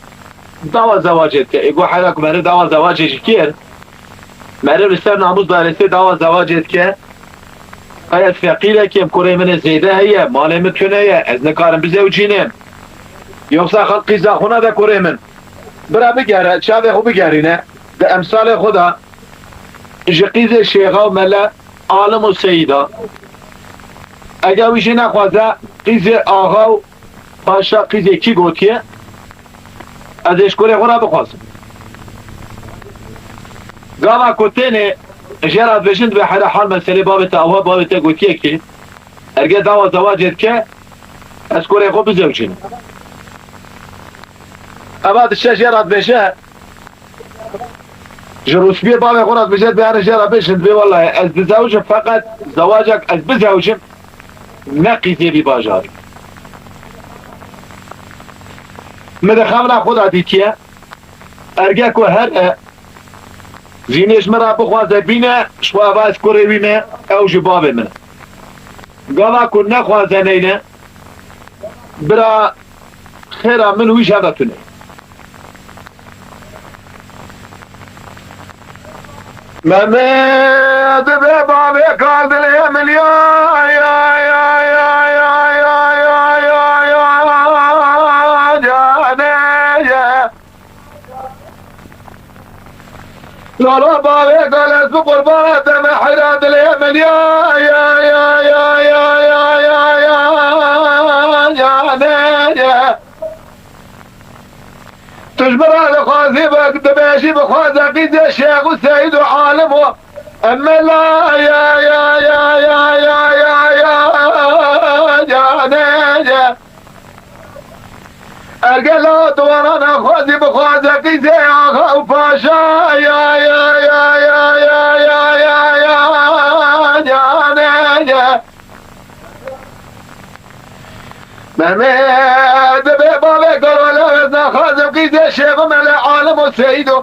dawa zewacê dike. Ê, got, heyra, ku meriv dawa zewacê jî kir, meriv li ser namûs daresê dawa zewacê dike. Qey ez feqîrekê, kurê min ê zêde heye, malê min tune ye, ez nikarim bizewcînim. Yoksa xelk qîza xwe nade kurê min. Bira bigere, çavê xwe bigerîne. Di emsalê xwe de ji qîzê şêxa û mele, alim û seyîda. Eger wî jî nexwaze, qîzê axa û paşa qîzê kî gotiye, ez ê ji kurê xwe re bixwazim. Gava ku tênê jê re dibêjin, dibê heyra hal meselê bavê te awa, bavê te gotiye ki erge dawa zewacê dike, ez kurê xwe bizewcînim. Eva diçe jê re dibêje, ji rûspiyê bavê xwe re dibêje, dibê here jê re bêjin, dibê wellahî ez dizewicim, feqet zewacek ez bizewicim, ne qîzê vî bajarî. Min di xemla xwe de dîtiye, erge ku here zînê ji min re bixwaze bîne, ji xwe eva ez kurê wî me, ew jî bavê min e. Gava ku nexwaze neyne, bira xêra min wî ji hev re tune. Memê dibe bavê kar dilê min ya, ya, ya, ya, ya, ya, ya, ya, ya, ya, ya, canê ye. Lala bavê gel ez bi qurbana te me heyra dilê min ya, ya, ya, ya, canê ye. Tu ji min re dixwazî bik, dibêjî bixwaze qîzê şêx û seyîd û alim û emela ya, ya, ya, canê ye. Ergela tu wana nexwazî bixwaze qîzê axa û paşa ya, ya, ya, canê ye. Memê dibê bavê goro lewez naxwazim qîzê şêxo mele alim û seyîdo.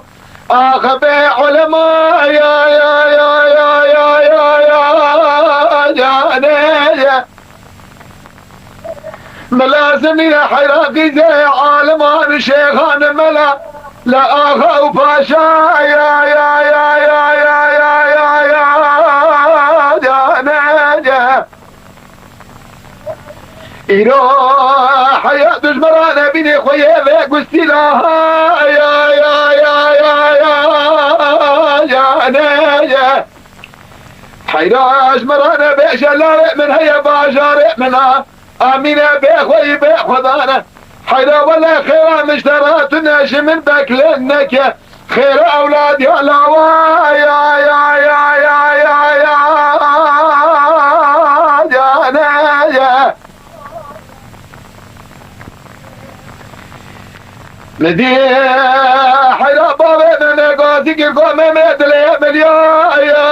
Axe bê ulema ya, ya, ya, canê ye. Min lazim nîne heyra qîzê aliman û şêxan mela. La axa û paşa ya, ya, ya, canê ye. Îro heya dujmera nebînê xwe yê vê gustîla ha ya, ya, ya, canê ye. Heyra ji min re nebêje lavê min heye bajarê min a. Amîne bê xweyî bê xwedane. Heyra wele xêra min ji te re tune ji min beklen neke. Xêra ewlad ya lawa ya, ya, canê ye. Min dî heyra bavê min gazî kir ku Memê dilê min ya, ya,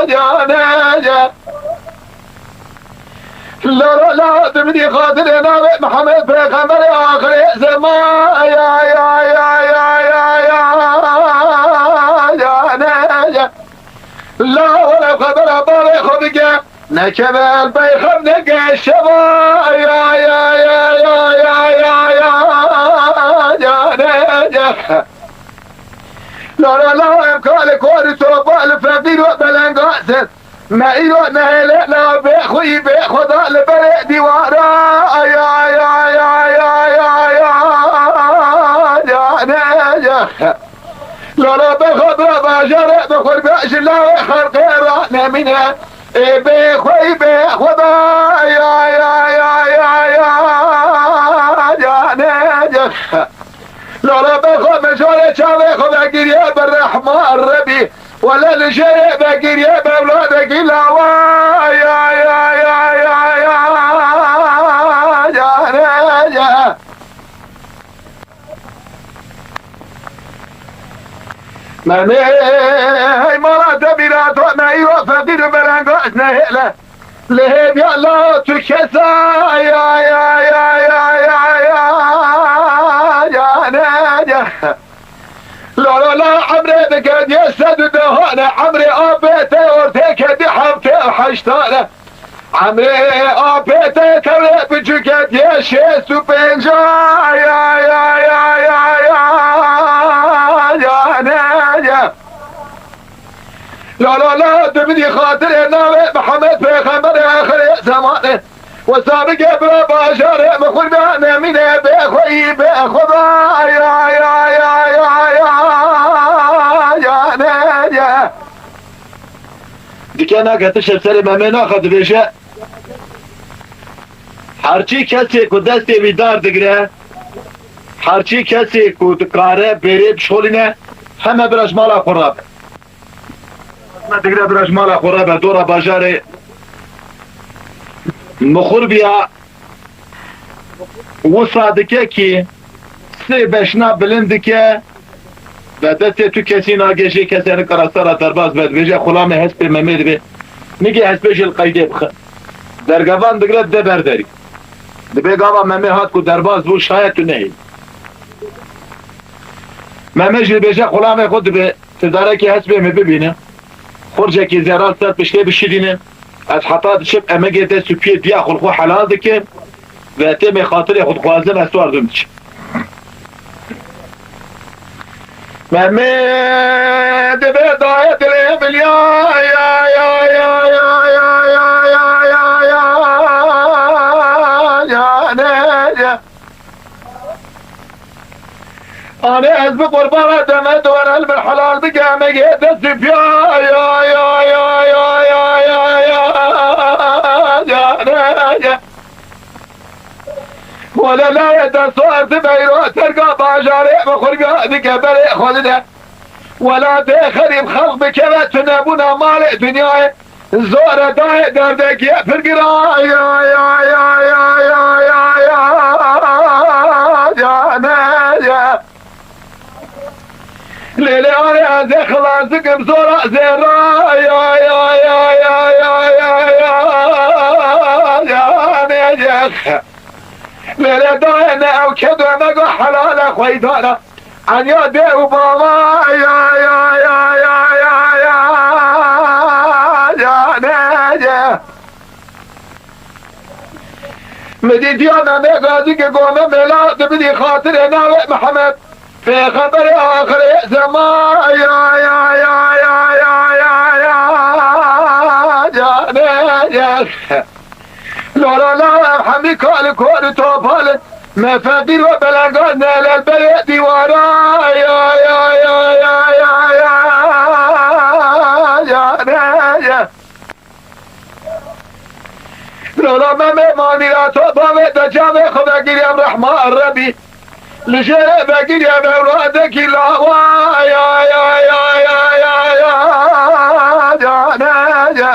canê ye. Lala la dimdî xatirê navê Mihemed Pêxemberê axirê zeman ya, ya, canê ye. La wele xebera bavê xwe bike. Nekeve el bey xev neke şeva ya, ya, canê ye. La, la, la, em kalê kor û topa li feqîr û belengasin. Me îro nehêle la bê xwî bê xweda li berê dîwara. Bexwe bira bajarê bi xwe bê ji lawê xelqê re nemîne. Ê bê xwe, ê bê xwe da, ya, ya, ya, ya, ya, ya, ne, ya. Lala bexwe mijarê çavê xwe vegiriye bi rehma Rebî. Wele li jêrê vegiriye bi ewladekî lawa, ya, ya, ya, ya, ya, ya, ne, ya. Memê, hey mala te bîra to, me îro feqîr û belengaz nehêle. Li hêviya la tu kesa, ya, ya, ne, ya. La, la, la, emrê dike diye sed û dehane, emrê apê te ortê kedî heftê û heştane. Emrê apê te tewrê biçûke diye şêst û pênca, ya, ya, ne, ya. La, la, la, tu bidî xatirê navê Mihemed Pêxemberê axirê zemanê. Wesa bike bira bajarê min xurda nemîne bê xweyî bê xweda, ya, ya, ya, ya, ya, ya, ne, ya. Dike nake tişt serê Memê naxe dibêje. Herçî kesê ku destê wî dar digire, herçî kesê ku dikare bêrê bişolîne, heme bira ji mala xwe rabe. Heme digire bira ji mala xwe rabe, dora bajarê Mixurbiya wisa dike kî sê beşna bilind dike, ve destê tu kesî nagê jê kesê nikare sera derbas be, dibêje xulamê hespê Memê dibe. Nigê hespê jî li qeydê bixe. Dergevan digire de ber derî. Dibê gava Memê hat ku derbas bû, şayet tu nehî. Memê jî dibêje xulamê xwe dibe. Ti darekî hespê min bibîne. Xurcekî zêran ser piştê bişidîne. Ez heta diçim emegê dest û piyê diya xwe li xwe helal dikim. Ve têmê xatirê xwe dixwazim ez wardum diçim. Memê dibe dayê dilê min ya, ya, ya, ne, ya. Anê ez bi qurbana deme dore li min helal bike, me yê dest û piya, ya, ya, ne, ya. Wele layê dest û erdi beyro terga bajarê bi xurga dike berê xwe dide. Welatê xerîb xelq bikeve tunebûna malê dinyayê. Zora dayê derdekî pir giran ya, ya, ya, ne, ya. Lêlê arê ez ê xilas dikim zora zêra ya, ya, ne, ya. Lêlê dayê ne ew kedo me go helale xweydana. Anya dê û bava ya, ya, ne, ya. Min dîtiya Memê Gazî ki gome mela dibidî xatirê navê Mihemed. Pêxemberê axirê zeman ya, ya, ne, ya. Lala la ev hemî kal kor topal me feqîr ve belengan ne lel berê dîwara ya, ya, ne, ya. Lala Memê manîra to bavê de çavê xwe vegiriye rehma Rebî. Li jêrê vegiriye vewradekî lawa ya, ya, ya, ne, ya.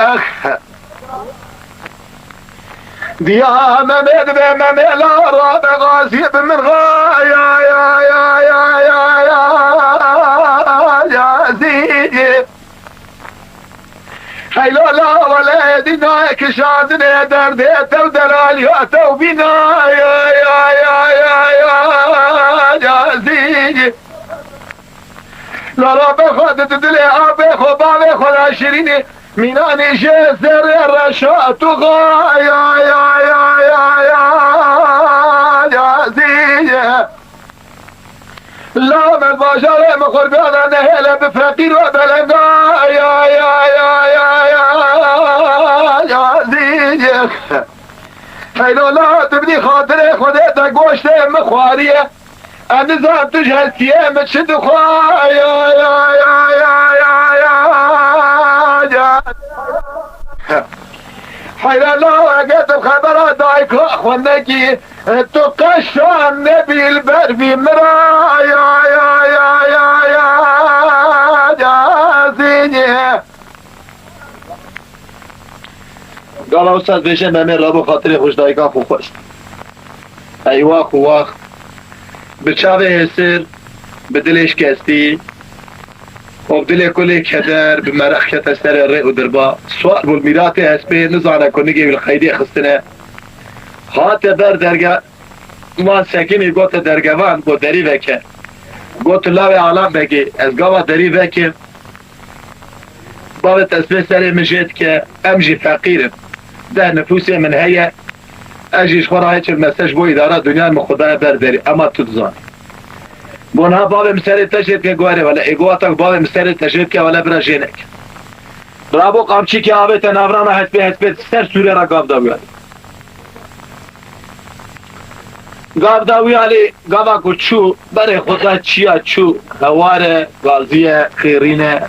Diya Memê dibe Memê la rabe gazî bi min ra ya, ya, ya, ya, ya, ya, zî. Heylo la wele dîna kişandinê derdê tev delaliya tev bîna ya, ya, ya, ya, ya, ya, zî. Lala bexwe di dilê abê xwe bavê xwe ra şirînê. Mînanê jê zerrê reşa tu xa ya, ya, ya, zî ye. La me bajarê min xurbiya de nehêle bi feqîr ve belenga ya, ya, ya, zî ye. Heylo la tu bidî xatirê Xwedê de goştê min xwariye. Ez nizam tu ji hestiyê min çi dixwe, ya, ya, ya. Heyran, eger tu xebera dayika xwe nekî, tu qeşan nebî li ber vî min re, ya, ya, ya, ya, ya, ya, zînî. Gava wisa dibêje, Memê Rabo xatirê xwe ji dayika xwe xwest. Ey wax û wax. Bi çavê hêsir, bi dilê şikestî û bi dilê kulê keder, bi meraq kete serê rê û dirba. Siwar bû li mîratê hespê, nizane ku nigê wî li qeydê xistine. Hate ber derge-, van Sekinî gote dergevan, got derî veke. Got lawê Alan Begê, ez gava derî vekim. Bavê te spê serê min jê dike, em jî feqîr in. Deh nifûsê min heye, ez jî ji xwe re hiç mese ji bo îdara dinyayê min xwe daye ber derî, ema tu dizanî. Got niha bavê min serê te jê dike, got erê wele, ê got wata ku bavê min serê te jê dike, wele bira jê neke. Rabo qamçîkê avête navrana hespê, hespê ser sûrê re gav da wî alî. Gav da wî alî, gava ku çû, berê xwe da çiya çû, hewar e, gazî ye, xêrîn e.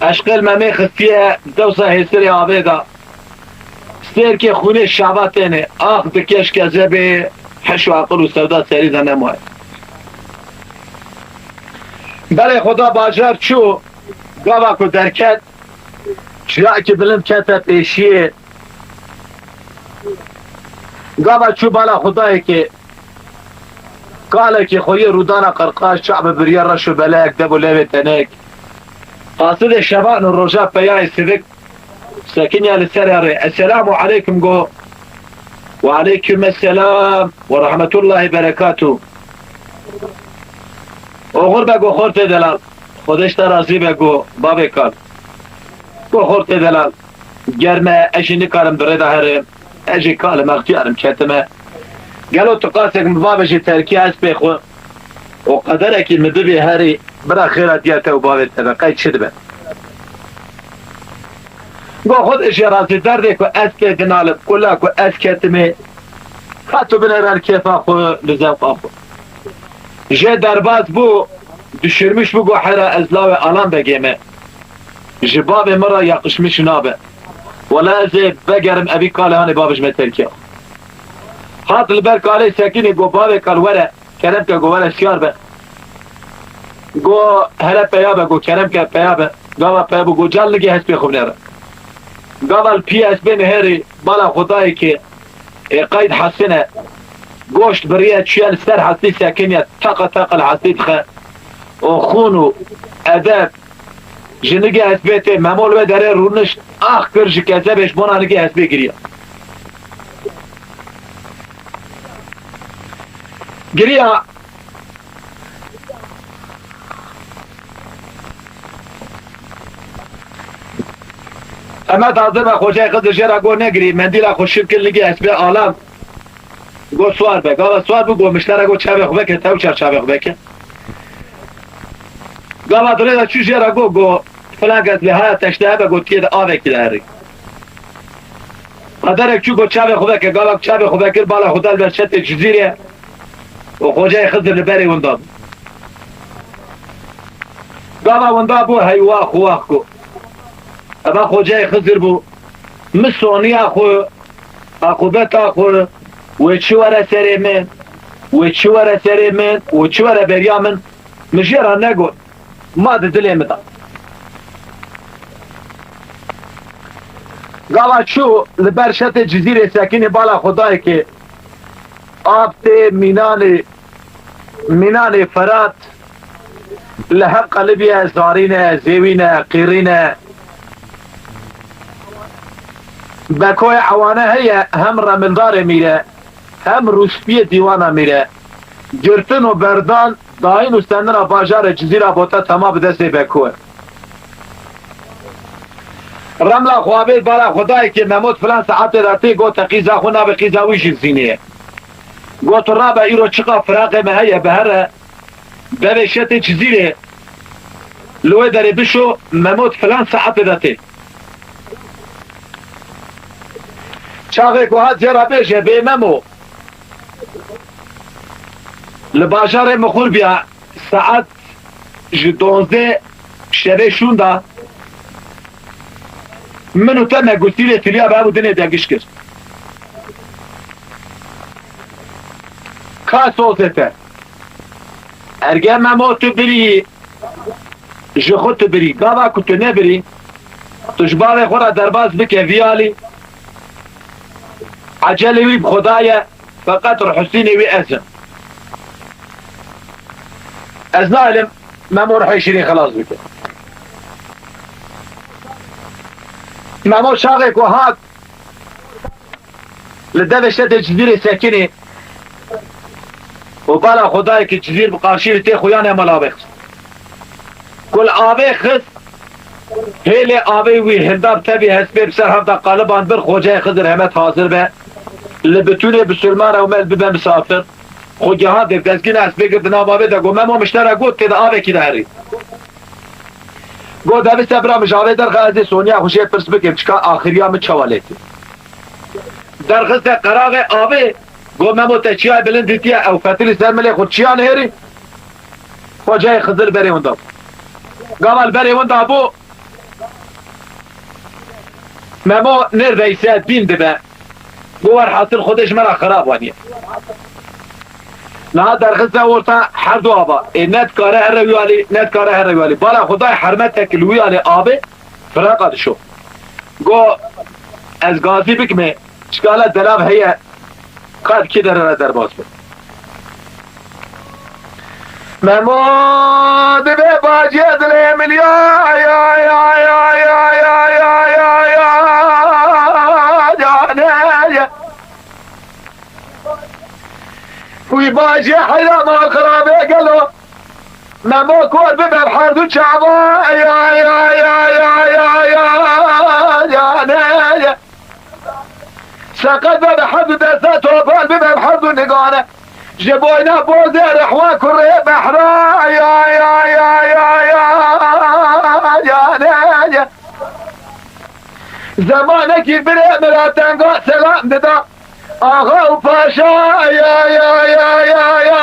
Eşqê li Memê xistiye, dewsa hêsirê avê da. Sêrkê xûnê şava têne, ax dike ji kezebê, heş û aqil û sewda serî de nemaye. Berê xwe da bajar çû, gava ku derket, çiyakî bilind kete pêşiyê. Gava çû bala Xwedayekê, kalekî xwe yê rûdana qirqaş, çav bi biriye reş û belek, dev û levê tenek. Qasidê şevan û roja peyayê sivik sekiniya li ser rê. Esselamu aleykum go. Ve aleykum esselam ve rahmetullahi berekatuh. Oxir be go xortê delal. Xwedê ji te razî be go bavê kal. Go xortê delal. Germ e, ez jî nikarim bi rê de herim. Ez jî kal im, extiyar im, ketime. Gelo tu qasek min bavêjî terkî hespê xwe û qederekî min bibî herî, bira xêra diya te û bavê te be, qey çi dibe? Go xwe de jê razî, derdê ku ez pê dinalim, kula ku ez ketime, ha tu binêre li kêfa xwe, li zewqa xwe. Jê derbas bû, düşürmüş bû, go hera ez lawê Alan Begê me. Ji bavê min re yakışmış nabe. Wela ez ê vegerim evî kalê hanê bavê ji me terkiya. Hat li ber kalê sekinî, go bavê kal were, kerem ke, go were siyar be. Go hele peya be, go kerem ke peya be. Gava peya bû, go cal nigê hespê xwe binêre. Gava li pî hespê nihêrî, bala Xwedayê ke ê qeyd hesine, goşt biriye çûye li ser hestî sekiniye, taqa taqa li hestî dixe û xûn û edeb ji nigê hespê tê. Memo li wê derê rûnişt, ax kir ji kezebê, ji bona nigê hespê giriya. Giriya. Emed hazir be, Xocayê Xizir jê re got negirî, mendîla xwe şiv kir, ligî hespê alan. Got siwar be. Gava siwar bû, got miştera got çavê xwe veke, tew çar çavê xwe veke. Gava dirê de çû jê re got, got filan kes lê haya teşte hebe, got tiyê de avekî de herî. Qederek çû got çavê xwe veke, gava çavê xwe vekir, bala xwe da li ber çetê Cizîrê û Xocayê Xizir li berê winda bû. Gava winda bû, hey wax wax got. Eva Xocayê Xizir bû. Min soniya xwe, aqûbeta xwe, wê çi were serê min, wê çi were serê min, wê çi were beriya min, min jê re negot. Ma di dilê min de. Gava çû li ber şetê Cizîrê sekinî, bala Xwedayekê av tê mînanê, mînanê Ferat li hev qelibî ye, zarîn e, zêwîn e, qîrîn e. Bekoyê ewane heye, hem remildarê mîre, hem rûspiyê dîwana mîre. Girtin û berdan, dayîn û sendina bajarê Cizîra Bota tema bi destê Beko e. Remla xwe avêt bala Xwedayekê, Memo di filan saetê de tê, gote qîza xwe nabe, qîza wî jî Zînê ye. Got rabe, îro çiqa firaqê me heye, bihere devê şetê Cizîrê, li wê derê bişo, Memo di filan saetê de tê. Çaxê ku hat jê re bêje, bê Memo, Li bajarê Mixurbiya saet ji donzdeh şevê şûnda min û te me gustîlê tiliya bi hev û dinê de giş kir. Ka sozê te. Erge Memo tu birî, ji xwe tu birî. Gava ku tu nebirî, tu ji bavê xwe re derbas bike vî alî. Ecelê wî bi Xweda ye, feqet rihusînê wî ez im. Ez nahilim Memo rihê şirîn xilas bike. Memo çaxê ku hat, li devê şedê Cizîrê sekinî û bala Xwedayê ki Cizîr bi qarşî li tê xuyanê mala avê xist. Ku li avê xist, hêlê avê wî hilda bi tevî hespê bi ser hevda qaliban bir, Xoceyê Xizir hemet hazir be. Li bitûnê bisilman ew mel bibe misafir. Xwe geha dê dezgîna hespê girdi nav avê de got, Memo miştera got tê de avekî de herî. Got, devî se bira min ji avê derxe ez ê Sonya xwe jê pirs bikim, çika axiriya min çawa lê tê. Derxiste qeraxê avê, got, Memo te çiyayê bilind dîtiye, ew fetilî ser milê xwe çiya nihêrî? Xoceyê Xizir berê winda bû. Gava li berê winda bû, Memo nêr veyse bîn dibe. Got, werhasil Xwedê ji me re xirab waniye. Niha derxiste orta her du ava. Ê ne dikare here wî alî, ne dikare here wî alî. Bala Xwedayê hermetek li wî alî avê, firaqa dişo. Got, ez gazî bikimê, çikala delav heye, qet kî derere derbas be. Memo dibe bacê dilê min ya, ya, ya, ya, ya, ya, ya, ya, ya, ya, ya, ya. Wî bacê heyra mal xirabe gelo. Memo kor bibe bi her du çava, ya, ya, ya, ya, ya, ya, ya, ne, ya. Seqet be bi her du deste, topal bibe bi her du nigane. Ji boyna bozê rihwa kurê behra, ya, ya, ya, ya, ya, ya, ne, ya. Zemanekî birê min ra tenga selam dida. Axa û paşa, ya, ya, ya, ya, ya,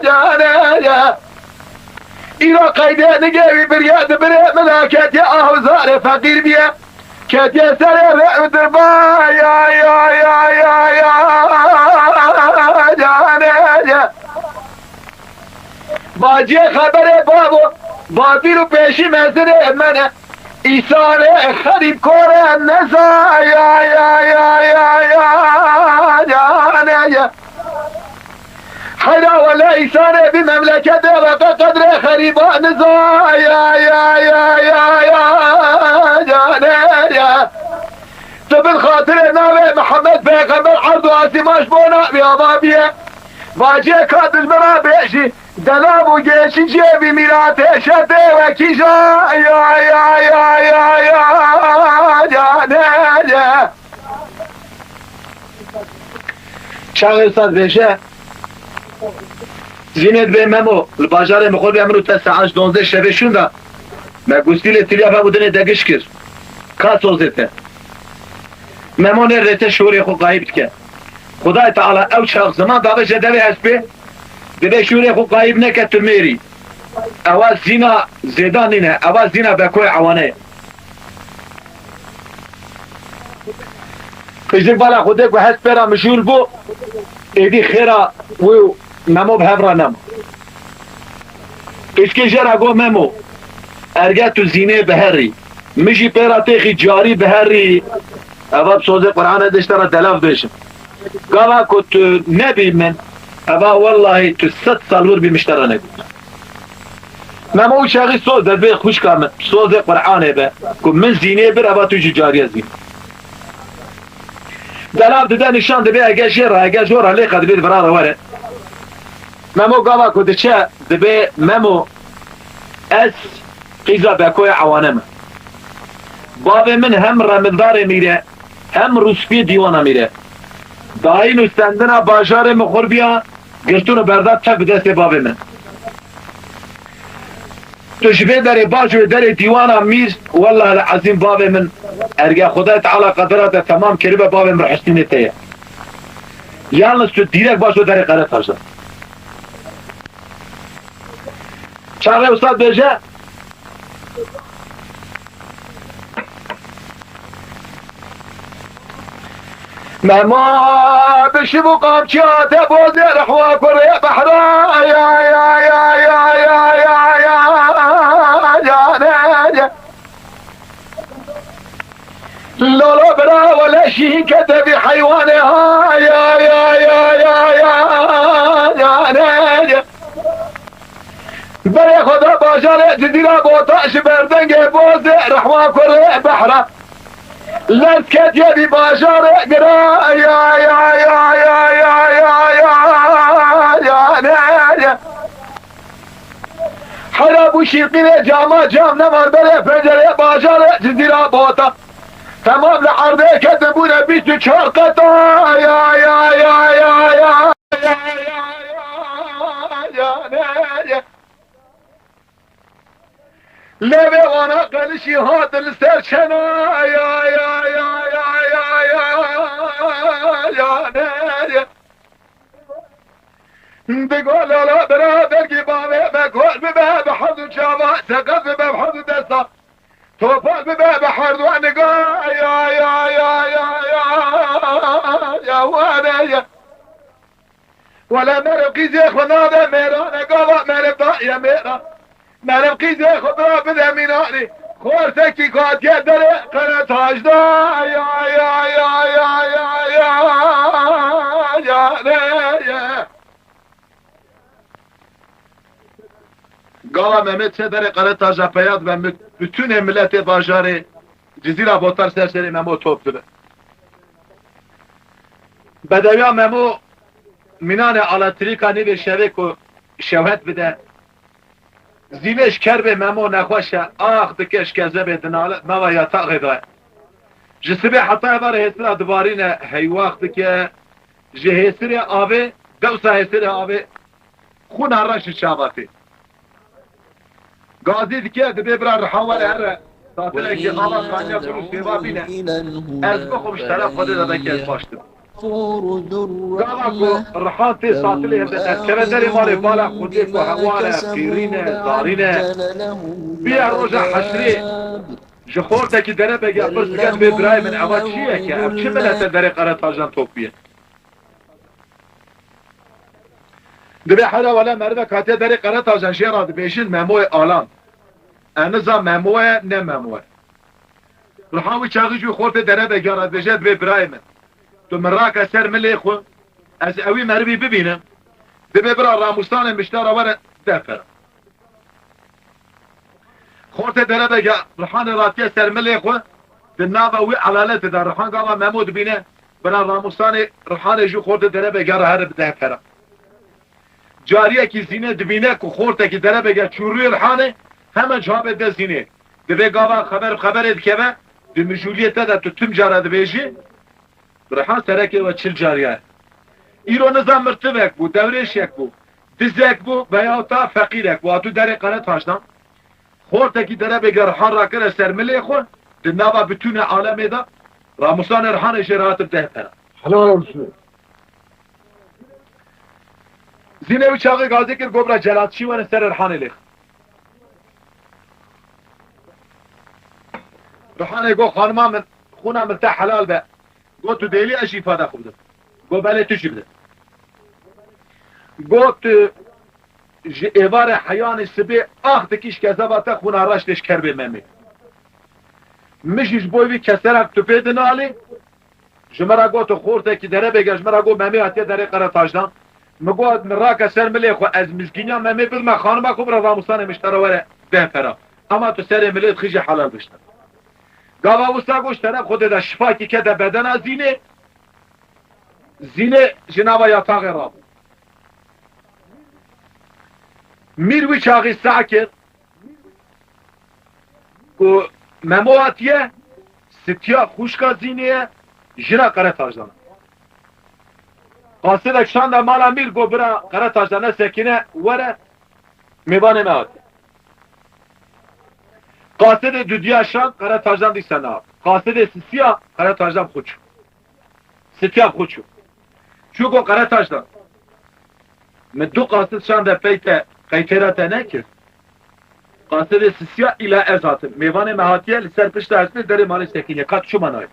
ya, ne, ya. Îro qeydê nigê wî biriye di birê min ra ketiye, ah û zarê feqîr biye. Ketiye serê rê û dirba, ya, ya, ya, ya, ya, ya, ne, ya. Baciyê xeberê bavo, bapîr û pêşî mezinê me ne. Îsarê xerîb kore neza, ya, ya, ya, ya, ya, ya, ne, ya. Heyra wele îsarê bi memleketê ve qe qedrê xerîba niza, ya, ya, ya, ya, ya, ya, ne, ya. Tu bin xatirê navê Mihemed Pêxember erd û asîman ji bo navê ava biye. Vaciyê ka dijmira bêjî, delav û gêşî ciyê vî mîratê şetê wekî ja, ya, ya, ya, ya, ya, ya, ne, ya. Çaxê wisa dibêje, Zînê dibê Memo, li bajarê Mixurbiya min û te saet ji donzdeh şevê şûnda, me gustîlê tiliya ve û dinê de giş kir. Ka sozê te. Memo nê rê te şûrê xwe qayîb dike. Xwedayê Teala ew çax ziman dabe je devê hespê, dibê şûrê xwe qayîb neke tu mêrî. Ewa zîna zêdan nîne, ewa zîna bekoyê ewane ye. Piştî bala Xwedê ku hespê ra mijûl bû, êdî xêra wî û Memo bi hev re nema. Pişkê jê re got, Memo, erge tu zînê biherî, min jî pê re têxî carî biherî, eva bi sozê Qur'anê de ji te re delav bêjim. Gava ku tu nebî min, eva wellahî tu sed sal wir bî min ji te re negot. Memo û çaxî soz de dibê xwişka min, sozê Qur'anê be, ku min zînê bir, eva tu jî cariye zîn. Delav dide nîşan dibê, ege jê re, ege jor re lê qedibê di vira re were. Memo gava ku diçe dibê, Memo, ez qîza bekoya ewane me. Bavê min hem remildarê mîre, hem rûspiyê dîwana mîre. Dayîn û stendina bajarê Mixurbiya girtin û berda tev bi destê bavê min. Tu ji vê derê baş û derê dîwana mîr, wellahil ezîm bavê min, erge Xwedayê Teala qedira te temam kiribe, bavê min rihiştînê te ye. Yalnız tu dîrek baş û derê qere taşe. Çaxê wisa dibêje. Mema bişim û qamçiya te bozê rehwa kurê behra ya ya ya ya ya ya ya ya ya ne ya. Lolo bira wele şîn kete vî heywanê ha ya ya ya ya ya ya ne ya. Berê xwe da bajarê Cizîra Bota ji ber dengê bozê rehwa kurê behra. Lez ketiye vî bajarê gira ya ya ya ya ya ya ya ya ne ya. Hera bû şîrqînê cama cam neman berê pencerê bajarê Cizîra Bota. Temam li erdê ketibûne bîst û çar qeta ya ya ya ya ya ya ya ya ya ya ya. Lê vê wana qelişî hatin li ser çena ya ya ya ya ya ya ya ne ya. Digo lala bira dergî bavê me kol bibe bi herd û çava, seqet bibe bi herd û desta. Topal bibe bi herd û aniga ya ya ya ya ya ya wane ya. Wele meriv qîzê xwe nade mêrane, gava meriv daye mêran. Meriv qîzê xwe bira bide mînanî. Xortekî katiye derê qere tac da ya ya ya ya ya ya ya ne ye. Gava Mehmet çe derê qere taca peya dibe, mi-, bütünê miletê bajarê Cizîra Botar ser serê Memo top dibe. Bedewiya Memo mînanê alatirîka nîvê şevê ku şewhet bide. Zînê ji kerbê Memo nexweş e, ax dike ji kezebê dinale, nava yataxê de ye. Ji sibê heta êvarê hêsira dibarîne, heywax dike, ji hêsirê avê, dewsa hêsirê avê, xûna reş ji çava tê. Gazî dike, dibê bira Rihan were here, tatilekî ava kaniya bir û sêva bîne. Ez bixwim ji teref Xwedê de belkî ez baş dibim. Gava ku Rihan tê satilê hevde derkeve derê malê, bala xwedê ku hewar e, qîrîn e, zarîn e. Biya roja heşrê ji xortekî derebege pirs dike, dibê birayê min, eva çi ye ke? Ev çi milete derê Qeretajan topiye? Dibê here wele merivek hatiye derê Qeretajan jê re dibêjin Memoyê Alan. E niza Memo ye, ne Memo ye. Rihan wî çaxî jî xortê derebege re dibêje, dibê birayê min, tu min rake ser milê xwe, ez ewî merivî bibînim. Dibê bira Ramûsanê miştara were deh pera. Xortê derebege Rihanê ratiye ser milê xwe, di nava wî elaletê de Rihan gava Memo dibîne, bira Ramûsanê Rihanê jî xortê derebege re here bi deh pera. Cariyekî Zînê dibîne ku xortekî derebege çûrûyê Rihanê, hemen çavê de Zînê. Dibê gava xeber bi xeberê dikeve, di mijûliyê te de tu tim cara dibêjî, Rihan serekê we çil cariya ye. Îro niza mirtivek bû, dewrêşek bû, dizek bû veya ta feqîrek bû, hatû derê Qeretaşdan. Xortekî derebege Rihan rakire ser milê xwe, di nava bitûnê alemê de, Ramûsanê Rihanê jê re hatib deh pera. Helal olsun. Zînê wî çaxê gazê kir, got bira celatçî wene serê Rihanê lêx. Rihanê got, xanima min, xûna min te helal be. Got, tu dêlî ez jî îfada xwe bidim. Got, belê tu jî bide. Got, tu ji êvarê heyanê sibê ax dikî ji kezeba te xûna reş tê ji kerbê Memê. Min jî ji bo vî keserek tu pê dinalî, ji min re got, tu xortekî derebege, ji min re got, Memê hatiye derê Qeretaşdan. Min got, min rake ser milê xwe, ez mizgîniya Memê bidime xanima xwe, bira Ramûsanê miştara were deh pera. Ema tu serê milê dixî jî helal bişte. Gava wisa got, ji teref Xwedê de şifakî kete bedena Zînê. Zînê ji nava yataxê rabû. Mîr wî çaxî seh kir ku Memo hatiye, sitiya xwişka Zînê ye, jina Qeretaşdan. Qasidek şande mala mîr, got, bira Qeretaşdan, ne sekine, were, mêvanê me hatiye. Qasidê dudiya şand, Qeretaşdan dîsa nehat. Qasidê sisiya, Qeretaşdan xwe çû. Sitiya xwe çû. Çû got, Qeretaşdan, min du qasid şande pey te, qeytêra te nekir. Qasidê Sisiya îla ez hatim. Mêvanê me hatiye, li ser pişta hespê derê malê sekiniye. Ka tu çima nayê?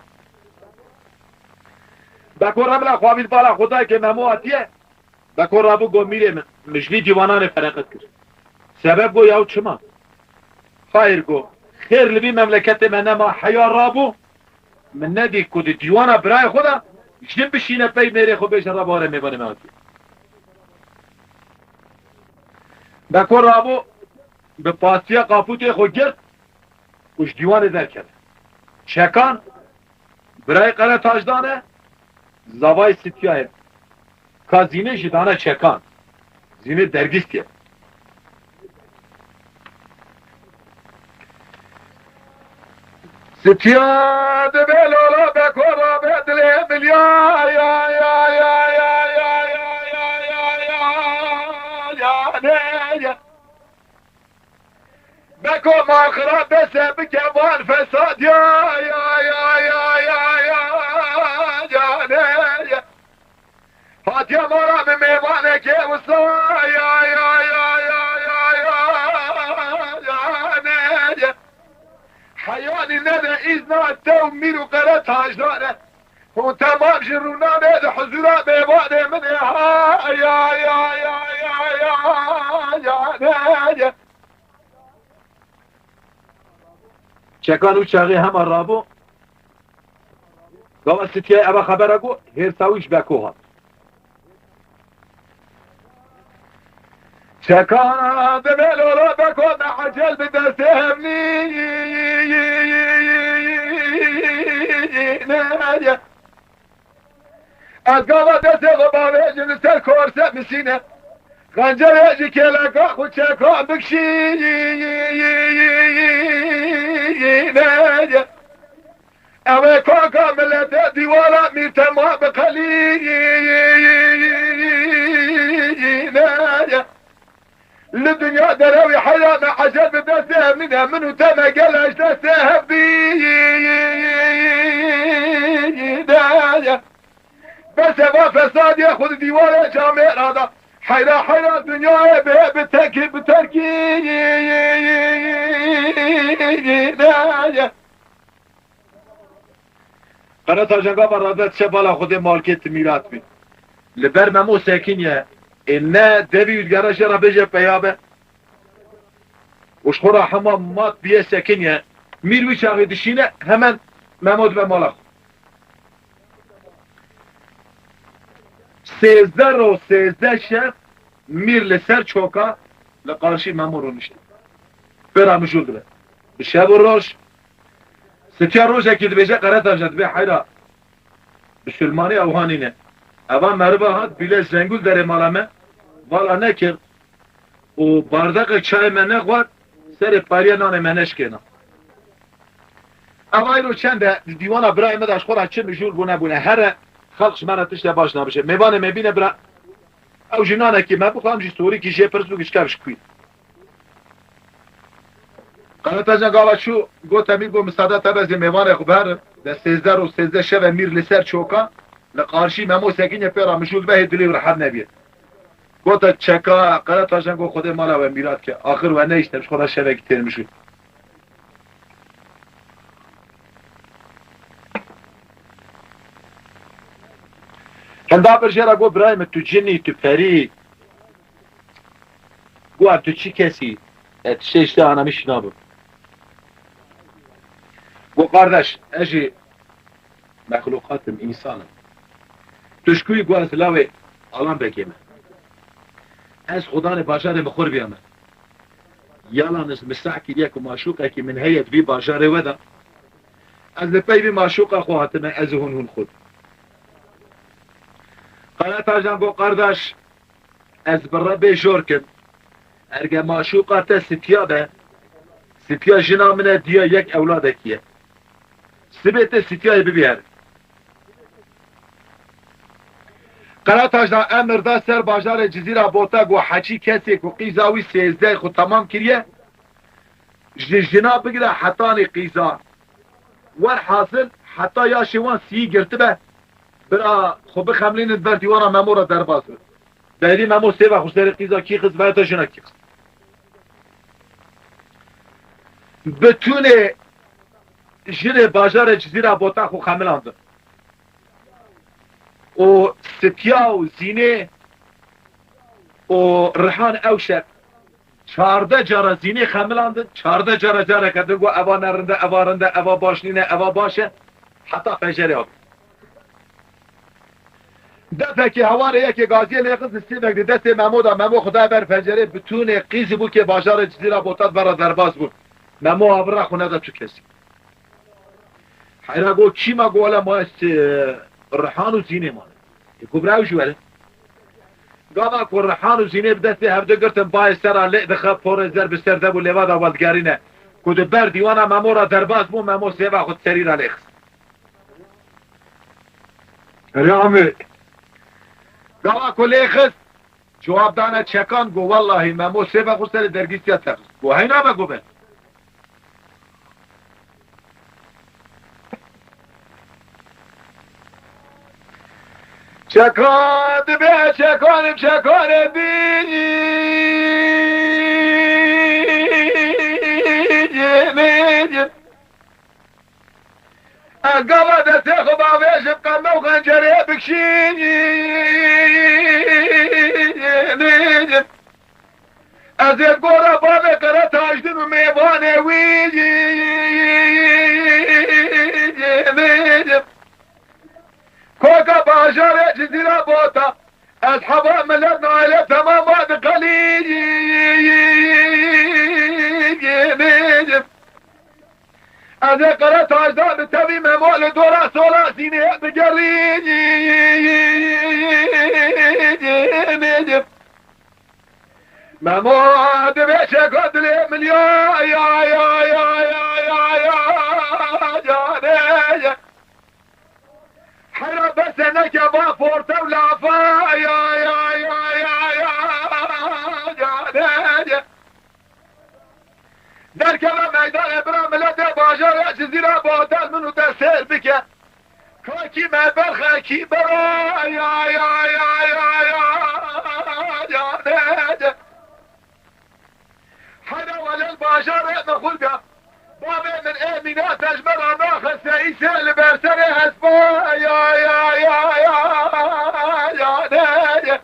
Beko Remla xwe avî bala xwe dayikê Memo hatiye. Beko rabû go mîrê min, min ji vî dîwanan ê fereqet kir. Sebeb go yaw çima? Xayr go, xêr li vî memleketê me nema, heya rabû, min nedî ku di dîwana birayê xwe de jin bişîne pey mêrê xwe bêje, rabû were mêvanê me hatiye. Beko rabû, bi pastiya qapûtê xwe girt û ji dîwanê derkeve. Çekan, birayê Qeretajdan e, zavayê Sitiyayê. Ka Zînê jî dane Çekan. Zînê dergîstiye. Sitiya dibe lola Beko rabe dilê milya ya ya ya ya ya ya ya ya ya ya ne ya. Beko maxira dese bike van fesad ya ya ya ya ya ya ya ne ya. Hatiye mala min mêvanekê wisa ya ya ya ya ya ya ya ne ya. Heyanî nede îzna te û mîr û Qeretajdan e. Hûn temam ji rûnanê di huzûra mêvanê min ê ha ya ya ya ya ya ya ne ya. Çekan û çaxê hema rabû. Gava Sitiyayê eva xebera got, hêrsa wî ji Beko hat. Çekan dibe lola Beko me ecel bi destê hevnî ne ye. Ez gava destê xwe bavêjim li ser korse misîne. Xencerê ji kêleka xwe Çekan bikşîne. Ew ê kaka milete dîwara mîr tema biqelîne. Li dinya derewî heyra me ecel bi destê hevnîne, min û te me gele ji destê hev dîne. Bes eva fesadiyê xwe di dîwarê camêra da. Heyra heyra dinyayê bê bi tekî bi terkî ne ye. Qeretajan gava rade diçe bala Xwedê malkê ti mîrat bî. Li ber Memo sekiniye, ê ne devî û digere jê re bêje peya be. Û ji xwe re hema mat biye sekiniye. Mîr wî çaxê dişîne, hemen Memo dibe mala xwe. Sêzdeh roj, sêzdeh şev, Mîr li ser çoka li qarşî Memo rûnişt. Pê re mijûl dibe. Bi şev û roj, Sitiya rojekî dibêje, Qeretajan dibê heyra. Bisilmanî ew hanîne. Eva meriva hat bîle zengûl derê mala me, vala nekir û bardeqek çayê me nexwar, serê pariya nanê me neşkêna. Ev ayro çend e, di dîwana birayê me de ji xwe re çi mijûl bûne bûne. Here xelq ji me re tişte baş nabêje. Mêvanê me bîne bira, ew jî nanekî me bixwe, em jî sorîkî jê pirs bû, gişke bi ji kû ye. Qeretajan gava çû, got, Emîr, got, misade te be, ez ê mêvanê xwe biherim. De sêzdeh roj, sêzdeh şev e Mîr li ser çoka, li qarşî Memo sekiniye, pê re mijûl be, hê dilê wî rehet nebiye. Gote çeka, Qeretajan got, Xwedê mala we mîrat ke. Axir we nehişte, ji xwe re şevekî têr mijûl. Hinda bir jê re got, birayê min, tu cin î, tu perî. Got, ev tu çi kesî? E, tiştê ji te anamîş nabim. Got, qardeş, ez jî mexluqat im, însan im. Tu ji ku yî? Got, ez lawê Alanbekê me. Ez xudanê bajarê Mixurbiya me. Yalan ez misah kiriye ku maşûqekî min heye di vî bajarê we de. Ez li pey vî maşûqa xwe hatime, ez û hûn, hûn xwe. Qeretajan got, qardeş, ez bi Rebê jor kim. Erge maşûqa te Sitiya be, Sitiya jina min e, diya yek ewladekî ye. Sibê te Sitiyayê bibî her. Qeretajan emir da ser bajarê Cizîra Bota, got, heçî kesê ku qîza wî sêzdeh xwe temam kiriye, ji jina bigire hetanî qîza. Werhasil, heta yaşê wan sî girtibe, bira xwe bixemlînin ber dîwana Memo re derbas bin. Berî Memo sêva xwe serê qîza kî xist, vayeta jina kî xist. Bitûnê jinê bajarê Cizîra Bota xwe xemilandin. Û Sitya û Zînê û Rihan ew şev çardeh cara Zînê xemilandin, çardeh cara careke din got, "Eva ne rind e, eva rind e, eva baş nîne, eva baş e." Heta fecerê hat. Defekê hewarê yekê gaziyê lê xist, sêvek di destê Memo de, Memo xwe daye ber pencerê, bitûnê qîzî bû ke bajarê Cizîra Botat vera derbas bûn. Memo avira xwe neda tu kesî. Heyra got, "Çî ma?" Got, "Wele ma ez, e, Rihan û Zînê mane." Ê, got, "Bira ew jî were." Gava ku Rihan û Zînê bi destê hevdu girtin, bayê sera lê dixe, porê zer bi ser de bû, lêva da weldigerîne. Ku di ber dîwana Memo ra derbas bû, Memo sêva xwe di serî ra lê xist. Erê Amê. Gava ku lê xist, cewab dane çekan, got, "Wellahî Memo sêva xwe serê dergîstiya te xist." Got, "Heyna be?" Got, "Be." Çekan dibe çekanim çekanê bînim. Ez gava destê xwe bavêjim, qeme û xencerê bikişînim. Ez ê gora bavê Qere Tajdin û mêvanê wî. Koka bajarê Cizîra Bota. Ez heva milet naile temama diqelînim. Ez ê Qere Tajda bi tevî Memo li dora sola Zînê bigerînim. Memo dibê çeka dilê min ya, ya, ya, canê. Hera bese neke va forte û lafa, ya, ya, canê. Derkeve meydanê bira miletê bajarê Cizîra Botel min û te sêr bike. Kakî me berxekî bera, ya, ya, canê. Hera welel bajarê me xul be. Bavê min ê mîna te ji me re naxiste, îsê li ber serê hespa, ya, ya, canê.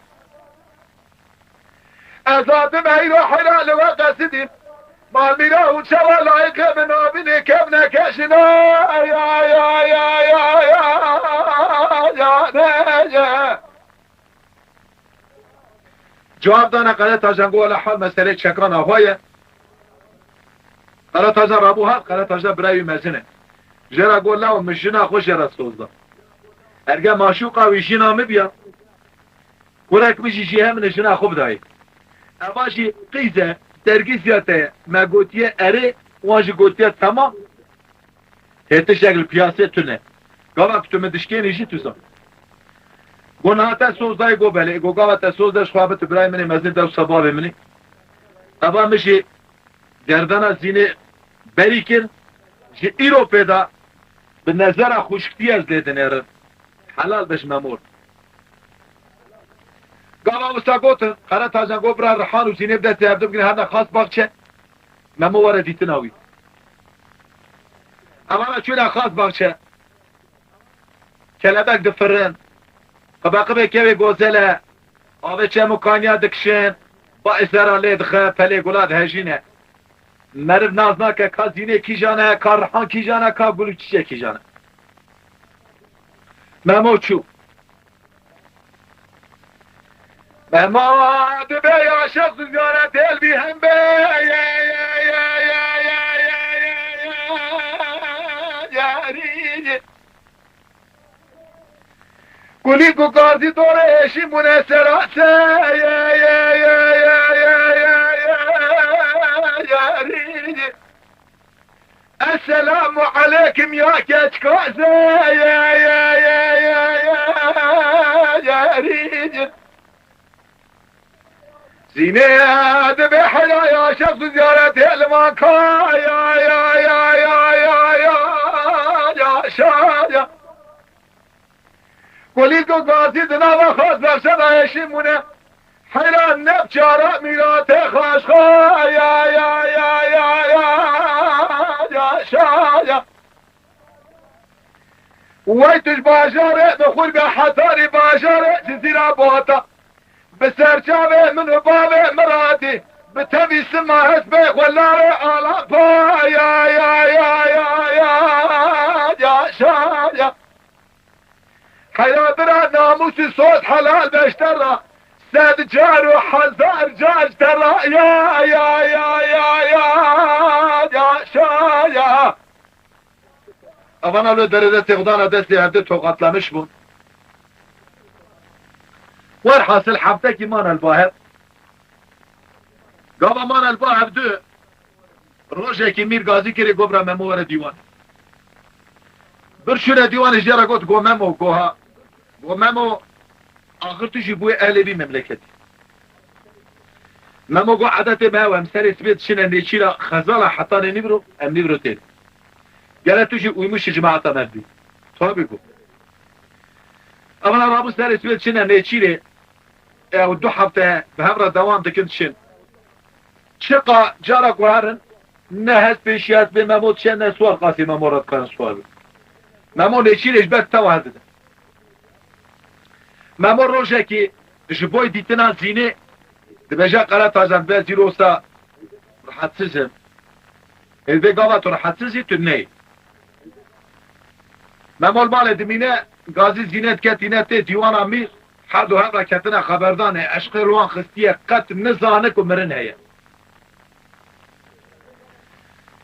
Ez hatim heyro heyra li we qesidîm. Malmîra û çawa layîqê min nabînê kevneke jina. Ya, ya, canê. Cewab dane Qeretajan, got, "Wele hal meselê çekan awa ye." Qeretajan rabû hat, Qeretajan birayê wî mezin e. Jê re got, "Law, min jina xwe jê re soz da. Erge maşûqa wî jina min biya, kurek min jî jî hemine jina xwe bidayê. Eva jî qîz e, dergîziya te ye, me gotiye erê, wan jî gotiye temam. Hê tiştek li piyasê tune. Gava ku tu min dişkênî jî tu zan." Got, "Niha te soz dayê?" Got, "Belê." Got, "Gava te soz de ji xwe bi tu birayê min ê mezin, dewsa bavê min î." Eva min jî gerdana Zînê berî kir, ji îro pê de bi nezera xwişktî ez lê dinêrim. Helal be ji me mor. Gava wisa gotin, Qeretajan got, "Bira Rihan û Zînê bi destê hevdu bigrin, herne Xas Baxçe, Memo were dîtina wî." Evana çûne Xas Baxçe. Kelebek difirin. Qibeqibê kevê gozele. Avê çem û kaniya dikişin. Ba sera lê dixe, pelê gula dihejîne. Meriv nas nake ka Zînê kîjan e, ka Rihan kîjan e, ka gul û çiçek kîjan e. Memo çû. Memo dibe ya şexs û ziyaret el bî hem be. Kulî ku gazî dore eşî mune serase. Esselamu aleykum ya keçkaze. Zînê dibe helaya şexs û ziyaretê li van ka. Ya, ya, ya, şa, ya. Kulî ku gazî di nava Xas Baxçe de eşî mûne. Heyran ne bi çara mîratê xaşxa. Ya, ya, ya, ya, ya. şaya. Wey tu ji bajarê, bi xurbe Hetarî bajarê, Cizîra Bota. Bi ser çavê min û bavê Miradî, bi tevî sima hespê xwe lavê Alapa ya, ya, ya, ya, ya, ya, şaya. Heyra bira namûsî soz helal beştera, sed car û hezar car tera ya, ya, ya, ya, ya, ya, şaya. Evana li derê destê xwe dana destê hevdû tokatlamiş bûn. Werhasil heftekî mane li ba hev. Gava mane li ba hevdû, rojekî Mîr Gazî kirê got bira Memo were dîwan. Bir şûre dîwanê jê re got, go Memo, go ha. Go Memo, axir tu jî bûyê ehlê vî memleketî. Memo got, edetê me hew, em serê sibê diçine nêçîra xezala hetanê nîvro, em nîvro tên. Gere tu jî uymuşî cemaeta me bî. Tabî got. Evana rabû serê sibê diçine nêçîrê, ew du hefte bi hev re dewam dikin diçin. Çiqa cara ku herin, ne hespê şî hespê Memo diçe, ne swar qasî Memo re dikarin swar bin. Memo nêçîrê ji ber tewa hildidin. Memo rojekî ji boy dîtina Zînê dibêje, Qeretajan, be zîrosa rahatsiz im. Ê vê gava tu rahatsiz î, tu neyê. Memo li malê dimîne, Gazî Zînê dike tîne tê dîwana Mîr, her du hev re ketine xeberdanê, eşqê li wan xistiye, qet nizane ku mirin heye.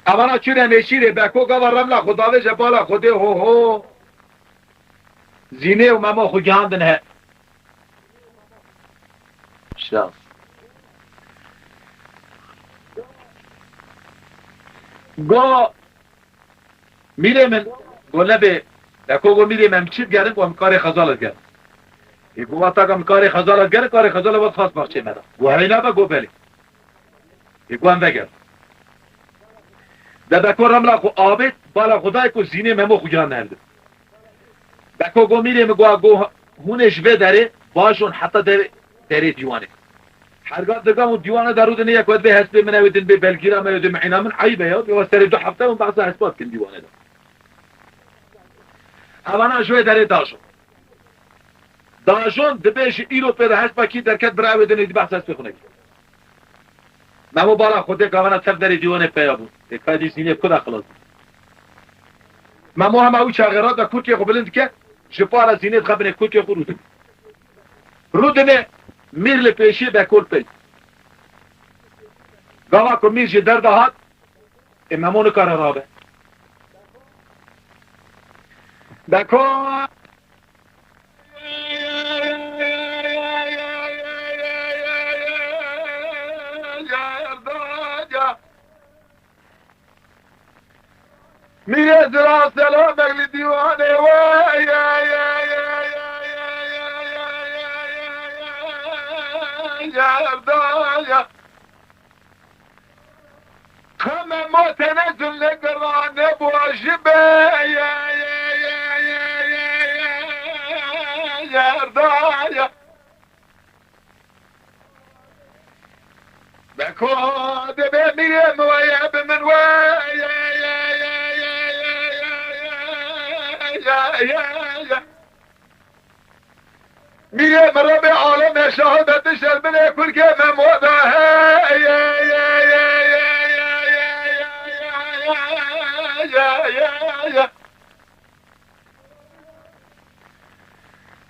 Evana çûne nêçîrê, Beko gava remla xwe davêje bala Xwedê, ho ho. Zînê û Memo xwe gihandin he. Şans. Go, Mîrê min, go nebê, Beko go Mîrê min, em çi digerin, go em karê xezal digerin. Ê go wata ka em karê xezal digerin, karê xezal vat xas baxçê me de. Go heyna be, go belê. Ê go em vegerin. De Beko remla xwe avêt, bala xwe dayê ku Zînê Memo xwe gihan hev di. Beko go Mîrê min, go, go hûn ê ji vê derê bajon heta derê, derê dîwanê. Herga dirgam û dîwane de rûdinê, yek wet bê hespê min, ew ê din bê belgîra me, ew ê din mîna min, eyb e ya. Bê serê du hefte hûn behsa hespa dikin dîwane de. Evana ji wê derê dajon. Dajon dibêje îro pê de hespa kî derket, bira ew ê din êdî behsa hespê xwe nekî. Memo bala Xwedê gavana tev derê dîwanê peya bû. Ê ka dî Zînê ku da xilas bû. Memo hema wî çaxê re de kurtê xwe bilind dike, ji para Zînê dixe binê kurtê xwe rûdin. Rûdinê Mîr li pêşî, Beko li pey. Gava ku Mîr ji derda hat, ê Memo nikare rabe. Beko Mîrê zira selamek li dîwanê we. Qeme ma tenezul negirane bu aji be. Yerdaya. Beko dibê Mîrê min weye bi min we. Mîrê min Rebê alemê şahid e, tu şer binê kurkê Memo de.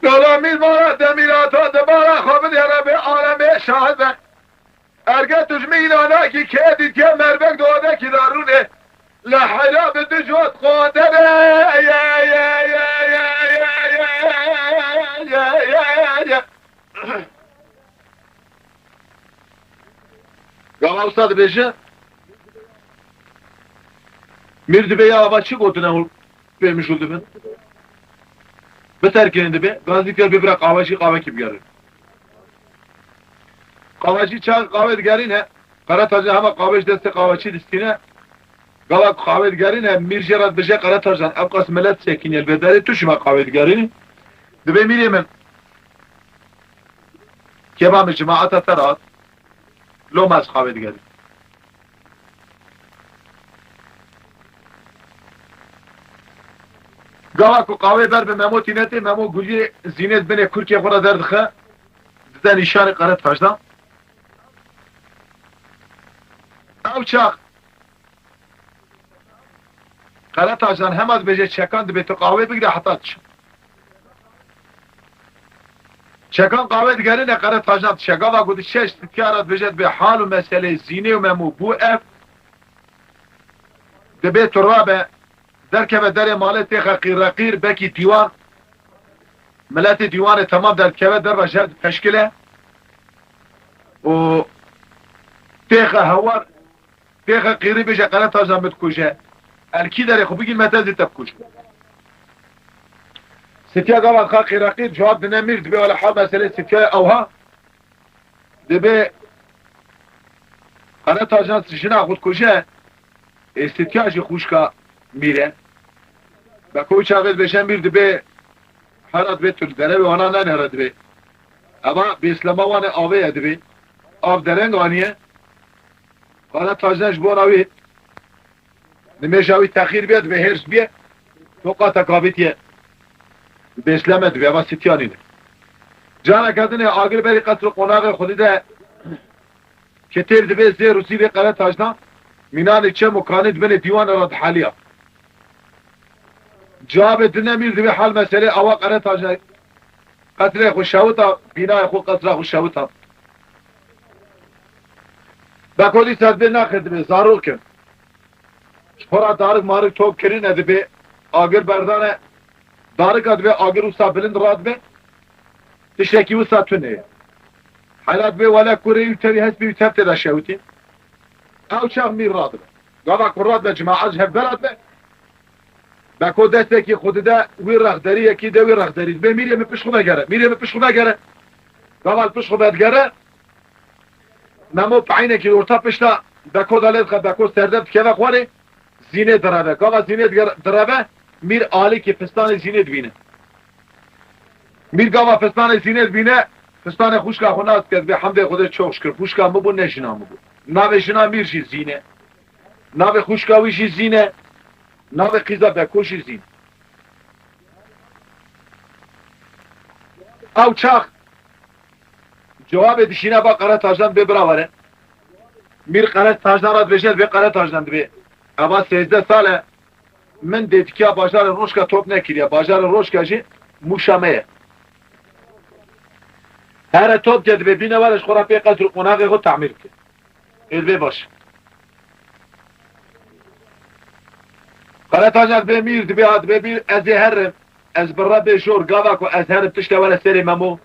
Gala Mîr mala demîra ta di bala xwe bidê, Rebê alemê şahid e. Erge tu ji min înanekî kê dîtiye merbek di odekî de rûnê. Li heyra bi du cot qonde be. Gava usta dibêje, Mîr dibê ya ava çi gotine hûn pê mijûl dibin? Biterkinin dibê, Gazî kir bibire qawecî, qawekî bigerin. Qawecî çax qawe digerîne, Qeretajan hema qawe ji destê qaweçî distîne. Gava ku qawe digerîne, Mîr jê re dibêje, Qeretajan, ev qas milet sekîniye li vê derê, tu çima qawe digerînî? Dibê Mîrê min, kêba min, cemaeta te re hat, loma ez qawe digerînim. Gava ku qawê ber bi Memo tîne tê, Memo guliyê Zînê di binê kurkê xwe re derdixe, dide nîşanê Qere Tacdan. Ew çax Qere Tacdan hema dibêje çekan dibê tu qawê bigire heta diçin. Çekan qawê digerîne, Qere Tacdan diçe. Gava ku diçe ji Sitya re dibêje dibê hal û meselê Zînê û Memo bû ev. Dibê tu rabe, derkeve derê malê têxe qîreqîr, bekî dîwan, miletê dîwanê temam derdikeve derve jer dipeşkile û têxe hewar, têxe qîrî bêje Qere Tacdan min dikuje. El kî derê xwe bigîn me te zî te bikujim. Sitya gava dixa qîreqîr cewab dine Mîr dibê wele hal meselê Sityayê ewha. Dibê Qere Tacdan jina xwe dikuje, ê Sitya jî xwişka Mîr e. Beko çaxê dibêje Mîr dibê hera dibê tu li derevê wana nenere dibê. Eva bêslema wan e avê ye dibê. Av dereng aniye. Qere Tacdan ji bona wî nimêja wî texîr bê, dibê hêrs bê. Toqa te kavîtiye. Bêsleme dibê, eva Sitya nîne. Careke dinê agir berî qesr û qonaxê xwedî de Ketêr dibê zêr û zîvê Qere Tacdan, mînanê çem û kanê di binê dîwanê re diheliya. Cewabê dine Mîr dibê hal meselê awa Qere Tacdan qesrê xwe şewita, bînayê xwe qesra xwe şewita. Beko dîsa dibê naxir dibê zarok in. Ji xwe re darik marik top kirine dibê, agir berdane, darika dibê agir wisa bilind radibe, tiştekî wisa tune ye. Hela dibê wele kurê wî tevî hespê wî tev tê de şewitî. Ew çax Mîr radibe. Gava ku radibe cemaet ji hev ve radibe. Beko destekî xwe dide wî rexderî, yekî de wî rexderî. Dibê Mîrê min pişt xwe vegere, Mîrê min pişt xwe vegere. Gava li pişt xwe vedigere. Memo peynekî li orta pişta Beko de lê dixe, Beko serdeb dikeve xwarê, Zînê direve. Gava Zînê diger-, direve, Mîr alîkî fistanê Zînê dibîne. Mîr gava fistanê Zînê dibîne, fistanê xwişka xwe nas dike, dibê hemdê Xwedê çok şikir, xwişka min bû, ne jina min bû. Navê jina Mîr jî Zîn e. Navê xwişka wî jî Zîn e. Navê qîza Beko jî Zîn. Ew çax Cewabê dişîne ba Qere Tacdan dibê bira were. Mîr Qere Tacdan re dibêje, dibê Qere Tacdan dibê. Eva sêzdeh sal e min dêtikiya bajarê Roşka top nekiriye. Bajarê Roşka jî Mûşa me ye. Here top ke dibê bîne were ji xwe re pê qesr û qonaxê xwe tamîr bike. Ê dibê baş. Qere Tacdan dibê Mîr, dibê ha, dibê Mîr, ez ê herim. Ez bi Rebê jor gava ku ez herim tişte were serê Memo.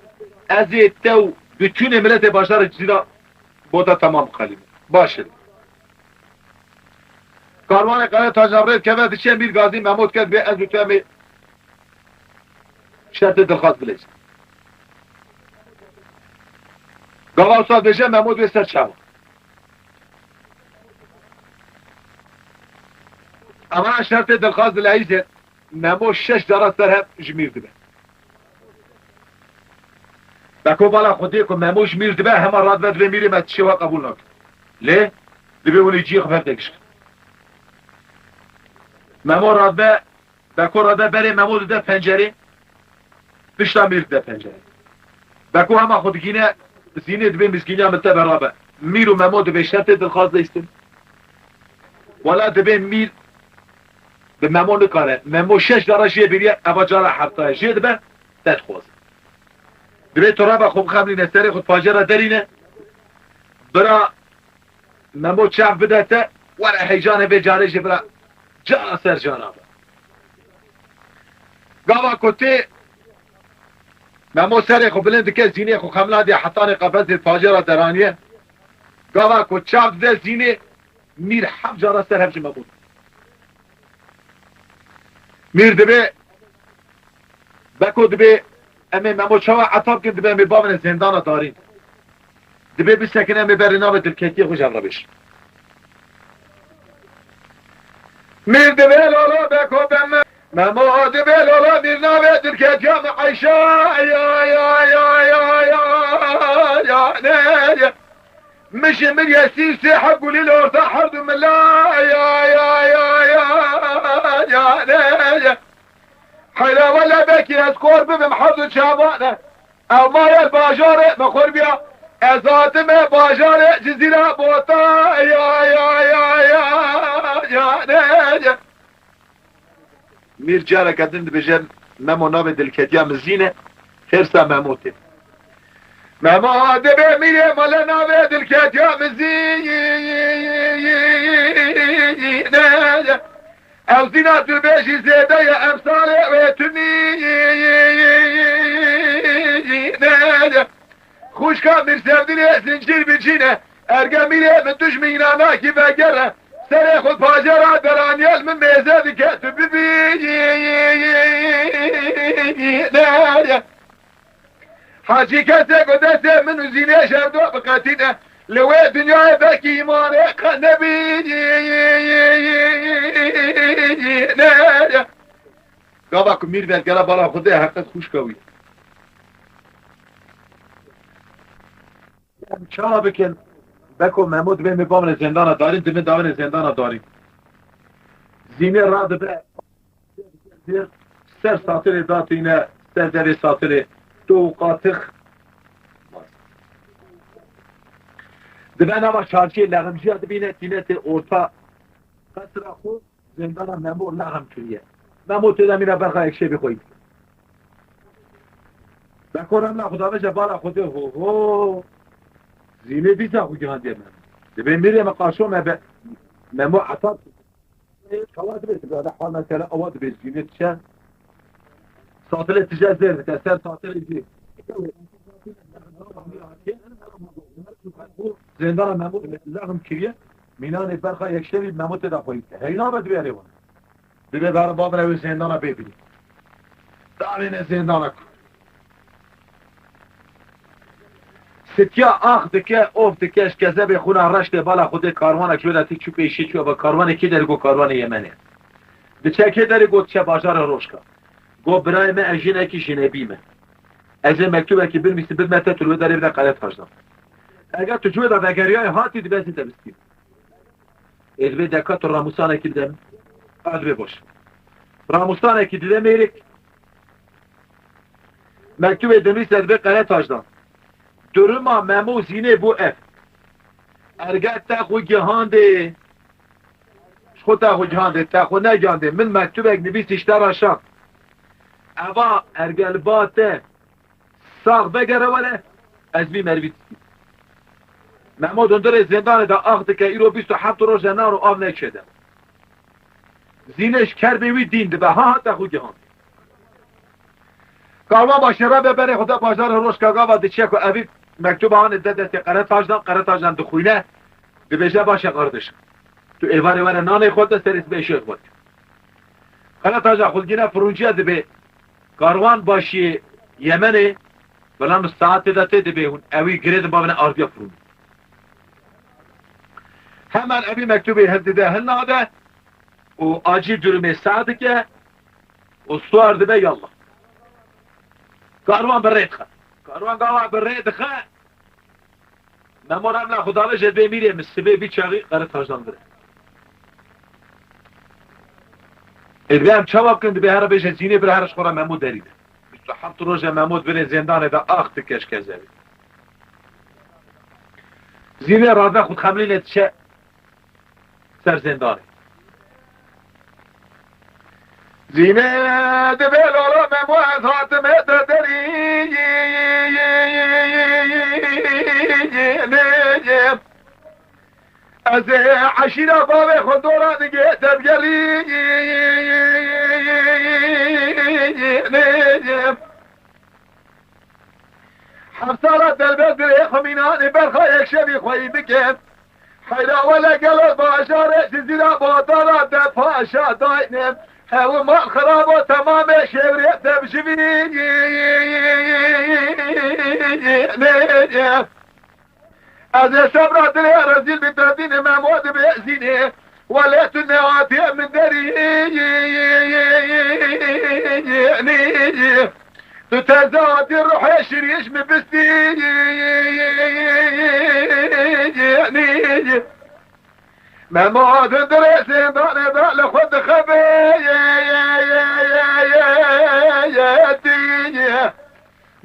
Ez ê te û bütünê miletê bajarê Cizîra bota temam bixelînim. Baş e. Karwanê Qere Tacdan rê dikeve diçe Mîr Gazî Memo dike dibê ez û tu em ê şertê dilxwaz bileyzin. Gava wisa dibêje Memo dibê ser çawa. Ama şertê dilxwaz dileyzin. Memo şeş cara ser hev ji Mîr dibe. Beko bala Xwedê ku Memo ji Mîr dibe, hema radibe dibê Mîrê me tişê we qebûl nake. Lê dibê hûn ê cihê xwe bi hev de gişkin. Memo radibe, Beko radibe berê Memo dide pencerê. Pişta Mîr dide pencerê. Beko hema xwe digîne Zînê dibê mizgîniya min te berabe. Mîr û Memo dibê şertê dilxwaz leyzin. Wela dibê Mîr bi Memo nikare. Memo şeş cara jê bêriye, eva cara hefta ye. Jê dibe te dixwaze. Dibê tu rebe xwe bixemlîne, serê xwe pacê re derîne. Bira Memo çav bide te, were heyecanê vê carê jî bira cara ser cara be. Gava ku tê Memo serê xwe bilind dike, Zînê xwe xemlandiye hetanê qefesê pacê re deraniye. Gava ku çav dide Zînê, Mîr heft cara ser hev ji Memo. Mîr dibê, Beko dibê, em ê Memo çawa etap kin, dibê em ê bavine zêndana darîn. Dibê bisekin, em ê berê navê dilketiyê xwe ji hev re bêjin. Mîr dibê lala Beko be me-, Memo dibê lala Mîr navê dilketiya me Eyşe, ya, ya, ya, ya, ya, ya, ne, ya. Min ji min yesî sê heb gulî li orta her du mila, ya, ya, ya, ya, ya, ne, ya. Heyra wele belkî ez kor bibim herd û çavane. Ev maye bajarê me xurbiya. Ez hatime bajarê Cizîra Bota ya, ya, ya, ya, ya, ne, ya. Mîr careke din dibêje, Memo navê dilketiya min Zîn e, xêrsa Memo tê. Memo dibê mîrê male navê dilketiya min Zîn e. Ew Zîna tu bêjî zêde ye, emsalê wê tu nîne. Xwişka Mîr Sevdînê zincîr bicîne, erge mîrê min dujmîna nakî vegere. Serê xwe pajera deraniyel min mêze dike, tu bibîne. Hacî kesê ku destê min û Zînê ji hevdu biqetîne, li wê dinyayê belkî îmanê qe nebîne. Gava ku mîr vegera bala Xwedê heqet xwişka wî. Em çawa bikin? Beko Memo dibê min bavine zêndana darîn, dibê davine zêndana darîn. Zînê radibe. Ser satilê datîne, ser derê satilê, to û qatix. Dibe nava çarşiyê leximciya dibîne, tîne tê orta qesra xwe, zêndana Memo lexim kiriye. Memo tê de mîna berxa yekşevî xwe yî. Beko remla xwe daveje bala Xwedê ho ho. Zînê dîsa xwe gihandiye Memo. Dibê mîrê me qaşo me be. Memo etab. Kawa dibê, dibê, hal mesela awa dibê, Zînê diçe. Satilê tije zêr dike, ser satilê jî. Zêndana Memo lexim kiriye. Mînanê berxa yekşevî Memo tê de xweyî. Heyna be dibê erê wan. Dibê ber bavine wê zêndana bê bînî. Davêne zêndana ku. Sitiya ax dike, of dike, ji kezebê xwina reş tê bala Xwedê karwanek ji wê de tê çû pêşî çû eva karwanê kê derê got karwanê Yemenê. Diçe kê derê got diçe bajarê Rojka. Got birayê me ez jinekî jinebî me. Ez ê mektubekî binivîsim bidme te tu li wê derê bide Qeretacdan. Eger tu ji wê de vegeriyayê hatî dibe ez ê te bistînim. Ê dibê deka tu ramûsanekî bide min. A dibê baş. Ramûsanekî dide mêrik. Mektubê dinivîse dibê Qeretacdan. Duruma Memo û Zînê bû ev. Erge te xwe gihandê. Ji xwe te xwe gihandê, te xwe negihandê. Min mektubek nivîsî ji te re şand. Eva erge li ba te sax vegere were, ez vî merivî distînim. Memo di hundirê zêndanê de ax dike, îro bîst û heft roj e naro av neçe de. Zînê ji kerbê wî dîn dibe, ha ha te xwe gihan. Karwan başê re be berê xwe de bajarê Rojka gava diçe ku evî mektuba hanê de destê Qeretacdan, Qeretacdan dixwîne, dibêje baş e qardeşim. Tu êvarê were nanê xwe de serê sibê şêx xwe. Qeretaca xwe digîne firûnciya dibê Karwan başiyê Yemenê, bela min saetê de tê dibê hûn ewî girê din bavine ardiya firûnê. Hemen evî mektubê hildide hilnade û acîl durumê seh dike û suar dibe yallah. Karwan bi rê dixe. Karwan gava bi rê dixe. Memo remla xwe dave jê dibê mîrê min sibê vî çaxî Qeretacdan vir e. Ê dibê em çawa bikin, dibê here bêje Zînê bir here ji xwe re Memo derî de. Bîst û heft roje Memo di binê zêndanê de ax dike ji kezebê. Zînê rade xwe dixemilîne diçe ser zêndanê. Zînê dibê lala Memo ez hatime te derî. Ez ê eşîra bavê xwe dora digê tevgerî. Heft sala derbez dirê xwe mînanê berxa yekşevî xweyî bike. Heyra wele gelo bajarê Cizîra Botana de paşa dayne. Ew mal xirabo temamê şewrê de bijivî. Ez ê sebra dilê rezîl bi derdînê Memo dibê Zînê. Wele tu nehatiye min derî. Tu teze hatî ruhê şirîş min bistî. Memo di dirê zêndanê de li xwe dixebê.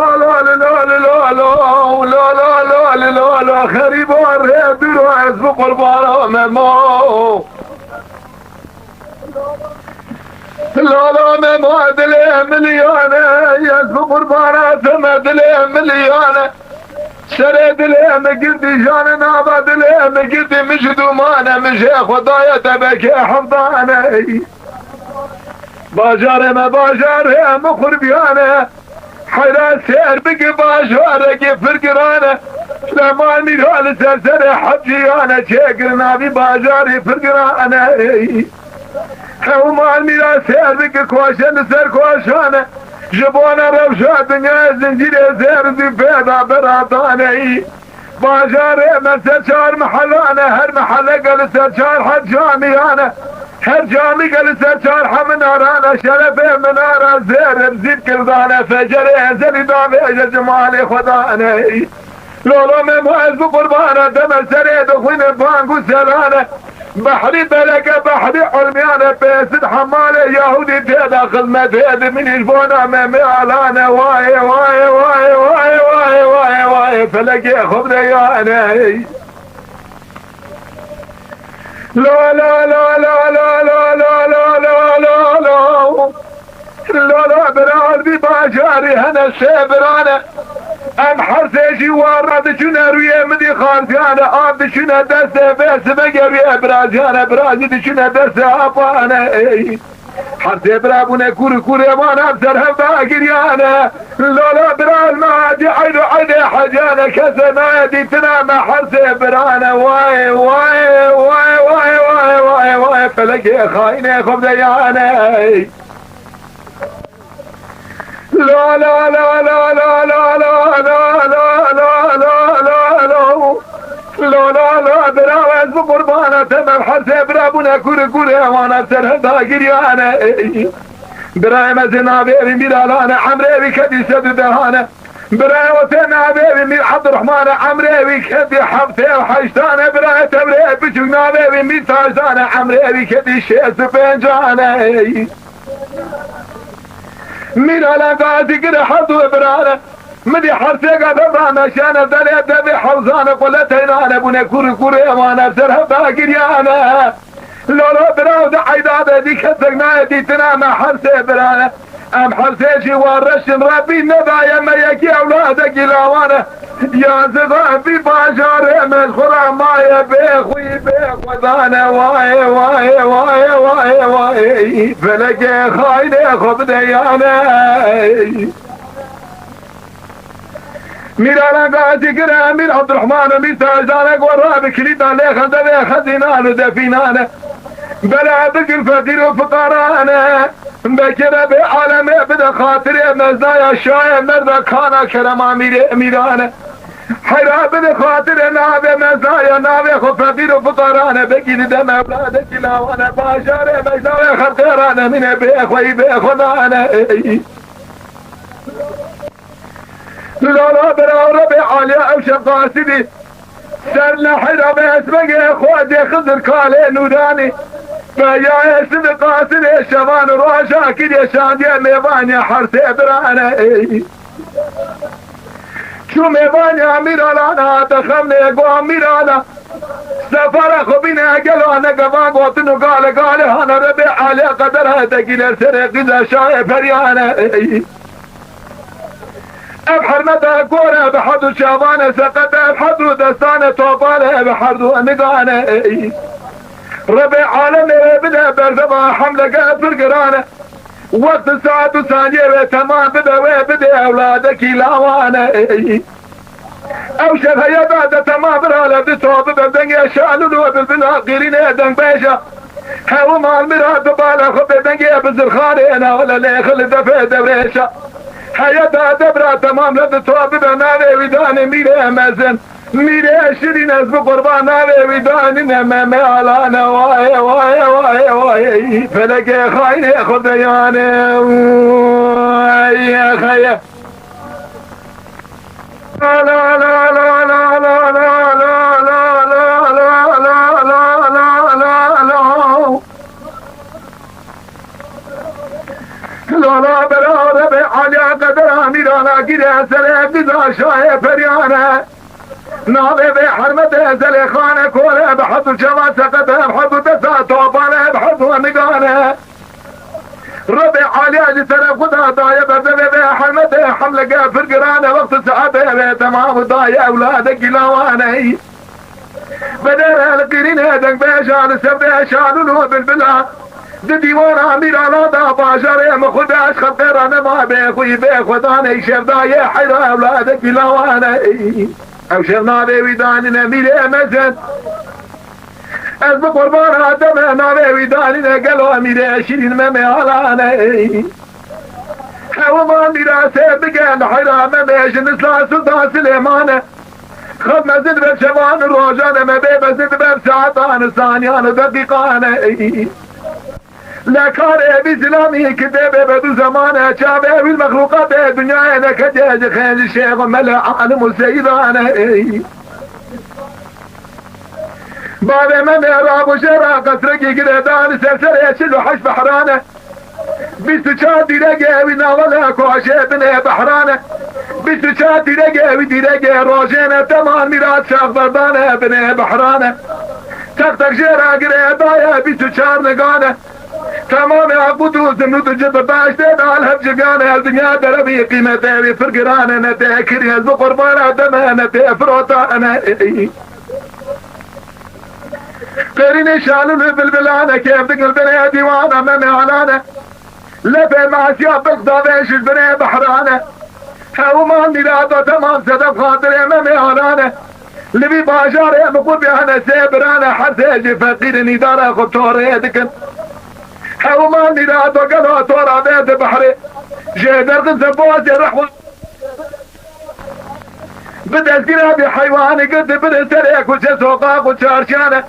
la la li la li la la, la la la li la la, xerîba rê dûr ez bi qurbana Memo. Lala Memo dilê miliyane, ez bi qurbana te me dilê miliyane. Serê dilê min girdîjane, nava dilê min girdî min ji dûmane, min jê xwe daye tebekê hevdane. Bajarê me bajarê min xurbiyane. Heyra sêr bike bajarekî pir giran e. Lema mîra li ser serê hepciyane çêkirin navî bajarî pir giran e. Hew mal mîra sêr bike koşe li ser koşan e. Ji bona rewşa dinyayê zincîrê zêr zî pêda bera daneyî. Bajarê me ser çar mehelan e, her mehele gel ser çar heb camiyan e. Her camî gel ser çar heb minaran e, şerefê minara zêr zîr kirdan e, fecerê ezelî davêje cimalê Xwedan e. Lolo Memo ez bi qurbana deme serê dixwîne bang û selan e. Behrî beleke, behrî ilmiyan e, pêsit hemalê Yahûdî tê de xizmetê di min îş bona me mealan e. Wayê, wayê, wayê, wayê, wayê, wayê, wayê, felekê xwe bide yane. La, la, la, la, la, la, la, la, la, la, la. Lala bira erdî bajarî hene sê birane. Em hersê jî wara diçûne rûyê min dî xarziyane, av diçûne destê vê sibegê rûyê biraziyane, birazî diçûne destê apane. Ey. Hersê bira bûne kûr û kûrê wan ev ser hev da giriyane. Lola bira me hacî eyd û eydê heciyane, kesê nayê dîtina me hersê birane. Wayê, wayê, wayê, wayê, wayê, wayê, wayê, felekê xayinê xwe bideyane. La, la, la, la, la, la, la, la, la, la, la, la, la. La, la, la, bira ez bi qurbana te me hersê bira bûne kûr û kûrê wana ser hevda giriyane. Birayê me zê navê wî Mîralane, emrê wî kedî sed û dehane. Birayê we tê navê wî Mîr Ebdurrahmane, emrê wî kedî heftê û heştane. Birayê Tewrê biçûk navê wî Mîr Tajdane, emrê wî kedî şêst û pêncane. Mîr Ala Gazî gire her du birane. Min dî hersêka devra meşane, derê devê hewzane, qule teynane bûne, kûr û kûrê wan ev ser hev da giriyane. Lolo biraw de eyda de dî kesek nayê dîtina me hersê birane. Em hersê jî wa reşin, Rebbî nedaye me yekî ewladekî lawane. Ya zivan vî bajarê me ji xwe re maye bê xwî bê xwedane. Wayê, wayê, wayê, wayê, wayê. Felekê xayinê xwe bide yane. Mîr Alan Gazî gire, Mîr Abdurrahman û Mîr Tajdane ku rabî kilîta lê xezevê xezînan û defînane. Bela bigir feqîr û fiqarane. Bekire bê alemê bide xatirê mezdaya şayê merda kana kerema mîrê mîrane. Heyra bide xatirê navê mezdaya navê xwe feqîr û fiqarane. Bekî dide mevladekî lawane bajarê mejdawê xelqê rane mîne bê xweyî bê xwe nane. Ey. Lala bera Rebê Aliya ew şev qasidî. Ser nehira be esmegê Xwedê Xizir kalê nûranî. Be ya esmi qasidê şevan roja kiriye şandiye mêvaniye hersê birane. Ey. Çû mêvaniya Mîralana te xemnê go Mîrala. Sefara xwe bîne gelo ne gevan gotin û gale gale hana Rebê Aliya qedera te gîler serê qîza şahê periyane. Ey. Ev hermeta gore bi herdû çavane seqete, ev herdû destane topale bi herdû nigane. Ey. Rebê alemê wê bide berdeva hemleke pir girane. Wext saet û saniyê wê temam bibe wê bidê ewladekî lawane. Ey. Ew şev heye da de temam birale di to bibe dengê şalûl û bilbila qîrînê dengbêja. Hewiman mira dibala xwe bê dengê bizirxanê navle lêxil defê dewrêşa. Heye da debra temam le di to bibe navê wî danê mîrê mezin. Mîrê şirîn ez bi qurban navê wî danîne me me alane waye waye waye waye. Felekê xaynê xwe deyane. Xeye. Lala bera Rebê Aliya qedera mîrana gire serê biza şahê periyane. Navê vê hermetê Zelêxane kole bi herdû çava seqete bi herdû desta topale bi herdû nigane. Rebê Aliya ji teref xwe da daye berdevê vê hermetê hemleke pir girane wextê saetê vê temam û daye ewladekî lawane. Bedere li qîrînê dengbêja li ser vê şalûl û bilbila. Di dîwana mîrana da bajarê min xwe de ez xelqê re nema bê xwî bê xwedanê şevdayê heyra ewladekî lawane. Ew şev navê wî danîne mîrê mezin. Ez bi qurbana te me navê wî danîne gelo mîrê şirîn me mêalane. Hewima mîrasê bige li heyra me me ji nisla Sultan Silêmane. Xev mezin be şevan û rojan e me bê mezin dibe saetan û saniyan û deqîqane. Le karê vî zilamî ki dê bê be du zemane, çavê wî mexlûqatê dinyayê neketiye ji xêr ji şêx û mele alim û seyîdane. Bavê me me rabû jê ra qesrekî girêdan li ser serê çil û heşt behrane. Bîst û çar dîregê wî navale koşê binê behrane. Bîst û çar dîregê wî dîregê rojêne teman mîrat şaxberdane binê behrane. Teq teq jê ra girêdaye bîst û çar nigane. Temamê Aqut û Zimrûd û cid bi beştê de li hev civiyane, li dinya derebî qîmetê wî pir giran e, ne tê kirî ez bi qurbana deme, ne tê firotane. Qêrînê şalûl û bilbilane, kêf digil binê dîwana Memê Alane. Lepê masiya bilq davê ji binê behrane. Hewman mîrada temam sedef xatirê Memê Alane. Li vî bajarê min qurbiyane sê birane, her sê jî feqîrin îdara xwe torê dikin. Hewman mîrada gelo tora vê di behrê. Jê derxin se boğazê rehwa. Bi destgîra vî heywanê girtî birin serê kuçe soqaq û çarşiyane.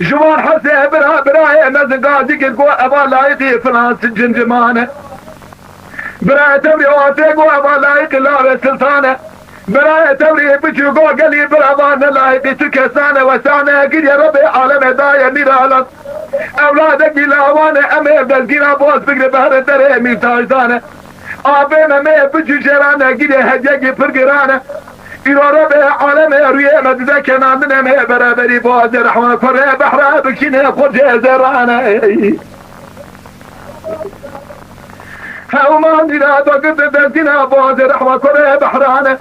Ji wan her sê bira birayê mezin gazî kir, got, "Eva layiqî filan cimcimane." Birayê tewrê Atê got, "Eva layiqî lawê siltane." Birayê tewrê biçû got, "Gelî bira, va ne layiqî tu kesane." Wesane kiriye Rebê alemê daye mîralan. Ewladekî lawane, em ê destgîra boz bigre behre derê mîrtajdane. Avê me me biçû jêrane, girê hediyekî pir girane. Îro Rebê alemê rûyê me dide kenandine me beraberî boğazê rehwa kurê behra bikşîne xurcê zêrane. Hewman dîra do girdi destîna boğazê rehwa kurê behrane.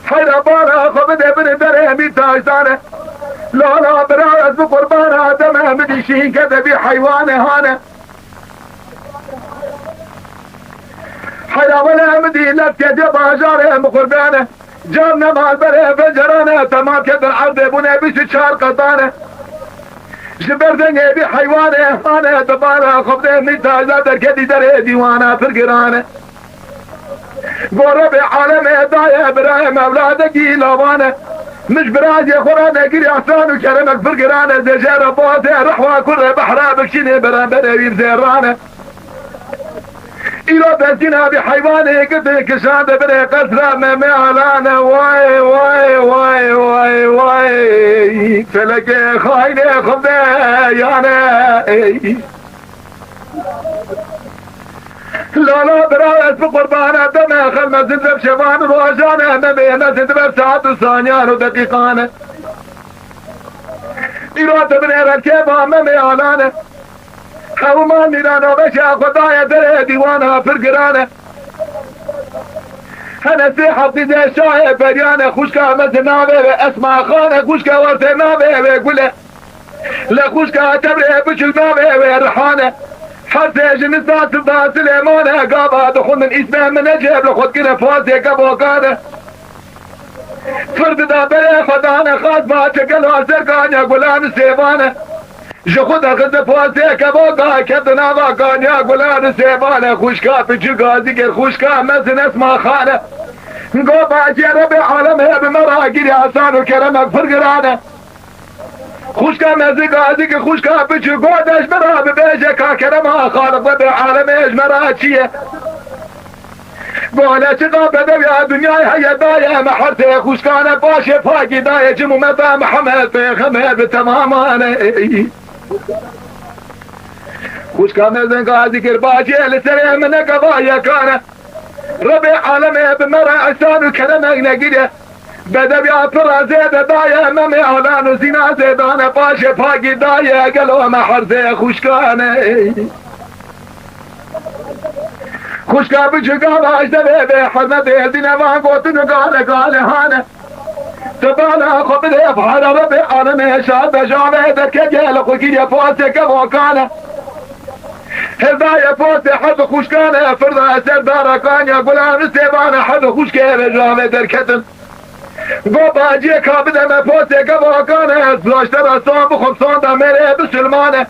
Heyra bala xwe bide biri derê mîrtajdane. Lala bira ez bi qurbana deme, min dî şîn kete vî heywanê hane. Heyra wele min dî lef kete bajarê min qurbane. Can ne malberê pencerane, temam ketin erdê bûne bîst û çar qetane. Ji ber dengê vî heywanê hane, dibara xwe bide mîrtajda derketî derê dîwana pir girane. Go Rebê alemê daye birayê mevladekî lavane. Min ji birazê xwe re negirî ehsan û keremek pir girane, zêjere boğazê rehwa kurê behra bikşînê beramberê wî zêrane. Îro destîna vî heywanê girtî kişande binê qesra Memê Alane. Way, way, way, way, way. Felekê xaynê xwe bide yane. Ey. Lala bira ez bi qurbana deme, xel mezin dev şevan û rojane, Memê mezin dibe saet û saniyan û deqîqane. Îro dibinê revkê va Memê Alane. Hewman mîrana veşa xwe daye derê dîwana pir girane. Hene sê heftî de şahê periyane, xwişka mezin navê ve Esma Xane, xwişka werte navê ve Gule. Li xwişka tevrê biçûk navê wê Rihane. Her sê ji nisa Silda Silêmane, gava dixwendin îsmê min Necêb li xwe dikine pasê kevokane. Fir dida berê xwe dane xas ba çekelo ser kanya gulan û sêvane. Ji xwe de xiste pasê kevoka, kevdi nava kanya gulan û sêvane. Xwişka biçûk gazî kir, xwişka mezin Esma Xane. Go bacê Rebê alemê bi me ra girî asan û keremek pir girane. Xwişka mezin gazî ki xwişka biçûk, go de ji me ra bibêje ka kerema Xaliq Rebê alemê ji me ra çi ye? Go ne çiqa bedewiya dinyayê heye daye me her sê xwişkane, paşê pakî daye cim û meta Mihemed Pêxember bi temamane. Xwişka mezin gazî kir bacê li serê min ne gava yekane. Rebê alemê bi me re ehsan û keremek negire. Bedewiya pira zêde daye Memê Alan û zîna zêdane, paşê pakî daye gelo me herzê xwişkane. Xwişka biçûka raşte vê vê hurmetê dîne van gotin û gale gale hane. Te bala xwe bide fahra Rebê alemê şad be javê derketiye li xwe giriye pasê kevokane. Hevdaye pasê herd xwişkane, firda ser dara kanya gulan û sêvane herd xwişkê ve javê derketin. Go baciyê ka bide me posê kevakane, ez raşte ra son bixwim, son da mêrê bisilmane.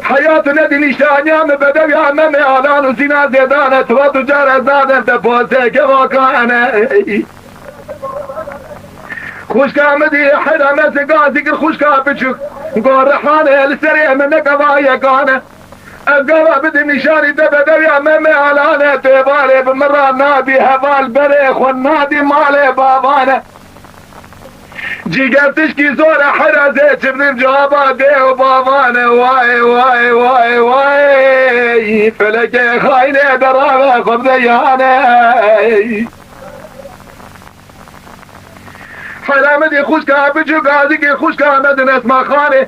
Heyat û nedî nîşaniya min bedewiya Memê Alan û zîna zêdane, tiwa tu care ez nadem te posê kevakane. Xwişka min dî heyra me zî gazî kir xwişka biçûk. Go rihane li serê min ne gava yekane. Ez gava bidim nîşanî te bedewiya Memê Alane, tê balê bi min ra nadî heval berê xwe nadî malê bavane. Cîger tişkî zor e hera zê çibnim caba dê û bavane. Way, way, way, way. Felekê xaynê derave xwe bide yane. Hera min dî xwişka biçûk gazîkê xwişka me din Esma Xanê.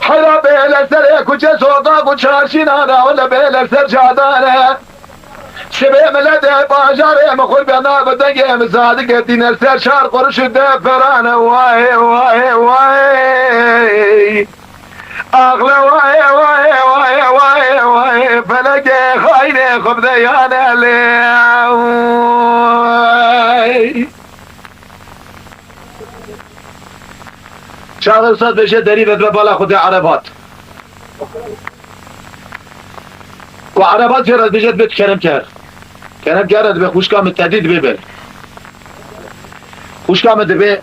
Heyra bê li serê kuçe soqaq û çarşî nane, wele bê li ser cadane. Sibê miletê bajarê min xwe bena bi dengê min zadike tîne ser çar quruş û deferane. Wayê, wayê, wayê. Axle wayê, wayê, wayê, wayê, wayê. Felekê xaynê xwe bide yane lê. Çaxê Ustad bêje derî ve dibe bala Xwedê Ereb hat. Ku Ereb hat jê re dibêje dibê tu kerem ker. Kerem ker re dibê xwişka min tedî dibê ber. Xwişka min dibê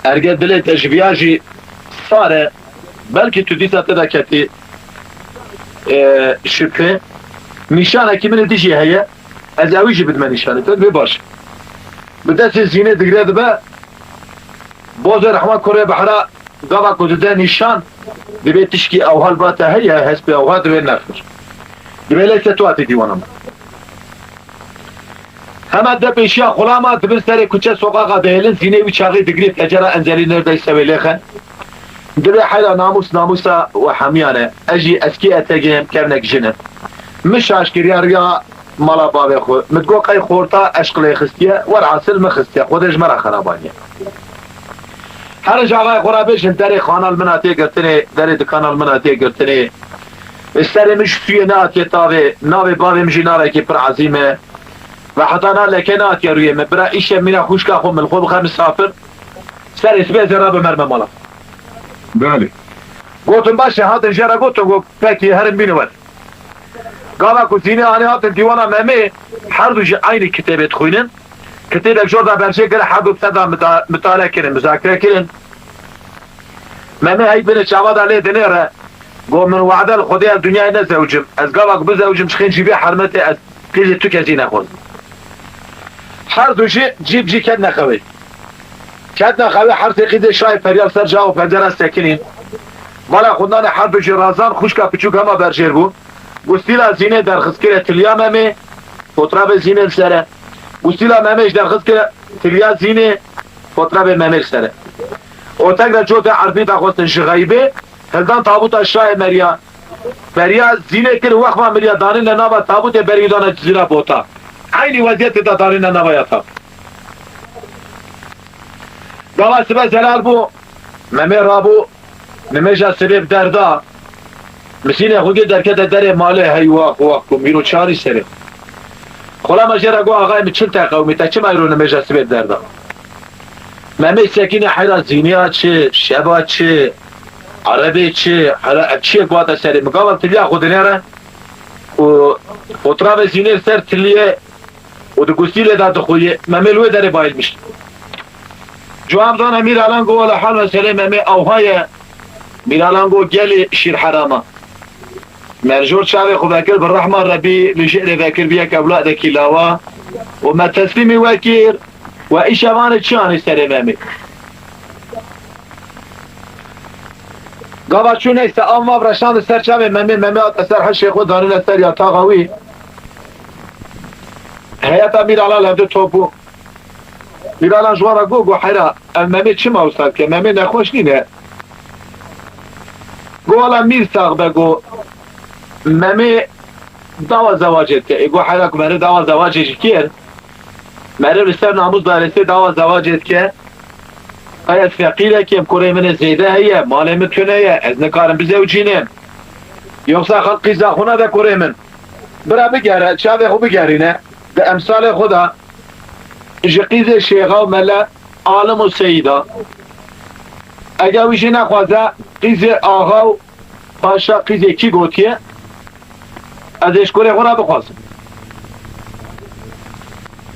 erge dilê te ji viya jî sar e. Belkî tu dîsa te de ketî, e, şüphe. Nîşanekî min ê dijî heye. Ez ewî jî bidime nîşanê te, dibê baş. Bi destê Zînê digre dibe, Bozê Rehman kurê Behra gava ku dide nîşan, dibê tişkî ewha li ba te heye, hespê ewha dibê nexir. Dibê leyse tu hatî dîwana min. Hema de pêşiya xulama dibin serê kuçe soqaxa dihêlin, Zînê wî çaxî digirî pecera Enzelî neredeyse wê lêxin. Dibê heyra namûs namûsa we hemiyan e. Ez jî eskî etegê kevnek jin im. Min şaş kiriya riya mala bavê xwe. Min digot qey xorta eşq lê xistiye, werhasil min xistiye. Xwedê ji me re xerabaniye. Her ji axayê xwe re bêjin derê xanal min hatiye girtinê, derê dikanal min hatiye girtinê. Serê min ji sûyê nehatiye tavê, navê bavê min jî navekî pir ezîm e. Ve heta na leke nehatiye rûyê min. Bira îşev mîna xwişka xwe min li xwe bixe misafir. Serê sibê ez ê rabim merme mala. Belê. Gotin baş e, hatin jê re gotin, got pekî herin bînin we. Gava ku Zînê anî hatin dîwana Memê, her du jî eynî kitêbê dixwînin. Kitêbek jor da berjê kir, her du bi ser da mita-, mitale kirin, muzakere kirin. Memê hey binê çava da lê dinêre, got min wade li Xwedê ez dinyayê nezewicim. Ez gava ku bizewicim ji xêncî bê hermetê ez qîzê tu kesî nexwazim. Her du jî cî bi cî ketine xewê. Ketine xewê her sê qîzê şayê feryal ser caw û pencera sekinîn. Mala xwendane her du jî razan, xwişka piçûk hema berjêr bû. Gustîla Zînê derxist kire tiliya Memê, fotrafê Zînê li ser e. Gustîla Memê jî derxist kire tiliya Zînê, fotrafê Memê li ser e. Û tek re cotê erdî daxwestin ji xeybê, hildan tabuta şayê meriya. Beriya Zînê kir, wexma miriya danîne nava tabûtê, berî dane Cizîra Bota. Eynî weziyetê de danîne nava yata. Gava sibe zelal bû, Memê rabû, nimêja sibê bi derda. Misînê xwe gir derkete derê malê, hey wax wax ku mîro çarî serê. Xulama jê re got, axayê min çil te qewimî, te çima îro nimêja sibê bi derda? Memê sekîne heyra Zîniya çi, şeva çi, Erebê çi, hela ev çiyek wate serê min. Gava tiliya xwe dinêre û fotrafê Zînê li ser tiliyê û di gustîlê de dixuye. Memê li wê derê bayilmiş. Cuam zana Mîralan got, wela hal meselê Memê ewha ye. Mîralan got, gelê şîr herama. Merjor çavê xwe vekir bi rehma Rebî li jêrê vekir bi yek ewladekî lawa û me teslîmî we kir we îşevanê çi anî serê Memê. Gava çû neyse av mav reşandin ser çavê Memê, Memê hate ser hişê xwe danine ser yataxa wî. Heyeta Mîralan levde top bû. Mîralan ji wan re got, got heyra, ev Memê çima wisa dike? Memê nexweş nîne. Got, wela mîr sax be, got, Memê dawa zewacê dike. Ê got, heyra ku meriv dawa zewacê jî kir, meriv li ser namûs darêsê dawa zewacê dike. Qey ez feqîrekêm, kurê min ê zêde heye, malê min tune ye, ez nikarim bizewicînim. Yoksa xelk qîza xwe nade kurê min. Bira bigere, çavê xwe bigerîne. Di emsalê xwe de ji qîzê şêxa û mele, alim û seyîda. Eger wî jî nexwaze, qîzê axa û paşa qîzê kî gotiye, ez ê ji kurê xwe re bixwazim.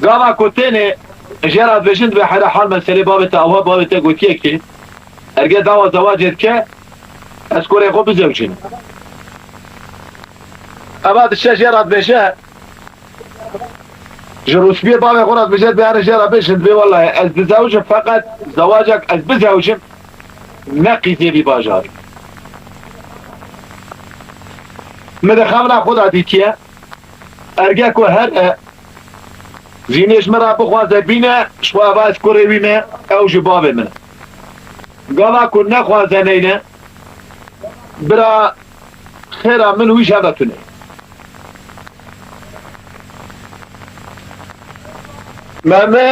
Gava ku tênê jê re dibêjin, dibê heyra hal meselê bavê te awa, bavê te gotiye kî, erge dawa zewacê dike, ez kurê xwe bizewicînim. Eva diçe jê re dibêje, ji rûspiyê bavê xwe re dibêje, dibê here jê re bêjin, dibê wellahî ez dizewicim, feqet zewacek ez bizewicim, ne qîzê vî bajarî. Min di xemla xwe de dîtiye, erge ku here Zînê ji min re bixwaze bîne, ji xwe eva ez kurê wî me, ew ji bavê min e. Gava ku nexwaze neyne, Bira xêra min wî şeva tune. Memê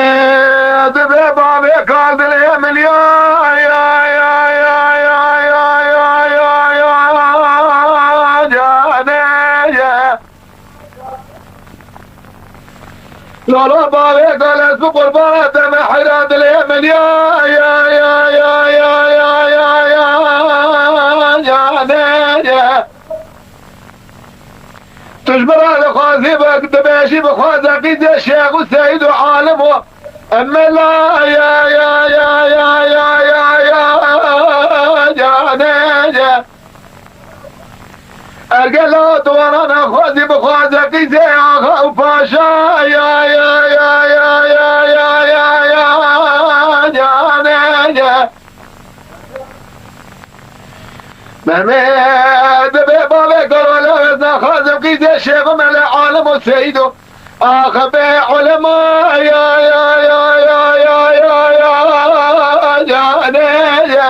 dibe bavê kal dilê min ya, ya, ya, canê ye. Lala bavê kal ez bi qurbana te me heyra dilê min ya, ya, ya, canê ye. Tu ji min re dixwazî bi, dibêjî bixwaze qîzê şêx û seyîd û alim û emela ya, ya, ya, canê ye. Ergela tu wana nexwazî bixwaze qîzê axa û paşa ya, ya, ya, canê ye. Memê dibe bavê kal ez nexwazim qîzê şêx û mele alim û seyîd û axa bê ulema ya, ya, canê ye.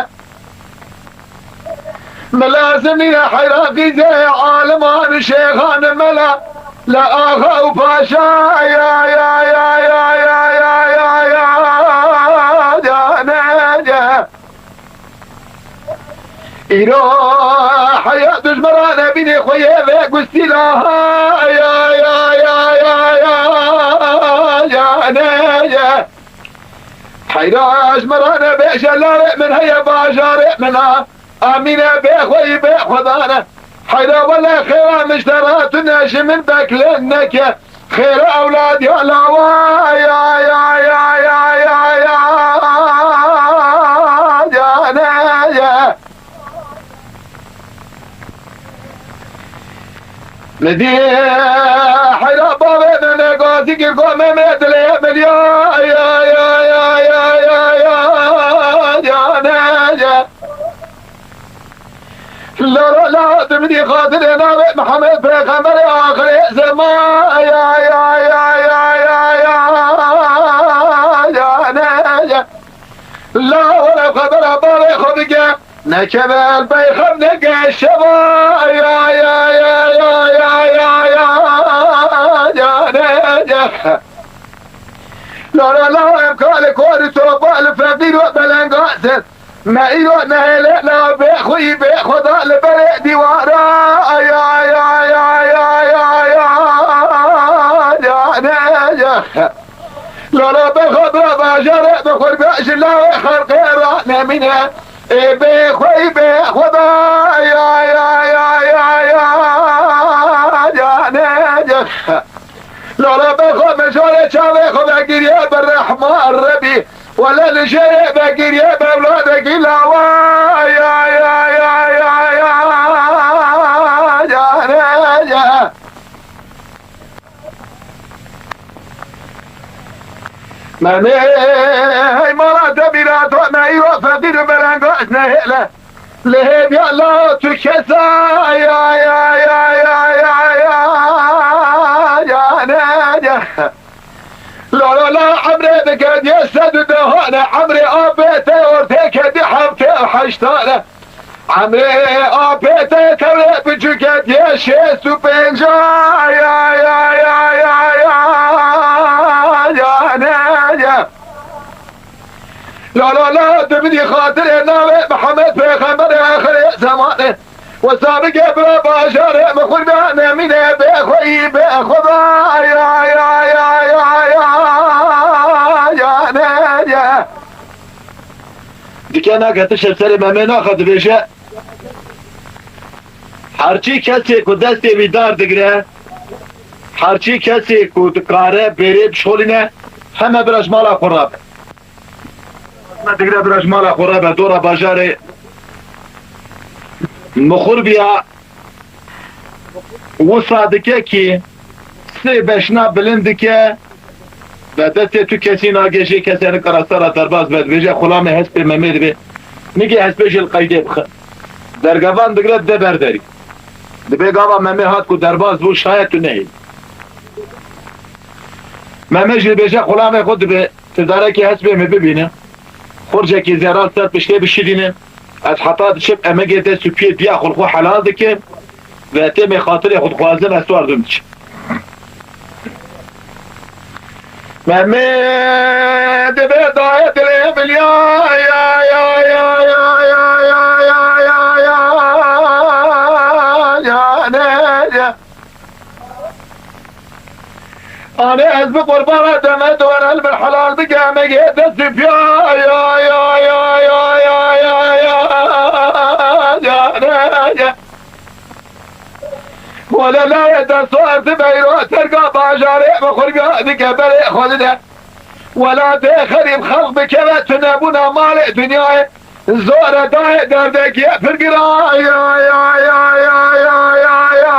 Min lazim nîne heyra qîzê aliman û şêxan mela, le axa û paşa ya, ya, canê ye. Îro heya tu ji min re nebînî xwe yê vê gustîla ha ya, ya, canê ye. Heyra ji min re nebêje lavê min heye bajarê min a. Amîne bê xweyî bê xwedane. Heyra wele xêra min ji te re tune ji min bekle neke. Xêra ewladiya lawa ya, ya, canê ye. Min dî heyra bavê min gazî kir ku Memê dilê min ya, ya, canê ye. Lala la tu min dî xatirê navê Mihemed Pêxemberê axirê zeman ya, ya, canê ye. La were xebera bavê xwe bike. Nekeve el bey xev neke şeva ya, ya, canê ye. La, la, la, em kalê kor û topal û feqîr û belengaz in. Me îro nehêle navê xwe yî bê xwe da li berê dîwara ya, ya, canê ye. Lala bê xwe bira bajarê bi xurbe ji lawê xelqê re nemîne. Ê bê xwe, ê bê xwe da ya, ya, ya, ya, ya, canê ye. Lala bê xwe mijarê çavê xwe vegiriye bi rehma Rebî. Wele li jêrê vegiriye bi ewladekî lawa ya, ya, ya, ya, ya, canê ye. Memê hey mala te bîra to me îro feqîr û belengaş nehêle. Li hêviya la tu kesa ya, ya, ya, canê ye. La, la, la, emrê dike diye sed û dehane, emrê apê te ortê kedî heftê û heştane. Emrê apê te tewrê biçûke diye şêst û pênca ya, ya, ya, ya, ya, canê ye. La, la, la, tu min dî xatirê navê Mihemed Pêxemberê axirê zemanê. Wesa bike bira bajarê min xurbe nemîne bê xwe yî bê xwe da ya, ya, ya, ya, ya, canê ye. Dike nake tişt serê Memê naxe dibêje. Herçî kesê ku destê wî dar digire, herçî kesê ku dikare bêrê bişolîne, heme bira ji mala xwe rabe. Me digre bira ji mala xwe rabe, dora bajarê Mixurbiya wisa dike kî sê beşna bilind dike, ve destê tu kesî nagê jê kesê nikare sera derbas be, dibêje xulamê hespê Memê dibê. Nigê hespê jê li qeydê bixe. Dergevan digre dide ber derî. Dibê gava Memê hat ku derbas bû, şayet tu nehêlî. Memê jî dibêje xulamê xwe dibê. Tu darekî hespê min bibîne. Xurcekî zêra ser piştê bişidîne. Ez heta diçim emegê dest û piyê diya xwe li xwe helal dikim. Ve têmê xatirê xwe dixwazim, ez wardum diçim. Memê dibe dayê dilê min ya, ya, ya, ya, ya, ya, ya, ya, ya, ya, ne, ya. Anê ez bi qurbana deme dore li min helal bike, emegê dest û piya, ya, ya, ya, ya, ya, ya, ya, ya, ne, ya. Wele layê dest û ez dibeyro terka bajarê, bi xurbiya dike berê xwe dide. Welatê xerîb xelq bikeve tunebûna malê dinyayê. Zor e dayê derdekî pir giran. Ya, ya, ya, ya, ya, ya, ya,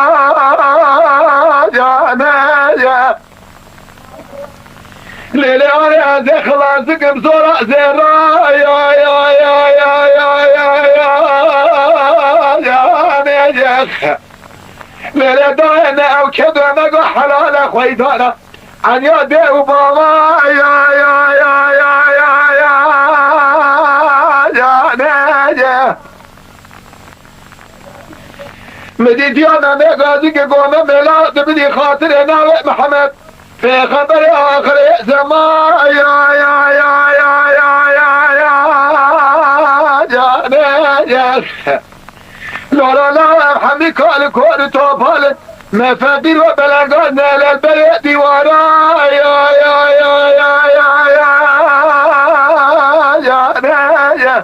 ya, ne, ya. Lê lê anê ez ê xilas dikim zora zêra. Ya, ya, ya, ya, ya, ya, ya, ya, ne, ya. Lê lê dayê ne ew kedo me go helale xweydana. Enya dê û bava, ya, ya, ya, ya, ya, ya, ya, ne, ye. Min dîtiya Memê Gazî ki gome mela dibidî xatirê navê Mihemed. Pêxemberê axirê zeman, ya, ya, ya, ya, ya, ya, ya, ya, ne, ye. Lala la ev hemî kal kor topal. Me feqîr ve belengaz ne lel berê dîwara. Ya, ya, ya, ya, ya, ya, ya, ne, ya.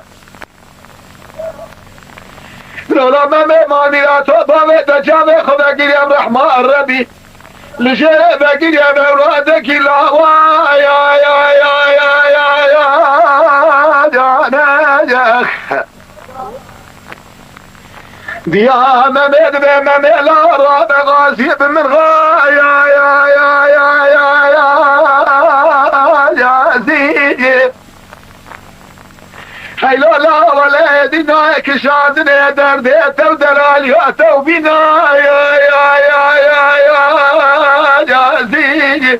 Lala me me manîra to bavê de cavê xwe vegiriyem rehma Rebî. Li jê vegiriyem ewradekî lawa. Ya, ya, ya, ya, ya, ya, ya, ne, ya. Diya Memê dibe Memê la rabe gazî bi min ra ya ya ya ya ya ya ya zî. Heylo la wele dîna kişandinê derdê tev delaliya tev bîna ya ya ya ya ya ya zî.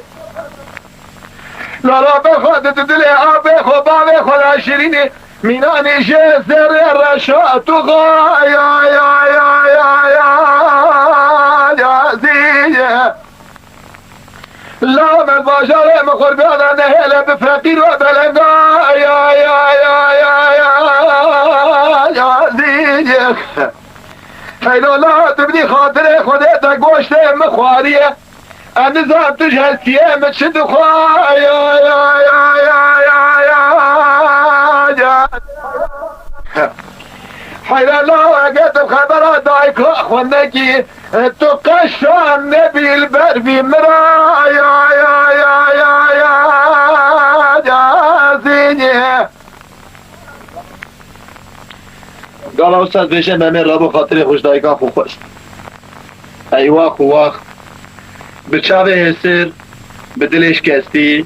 Lala be xwe di dilê abê xwe bavê xwe la şirînê. Mînanê jê zerrê reşa tu xaya ya ya ya ya ya zîye. La me bajarê me xurbiyana nehêle bi feqîr ve belenga ya ya ya ya ya ya zîye. Heylo la tu bidî xatirê Xwedê te goştê min xwariye. Em nizan tu ji hestiyê min çi dixwe ya ya ya ya ya ya ya. Heyra la eger tu xebera dayika xwe nekî, tu qeşan nebî li ber vî min ra ya ya ya ya ya ya zînî. Gava wisa dibêje Memê Rabo xatirê xwe ji dayika xwe xwest. Eywax û wax. Bi çavê hêsir, bi dilê şikestî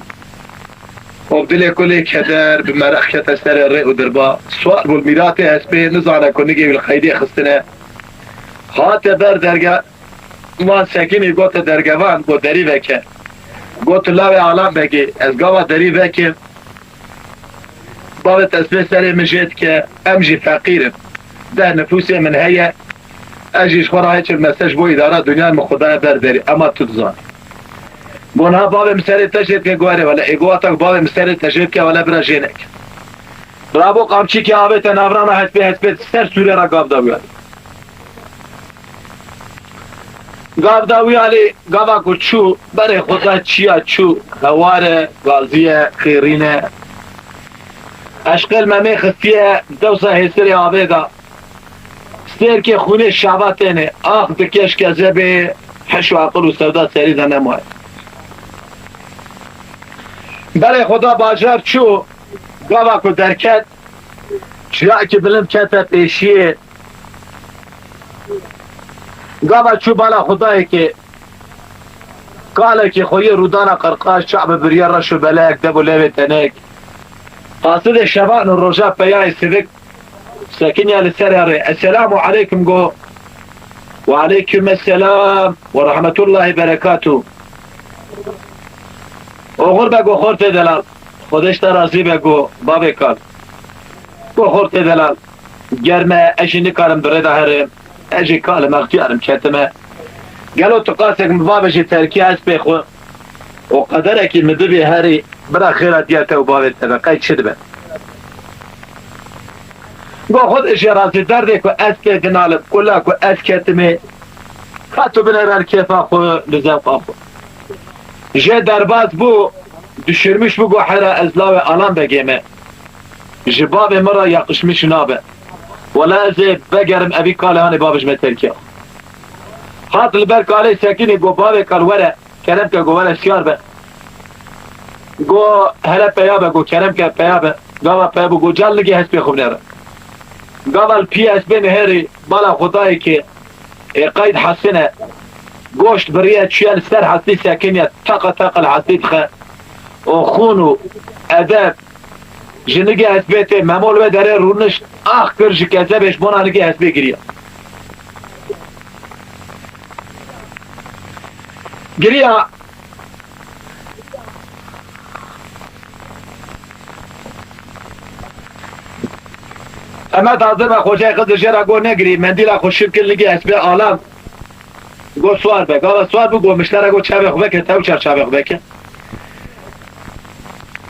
û bi dilê kulê keder, bi meraq kete serê rê û dirba. Siwar bû li mîratê hespê, nizane ku nigê wî li qeydê xistine. Hate ber derge, wan sekinî gote dergevan, got derî veke. Got lawê Alan Begê, ez gava derî vekim. Bavê te spê serê min jê dike, em jî feqîr in. Deh nifûsê min heye, ez jî ji xwe re hiç mese ji bo îdara dinyayê min xwe daye ber derî, ema tu dizanî. Got niha bavê min serê te jê dike, got erê wele, ê got wata ku bavê min serê te jê dike, wele bira jê neke. Rabo qamçîkê avête navrana hespê, hespê ser sûrê re gav da wî alî. Gav da wî alî, gava ku çû, berê xwe da çiya çû, hewar e, gazî ye, xêrîn e. Eşqê li Memê xistiye, dewsa hêsirê avê da. Stêrkê xûnê şava têne, ax dike ji kezebê, heş û aqil û sewda serî de nemaye. Berê xwe da bajar çû, gava ku derket, çiyakî bilind kete pêşiyê. Gava çû bala Xwedayekê, kalekî xweyî rûdana qirqaş, çav bi biriye reş û belek, dev û levê tenek. Qasidê şevan û roja peyayê sivik sekiniya li serê rê. Esselamu aleykum go. Ve aleykum esselam ve rahmetullahi berekatuh. Oxir be go xortê delal. Xwedê ji te razî be go bavê kal. Go xortê delal. germ e, ez jî nikarim bi rê de herim, ez jî kalim extiyar im ketime. Gelo tu qasek min bavêjî terkî hespê xwe û qederekî min dibê herî, bira xêra diya te û bavê te be, qey çi dibe? Go xwe jê razî derdê ku ez tê dinalim, kula ku ez ketime, ka tu binêre li kêfa xwe, li zewqa xwe. Jê derbas bû, düşürmüş bû, go hera ez lawê Alan Begê me. Ji bavê min re yakışmış nabe. Wela ez ê vegerim evî kalê hanê bavêj me terkiya. Hat li ber kalê sekinî, go bavê kal were, kerem ke, go were siyar be. Go hele peya be, go kerem ke peya be. Gava peya bû, go cal nigê hespê xwe binêre. Gava li pî hespê nihêrî, bala Xwedayê ke ê qeyd hesine. Goşt biriye çûye li ser hestî sekiniye, teqa teqa li hestî dixe. Û xûn û edeb ji nigê hespê tê. Memo li wê derê rûnişt, ax kir ji kezebê, ji bona nigê hespê giriya. Giriya. Emed hazir be, Xocayê Xizir jê re got, negirî, mendîla xwe şiv kir, nigê hespê Alan. Got, swar be. Gava swar bû, got, miştera, got, çavê xwe veke, tew çar çavê xwe veke.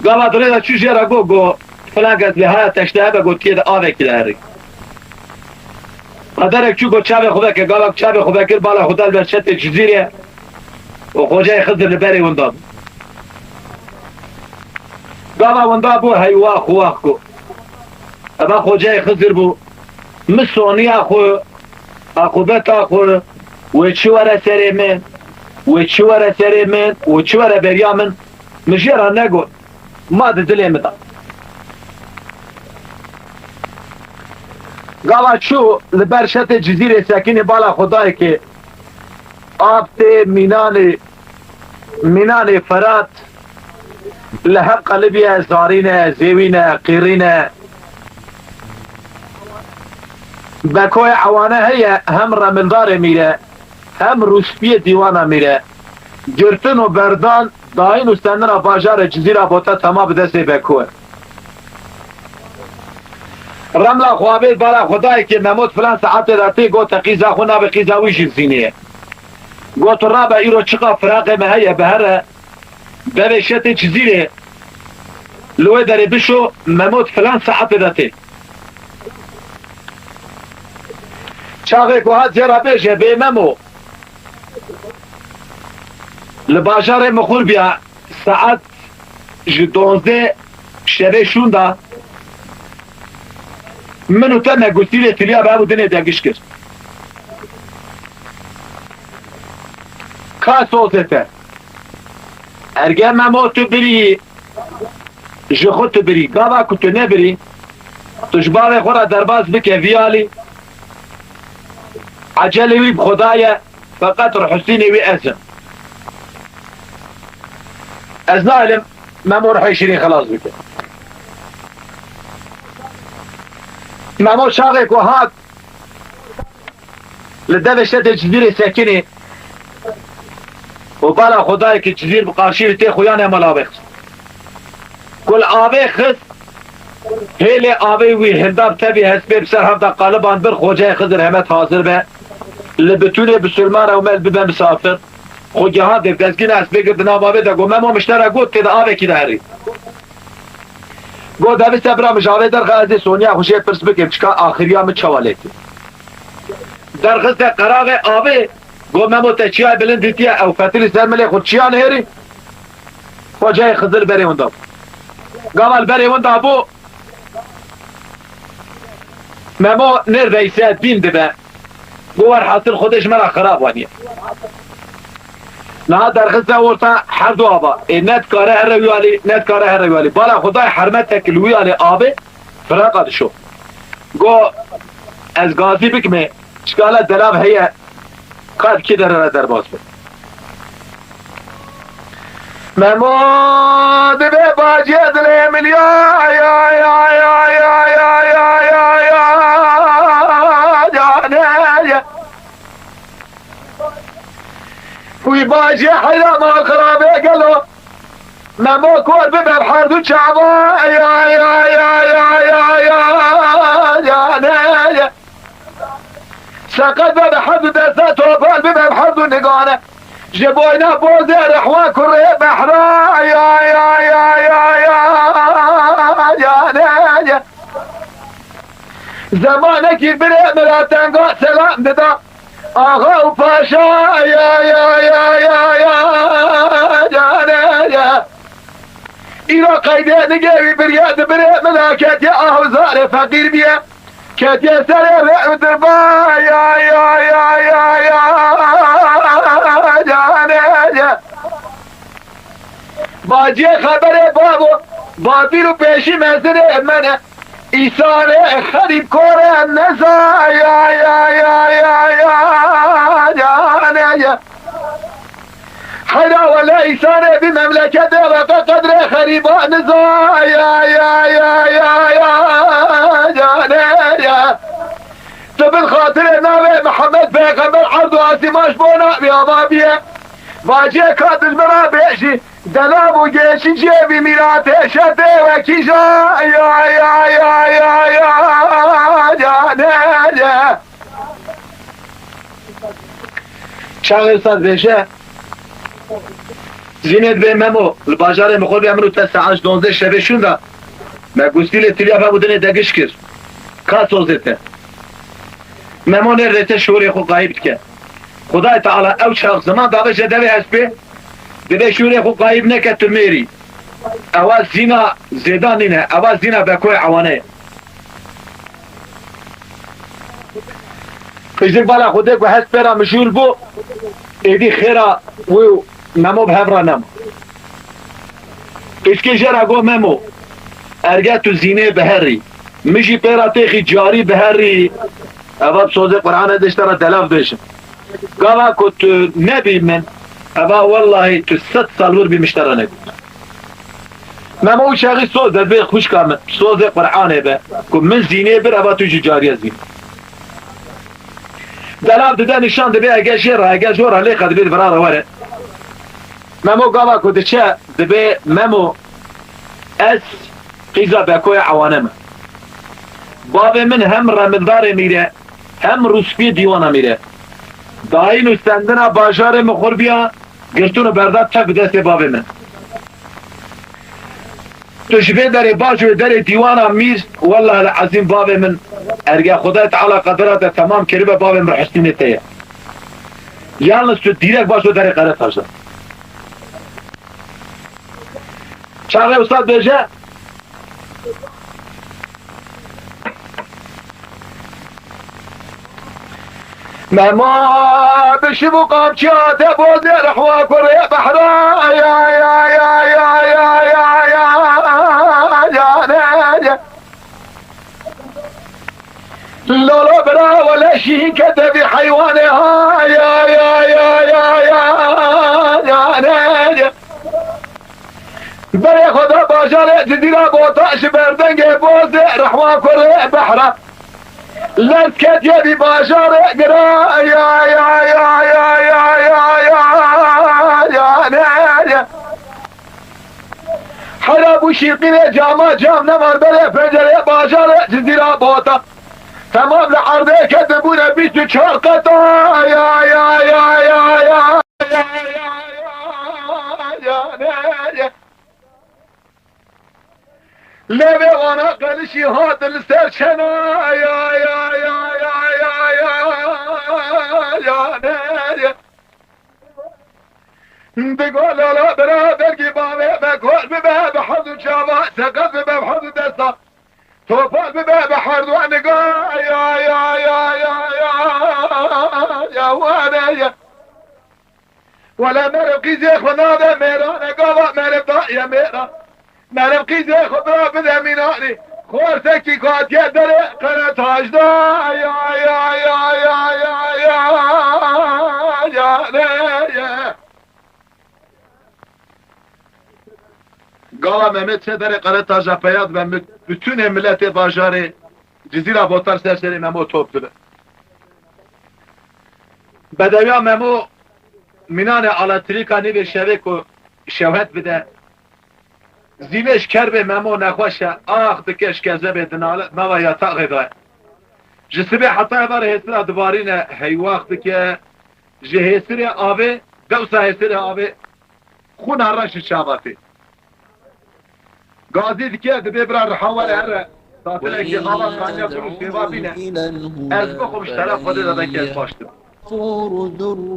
Gava dirê de çû jê re got, got, filan kes lê haya teşte hebe, got, tiyê de avekî de herî. Qederek çû, got, çavê xwe veke. Gava çavê xwe vekir, bala xwe da li ber çetê Cizîrê û Xocayê Xizir li berê winda bû. Gava winda bû, heywa xwe wax got. Eva Xocayê Xizir bû. Min soniya xwe, aqûbeta xwe, wê çi were serê min, wê çi were serê min, wê çi were beriya min, min jê re negot. Ma di dilê min de. Gava çû li ber şetê Cizîrê sekinî, bala Xwedayê ke av tê mînanê, mînanê Ferat li hev qelibiye, zarîne, zêwîne, qîrîne. Bekoyê ewane heye, hem remildarê mîre, hem rûspiyê dîwana mîre. Girtin û berdan, dayîn û stendina bajarê Cizîra Bota tema bi destê Beko e. Remla xwabê bala Xwedayê ke Memo di filan saetê de tê, gote qîza xwe nabe, qîza wî jî Zînê ye. Got, rabe, îro çiqa firaqê me heye, bi here, bevê şetê Cizîrê, li wê derê bişo, Memo di filan saetê de tê. Çaxê ku hat jê re bêje, bê Memo, li bajarê Mixûr biya, saet ji donzdeh şevê şûnda, min û te me gusîlê tiliya bi hev û dinê degiş kir. Ka sozê te. Erge Memo tu birî, ji xwe tu birî. Gava ku tu nebirî, tu ji bavê xwe re derbas bike vî alî. Ecelê wî bi Xweda ye, feqet ruhsînê wî ez im. Ez nahilim Memo ruhê şirîn xelas bike. Memo çaxê ku hat, li devê şetê Cizîrê sekinî û bala Xwedayê ke Cizîr bi qarşî wî tê, xuyanê mala avê xist. Ku li avê xist, hêlê avê wî hinda bi tevî hespê bi ser hev de qaliban bir, Xocayê Xizir hemet hazir be. Li bitûnê bisilman ew mel bibe misafir. Xwe gihandê bi dezgîna hespê girt di nav avê de, got, Memo, miştera got, tê de avekî de herî. Got, devî se bira min ji avê derxe, ez ê soniya xwe jê pirs bikim, çika axiriya min çawa lê tê. Derxiste qeraxê avê, got, Memo, te çiyayê bilind dîtiye, ew fetilî ser milê xwe çiya nihêrî? Xocayê Xizir berê winda bû. Gava li berê winda bû, Memo nêr veyse dîn dibe. Got, werhasil Xwedê ji me re xirab waniye. Niha derxiste orta her du ava. Ê ne dikare here wî alî, ne dikare here wî alî. Bala Xwedayê hermetek li wî alî avê firaqa dişo. Got, ez gazî bikime, çikala delav heye, ka di kê derê re derbas be. Memo dibe bacê dilê min ya, ya, ya, ya, ya, ya, ya, ya, ya, ya, ne, ya. Wî bacê heyra mal xirabe gelo. Memo kor bibe her du çava, ya, ya, ya, ya, ya, ya. Canê ye. Seqet be bi her du deste, topal bibe bi her du nigane. Ji boyna bozê rehwa kurê behra. Ya, ya, ya, ya, ya. Canê ye. Zemanekî birê min ra tenga selam dida. Axa û paşa, ya, ya, ya, ya, ya, canê ye. Îro qeydê nigê wî biriye, di birê min a ketiye, ah û zarê feqîr biye. Ketiye serê rê û dirba, ya, ya, ya, ya, ya, canê ye. Baciyê xeberê bavo, bavîr û pêşî mezinê mene. Îsarê xerîb kore neza, ya, ya, ya, ya, ya, canê ye. Heyra wele îsarê vî memleketê ve qe qedrê xerîba niza, ya, ya, ya, ya, ya, canê ye. Tu bin xatirê navê Mihemed Pêxember erd û asîman ji bona wî ava biye. Vaciyê ka dijmina bêjî, delav û gêşî ciyê vî mîratê şetê wekî ja, ya, ya, ya, ya, ya, canê ye. Çaxê saz bêje, Zînê dibê Memo, li bajarê Mixurbiya min û te saet dozdeh şevê şûnda, me gustîlê tiliya ve û dinê degiş kir. Ka sozê te. Memo nê rête şûrê xwe qayîb dike. Xwedayê Teala ew çax ziman dabe je devê hespê, divê şûrê xwe qayîb neke tu mêrî. Ewa zîna zêdan nîne, ewa zîna bekoyê ewane ye. Qîzik bala Xwedê ku hespê ra mijûl bû, êdî xêra wî û Memo bi hev ra nema. Qîzkê jê ra got, Memo, erge tu zînê biherî, min jî pê ra têxî carî biherî, eva bi sozê Qur'anê de ji te re delav bêjim. Gava ku tu nebî min, eva wellahî tu sed sal wir bî min ji te re negot. Memo û çaxî soz de dibê xwişka min, sozê Qur'anê be, ku min zînê bir, eva tu jî cariye zîn. Delav dide nîşan dibê ege jê re, ege jor re lê qedibê di vira re were. Memo gava ku diçe, dibê, Memo, ez qîza bekoya ewane me. Bavê min hem remildarê mîre, hem rûspiyê dîwana mîre. Dayîn û stendina bajarê Mixurbiya girtin û berda tev bi destê bavê min. Tu ji vê derê baş û derê dîwana mîr, wellahil ezîm bavê min, erge Xwedayê Teala qedera te temam kiribe, bavê min Husnînê te ye. Yalnız tu dîrek baş û derê Qeretaş de. Çaxê Ustad bêje, Mema bişim û qamçiya te bozê rehwa kurê behra, ya, ya, ya, ya, ya, ya, ya, ne, ya. Lolo bira wele şîn ke devî heywanê ha, ya, ya, ya, ya, ya, ya, ne, ya. Berê xwe da bajarê Cizîra Bota ji berdengê bozê rehwa kurê behra. Lez ketiye vî bajarê gira, ya, ya, ne, ya. Hera bû şîqînê cama cam nemar berê pencerê bajarê Cizîra Bota. Temam li erdê ketibûne bîst û çar qeta, ya, ya, ya, ya, ya, ya, ya, ya, ya, ne, ya. Lê vê wana qelişî hat li ser çena, ya, ya, ya, ya, ya, ya, ya, ne, ya. Digo lala bira bergî bavê me kor bibe bi herd û çava, seqet bibe bi herd û desta. Topal bibe bi her du niga, ya, ya, ya, ya, ya, ya, wane ye. Wele meriv qîzê xwe nade mêrane, gava meriv daye mêra. Meriv qîzê xwe bira bide mînanî. Xortekî katiye derê Qeretaş da, ya, ya, ya, ya, ya, ya, ya, ne, ye. Gava Mehmet çe derê Qeretaja peya dibe, mü-, bütünê miletê bajarê Cizîra Botar ser serê Memo top dibe. Bedewiya Memo mînanê eletrîka nîvê şevê ku şewhet bide. Zînê ji kerbê Memo nexweş e, ax dike ji kezebê dinale, nava yataxê de. Ji sibê heta êvarê hêsira dibarîne, heywax dike. Ji hêsirê avê, dewsa hêsirê avê xwîna reş ji çava tê. Gazî dike, dibê bira Rihan were here. Satilekî ava kaniya gul û sêva bîne. Ez bixwim ji teref Xwedê de belkî ez baş dibim.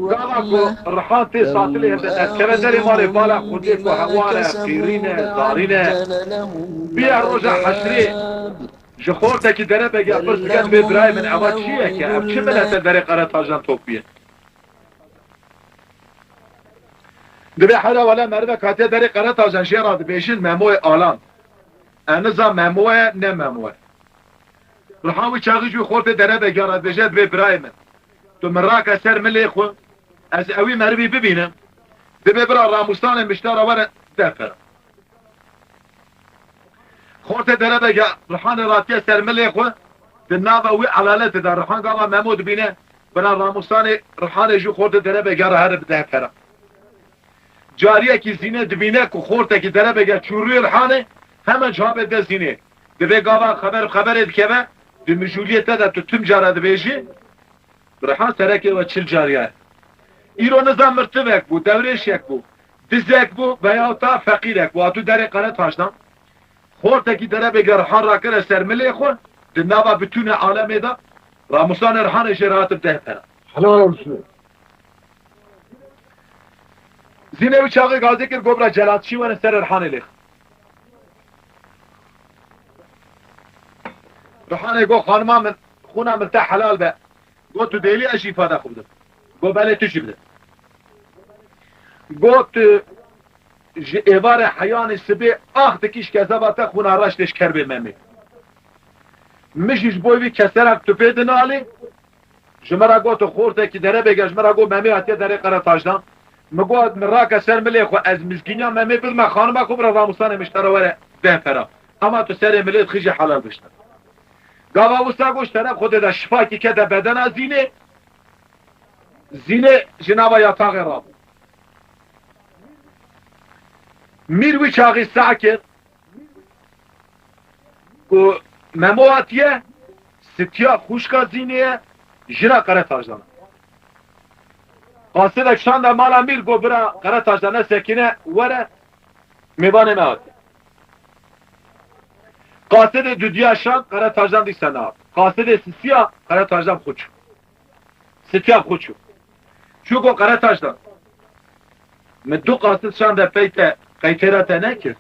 Gava ku Rihan tê satilê hevde derdikeve derê malê, bala Xwedê ku hewar e, qîrîn e, zarîn e. Biya roja heşrê ji xortekî derebege pirs dike, dibê birayê min, eva çi ye ke? Ev çi milete derê Qeretajan topiye? Dibê hera wele merivek hatiye derê Qeretajan jê re dibêjin Memoyê Alan. Ez nizam Memo ye, ne Memo ye. Rihan wî çaxî ji wî xortê derebege re dibêje, dibê birayê min, tu min rake ser milê xwe, ez ewî merivî bibînim. Dibê bira Ramûsanê miştara were deh pera. Xortê derebege Rihanê ratiye ser milê xwe, di nava wî elaletê de Rihan gava Memo dibîne, bira Ramûsanê Rihanê ji xortê derebege re here bi deh pera. Cariyekî Zîne dibîne ku xortekî derebege çûrûyê Rihanê, hemen çavê de Zînê. Dibê gava xeber bi xeberê dikeve, di mijûliyê te de tu tim cara dibêjî, Rihan serekê we çil cariya ye. Îro nizam mirtivek bû, dewrêşek bû, dizek bû veyahûta feqîrek bû, hatû derê Qeretajan. Xortekî derebege Rihan rakire ser milê xwe, di nava bitûnê alemê de, Ramûsanê Rihanê jê re hatib deh pera. Helal olsun. Zînê wî çaxê gazê kir, got bira celatçî were serê Rihanê lêx. Rihanê got, xanima min, xwîna min te helal be. Got, tu dêlî ez jî îfada xwe bidim. Got, belê tu jî bide. Got, tu ji êvarê heyanê sibê ax dikî ji kezeba te xwîna reş tê ji kerbê Memê. Min jî ji bo vî keserek tu pê dinalî. Ji min re got, tu xortekî derebege, ji min re got, Memê hatiye derê Qeretajan. Min got, min rake ser milê xwe, ez mizgîniya Memê bidime xanima xwe, bira Ramûsanê miştara were deh pera. Hema tu serê milê dixî jî helal bişte. Gava wisa got, ji teref Xwedê de şifakî kete bedena Zînê. Zînê ji nava yataxê rabû. Mîr wî çaxî seh kir ku Memo hatiye, Sitiya xwişka Zînê ye, jina Qeretajan e. Qasidek şande mala Mîr, got, bira Qeretajan, ne sekîne, were, mêvanê me hatiye. Qasidê dudiya şand, Qeretajan dîsa nehat. Qasidê sisiya, Qeretajan xwe çû. Sitiya xwe çû. Çû got, Qeretajan, min du qasid şande pey te, qeytêra te nekir.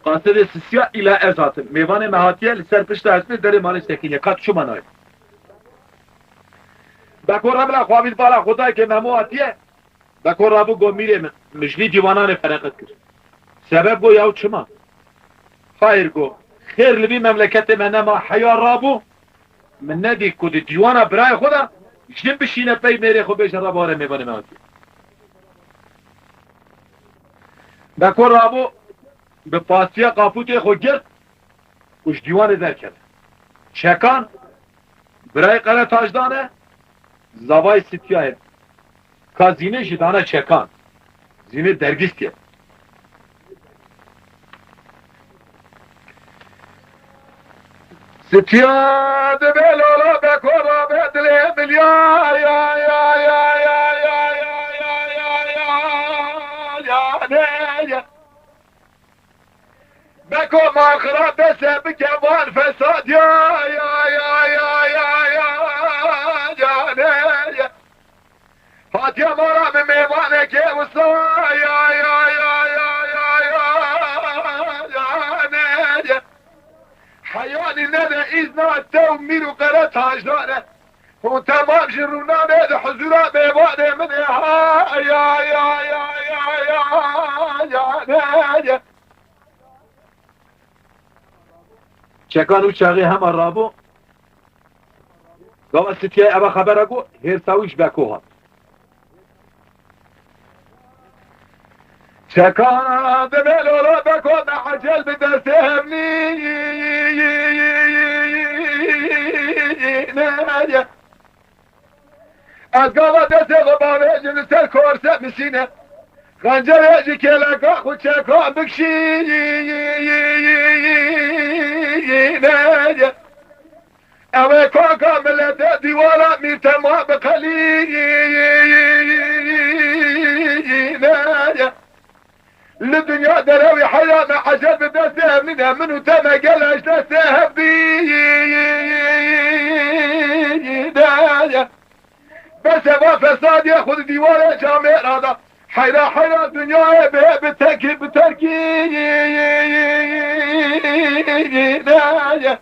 Qasidê sisiya îla ez hatim. Mêvanê me hatiye, li ser pişta hespê derê malê sekiniye. Ka tu çima nayê? Beko re bila xwe avît bala xwe dayikê Memo hatiye. Beko rabû got, mîrê min, min ji vî dîwananê fereqet kir. Sebeb got, yaw çima? Xayr got, xêr li vî memleketê me nema, heya rabû, min nedî ku di dîwana birayê xwe de jin bişîne pey mêrê xwe bêje, rabare mêvanê me hatiye. Beko rabû, bi pasiya qapûtê xwe girt û ji dîwanê derkeve. Çekan, birayê Qeretajan e, zavayê Sitiyayê. Ka Zînê jî dane Çekan. Zînê dergîstiye. Sitiya dibe lala, Beko rabe dilê min ya, ya, ya. Beko ma xira dese bike van fesad ya, ya, ya, ya, ya, ya, ya, ne, ya. Hatiye mala min mêvanekê wisa, ya, ya, ya, ya, ya, ya, ya, ne, ya. Heyanî nede îzna te û mîr û Qeretajan e. Hûn temam ji rûnanê di huzûra mêvanê min ê ha, ya, ya, ya, ya, ya, ya, ne, ya. Çekan û çaxê hema rabû. Gava Sitiyayê eva xebera got, hêrsa wî ji Beko hat. Çekan dibe lala, Beko me ecel bi destê hevnî ne ye. Ez gava destê xwe bavêjim li ser korse misîne. Xencerê ji kêleka xwe Çekan bikşîne. Ew ê kaka milete dîwara mîr tema biqelîne ye. Li dinya derewî heyra me ecel bi destê hevnîne, min û te me gel ji destê hevdîne ye. Bes e va fesadê xwe di dîwarê camêra da. Heyra heyra dinyayê bi, bi tekî, bi terkî ne ye.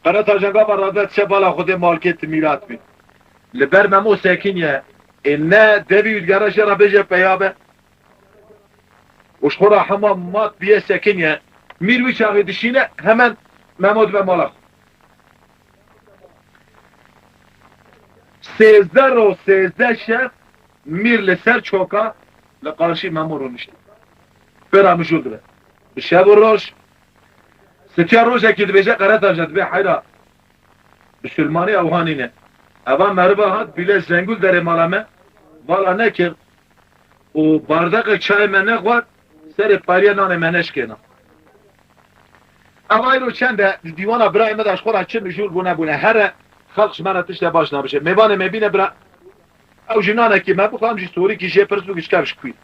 Qere tajan gava raze diçe bala Xwedê malkê ti mîrat bî. Li ber Memo sekiniye. Ê ne devî û digere jê re bêje peya be. Û ji xwe re hema mat bûye sekiniye. Mîr wî çaxê dişîne hemen Memo dibe mala xwe. Sêzdeh roj, sêzdeh şev mîr li ser çoka li qarşî Memo rûnişt. Pê re mijûl dibe. Bi şev û roj, sitiya rojekî dibêje qeretaja dibê heyra. Bisilmanî ew hanîne. Eva meriva hat bîle zengûl derê mala me, vala nekir û bardeqek çayê me nexwar, serê pariya nanê me neşkêna. Ev ayro çend e, di dîwana birayê me de ji xwe re çi mijûl bûne bûne. Here xelq ji me re tişte baş nabişe. Mêvanê me bîne bira, ew jî nanekî me bixwe, em jî sorîkî jê pirs bû, gişke ji kû ye.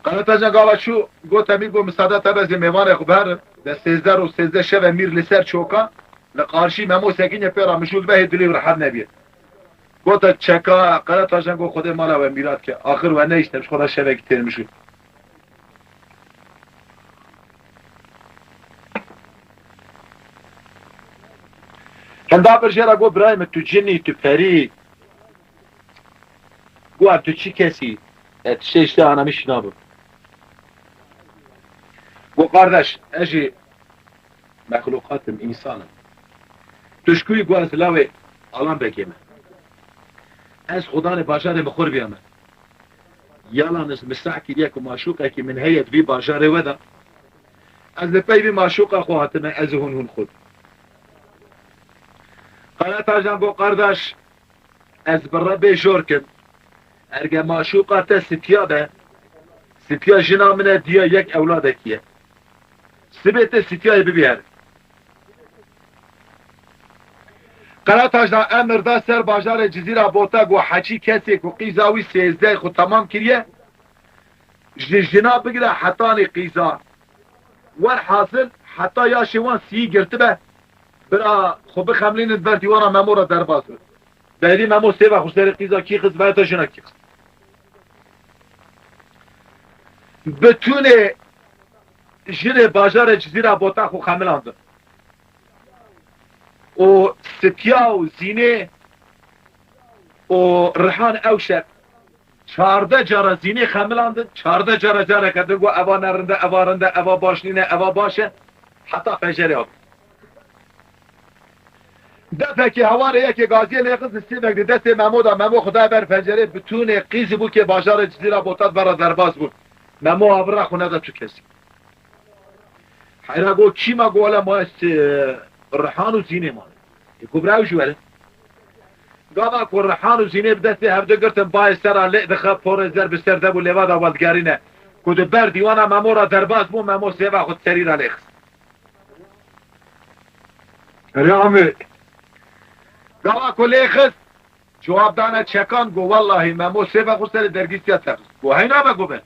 Qeretajan gava çû, got, Emîr, got, misade te be, zê mêvanê xwe berim. De sêzdeh roj, sêzdeh şev e mîr li ser çoka, li qarşî Memo sekiniye, pê re mijûl be, hê dilê wî rehet nebiye. Gote çeka, Qeretajan got, Xwedê mala we mîrat ke. Axir we nehişte, ji xwe re şevekî têr mijûl. Hinda bir jê re got, birayê min, tu cin î, tu perî. Got, ev tu çi kesî? E, tiştê ji te ana min şîna bû. Got, qardeş, ez jî mexluqat im, însan im. Tu ji ku yî? Got, ez lawê Alanbekê me. Ez xudanê bajarê min xwe biyame. Yalan ez misah kiriye ku maşûqekî min heye di vî bajarê we de. Ez li pey vî maşûqa xwe hatime, ez û hûn, hûn xwe. Qeretajan got, qardeş, ez bi Rebê jor kim. Erge maşûqa te sitiya be, sitiya jina min e, diya yek ewladekî ye. Sibê te sitiyayê bibî here. Qeretajan emir da ser bajarê Cizîra Bota, got, heçî kesê ku qîza wî sêzdeh xwe temam kiriye, ji jina bigire hetanî qîza. Werhasil heta yaşê wan sî girtibe, bira xwe bixemlînin ber dîwana Memo re derbas bin. Berî Memo sêva xwe serê qîza kî xist, vayeta jina kî xist. Bitûnê jinê bajarê Cizîra Bota xwe xemilandin. Û Sitiya û Zînê û Rihan ew şev çardeh cara Zînê xemilandin, çardeh cara careke din got, eva ne rind e, eva rind e, eva baş nîne, eva baş e, heta pencerê hat. Defekî hevalê yekê gaziyê lêxist, sêvek di destê Memo de, Memo xwe daye ber pencerê, bitûnê qîz bû ke bajarê Cizîra Botat vera derbas bûn. Memo avira xwe neda tu kesî. Heyra got, kî ma? Got, wele ma ez, e, Rihan û Zînê ma. E, ku bira ew jî were. Gava ku Rihan û Zînê bi destê hevdu girtin, bayê ser a lê dixe, porê zer bi ser de bû, lêva da weldigerîne. Ku di ber dîwana Memo ra derbas bû, Memo sêva xwe di serî ra lê xist. Erê Amê. Gava ku lê xist, cewab dane çekan, got, wellahî Memo sêva xwe serê dergîstiya te xist. Got, heyna be, got, be.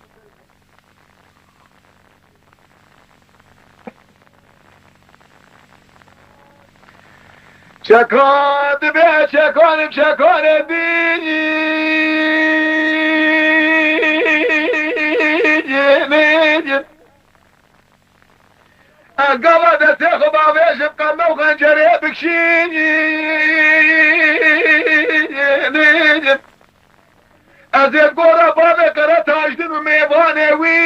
Çekan dibe çekanim, çekanê bînim. Ez gava destê xwe bavêjim, qeme û xencerê bikşînim. Ez ê gora bavê Qere Tajdin û mêvanê wî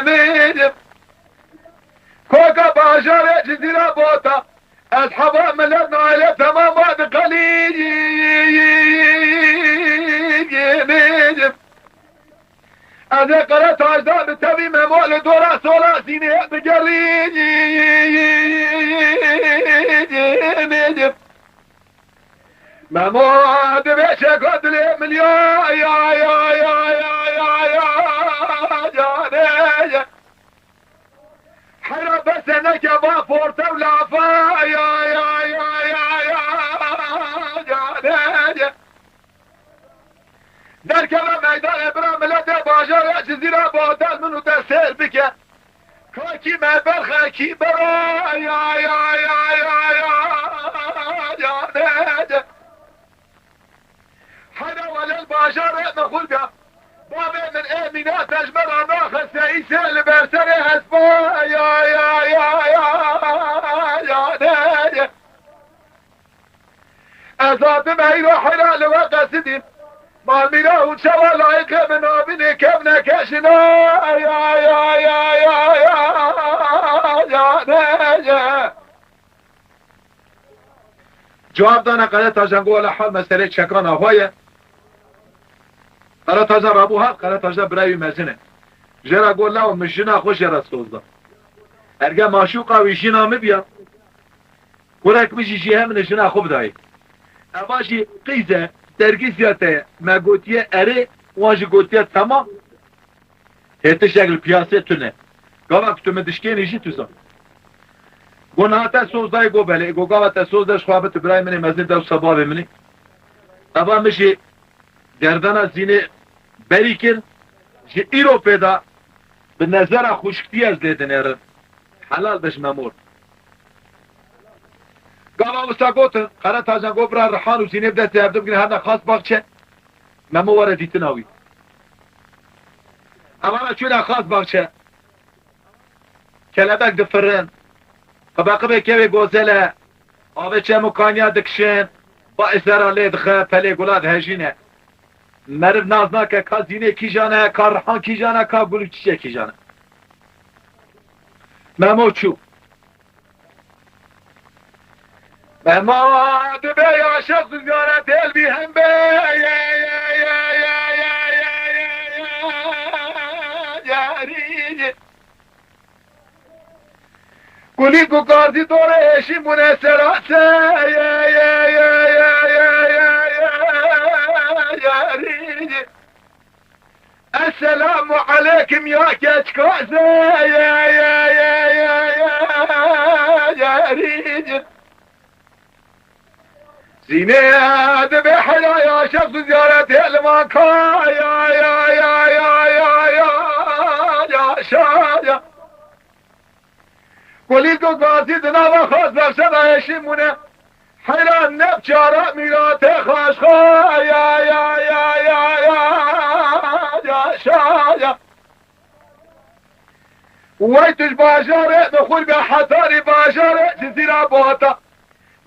bêjim. Koka bajarê Cizîra Bota, ez heva milet naile temama diqelînim. Ez ê Qere Tajda bi tevî Memo li dora sola Zînê bigerînim. Memo, divê çeka dilê min ya, ya, ya, canê. Seneke va forte û lafa ya, ya, ya, ya, ya, ya, ya, ya. Derkeve meydanê bira miletê bajarê Cizîra batel min û te sêr bike. Kakî me berxekî bera ya, ya, ya, ya, ya, ya, ya. Heyra welel bajarê min xul bîya. Bavê min ê mîna te ji me re naxiste, îsê li ber serê hespa ya, ya, ya, ya, ya, ne, ye. Ez hatime îro heyra li we qesidîm. Malmîra hûn çawa layîqê min nabînê kevneke jina ya, ya, ya, ya, ya, ya, ne, ye. Cewab dane Qeretajan, got, "Wele hal meselê çekana xwe ye." Qeretajan rabû hat, Qeretajan birayê wî mezin e. Jê re got, "Lawo, min jina xwe jê re soz da. Erge maşûqa wî jina min biya, kurek min jî jî hemine jina xwe bidayê." Eva jî qîz e, dergîziya te ye. Me gotiye erê, wan jî gotiye temam. Hê tiştek li piyasê tune. Gava ku tu min dişkênî jî tu zan. Go niha te soz dayê, go belê. Go gava te soz de ji xwe bi tu birayê min ê mezin de wisa bavê min ê. Eva min jî gerdana Zînê berî kir. Ji îro pê de bi nezera xwişktî ez lê dinêrim. Helal be ji Memo re. Gava wisa gotin, Qeretajan got, "Bira Rihan û Zînê bi destê hevdu bigrin, herne xas baxçe." Memo were dîtina wî. Evana çûne xas baxçe. Kelebek difirin. Qibeqibê kevê gozele. Avê çem û kaniya dikişin. Ba êsera lê dixe, pelê gula dihejîne. Meriv nas nake ka Zînê kîjan e, ka Rihan kîjan e, ka gul û çiçek kîjan e. Memo çû. Memo dibe ya şexs ziyaret el bi hem be. Gulî ku gazî dore eşî mune serase. Esselamu aleykum ya keçkaze, ya, ya, ya, ya, rîcin. Zînê dibe helaya şexs û ziyaretê li van ka, ya, ya, ya, şaya. Kulîlko gazî di nava xas bexşe de eşî mûne. Heyran ne çara mîratê xaşxa ya, ya, ya, şaya. Wey tu ji bajarê bi xwe be hetarî bajarê Cizîra Bota.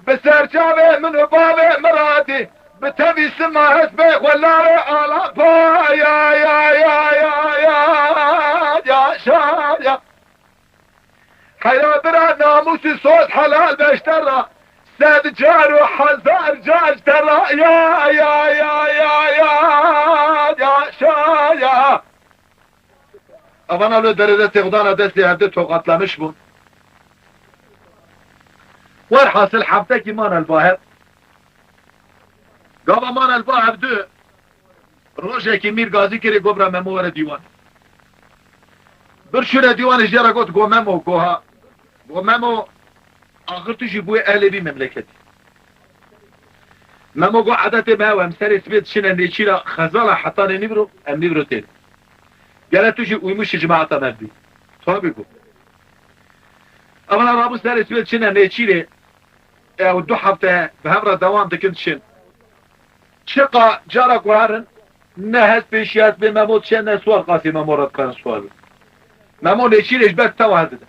Bi ser çavê min û bavê miradî. Bi tevî sima hespê xwe larê Alapa ya, ya, şaya. Heyra bira namûsî soz helal beşte ra, sed car û hezar car te ra ya, ya, şaya. Avana lo derede têxdana destê hevdê toqatlamiş bûn. Werhasil heftekî man el bahev. Gava man el bahev du. Rojekî Mîr Gazî kirê go bira Memo were dîwan. Bir şûre dîwanê jê re got, go Memo, go ha. Go Memo, axir tu jî bûyê ehlê vî memleketî. Memo go, edetê me ew, em serê sibê diçine nêçîra xezala hetanê nîvro, em nîvro têne. Gere tu jî uymuşî cemaeta me bî. Tabî go. Evana rabû serê sibê diçine nêçîrê. Ew du hefte bi hev re dewam dikin diçin. Çiqa cara ku herin, ne hespê şî hespê Memo diçe, ne swar qasî Memo re dixin swar. Memo nêçîrê ji ber tewa hildide.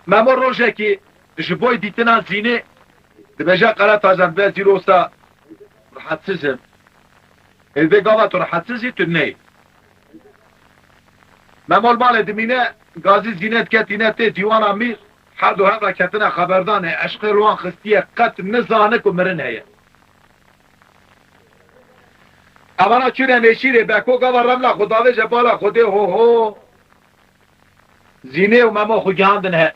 Memo rojekî ji boy dîtina Zînê dibêje Qeretajan, be zîrosa rahatsiz im. Ê vê gava tu rehetsiz î, tu neyê. Memo li malê dimîne, Gazî Zînê dike tîne tê dîwana Mîr, her du hev re ketine xeberdanê, eşqê li wan xistiye, qet nizane ku mirin heye. Evana çûne nêçîrê, Beko gava remla xwe davêje bala Xwedê, ho ho. Zînê û Memo xwe gihandin he.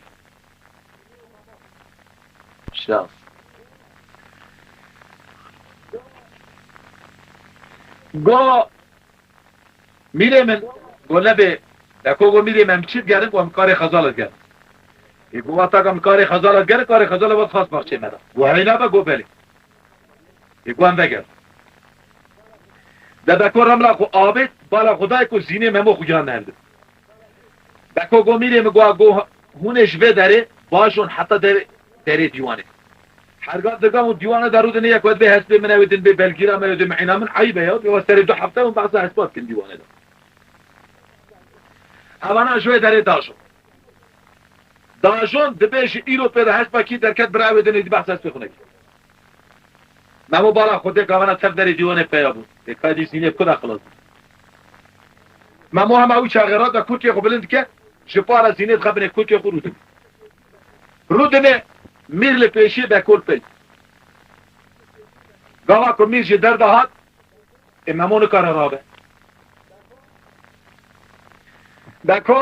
Şans. Go, mîrê min, go nebê, Beko go mîrê me, em çi digerin? Go em karê xezal digerin. Ê go wata ka em karê xezal digerin, karê xezal vat xas baxçê me da. Go heyna be? Go belê. Ê go em vegerin. De Beko remla xwe avêt, bala xwe dayê ku Zînê Memo xwe gihan hevdin. Beko go mîrê min, go, go hûn ê ji vê derê bajon heta derê, derê dîwanê. Herga digam û dîwanê de rûdinê yek wet bê hespê min ew din bê belgîra me, ew din mîna min eyb e ya, bê we serê du hefte hûn behsa hespa dikin dîwanê de. Evana ji wê derê dajon. Dajon dibê ji îro pê de hespa kî derket bira ew din êdî behsa hespê xwe nekî. Memo bala Xwedê gavana tev derê dîwanê peya bû. Ê ka dî Zînê bi ku da xilas bû? Memo hema wî çaxê re de kurkê xwe bilind dike, ji para Zînê dixe binê kurkê xwe rûdinê. Rûdinê mîr li pêşî, Beko li pey. Gava ku mîr ji derve hat, ê Memo nikare rabe. Beko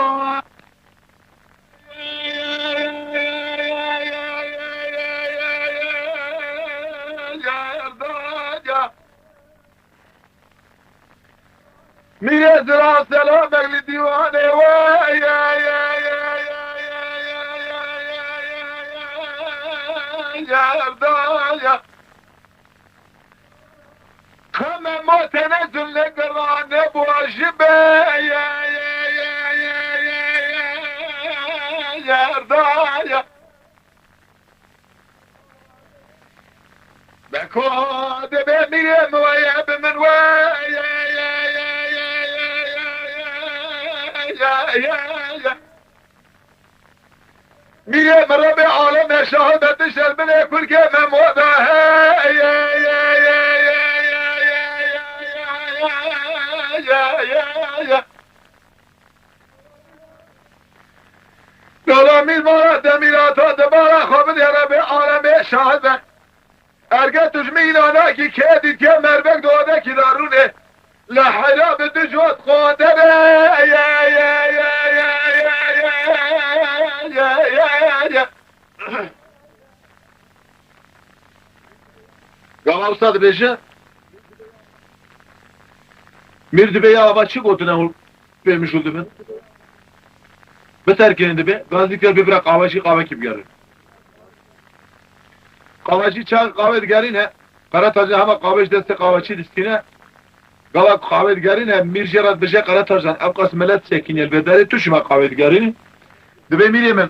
Mîrê zira selamek li dîwanê we. Erdaya. Kame ma tenezul ne girane bu ajibe. Erdaya. Beko dibe mîrê min weye bi min we. Mîrê min re bê alem e şahid e, tu şer binê kurkê Memo de. Dola mîr mala demîrata di bala xwe bidê re bê alemê şahid be. Erge tu ji min înanekî kê dîtiye merbek di odekî de rûnê. Li heyra bi du cot qodere. Gava wisa dibêje, mîr dibê ya ava çi gotine hûn pê mijûl dibin? Biterkinin dibê, gazî kir bibire qawecî, qawekî bigerin. Qawecî çax qawe digerîne, Qeretaja hema qawê ji destê qaweçî distîne. Gava ku qawê digerîne, mîr jê re dibêje, Qeretajan, ev qas milet sekîniye li vê derê, tu çima qawê digerînî? Dibê mîrê min.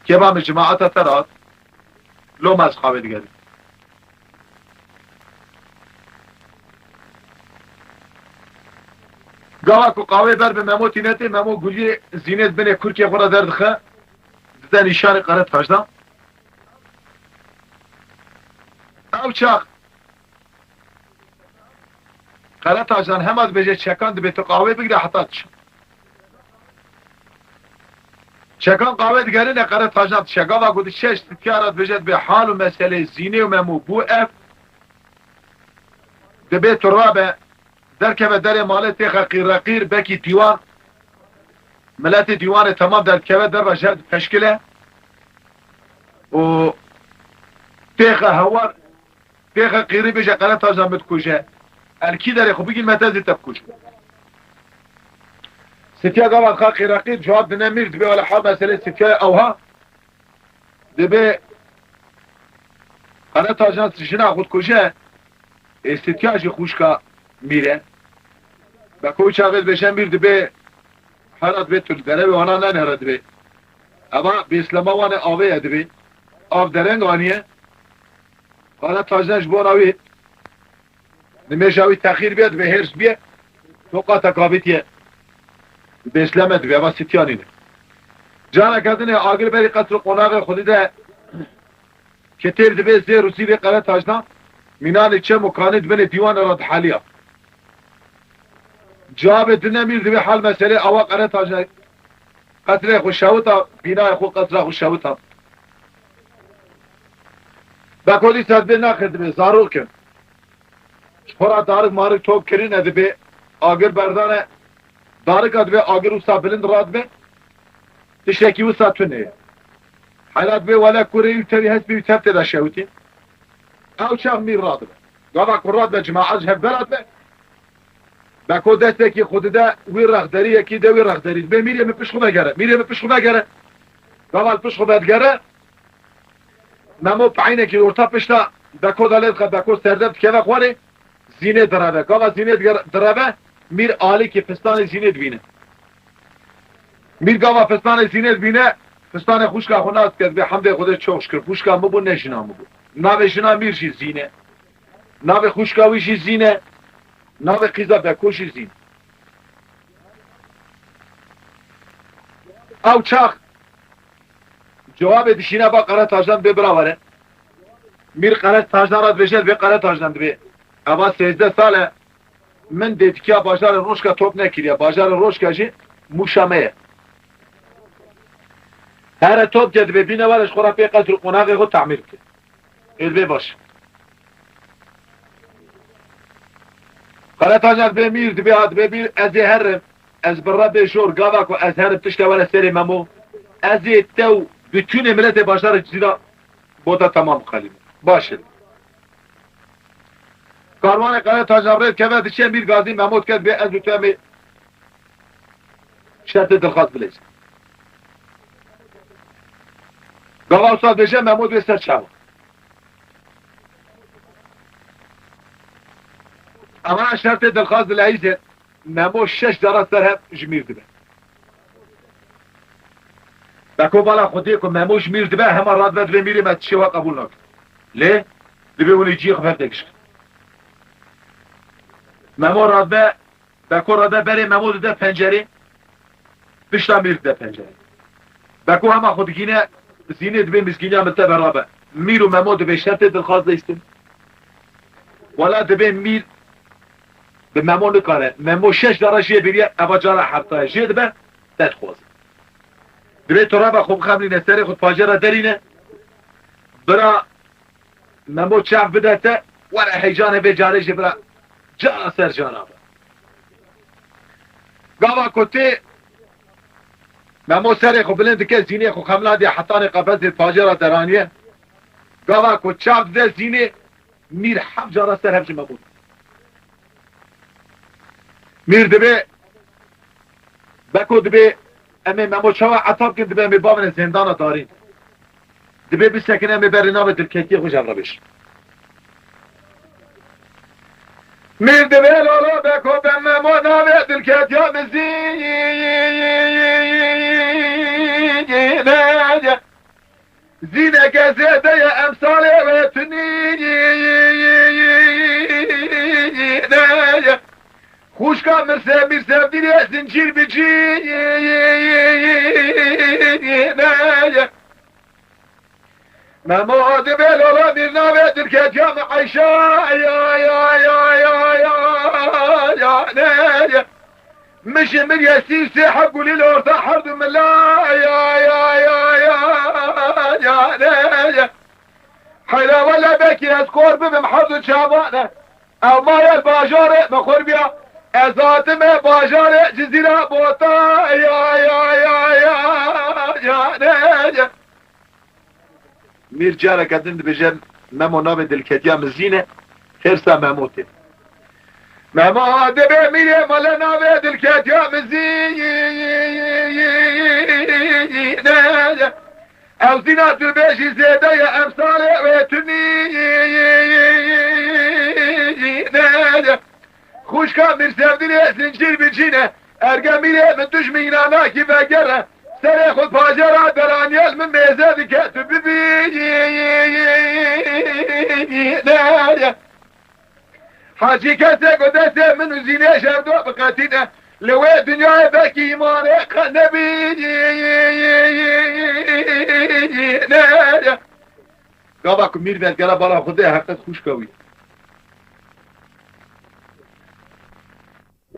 Kêba min, cemaeta te re hat. Loma ez qawê digerînim. Gava ku qawê ber bi Memo tîne tê, Memo guliyê Zînê di binê kurkê xwe re derdixe, dide nîşanê Qeretajan. Ew çax Qeretajan hema dibêje çekan dibê tu qawê bigire heta diçe. Çekan qawê digerîne, Qeretajan diçe. Gava ku diçe ji Sitya re dibêje, dibê hal û meselê Zînê û Memo bû ev. Dibê tu rabe, derkeve derê malê têxe qîreqîr, bekî dîwan. Miletê dîwanê temam derdikeve derve, jer dipeşkile. Û têxe hewar, têxe qîrî bêje, Qeretajan min dikuje. El kî derê xwe bigîn, me te zî te bikujim. Sitya gava dixa qîreqîr, cewab dine mîr, dibê wele hal meselê Sityayê ewha. Dibê Qeretajan jina xwe dikuje, ê Sitya jî xwişka mîr e. Beko wî çaxê dibêje mîr, dibê hera dibê tu li derevê wana nenere dibê. Eva bêslema wan ê avê ye dibê. Av dereng aniye. Qeretajan ji bona wî nimêja wî texîr bûye, dibê hêrs bûye. Toqa tekavîtiye. Bêsleme dibê, eva Sitya nîne. Careke dinê agir berî qesr û qonaxê xwedî de Ketêr dibê zêr û zîvê Qeretajan, mînanê çem û kanê di binê dîwanê re diheliya. Cavê dine mîr dibê hal meselê awa Qeretajan qesrê xwe şewita, bînayê xwe qesra xwe şewita. Beko dîsa dibê naxir dibê zarok in. Ji xwe re darik marik top kirine dibê, agir berdane, darika dibê agir wisa bilind radibe, tiştekî wisa tune ye. Hela dibê wele kurê wî tevî hespê wî tev tê de şewitî. Ew çax mîr radibe. Gava ku radibe cemaet ji hev beradibe. Beko destekî xwe dide wî rexderî, yekî de wî rexderî. Dibê mîrê min pişt xwe vegere. Mîrê min pişt xwe vegere. Gava li pişt xwe vedigere. Memo peynekî orta pişta Beko de lê dixe, Beko serde dikeve xwarê. Zînê direve. Gava Zînê diger-, direve, mîr alîkî pistanê Zînê dibîne. Mîr gava pistanê Zînê dibîne, pistanê xwişka xwe nas dike, dibê hemdê Xwedê çok şikir, xwişka min bû, ne jina min bû. Navê jina mîr jî Zîne. Navê xwişka wî jî Zîne. Navê qîza Beko jî Zîne. Ew çax cewabê dişîne ba Qere Tajan dibê bira were. Mîr Qere Tajan re dibêje, dibê Qere Tajan dibê. Eva sêzdeh sal e min dêtikiya bajarê Roşka top nekiriye. Bajarê Roşka jî Mûşa me ye. Here top ke dibê bîne were ji xwe re pê qesr û qonaxê xwe tamîr bike. Ê dibê baş. Qere Tajan dibê mîr, dibê ha, dibê mîr, ez ê herim. Ez bi Rebê jor gava ku ez herim tişte were serê Memo. Ez ê te û bütünê miletê bajarê Cizîra bota temam xelînim. Baş e. Karwanê Qere Tajan rê dikeve diçe, mîr gazî Memo dike dibê ez û tu em ê şertê dilxwaz bilêzin. Gava wisa dibêje Memo dibê ser çawa. Ama şertê dilxwaz dileyîze. Memo şeş cara ser hev ji mîr dibe. Beko bala Xwedê ku Memo ji mîr dibe, hema radibe dibê mîrê me tişê we qebûl nake. Lê dibê hûn ê cihê xwe hev de gişkin. Memo radibe, Beko radibe berê Memo dide pencerê, pişta mîr dide pencerê. Beko hema xwe digîne Zînê, dibê mizgîniya min teve rabe. Mîr û Memo dibê şertê dilxwaz leyîstin. Wela dibê mîr bi Memo nikare. Memo şeş cara jê bêriye, eva cara hefta ye. Jê dibe, te dixwaze. Dibê tu reba xwe bixemlîne, serê xwe pacera derîne. Bira Memo çav bide te, were heyecanê vê carê jî bira cara ser cara be. Gava ku tê Memo serê xwe bilind dike, Zînê xwe xemla diye, hetanê qefezê pacera deraniye. Gava ku çav dide Zînê, mîr heft cara ser hev ji Memo. Mîr dibê, Beko dibê, em ê Memo çawa etap kin, dibê em ê bavine zêndana darîn. Dibê bisekine, em ê berê navê dilketiyê xwe ji hev re bêjin. Mîr dibê lolo Beko, be Memo navê dilketiya min Zîne ye. Zîneke zêde ye, emsalê wê tunî ne ye. Xwişka min se-, mîr Sevdîrê zincîr bi cî ne ye. Memo dibê lola mîr navê dilketiya min Eyşa ya, ya, ya, ne ye. Min ji min ye sî sê heb gulî li orta her du mila ya, ya, ya, ya, ya, ne ye. Heyra wele bekî ez kor bibim her du çavane. Ew maye bajarê min xurbiya. Ez hatime bajarê Cizîra bota ya, ya, ya, ya, ya, ne ye. Mîr careke din dibêje, Memo navê dilketiya min Zîne, xêrsa Memo tê. Memo dibê mîrê male navê dilketiya min Zîne. Ew Zîna tu bêjî zêde ye, emsalê wê tunî ne ye. Xwişka Mîr Sevdîrê zincîr bi cî ne. Erge mîrê min tu ji min înanakî vegere. Serê xwe pajera deraniye li min mêze dike, tu bibî ne ye. Hacî kesê ku destê min û Zînê ji hev du biqetîne, li wê dinyayê belkî îmanê qe nebî ne ye. Gava ku mîr vedgera bala Xwedê heqet xwişka wî.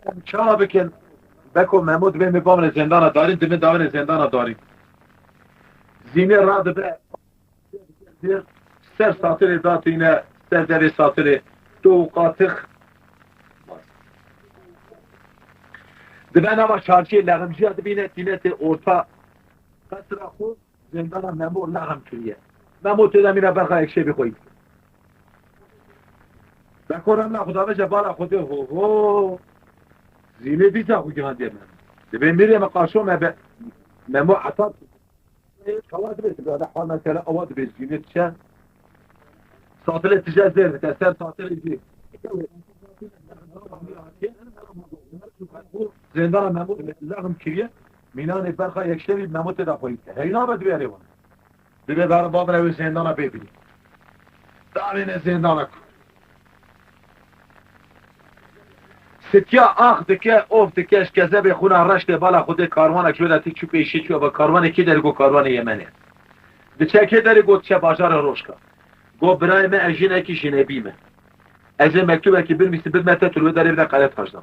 Em çawa bikin? Beko Memo dibê me bavine zêndana darîn, dibê davine zêndana darîn. Zînê radibe ser satirê datîne, ser devê satirê, to û qatix. Dibe nava çarşiyê leximciya dibîne, tîne tê orta qesra xwe. Zêndana Memo lexm kiriye. Memo tê de mîna berxa yekşêbî xwe yî. Beko remla xwe daveje bala Xwedê ho ho. Zînê dîsa xwe gihandiye me. Dibê mirê me qaşo me be. Memo etat. Kala dibê, dibê, hal mesela awa dibê Zînê diçe. Satilê tije zêr dike, ser satilê jî. Zêndana Memo lexm kiriye. Mînanê berxa yekşemî Memo tê de xweyî dike. Heyna be dibê erê wan. Dibê ber bavine wê zêndana bê bînî. Davêne zêndana ku. Sitiya ax dike, of dike, ji kezebê xwina reş tê bala xwedê karwanek ji wê de tê çû pêşî çû, eva karwanê kê derê got karwanê Yemenê. Diçe kê derê got diçe bajarê Rojka. Got birayê me ez jinekî jinebî me. Ez ê mektubekî binivîsim bidime te tu li wê derê bide Qeretacdan.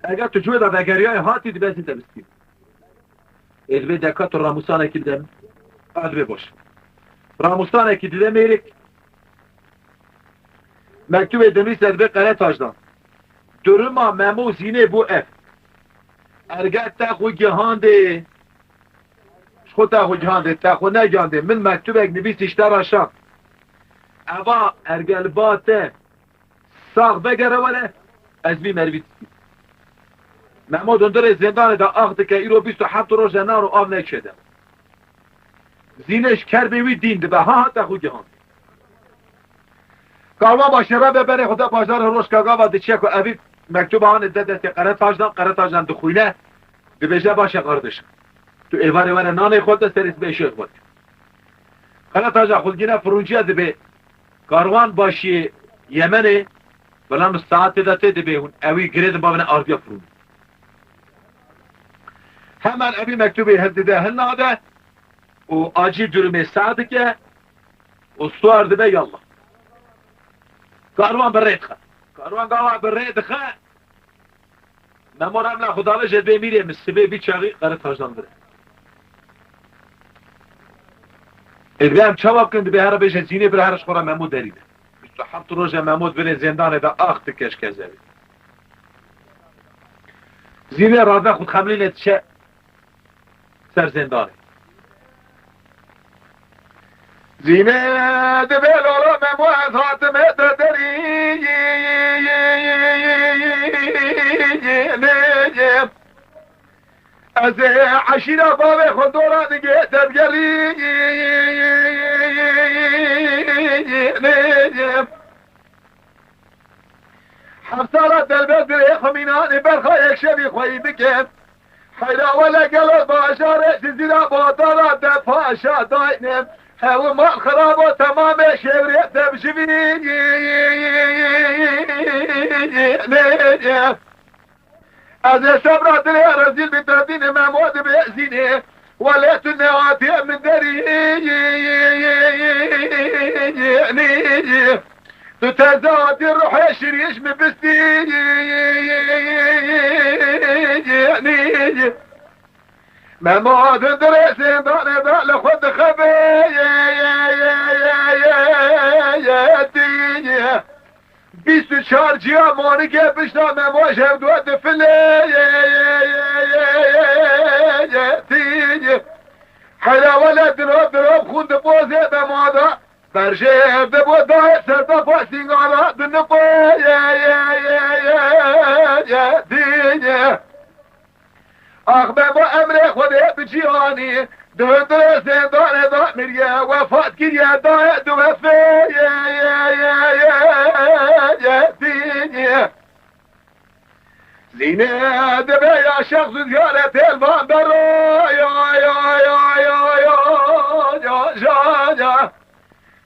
Eger tu ji wê de vegeriyayê hatî dibe ez ê te bistînim. Ê dibê deka tu ramûsanekî bide min. A dibê baş. Ramûsanekî dide mêrik. Mektubê dinivîse dibê Qeretacdan. Duruma Memo Zînê bû ev. Erge te xwe gihandê. Ji xwe te xwe gihandê, te xwe negihandê. Min mektubek nivîsî ji te re şand. Eva erge li ba te sax vegere were, ez vî merivî distînim. Memo dundirê zêndanê de ax dike, îro bîst û heft roj e naro av neçe de. Zînê ji kerbê wî dîn dibe, ha ha te xwe gihan. Karwan başê re be berê xwe de bajarê Rojka gava diçe ku evî mektuba hanê de destê Qeretacdan, Qeretacdan dixwîne, dibêje baş e qardeşim. Tu êvarê were nanê xwe de serê sibê şêx xwe. Qeretaca xulgîne firûnciya dibê karwan başiyê Yemenê, bila min saetê de tê dibê hûn ewî girê din bavine ardiya firûn. Hemen evî mektubê hildide hilnade û acî durumê seh dike û suar dibe yallah. Karwan bi rê dixe. Karwan gava bi rê dixe. Memo re emla xwe dave jê dibê mîrê min sibê vî çaxî Qeretacdan dire. Ê dibê em çawa bikin, dibê here bêje Zînê bire here ji xwe re Memo derî de. Bîst û heft roje Memo di binê zêndanê de ax dike ji kezebê. Zînê rade xwe xemlînê diçe ser zêndanê. Zînê dibê lolo Memo ez hatime te derî. Ez ê eşîra bavê xwe dora digê te digerî. Heft sala delbet dirê xwe mînanê berxa yekşemî xweyî bike. Heyra wele gelo bajarê Cizîra Batara de paşa dayne. Hew mal xirabo temamê şewrê de bijivî. Ez ê sebra dilê rezîl bî, derdînê Memo dibê Zînê. Welê tu nehatiye min derî. Tu teze hatî ruhê şirîş min bistî. Memo di dirê zêndanê de li xwe dixebê. Bîst û çar ciya monikê pişta Memo ji hev duwe difilê. Heyra wele diro diro xûn dipozê Memo da. Berjê ev dibo dayê ser defa sîngara dinipê. Ax Memo emrê Xwedê bi cîhanî, di hundirê zêndanê de miriye, wefat kiriye, daye di wefê. Zînê dibe ya şex zû ziyaretê li van bero.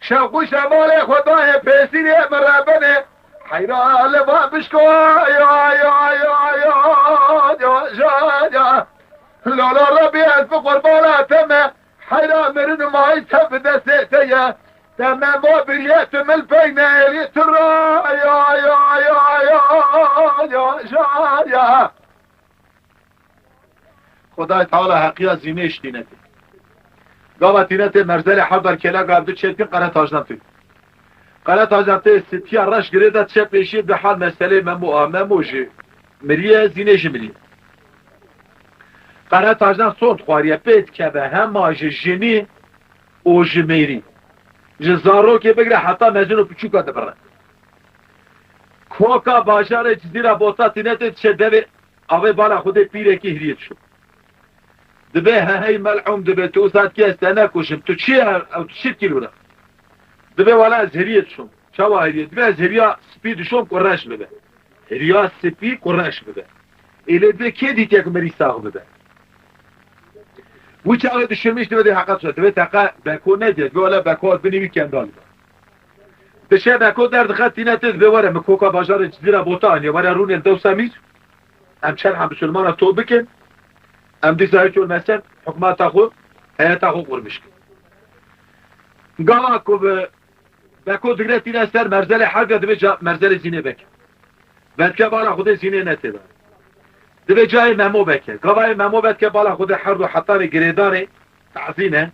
Şewq û şemalê xwe dayê pêsîrê min re benê. Heyra li van bişko. Lolo Rebî ez bi qurbana te me. Heyra mirin û mayî tev bi destê te ye. Te Memo biriye tu min pey neyêrî tu ra. Xwedayê Teala heqiya Zînê ji tînetê. Gava tînetê merzelê hevber kela gav du çêdikin Qeretacdan tê. Qeretacdan tê sitiya reş girê de çe pêşî di hal meselê Memo a. Memo jî miriye, Zînê jî miriye. Qeretacdan sond xwariye pê dikeve hema ji jinî û ji mêrî. Ji zarokê bigire heta mezin û piçûka dibire. Koka bajarê Cizîra Bota tînetê diçe devê avê bala Xwedê pîrekî hiriyê dişo. Dibê he hey mel'ûn dibê, tu wisa dikê ez te nekuşim, tu çi ye, ew tu çi dikî li wira? Dibê wela ez hiriyê dişom. Çawa hiriyê? Dibê ez hiriya spî dişom ku reş bibe. Hiriya spî ku reş bibe. Ê lê dibê kê dîtiye ku mirî sax bibe? Wî çaxê dişirmiş dibê dê heqet şe. Dibê teqe Beko nediye. Dibê wela Beko ez binî wî kendal be. Dişe Beko derdixe tîne tê dibê were min koka bajarê Cizîra Bota aniye. Were rûnê li Dewsa Mîr. Em çerha misilmana to bikin. Em dîsa hiç olmesen hikûmeta xwe, heyeta xwe qurmiş kin. Gava ku bi Beko digre tîne ser merzelê herbiya dibê ca merzelê Zînê beke. Vedke bala Xwedê Zînê netê de. Dibê cayê Memo beke. Gavayê Memo vedke bala Xwedê herdo hetanê girêdanê tazîne.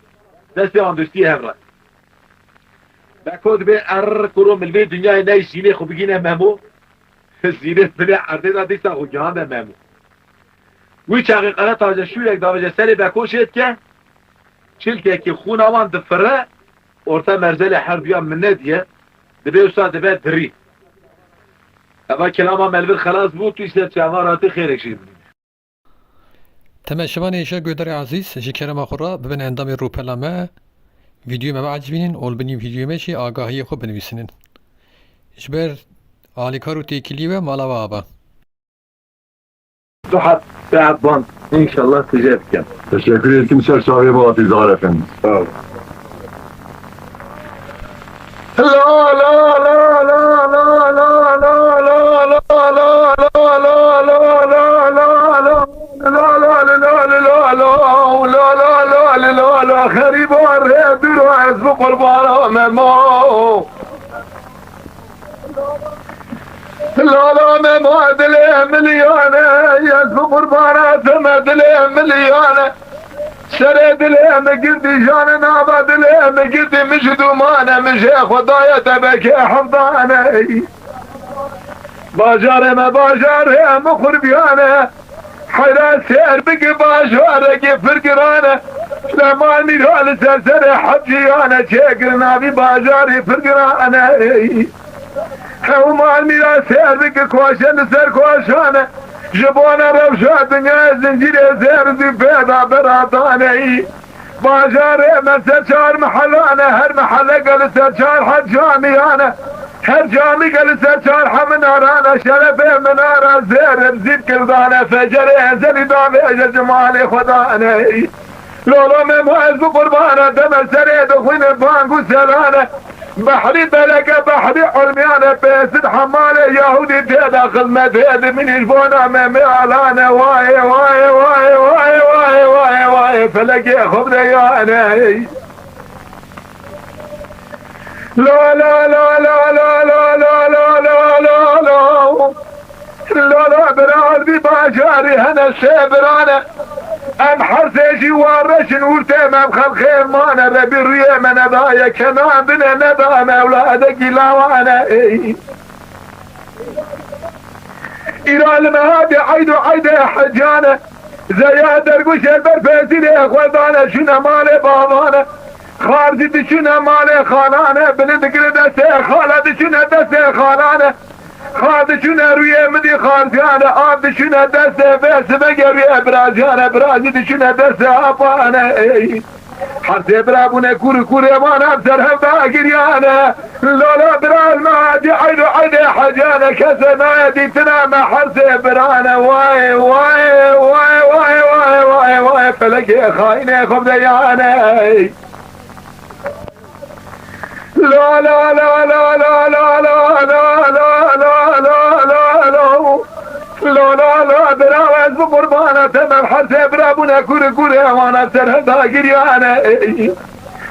Destê andustiyê hev re. Beko dibê err kuro milvê dinyayê ney Zînê xwe bigîne Memo. Zînê binê erdê de dîsa xwe gihande Memo. Wî çaxê qere taze şûrek davêje serê Beko jê dike. Çilkekî xûna wan difire. Orta merzelê herduya min nediye. Dibê wisa dibe dirî. Eva kilama me li vir xelas bû, tu îşte çavan ratî xêrek jê bibîne. Temaşevanê hêja guhdarê ezîz, ji kerema xwe re bibin endamê rûpela me, vîdyoyê me biecibînin û li binî vîdyoyê me jî agahiyê xwe binivîsînin. Ji ber alîkar û têkiliyê we mala we ava. Sihet, sihet ban. İnşallah size etken. Teşekkür ederim. Ser çavê Bahattin Zahar Efendi. Sağ ol. Xerîba rê dûr ez bi qurbana Memo. Lala Memo dilê miliyane, ez bi qurbana te me dilê miliyane. Serê dilê min girdî jane, nava dilê min girdî, min ji dûmane, min jê xwe daye te bekê hevdane. Bajarê me bajarê min qurbiyane. Heyra sêr bike bajarekê pir giran e. Lema mîra li ser serê heciyan e, çêkirin navî bajarê pir giran e. Hew mal mîra sêr bike koşe li ser koşan e. Ji bona rewşa dinyayê zincîrê zêr zî pêda beratan e. Bajarê me ser çar mehelan e, her meheleke li ser çar hec camîyan e. Her camîke li ser çar heminan e, şerefê minara zêr zîv kirdan e, fecerê ezelî davêje cimalê Xwedan e. Lolo Memo ez bi qurbana te me serê dixwîne bang û selan e. Behrî beleke behrî ilmiyan e, pêsid hemalê Yahûdî tê de xizmetê dimînî ji bona me mealan e. Wayê, wayê, wayê, felekê xwe bide yan e. La, la, la, la, la, la, la, la, la, la, la. Lala bira li vî bajarî hene sê biran e. Em her sê jî war reşin û têm em xelxê mane. Rebî rûyê me nedaye kenan bine neda me ewladekî lawan e. Ey. Îra li me hatî eyd û eydê hecan e. Zeya dergûşê ber pêsîrê xwe dane şûne malê bavan e. Xar jî diçûne malê xalan e, bini digire destê xala, diçûne destê xalan e. Xar diçûne rûyê min dî xarziyan e, av diçûne destê vê sibegê rûyê biraziyan e, bira jî diçûne destê apan e. Ey. Her sê bira bûne kûr û kûrê wan ev ser hev da giriyane. Lala bira me hatî eyd û eydê hecan e, kesê nayê dîtina me her sê birane. Wayê, wayê, wayê, felekê xayinê xwe bide yane. La, la, la, la, la, la, la, la, la, la, la, la, la. Lo, lo, lo, bira ez bi qurbana te me, her sê bira bûne kûr û kûrê wana ser hevda giriyane. Ey.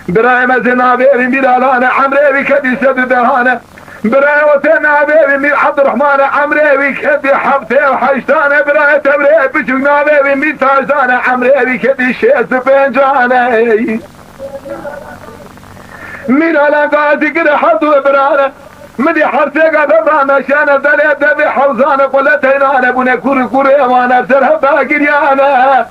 Birayê me zê navê wî Mîr Alane, emrê wî kedî sed û dehane. Birayê o te navê wî Mîr Ebdurrahmane, emrê wî kedî heftê û heştane. Birayê te birê biçûk navê wî Mîr Tajdane, emrê wî kedî şêst û pêncane. Ey. Mîr Alan Gazî gire her du birane. Min dî her sê gave rameşane, delê devê hewzane, qule teynane bûne, kûr û kûrê wane ser hevda giriyane.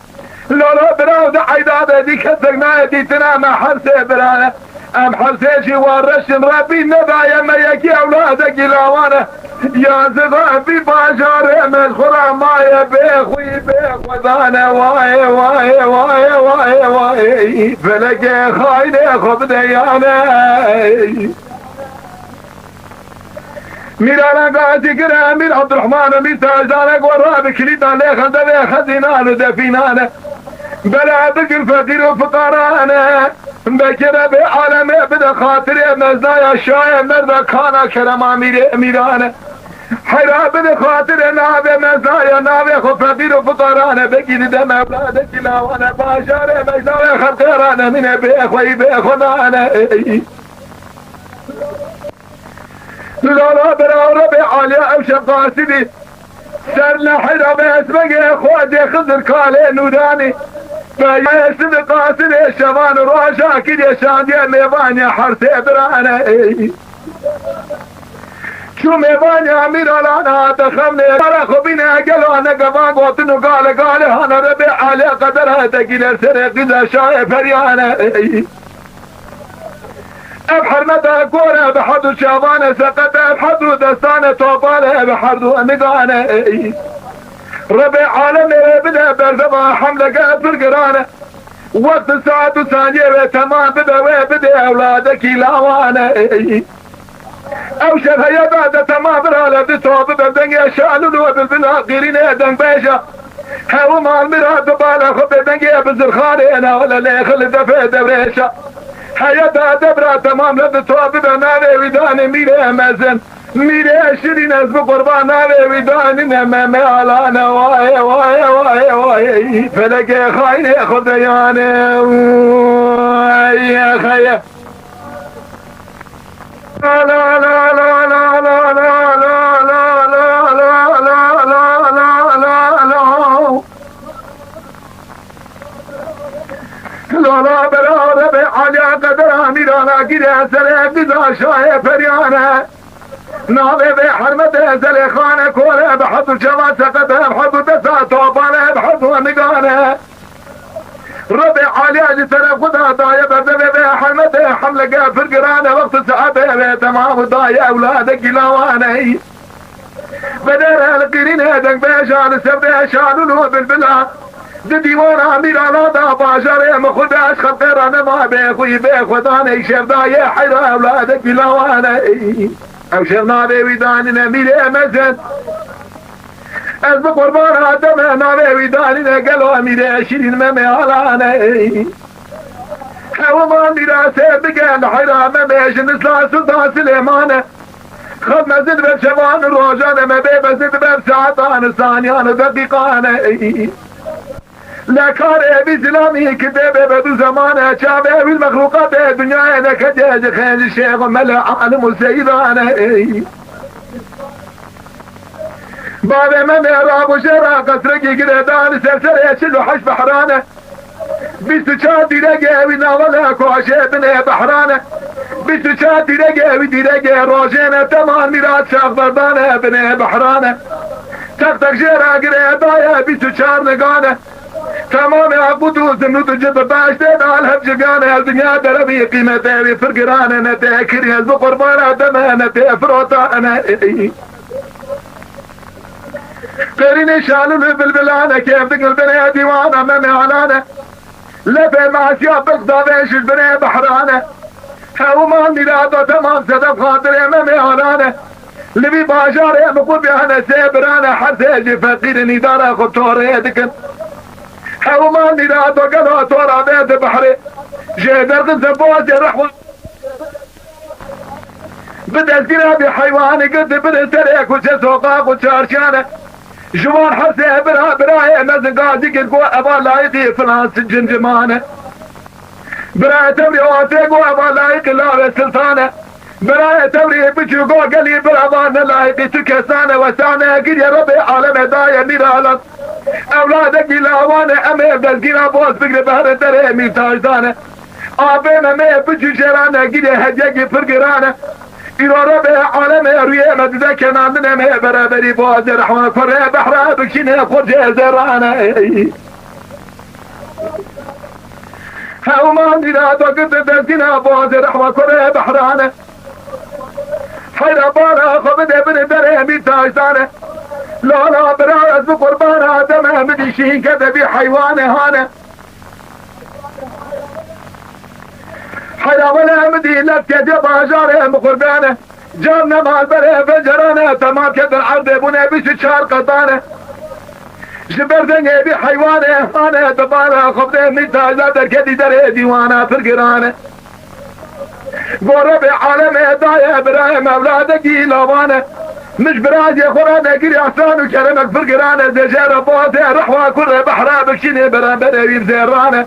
Lolo biraw de eyda de dî kesek nayê dîtina me her sê birane. Em her sê jî wareşin, Rebbî nedaye me yekî ewladekî lawane. Ya zixa vî bajarê me ji xwe re maye bê xwî bê xwedane. Wayê, wayê, wayê, wayê, wayê. Felekê xaynê xwe bide yane. Mîrana gazî kire Mîr Abdurrahman û Mîr Tacdane, ku Rebbî kilîtan lê xelde vê xezînan û defînane. Bela bigir feqîr û fiqarane. Bekire bê alemê bide xatirê meznaya şayê merda kana kerema mîrê mîrane. Heyra bide xatirê navê meznaya navê xwe feqîr û fiqarane. Bekî dide mevladekî lawane bajarê mejda wê xelqê ranenîne bê xweyî bê xwe nane. Ey. Lala bera Rebê Alî ew şev qasidî. Ser nehra ve esmegê Xwedê Xizir kalê nûranî. Ve esmî qasidê şevan û roja kiriye şandiye mêvaniye her sê birane. Çû mêvaniya mîralan hate xemnê. Kara xwe bîne gelo ne gevan gotin û gale gale hane Rebê Alî qeder hate gîler serê qîza şahê feryane. Ev hermeta kor e bi herdû çavan e, seqet e bi herdû destan e, topal e bi herdû nigan e. Ey. Rebê alemê wê bide berdevan hemleke pir giran e. Wext saet û saniyê wê temam bibe, wê bidê ewladekî lawan e. Ey. Ew şev heye da de temam bira le di to bibe dengê şalûl û bilbila qîrînê dengbêja. Hewiman mira dibala xwe bê dengê bi zirxanê navale lê xil defê devrêşa. Heye da devra temam le di to bibe navê wî danê mîrê mezin. Mîrê şirîn ez bi qurban navê wî danîne me me alane. Wayê, wayê, wayê, wayê. Felekê xaynê xwe deyane. Wayê, xeye. Lala bera Rebê Alî qedera mîrana gire serê qîza şahê feryane. Navê vê hermete Zelêxane kore bi herdû çavan seqete bi herdû desta topane bi herdû nigane. Rebê Alî ji serê xwe de daye berdevê vê hermete hemleke pir giran e, wextê saetê wê temam û daye ewladekî lawane. Bedere li qîrînê dengbêja li ser vê şalûl û bilbila. Di dîwana mîrana da bajarê min xwe de ez xelqê re nema bê xwî bê xwe danê şev daye heyra ewladekî lawane. Ew şev navê wî danîne mîrê mezin. Ez bi qurbana te me navê wî danîne gelo mîrê şirîn me me alane. Hewiman mîrasê bige li heyra me me ji nisla Sultan Silêmane. Xev mezin ber şevan û rojan e me bê mezin ber saetan û saniyan û deqîqan e. Le karê vî zilamî ki dê bê be du zeman e, çavê wî mexlûqatê dinyayê neketiye ji xêncî şêx û mele alim û seyidan e. Bavê me me rabû jê ra qesrekî girêdan li ser serê çil û heşt behran e. Bîst û çar dîregê wî navale koşê binê behran e. Bîst û çar dîregê wî dîregê rojê ne teman mîrat şaxberdan e binê behran e. Teq teq jê ra girêdaye bîst û çar nigan e. Tamamê Aqud û Zimrûd û Cid û Behiştê dal hev cigan e. Dinya derebî qîmetê wî pir giran e. Ne tê kirî ez bi qurbana te me ne tê firotane. Qêrînê şalûl û bilbilane kêf digil binê dîwana me mealane. Lefê masiya bilx davê ji binê behrane. Hewman mîrado temam sedef xatirê me mealane. Li vî bajarê min qurbiyane sê birane her sê jî feqîrin îdara xwe torê dikin. Hewman mîrado gelo tora vê di behrê. Jê derxin se bozê rehwa. Bi destgîra vî heywanî girtî bide serê kuçe soqaq û çarşiyane. Ji wan hersê bira birayê mezin gazî kir ku eva layiqî filan cimcimane. Birayê tewrê wan tê ku eva layiqî lawê siltane. Birayê tewrê biçû ku gelî birava ne layiqî tu kesane wesane kiriye Rebê alemê daye mîralan. Ewladekî lawane em ê destgîra boz bigire behre derê mîrtajdane. Apê me me biçû jêrane gîrê hediyekî pir girane. Îro Rebê alemê rûyê me dide kenandine me beraberî boze rehma kurê behra bikşîne xurcê zerane. Hewman dîna to girtin destgîna boğazê rehma kurê behrane. Heyra bala xwe bide binê derê mîr tajdane. Lala bira ez bi qurbana deme min dî şînke de bî heywanê hane. Heyra wele min dî lefke de bajarê min qurbane. Can nemal berê pencerane, temam kedin erdê bûne bîst û çar qetane. Ji ber dengê bî heywanê hane, dibara xwe bide mîr tajda derketî derê dîwana pir girane. Go Rebê alemê daye birayê mewladekî lavane. Min ji birazê xwe re negirî ehsan û keremek pir girane. Zêje re bote rehwa kurê behra bikşînê beramberê wî zêrane.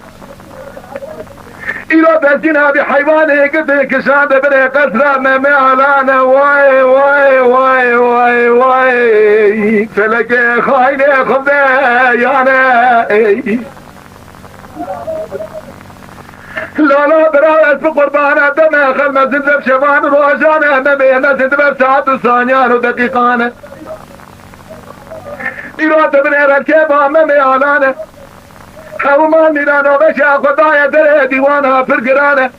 Îro destgîna bî heywanê girtin kişande binê qesra Memê Alane. Way, way, way, way, way. Felekê xaynê xivde yane. Ey. Lala bira ez bi qurbana deme xelme zindem şevan rojane. Memê mezin dibe saet û saniyan û deqîqane. Îro te binê rekê ba Memê Alane. Hewman mîrana veşa xwe daye derê dîwana pir girane.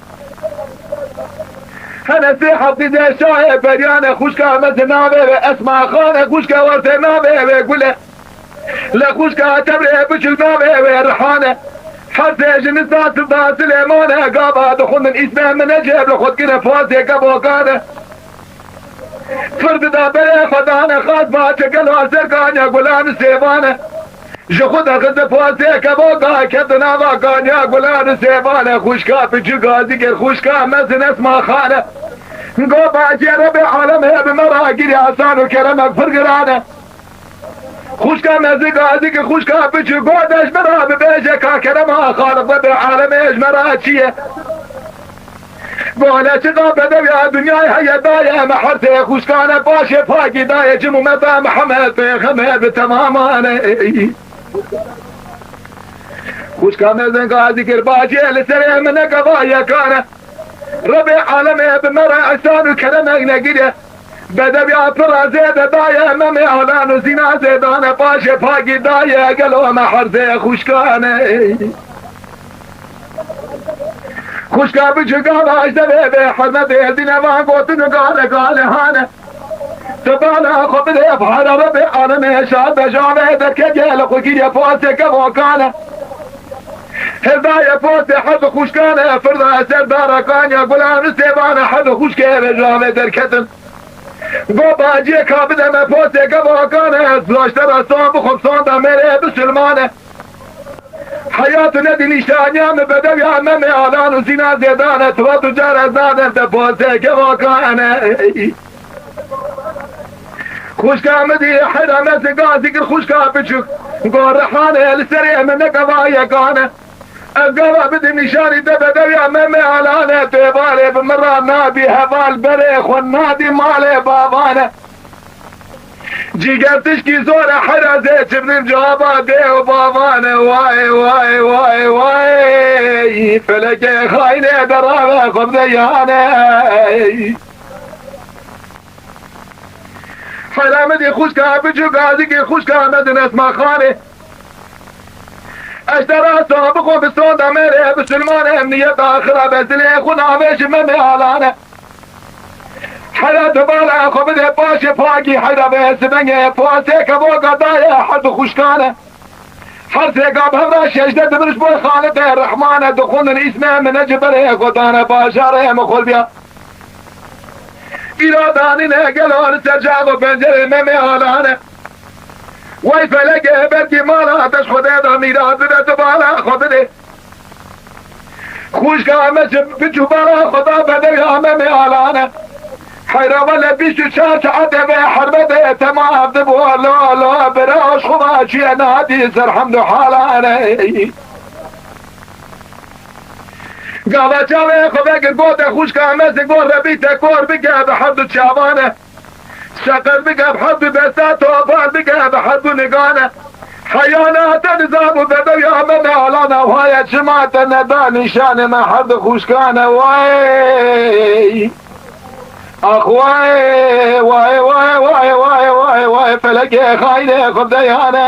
Hene sê heftîzê şahê periyane, xuşka mezin navê wê Esma Xane, xuşka wertê navê wê Gule. Le xuşka tebrê biçûk navê wê Rihane. Her sê ji nisa Silda Silêmane, gava dixwendin îsmê min necêb li xwe dikine pasê kevokane. Fir dida berê xwe dane xas baçe gelo ser kanya gulan û sêvane. Ji xwe de xiste pasê kevoka kevdi nava kanya gulan û sêvane. Xuşka piçûk gazî kir xuşka mezin Esma Xane. Go bacê Rebê alemê bi me ra girî asan û keremek pir girane. Xuşka mezin gazî kir xuşka piçûk go de ji me ra bibêje ka kerema Xaliq Rebê alemê ji me ra çi ye. Gole çiqa bedewiya dinyayê heye daye me her sê xuşkane paşê pakî daye cim û meta Mihemed Pêxember bi temamane. Xuşka mezin gazî kir bacê li serê min nekeva yekane. Rebê alemê bi me re ihsan û keremek negiriye. Bedewiya pir zêde daye Memê Alan û zîna zêdane paşê pakî daye gelo me her sê xuşkane. Xuşka biçûka vaj devê bê hurmetê dîne van gotin û gale gale hane. Tu bala xwe bidê fara Rebê alemê şad be javê derketiye li xwe giriye pasê kevokane. Hevdaye pasê herd xuşkane firda ser dara kanya gulan û sêvane herd xuşkê ve javê derketin. Go baciyê ka bide me posê kevakane, ez laşte re son bixwim, son da mêrê bisilmane. Heyat û nedî nîşaniya min bedewiya Memê Alan û zîna zêdane, tu ve tu car ez nadem te posê kevakane. Xuşka min dî heyra me zî gazî kir xuşka biçûk. Go rihane li serê min nekeva yekane. Ez gava bidim nîşanî te bedewiya Memê Alane, tu hevalê bi min ra nadî, heval berê xwe nadî malê bavane. Cîger tişkî zor e hera zê çibnim caba dê û bavane. Way, way, way, way. Felekê xaynê derave xwe bide yane. Hera min dî xuşka biçûk gazîkê xuşka me din Esma Xanê. Ez te rasta bixwe bi sonda mêrê bisilmane, em niyeta axira be zilê xwe navê ji Memê Alane. Hera tu bala xwe bide paşê pakî heyra be sibengê pasê kevoka daye her du xuşkane. Her sêka bi hev re şeşte dibir ji bo Xalidê Rehmane, dixwendin îsmê min e ji berê xwe dane bajarê min xwe biya. Îro danîne gelo li ser cax û pencerê Memê Alane. Wey felekê belkî mala te ji Xwedê de mîras bide tu bala xwe bidê. Xwişka me ji biçû bala xwe da bedewiya Memê Alane. Heyra wele bîst û çar saetê vê herbetê tema dibû lo lo bira ji xwe va çûye nadî ser hemd û halane. Gava çavê xwe vekir gote xwişka me zî go rebî te kor bike bi hevdu çavane. Şeqir bike bi hevdu desta topal bike bi hevdu nigane. Heyana te nizam û bedewiya Memê Alana waye çima te neda nîşanê me hevdu xwişkane way. Ax way, way, way, felekê xaynê xwe deyane.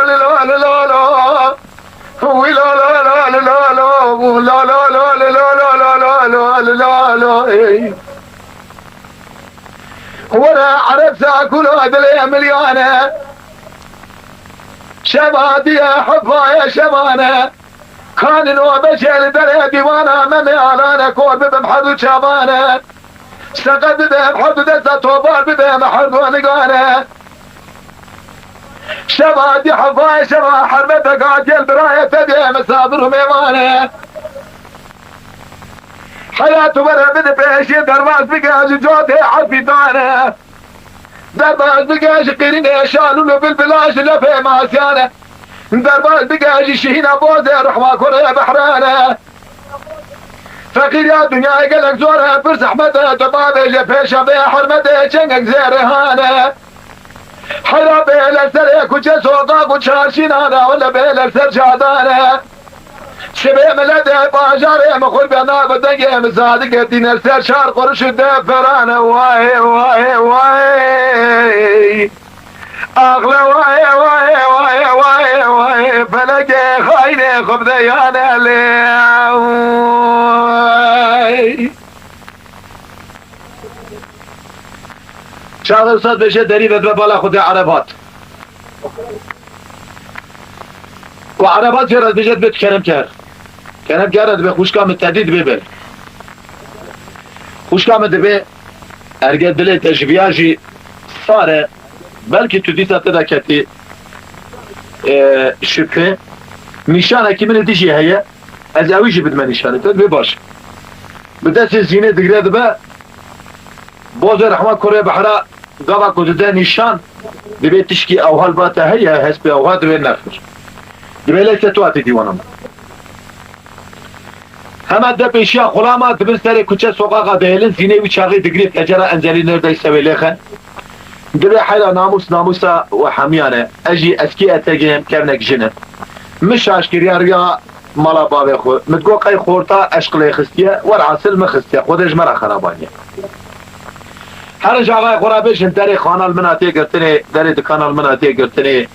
la la la la la. Wî la la la la la la. Wî la la la la la la la la la la la la. Ey. Were Ereb zakûla dilê miliyane. Şeva diye hefaya şevane. Kanin o beşê li derê dîwana me mêalane kor bibim herdu çavane. Seqet bibim herdu desta tobar bibim herdu nigane. Şeva di hefayê şeva herme peka gel birayê te bê misafir û mêvane. Heyat were bide pêşê derbas bike ji cotê herfî dane. Derbas bike ji qîrînê şalûl û bilbila ji lefê masiyane. Derbas bike ji şihîna bozê rehma kurê behrane. Feqîriya dinyayê gelek zor e, pir zehmet e, tu bavêje pêşa vê hermetê çengek zêrê hane. Heyra bê li serê kuçe soqaq û çarşînan e, wele bê li ser cadane. Sibê miletê bajarê min xwe bena bi dengê min zadike tîne ser şar qurş û deferane. Wayê, wayê, wayê. Axle wayê, wayê, wayê, wayê, wayê. Felekê xaynê xwe bide yane lê. Çaxê Ustad bêje derî vedve bala Xwedê Ereb hat. Ku Ereba jê re dibêje, dibê tu kerem ker. Kerem ker re dibê xwişka min tedî dibê ber. Xwişka min dibê, erge dilê te ji viya jî sar e, belkî tu dîsa te de ketî, e, şibhe. Nîşanekî min ê dijî heye, ez ewî jî bidime nîşanê te, dibê baş. Bi destê zînê digre dibe, Bozê rehma kurê behra gava ku dide nîşan, dibê tişkî ewha li ba te heye, hespê ewha dibê nexir. Dibê leyse tu hatî dîwana min. Hema de pêşiya xulama dibin serê kuçe soqaqa dihêlin, zînê wî çaxê digirê tecera Enzelî nerdey sewê lêxen. Dibê heyra namûs namûsa we hemiyan e. Ez jî eskî etegê em kevnek jin e. Min şaş kiriya riya mala bavê xwe. Min digot qey xorta eşqilê xistiye, werhasil min xistiye. Xwedê ji me re xerabaniye. Herin ji axayê xwe re bêjin, derê kanal min hatiye girtinê, derê dikanal min hatiye girtinê.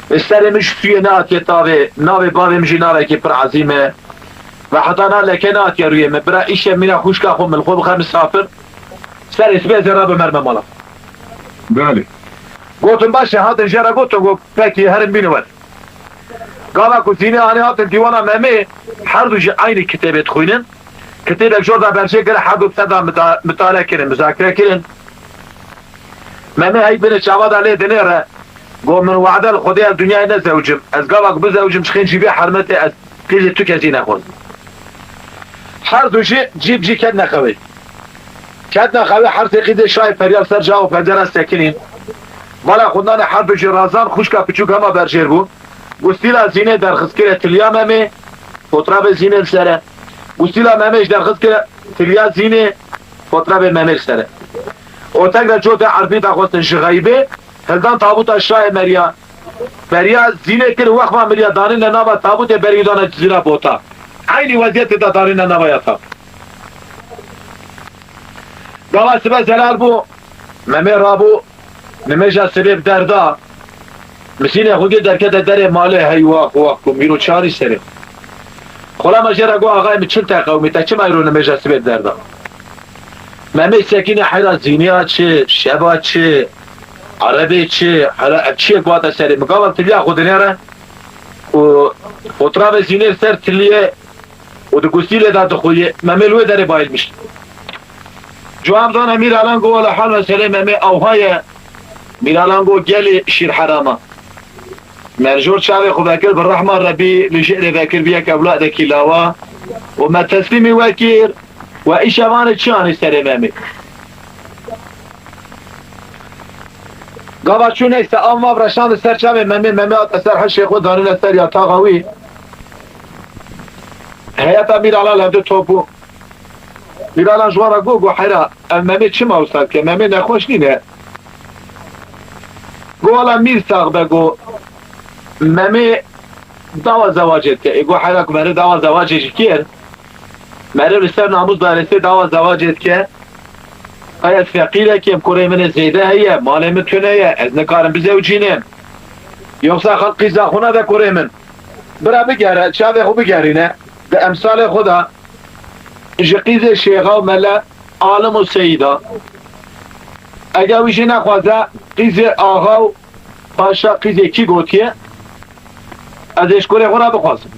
Serê min ji sûyê nehatiye tavê, navê bavê min jî navekî pir ezîm e. Ve heta na leke nehatiye rûyê min. Bira îşe mîna xwişka xwe min li xwe bixe misafir. Serê sibê ez ê rabim merme mala. Belê. Gotin baş e, hatin jê re gotin, got, pekî herin bînin wer. Gava ku Zînê anî hatin dîwana Memê, her du jî eynî kitêbê dixwînin. Kitêbek jor da berjê kir, her du bi ser da mita-, mitale kirin, muzakere kirin. Memê hey binê çava da lê dinêre, got, min wade li Xwedê ez dinyayê nezewicim. Ez gava ku bizewicim, ji xêncî vê hermetê ez qîzê tu kesî nexwazim. Her du jî cî bi cî ketine xewê. Ketine xewê, her sê qîzê şayê feryar ser cax û pencere sekinîn. Mala xwe nane, her du jî razan, xwişka piçûk hema berjêr bû. Gustîla Zînê derxist kire tiliya Memê, fotrafê Zînê li ser e. Gustîla Memê jî derxist kire tiliya Zînê, fotrafê Memê li ser e. Û tek de cotê erbî daxwestin ji xeybê, hildan tabuta şayê meriya. Beriya Zînê kir, wexma miriya danîne nava tabûtê, berî dane Cizîra Bota. Eynî weziyetê de danîne nava ya tabût. Gava sibe zelal bû, Memê rabû, nimêja sibê bi derda. Misînê xwe gir derkete derê malê, hey wax wax ku mîro çarî serê. Xulama jê re got, axayê min çil te qewimî, te çima îro nimêja sibê bi derda? Memê sekîne heyra Zîniya çi, şeva çi, erebê çi, heyra ev çiyek bate serê min. Gava tiliya xwe dinêre û fotrafê Zînê li ser tiliyê û di gustîlê de dixuyê. Memê li wê derê bayilmiş. Cuan zana Mîralan got, wela hal meselê Memê awha ye. Mîralan got, gelê şîr herama. Merjor çavê xwe vekir, bi rehma Rebî li jêrê vekir bi yek ewladekî lawa û me teslîmî we kir. We îşevanê çi anî serê Memê? Gava çû neyse, av mav reşand ser çavê Memê, Memê hate ser hişê xwe, danîne ser yataxa wî. Heyeta Mîralan li hevdû top bû. Mîralan ji wan re got, got, heyra, ev Memê çima wisa dike? Memê nexweş nîne. Got, wela mîr sax be, got, Memê dawa zewacê dike. Ê got, heyra ku meriv dawa zewacê jî kir, meriv li ser namûs dairêsê dawa zewacê dike. Qey ez feqîrekî, em kurê min ê zêde heye, malê min tune ye, ez nikarim bizewicînim. Yoksa xelk qîza xwe nade kurê min. Bira bigere, çavê xwe bigerîne. Di emsalê xwe de ji qîzê şêxa û mele, alim û seyîda. Eger wî jî nexwaze, qîzê axa û paşa qîzê kî gotiye, ez ê ji kurê xwe re bixwazim.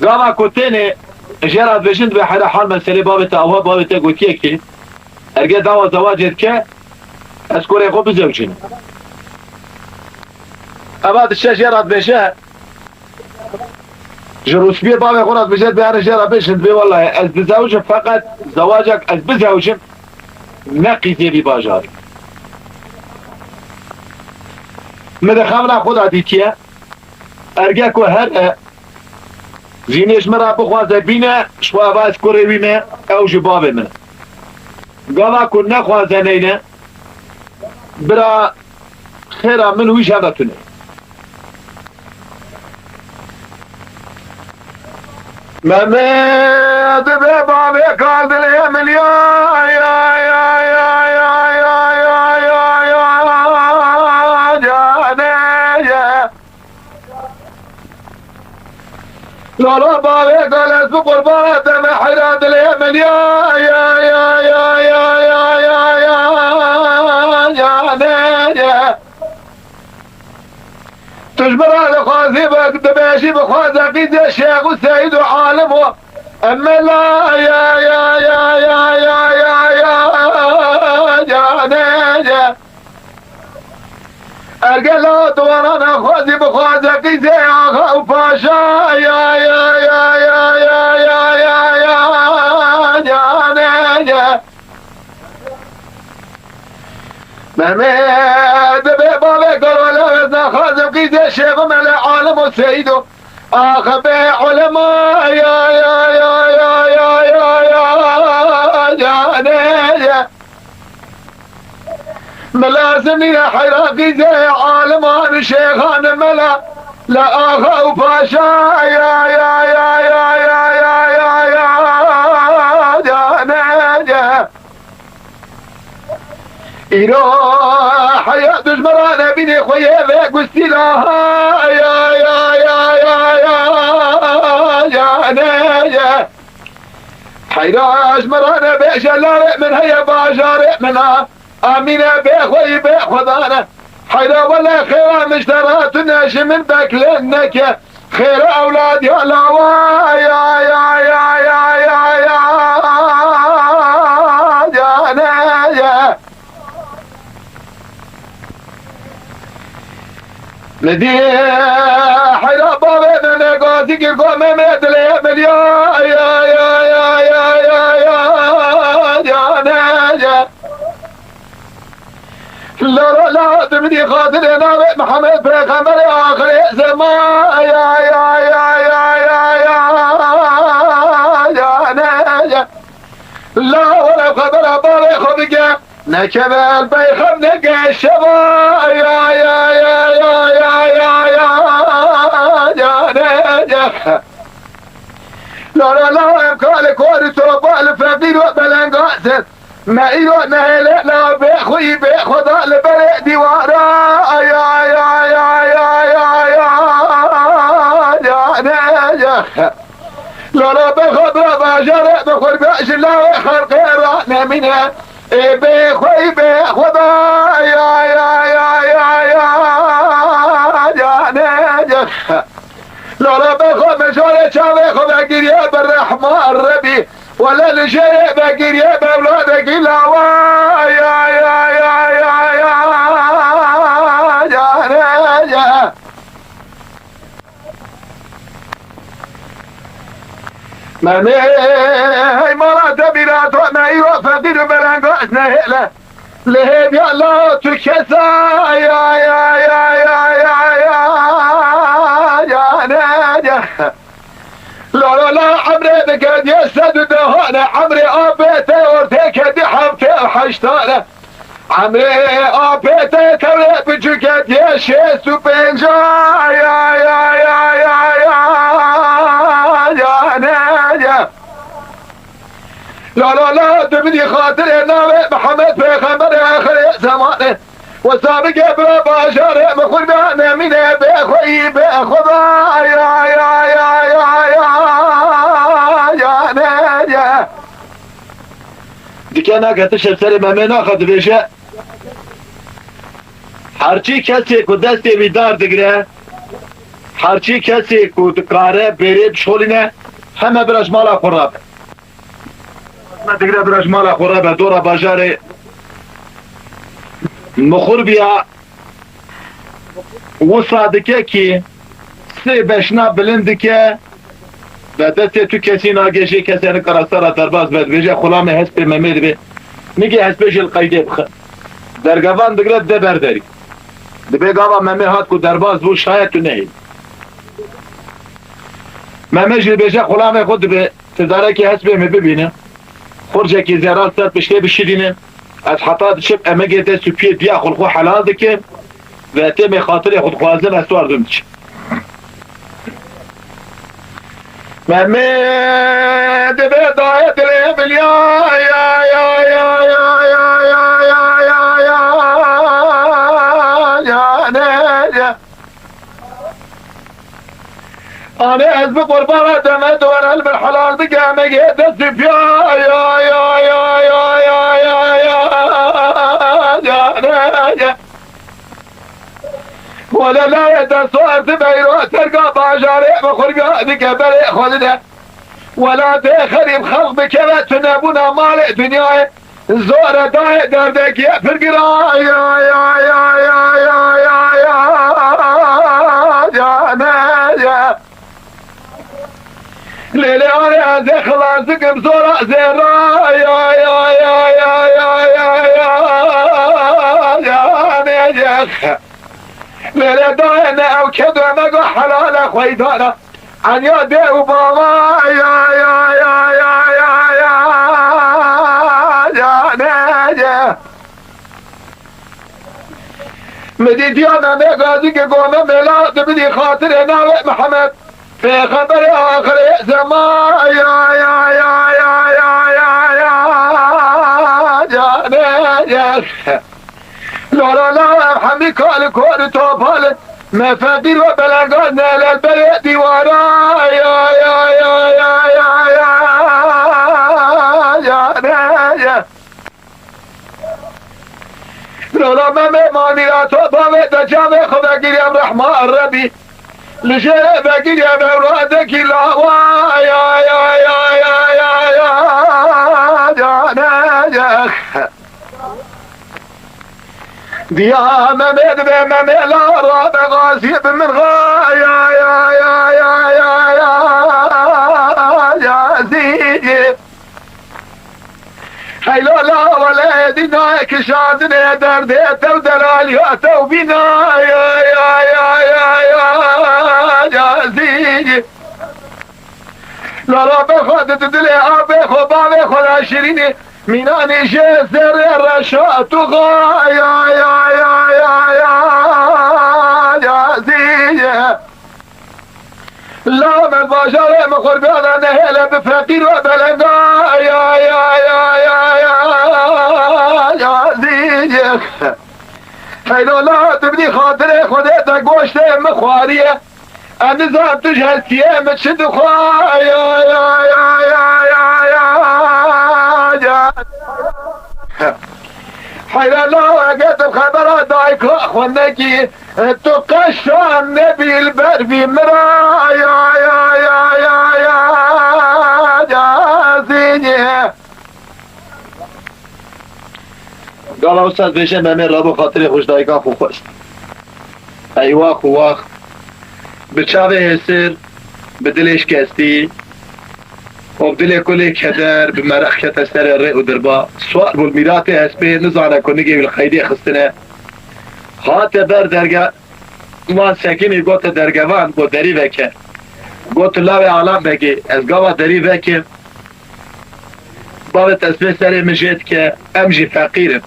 Gava ku tênê jê re dibêjin, dibê heyra hal meselê bavê te awa, bavê te gotiye kî, erge dawa zewacê dike, ez kurê xwe bizewicînim. Eva diçe jê re dibêje, ji rûspiyê bavê xwe re dibêje, dibê here jê re bêjin, dibê welaye ez dizewicim, feqet zewacek ez bizewicim, ne qîzê vî bajarî. Min di xemla xwe de dîtiye, erge ku here, Zînê ji min re bixwaze bîne, ji xwe eva ez kurê wî me, ew ji bavê min e. Gava ku nexwaze neyne, bira xêra min wî ji hev re tune. Memê dibe bavê kal dilê min ya, ya, ya, canê ye. Lala bavê kal ez bi qurbana te me heyra dilê min ya, ya, ya, canê ye. Tu ji min re dixwazî, bi-, dibêjî bixwaze qîzê şêx û seyîd û alim û emela ya, ya, ya, canê ye. Ergela tu wana nexwazî, bixwaze qîzê axa û paşa ya, ya, canê ye. Mehmet bê bavê Gorola ez naxwazim qîzê şêxo mele alim û seyîdo. Ax bê ulema ya, ya, canê ye. Min lazim nîne heyra qîzê aliman û şêxan mela. La axa û paşa ya, ya, ya, ya, ya, ya, ya, ya, ya, ne, ya. Îro heya dujmera nebînê xwe yê ve gustî la ha, ya, ya, ya, ya, ya, ya, ne, ya. Heyra ji min re nebêje, lavê min heye bajarê min a. Amîne bê xweyî bê xwedane. Heyra wele xêra min ji te re tune, ji min beklên neke. Xêra ewlad ya lawa ya, ya, ya, ya, ya, ya, ne, ya. Li dî heyra bavê min gazî kir, go Memê dilê min ya, ya, ya, ne, ya. La, la, la, di min dî xatirê navê Mihemed Pêxemberê axirê zeman, ya, ya, ne, ya. La were xebera bavê xwe bike, nekeve el beyxem neke şeva, ya, ya, ne, ya. La, la, la, em kalê kor û topal û feqîr û belengaz in. Me îro nehêle la bê xweyî bê xweda li berê dîwara. Ay, ay, ay, ne, ya. La, la, bê xwe bira bajarê bi xwe bira ji lawê xelqê ra nemîne. Ê bê xweyî bê xweda. Ay, ay, ay, ne, ya. La, la, bê xwe mijarê çavê xwe vegiriye bi rehma Rebî. Wele li jêrê vegiriye bi ewladekî lawa. Ya, ya, ya, ya, ya, ya, ne, ya. Memê, hey mala te bîra to, me îro feqîr û belengaz nehêle. Li hêviya la tu kesa ya, ya, ne, ya. La, la, la, emrê dike diye sed û dehane, emrê apê te ortê kedi heftê û heştane. Emrê apê te tewrê biçûke diye şêst û pênca ya, ya, ne, ya. La, la, la, di min dî xatirê navê Mihemed Pêxemberê axirê zemanê. Wesa bike bira bajarê min xurda nemîne bê xweyî bê xweda ya, ya, ne, ya. Dike nake tişt serê Memê naxe dibêje. Herçî kesê ku destê wî dar digire, herçî kesê ku dikare bêrê bişolîne, heme bira ji mala xwe rabe. Me digre bira ji mala xwe rabe, dora bajarê Mixurbiya wisa dike kî sê beşna bilind dike, ve destê tu kesî nagê jê kesê nikara sera derbas be, dibêje xulamê hespê Memê dibê. Nigê hespê jê li qeydê bixe. Dergevan digre dide ber derî. Dibê gava Memê hat ku derbas bû, şayet tu nehêlî. Memê jî dibêje xulamê xwe dibê. Ti darekî hespê min bibîne. Xurcekî zêran ser piştê bişidîne. Ez heta diçim emegê dest û piyê diya xwe li xwe helal dikim. Ve têmê xatirê xwe dixwazim ez wardim diçim. Memê dibê dayê dilê min ya, ya, ya, ne, ya. Anê ez bi qurbana deme dore li min helal bike, emegê dest û piya ya, ya, ne, ya. Wele layê dest û ez beyro terga bajarê bi xurga dike berê xwe dide. Welatê xerîb xelq bikeve tunebûna malê dinyayê. Zor e dayê derdekî pir giran ya, ya, ne, ya. Lê lê arê ez ê xilas dikim zora zêra ya, ya, ne, ya. Lê lê dayê ne ew ked û emega helal e xweydana. Enya dê û bava ya, ya, ne, ye. Min dîtiya Memê Gazî ke go Memê la tu bidî xatirê navê Mihemed, pêxemberê axirê zeman. Ya, ya, ya, ya, ya, ya, ya, ya, ya, ya. Lora la ev hemî kal kor topal, me feqîr ve belengan ne lel berê dîwara. Ya, ya, ya, ya, ya, ya, ya, ya, ya. Lora Memê manîra to bavê de çavê xwe vegiriyem rehma Rebî. Li jêrê vegiriyem ewradekî lawa. Ya, ya, ya, ya, ya, ya, ya, ne, ya. Diya Memê dibe Memê la rabe gazî bi min ra. Ya, ya, ya, ya, ya, ya, ya, zî. Heylo la wele dîna kişandinê derdê tev delaliya tev bîna. Ya, ya, ya, ya, ya, ya, zî. Lala be xwe di dilê avê xwe bavê xwe la şirînê mînanê jê zerê reşa tu xa. Ya, ya, ya, ya, ya, ya, zî. La me bajarê min xurbiya de nehêle bi feqîr ve belenga. Ya, ya, ya, ya, ya, ya, zî. Heylo la tu bidî xatirê Xwedê te goştê min xwariye. Em nizan tu ji hestiyê min çi dixwa. Ya, ya, ya, ya, ya, ya, ya. Heyra la eger tu xebera dayika xwe nekî, tu qeşan nebî li ber vî min ra. Ya, ya, ya, ya, ya, ya, zînî. Gala wisa dibêje Memê rabû xatirê xwe ji dayika xwe xwest. Ey wax û wax. Bi çavê hêsir, bi dilê şikestî û bi dilê kulê keder, bi meraq kete serê rê û dirba. Siwar bû li mîratê hespê, nizane ku nigê wî li qeydê xistine. Hate ber derge-, van sekinî gote dergevan, got derî veke. Got tu lawê Alan Begê, ez gava derî vekim. Bavê te spê serê min jê dike, em jî feqîr in.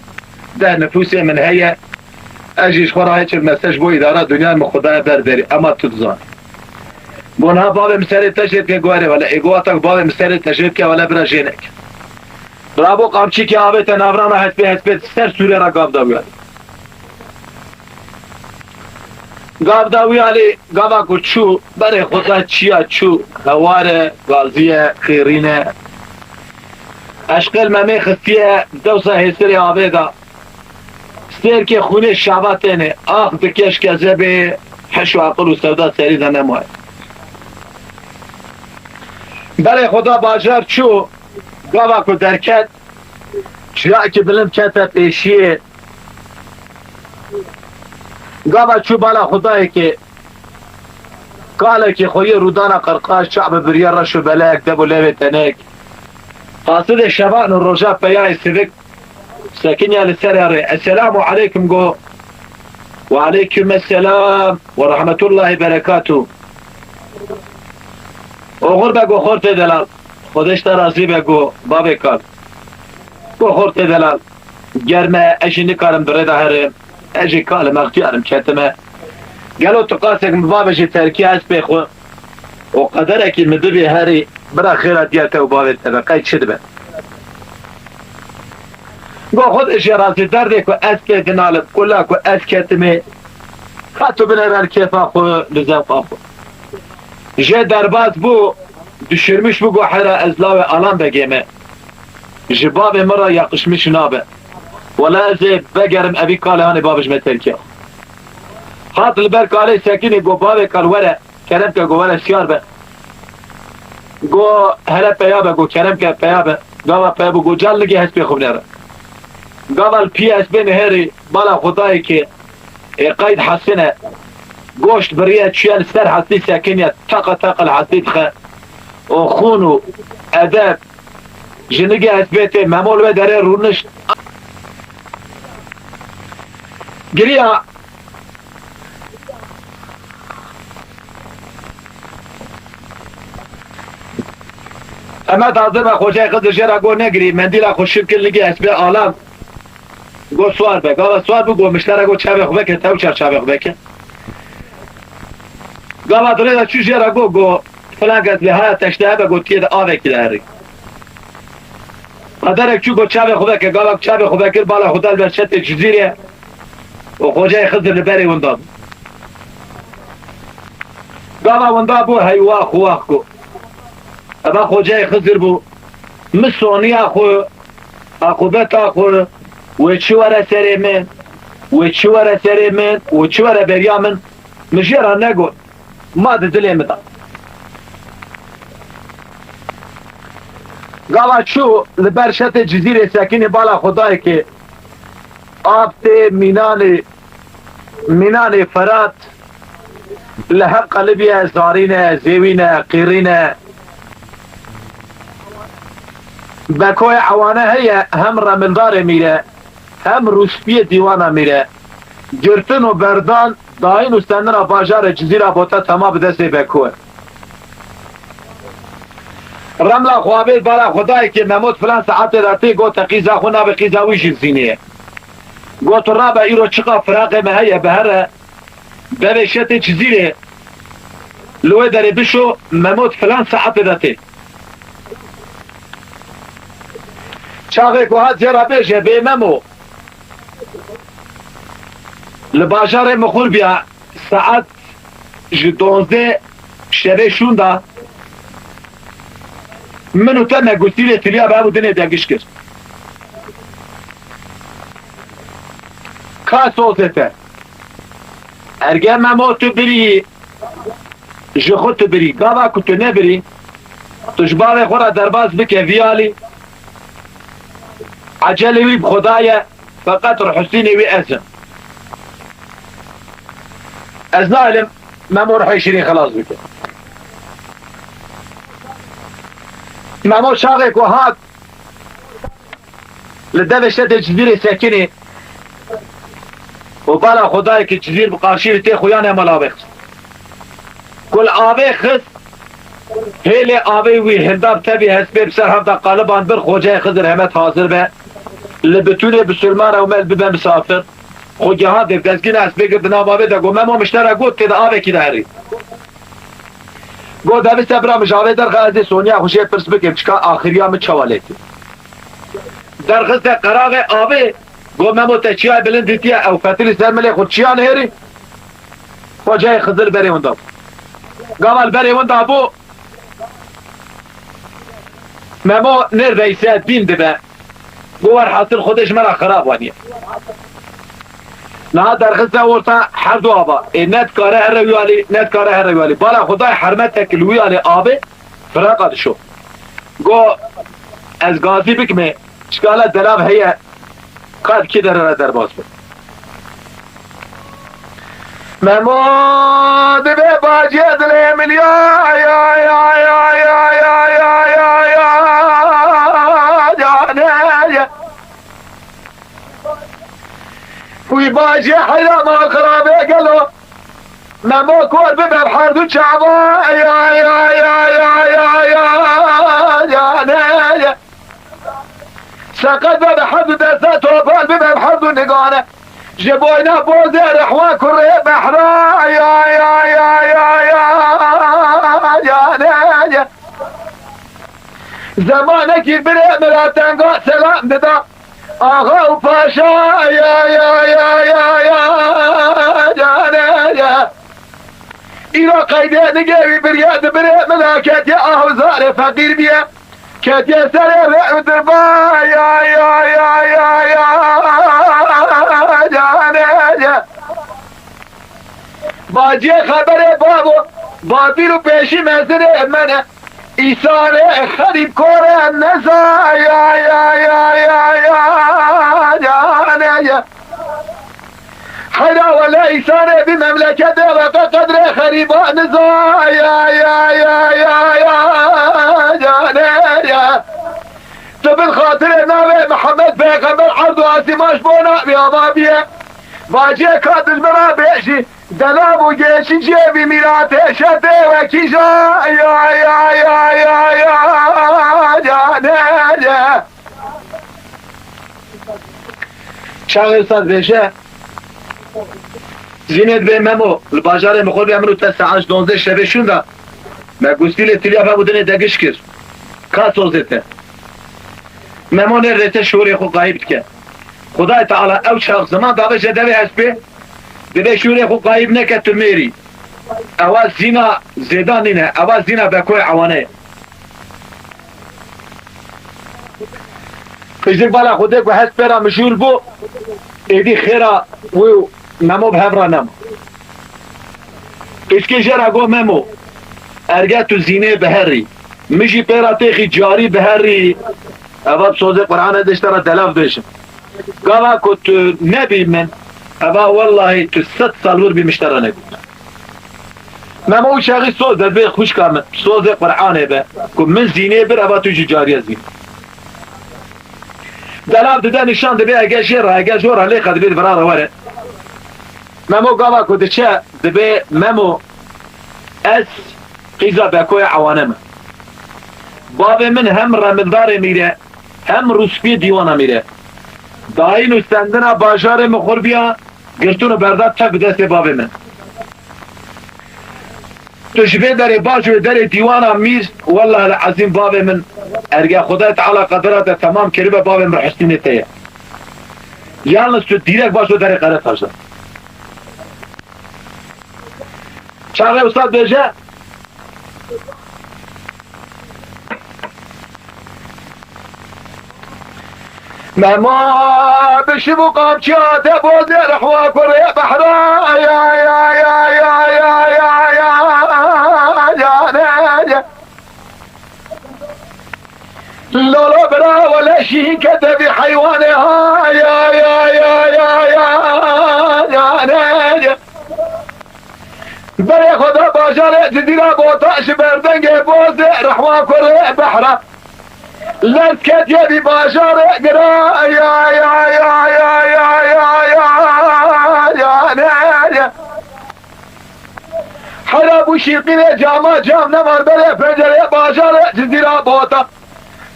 Deh nifûsê min heye, ez jî ji xwe re hêçim mese ji bo îdara dinyayê min xwe daye ber derî, ema tu dizanî. Got niha bavê min serê te jê dike, got erê wele, ê got wata ku bavê min serê te jê dike, wele bira jê neke. Rabû qamçîkê avête navrana hespê, hespê ser sûrê re gav da wî alî. Gav da wî alî, gava ku çû, berê xwe da çiya çû, hewar e, gazî ye, xêrîn e. Eşqê li Memê xistiye, dewsa hêsirê avê da. Stêrkê xwînê şava têne, ax dike ji kezebê, heş û aqil û sewda serî de nemaye. Berê xwe da bajar çû, gava ku derket, çiyayekî bilind kete pêşiyê. Gava çû bala Xwedayekê, kalekî xwe yê rûdana qirqaş, çav bibiriye reş û belek, dev û levê tenik. Qasidê şevan û roja peyayê sivik sekiniya li ser rê. Esselamu aleykum go. Ve aleykum esselam ve rahmetullahi berekatuh. Oxir be go xortê delal. Xwedê ji te razî be go bavê kal. Go xortê delal. Germ e, ez jî nikarim bi rê de herim. Ez jî kalim, extiyar im, ketime. Gelo tu qasek min bavêjî terkî hespê xwe û qederekî min bibî herî, bira xêra diya te û bavê te be, qey çi dibe? Go xwe dijê razî derdê ku ez pê dinalim, kula ku ez ketime, ka tu binêre li kêfa xwe, li zewqa xwe. Jê derbas bû, düşürmüş bû, go hera ez lawê Alan Begê me. Ji bavê min re yakışmış nabe. Wela ez ê vegerim evî kalê hanê bavê ji me terkiya. Hat li ber kalê sekinê go bavê kal were, kerem ke go were siyar be. Go hele peya be, go kerem ke peya be. Gava peya bû, go cal nigê hespê xwe binêre. Gava li pî hespê nihêrî, bala Xwedayê ke ê qeyd hesine, goşt biriye çûye li ser hestî sekiniye, teqa teqa li hestî dixe û xûn û edeb ji nigê hespê tê, Memo li wê derê rûnişt. Giriya. Emed hazir be, xocayê Xizir jê re got negirî, mendîla xwe şil kir, nigê hespê alan. Go swar be. Gava swar bû, go miştera go çavê xwe veke, tew çar çavê xwe veke. Gava di rê de çû jê re go, go filan kes lê haya teşte hebe, go tiyê de avekî de herî. Qaderek çû go çavê xwe veke, gava çavê xwe vekir, bala xwe da li ber şetê Cizîrê û Xocayê Xizir li berê winda bû. Gava winda bû, heywa xwe wax go. Eva Xocayê Xizir bû. Min soniya xwe, aqûbeta xwe, wê çi were serê min, wê çi were serê min, wê çi were beriya min, min jê re negot. Ma di dilê min de. Gava çû li ber şetê Cizîrê sekinî, bala xwe dayê kê av tê mînanê, mînanê Ferat li hev qelibiye, zarîne, zêwîne, qîrîne. Bekoyê ewane heye, hem remildarê mîre, hem rûspiyê dîwana mîre. Girtin û berdan, dayîn û sendina bajarê Cizîra bote tema bi destê Beko. Remla xwe avêt bala xwe dayê kê Memo di filan saetê de tê, got te qîza xwe nabe, qîza wî jî zînê ye. Got tu rabe, îro çiqa firaqê me heye, bi here, bevê şetê Cizîrê li wê derê bişo, Memo di filan saetê de tê. Çaxê ku hat jê re bêje, bê Memo, li bajarê Mixurbiya saet ji donzdeh şevê şûnda min û te me gustîlê tiliya bi hev û dinê de giş kir. Ka sozê te. Erge Memo tu birî, ji xwe tu birî. Gava ku tu nebirî, tu ji bavê xwe re derbas bike vî alî. Ecelê wî bi Xweda ye, feqet rihusînê wî ez im. Ez nahilim Memo rihê şirîn xelas bike. Memo çaxê ku hat, li devê şetê Cizîrê sekinî û bala xwe dayê kê Cizîr bi qarşî wî tê, xuyanê mala avê xist. Ku li avê xist, hêlê avê wî hilda, bi tevî hespê bi ser hev de qaliban bir, Xocayê Xizir hemet hazir be. Li bitûnê bisilman ew mel bibe misafir. Xwe geha dê, dezgîna hespê girt di nav avê de, got, Memo, miştera got tê de avekî de herî. Got, deviste bira min ji avê derxe, ez ê soniya xwe jê pirs bikim, çika axiriya min çawa lê tê. Derxiste qeraxê avê, got, Memo, te çiyayê bilind dîtiye, ew fetilî ser milê xwe çiya nihêrî? Xocayê Xizir berê winda bû. Gava li berê winda bû, Memo nêrdeyse dîn dibe. Got, werhasil Xwedê ji me re xirab aniye. Niha derxiste orta her du ava. Ê ne dikare here wî alî, ne dikare here wî alî. Bala Xwedayê hermetek li wî alî avê firaqa dişo. Got, ez gazî bikimê, çikala delav heye, ka di kê dere re derbas be. Memo dibe bacê dilê min ya, ya, ya, canê ye. Wî bacê heyra mal xirabê gelo. Memo kor bibe bi her du çava, ya, ya, canê ye. Seqet be bi her du deste, topal bibe bi her du nigane. Ji boyna bozê rihwa kurê behra, ya, ya, ya, ya, ya, ya, ne, ya. Zemanekî birê min ra tenga selam dida. Axa û paşa, ya, ya, ya, ya, ya, ya, ne, ya. Îro qeydê nigê wî biriye, di birê min ra ketiye, ah û zarê feqîr biye. Ketiye serê rê û dirba, ya, ya, ya, ya, ya, canê ye. Baciyê xeberê babo, batîl û pêşî mezinê me ne. Îsarê xerîb kore neza, ya, ya, ya, ya, ya, canê ye. Heyra wele îsarê vî memleketê ve te qedrê xerîba niza, ya, ya, ya, ya, ya, canê ye. Tu bin xatirê navê Mihemed Pêxember erd û asîman ji bo navê ava biye. Vaciyê ka dijmira bêjî, delav û gêşîciyê vî mîratê şetê wekî ja, ya, ya, ya, ya, ya, canê ye. Çaxê wisa dibêje, Zînê dibê Memo, li bajarê Mixurbiya min û te saet dozdeh şevê şûnda, me gustîlê tiliya me û dinê degiş kir. Ka sozê te? Memo nêrê te şûrê xwe qayîb dike. Xwedayê Teala ew çax ziman dabe je devê hespê, dibê şûrê xwe qayîb neke tu mêrî. Ewa zîna zêdan nîne, ewa zîna bekoyê ewane ye. Qîzik bala Xwedê ku hespê ra mijûl bû, êdî xêra wî û Memo bi hev ra nema. Qîzkê jê ra got, Memo, erge tu Zînê biherî, min jî pê ra têxî carî biherî, eva bi sozê Qur'anê de ji te ra delav bêjim. Gava ku tu nebî min, eva wellahî tu sed sal wir bî min ji te re negot. Memo û çaxî soz de dibê xwişka min, sozê Qur'anê be, ku min Zînê bir, eva tu jî cariya Zînê. Delav dide nîşan dibê ege jê re, ege jor re lê qedibê di vira re were. Memo gava ku diçe dibê, Memo, ez qîza bekoya ewane me. Bavê min hem remildarê mîre, hem rûspiyê dîwana mîre. Dayîn û sendina bajarê Mixurbiya girtin û berda tev bi destê bavê min. Tu ji vê derê bac û derê dîwana mîr, wellahil ezîm bavê min, erge Xwedayê Teala qedera te temam kiribe, bavê min bi husnînê te ye. Yalnız tu dîrek bac û derê Qeretaş de. Çaxê wisa dibêje, Mema bi şiv û qamçiya te bozê rehwa kurê behra, ya, ya, ne, ya. Lolo bira wele şîn kete vî heywanê, ha, ya, ya, ne, ya. Berê xwe da bajarê Cizîra Botan ji ber dengê bozê rehwa kurê behra. Lez ketiye vî bajarê gira, ya, ya, ne, ya. Hera bû şîrqînê cama cam nevar berê pencerê bajarê Cizîra Botan.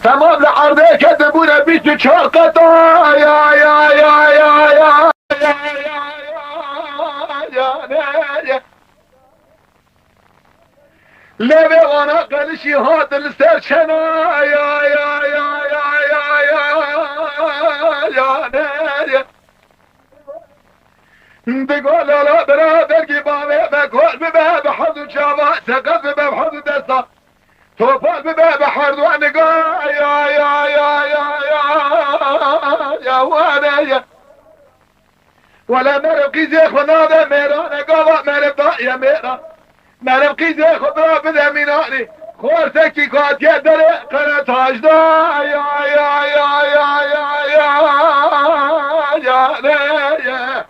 Temam li erdê ketibûne bîst û çar qeta, ya, ya, ne, ya. Lê vê wana qelişî hat li ser çena, ya, ya, ne, ya. Digo lala bira dergî bavê me kor bibe bi herd û çava, seqet bibe bi herd û desta. Topal bibe bi herduan niga, ya, ya, ya, ya, ya, ya, wane, ya. Wele meriv qîzê xwe nade mêrane, gava meriv daye mêran. Meriv qîzê xwe bira bide mînanî. Xortekî katiye derê Qeretaj da, ya, ya, ya, ne, ya.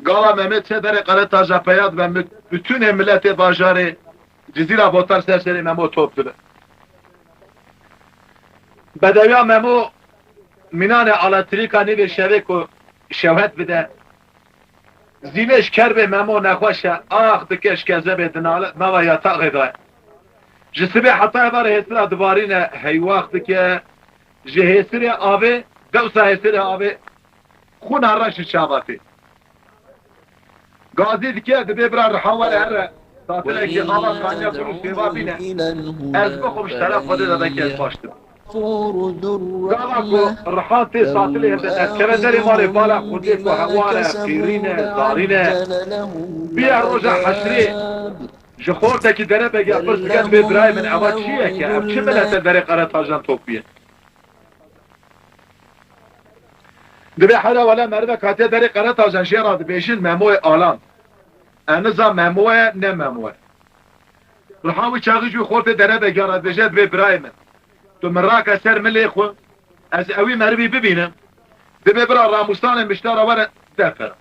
Gava Mehmet çê derê Qeretaja peya dibe, mut-, bütünê miletê bajarê Cizîra Botan ser serê Memo top dibe. Bedewiya Memo mînanê eletrîka nîvê şevê ku şewhet bide. Zînê ji kerbê Memo nexweş e, ax dike ji kezebê dinale, nava yataxê de ye. Ji sibê heta êvarê hêsira dibarîne, heywax dike, ji hêsirê avê, dewsa hêsirê avê, xwîna reş ji çava tê. Gazî dike, dibê bira Rihan were here. Tatilekî ava kaniya kur û sêva bîne. Ez bixwim ji teref Xwedê de belkî ez baş dibim. Gava ku Rihan tê tatilê hevde derkeve derê malê, bala Xwedê ku hewar e, qîrîn e, zarîn e. Bîya roja heşrê ji xortekî derebege pirs dike, dibê birayê min, eva çi ye ke? Ev çi milet e derê Qeretajan top bûye? Dibê hera wele merivek hatiye derê Qeretajan jê ra dibêjin Memoyê Alan. Ez nizam Memo ye, ne Memo ye. Rihan wî çaxî jî xortê derebege ra dibêje, dibê birayê min, tu min rake ser milê xwe, ez ewî merivî bibînim. Dibê bira Ramûsanê min ji te ra were deh pera.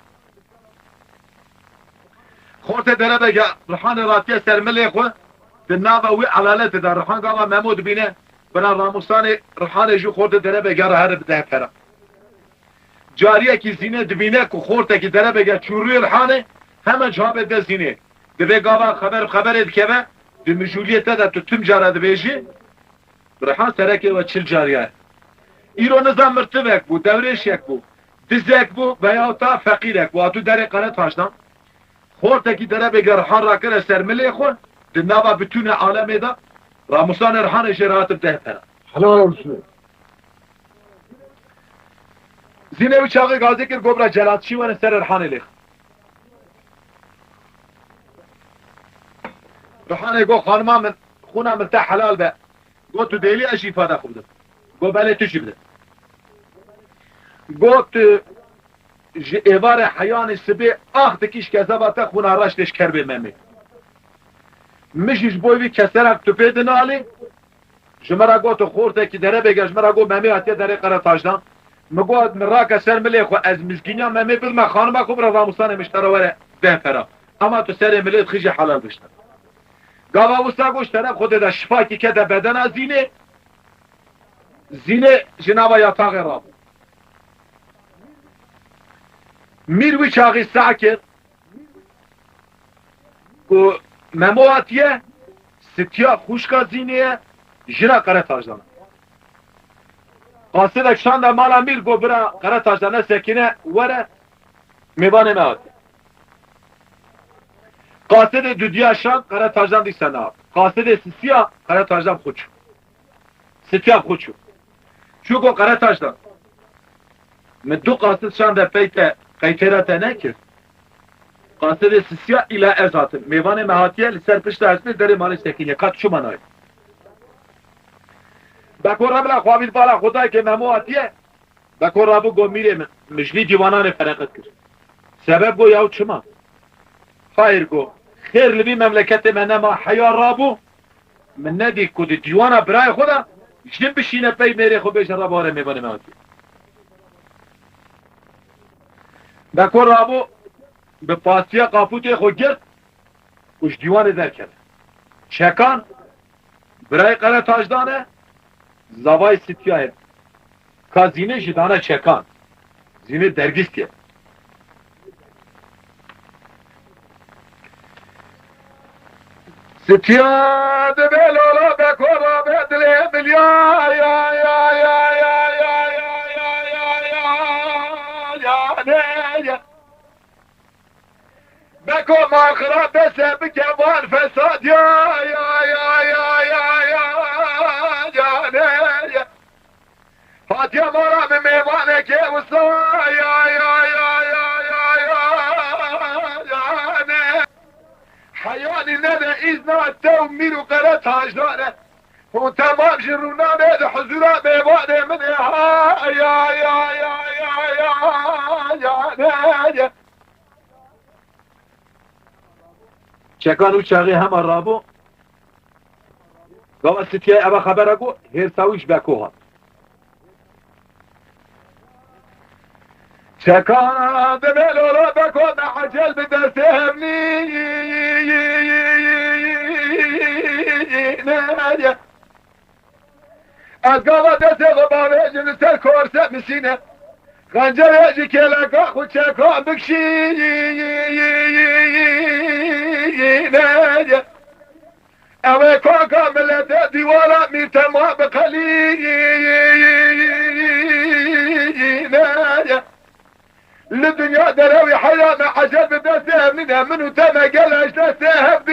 Xortê derebege Rihanê ratiye ser milê xwe, di nava wî elaletê de Rihan gava Memo dibîne, bira Ramûsanê Rihanê jî xortê derebege re here bi deh pera. Cariyekî Zînê dibîne ku xortekî derebege çûrûyê Rihanê, hemen çavê de Zînê. Dibê gava xeber bi xeberê dikeve, di mijûliyê te de tu tim cara dibêjî, Rihan serekê we çil cariya ye. Îro niza mirtivek bû, dewrêşek bû, dizek bû veya ta feqîrek bû, hatû derê Qeretaşdan. Xortekî derebêge rihan rakire ser milê xwe, di nava bitûnê alemê de, ramûsanê rihanê jê re hatin deh pera. Helal olsun. Zînê wî çaxê gazê kir, got, bira celatçî werin serê rihanê lêxin. Rihanê got, xanima min, xûna min te helal be. Got, tu dêlî, ez jî îfada xwe bidim. Got, belê, tu jî bide. Got, tu ji êvarê heyanê sibê ax dikî ji kezeba te, xûna reş tê ji kerbê Memê. Min jî ji bo vî keserak tu pê dinalî. Ji min re got, tu xortekî derebêge, ji min re got, Memê hatiye derê Qeretaşdan. Min got, min rake ser milê xwe, ez mizgîniya Memê bidime xanima xwe, bira ramûsanê min ji te re were deh pera. Ama tu serê milê dixî jî helal bişte. Gava wisa got, ji teref xwe dê de şifakî kete bedena Zînê. Zînê ji nava yataxê rabû. Mîr wî çaxî seh kir ku Memo hatiye, Sitiya xwişka Zînê ye, jina Qeretaşdan e. Qasidek şande mala mîr, got, bira Qeretaşdan, nesekine, were, mêvanê me hatiye. Qasidê dudiya şand, Qeretaşdan dîsa nehat. Qasidê sisiya, Qeretaşdan xwe çû. Sitiya xwe çû. Çû got, Qeretaşdan, min du qasid şande pey te, qeytêra te nekir. Qasidê sisiya îla ez hatim. Mêvanê me hatiye, li ser pişta hespê derê malê sekiniye. Ka tu çima nayê? Beko re bila xwe avît bala xwe dayikê Memo hatiye. Beko rabû got, mîrê min, min ji vî dîwananê fereqet kir. Sebeb got, yaw çima? Xayr, got, xêr li vî memleketê me nema, heya rabû, min nedî ku di dîwana birayê xwe de jin bişîne pey mêrê xwe, bêje reba were mêvanê me hatiye. Beko rabû, bi pastiya qapûtê xwe girt û ji dîwanê derkeve. Çekan, birayê Qeretaşdan e, zavayê Sitiyayê. Ka Zînê jî dane çekan. Zînê dergîstiye. Sitiya dibe lala, Beko rabe dilê milya, ya, ya, ne, ya. Beko maxira dese bike van fesad, ya, ya, ne, ya. Hatiye mala min mêvanekê wisa, ya, ya, ne. Heyanî nede îzna te û mîr û Qeretaşdan e. Hûn temam ji rûnanê di huzûra mêvanê min ê, ha, ya, ya, ne, ya. Çekan û çaxê hema rabû, gava Sitiyayê eva xebera got, hêrsa wî ji Beko hat. Çekan dibe lala, Beko me ecel bi destê hevnî, ne, ya. Ez gava destê xwe bavêjim li ser korse misîne. Xencerê ji kêleka xwe çekan bikşîne. Ew ê kaka milete dîwara mîr tema biqelîne. Li dinya derewî heyra me ecel bi destê hevnîne, min û te me gele ji destê hev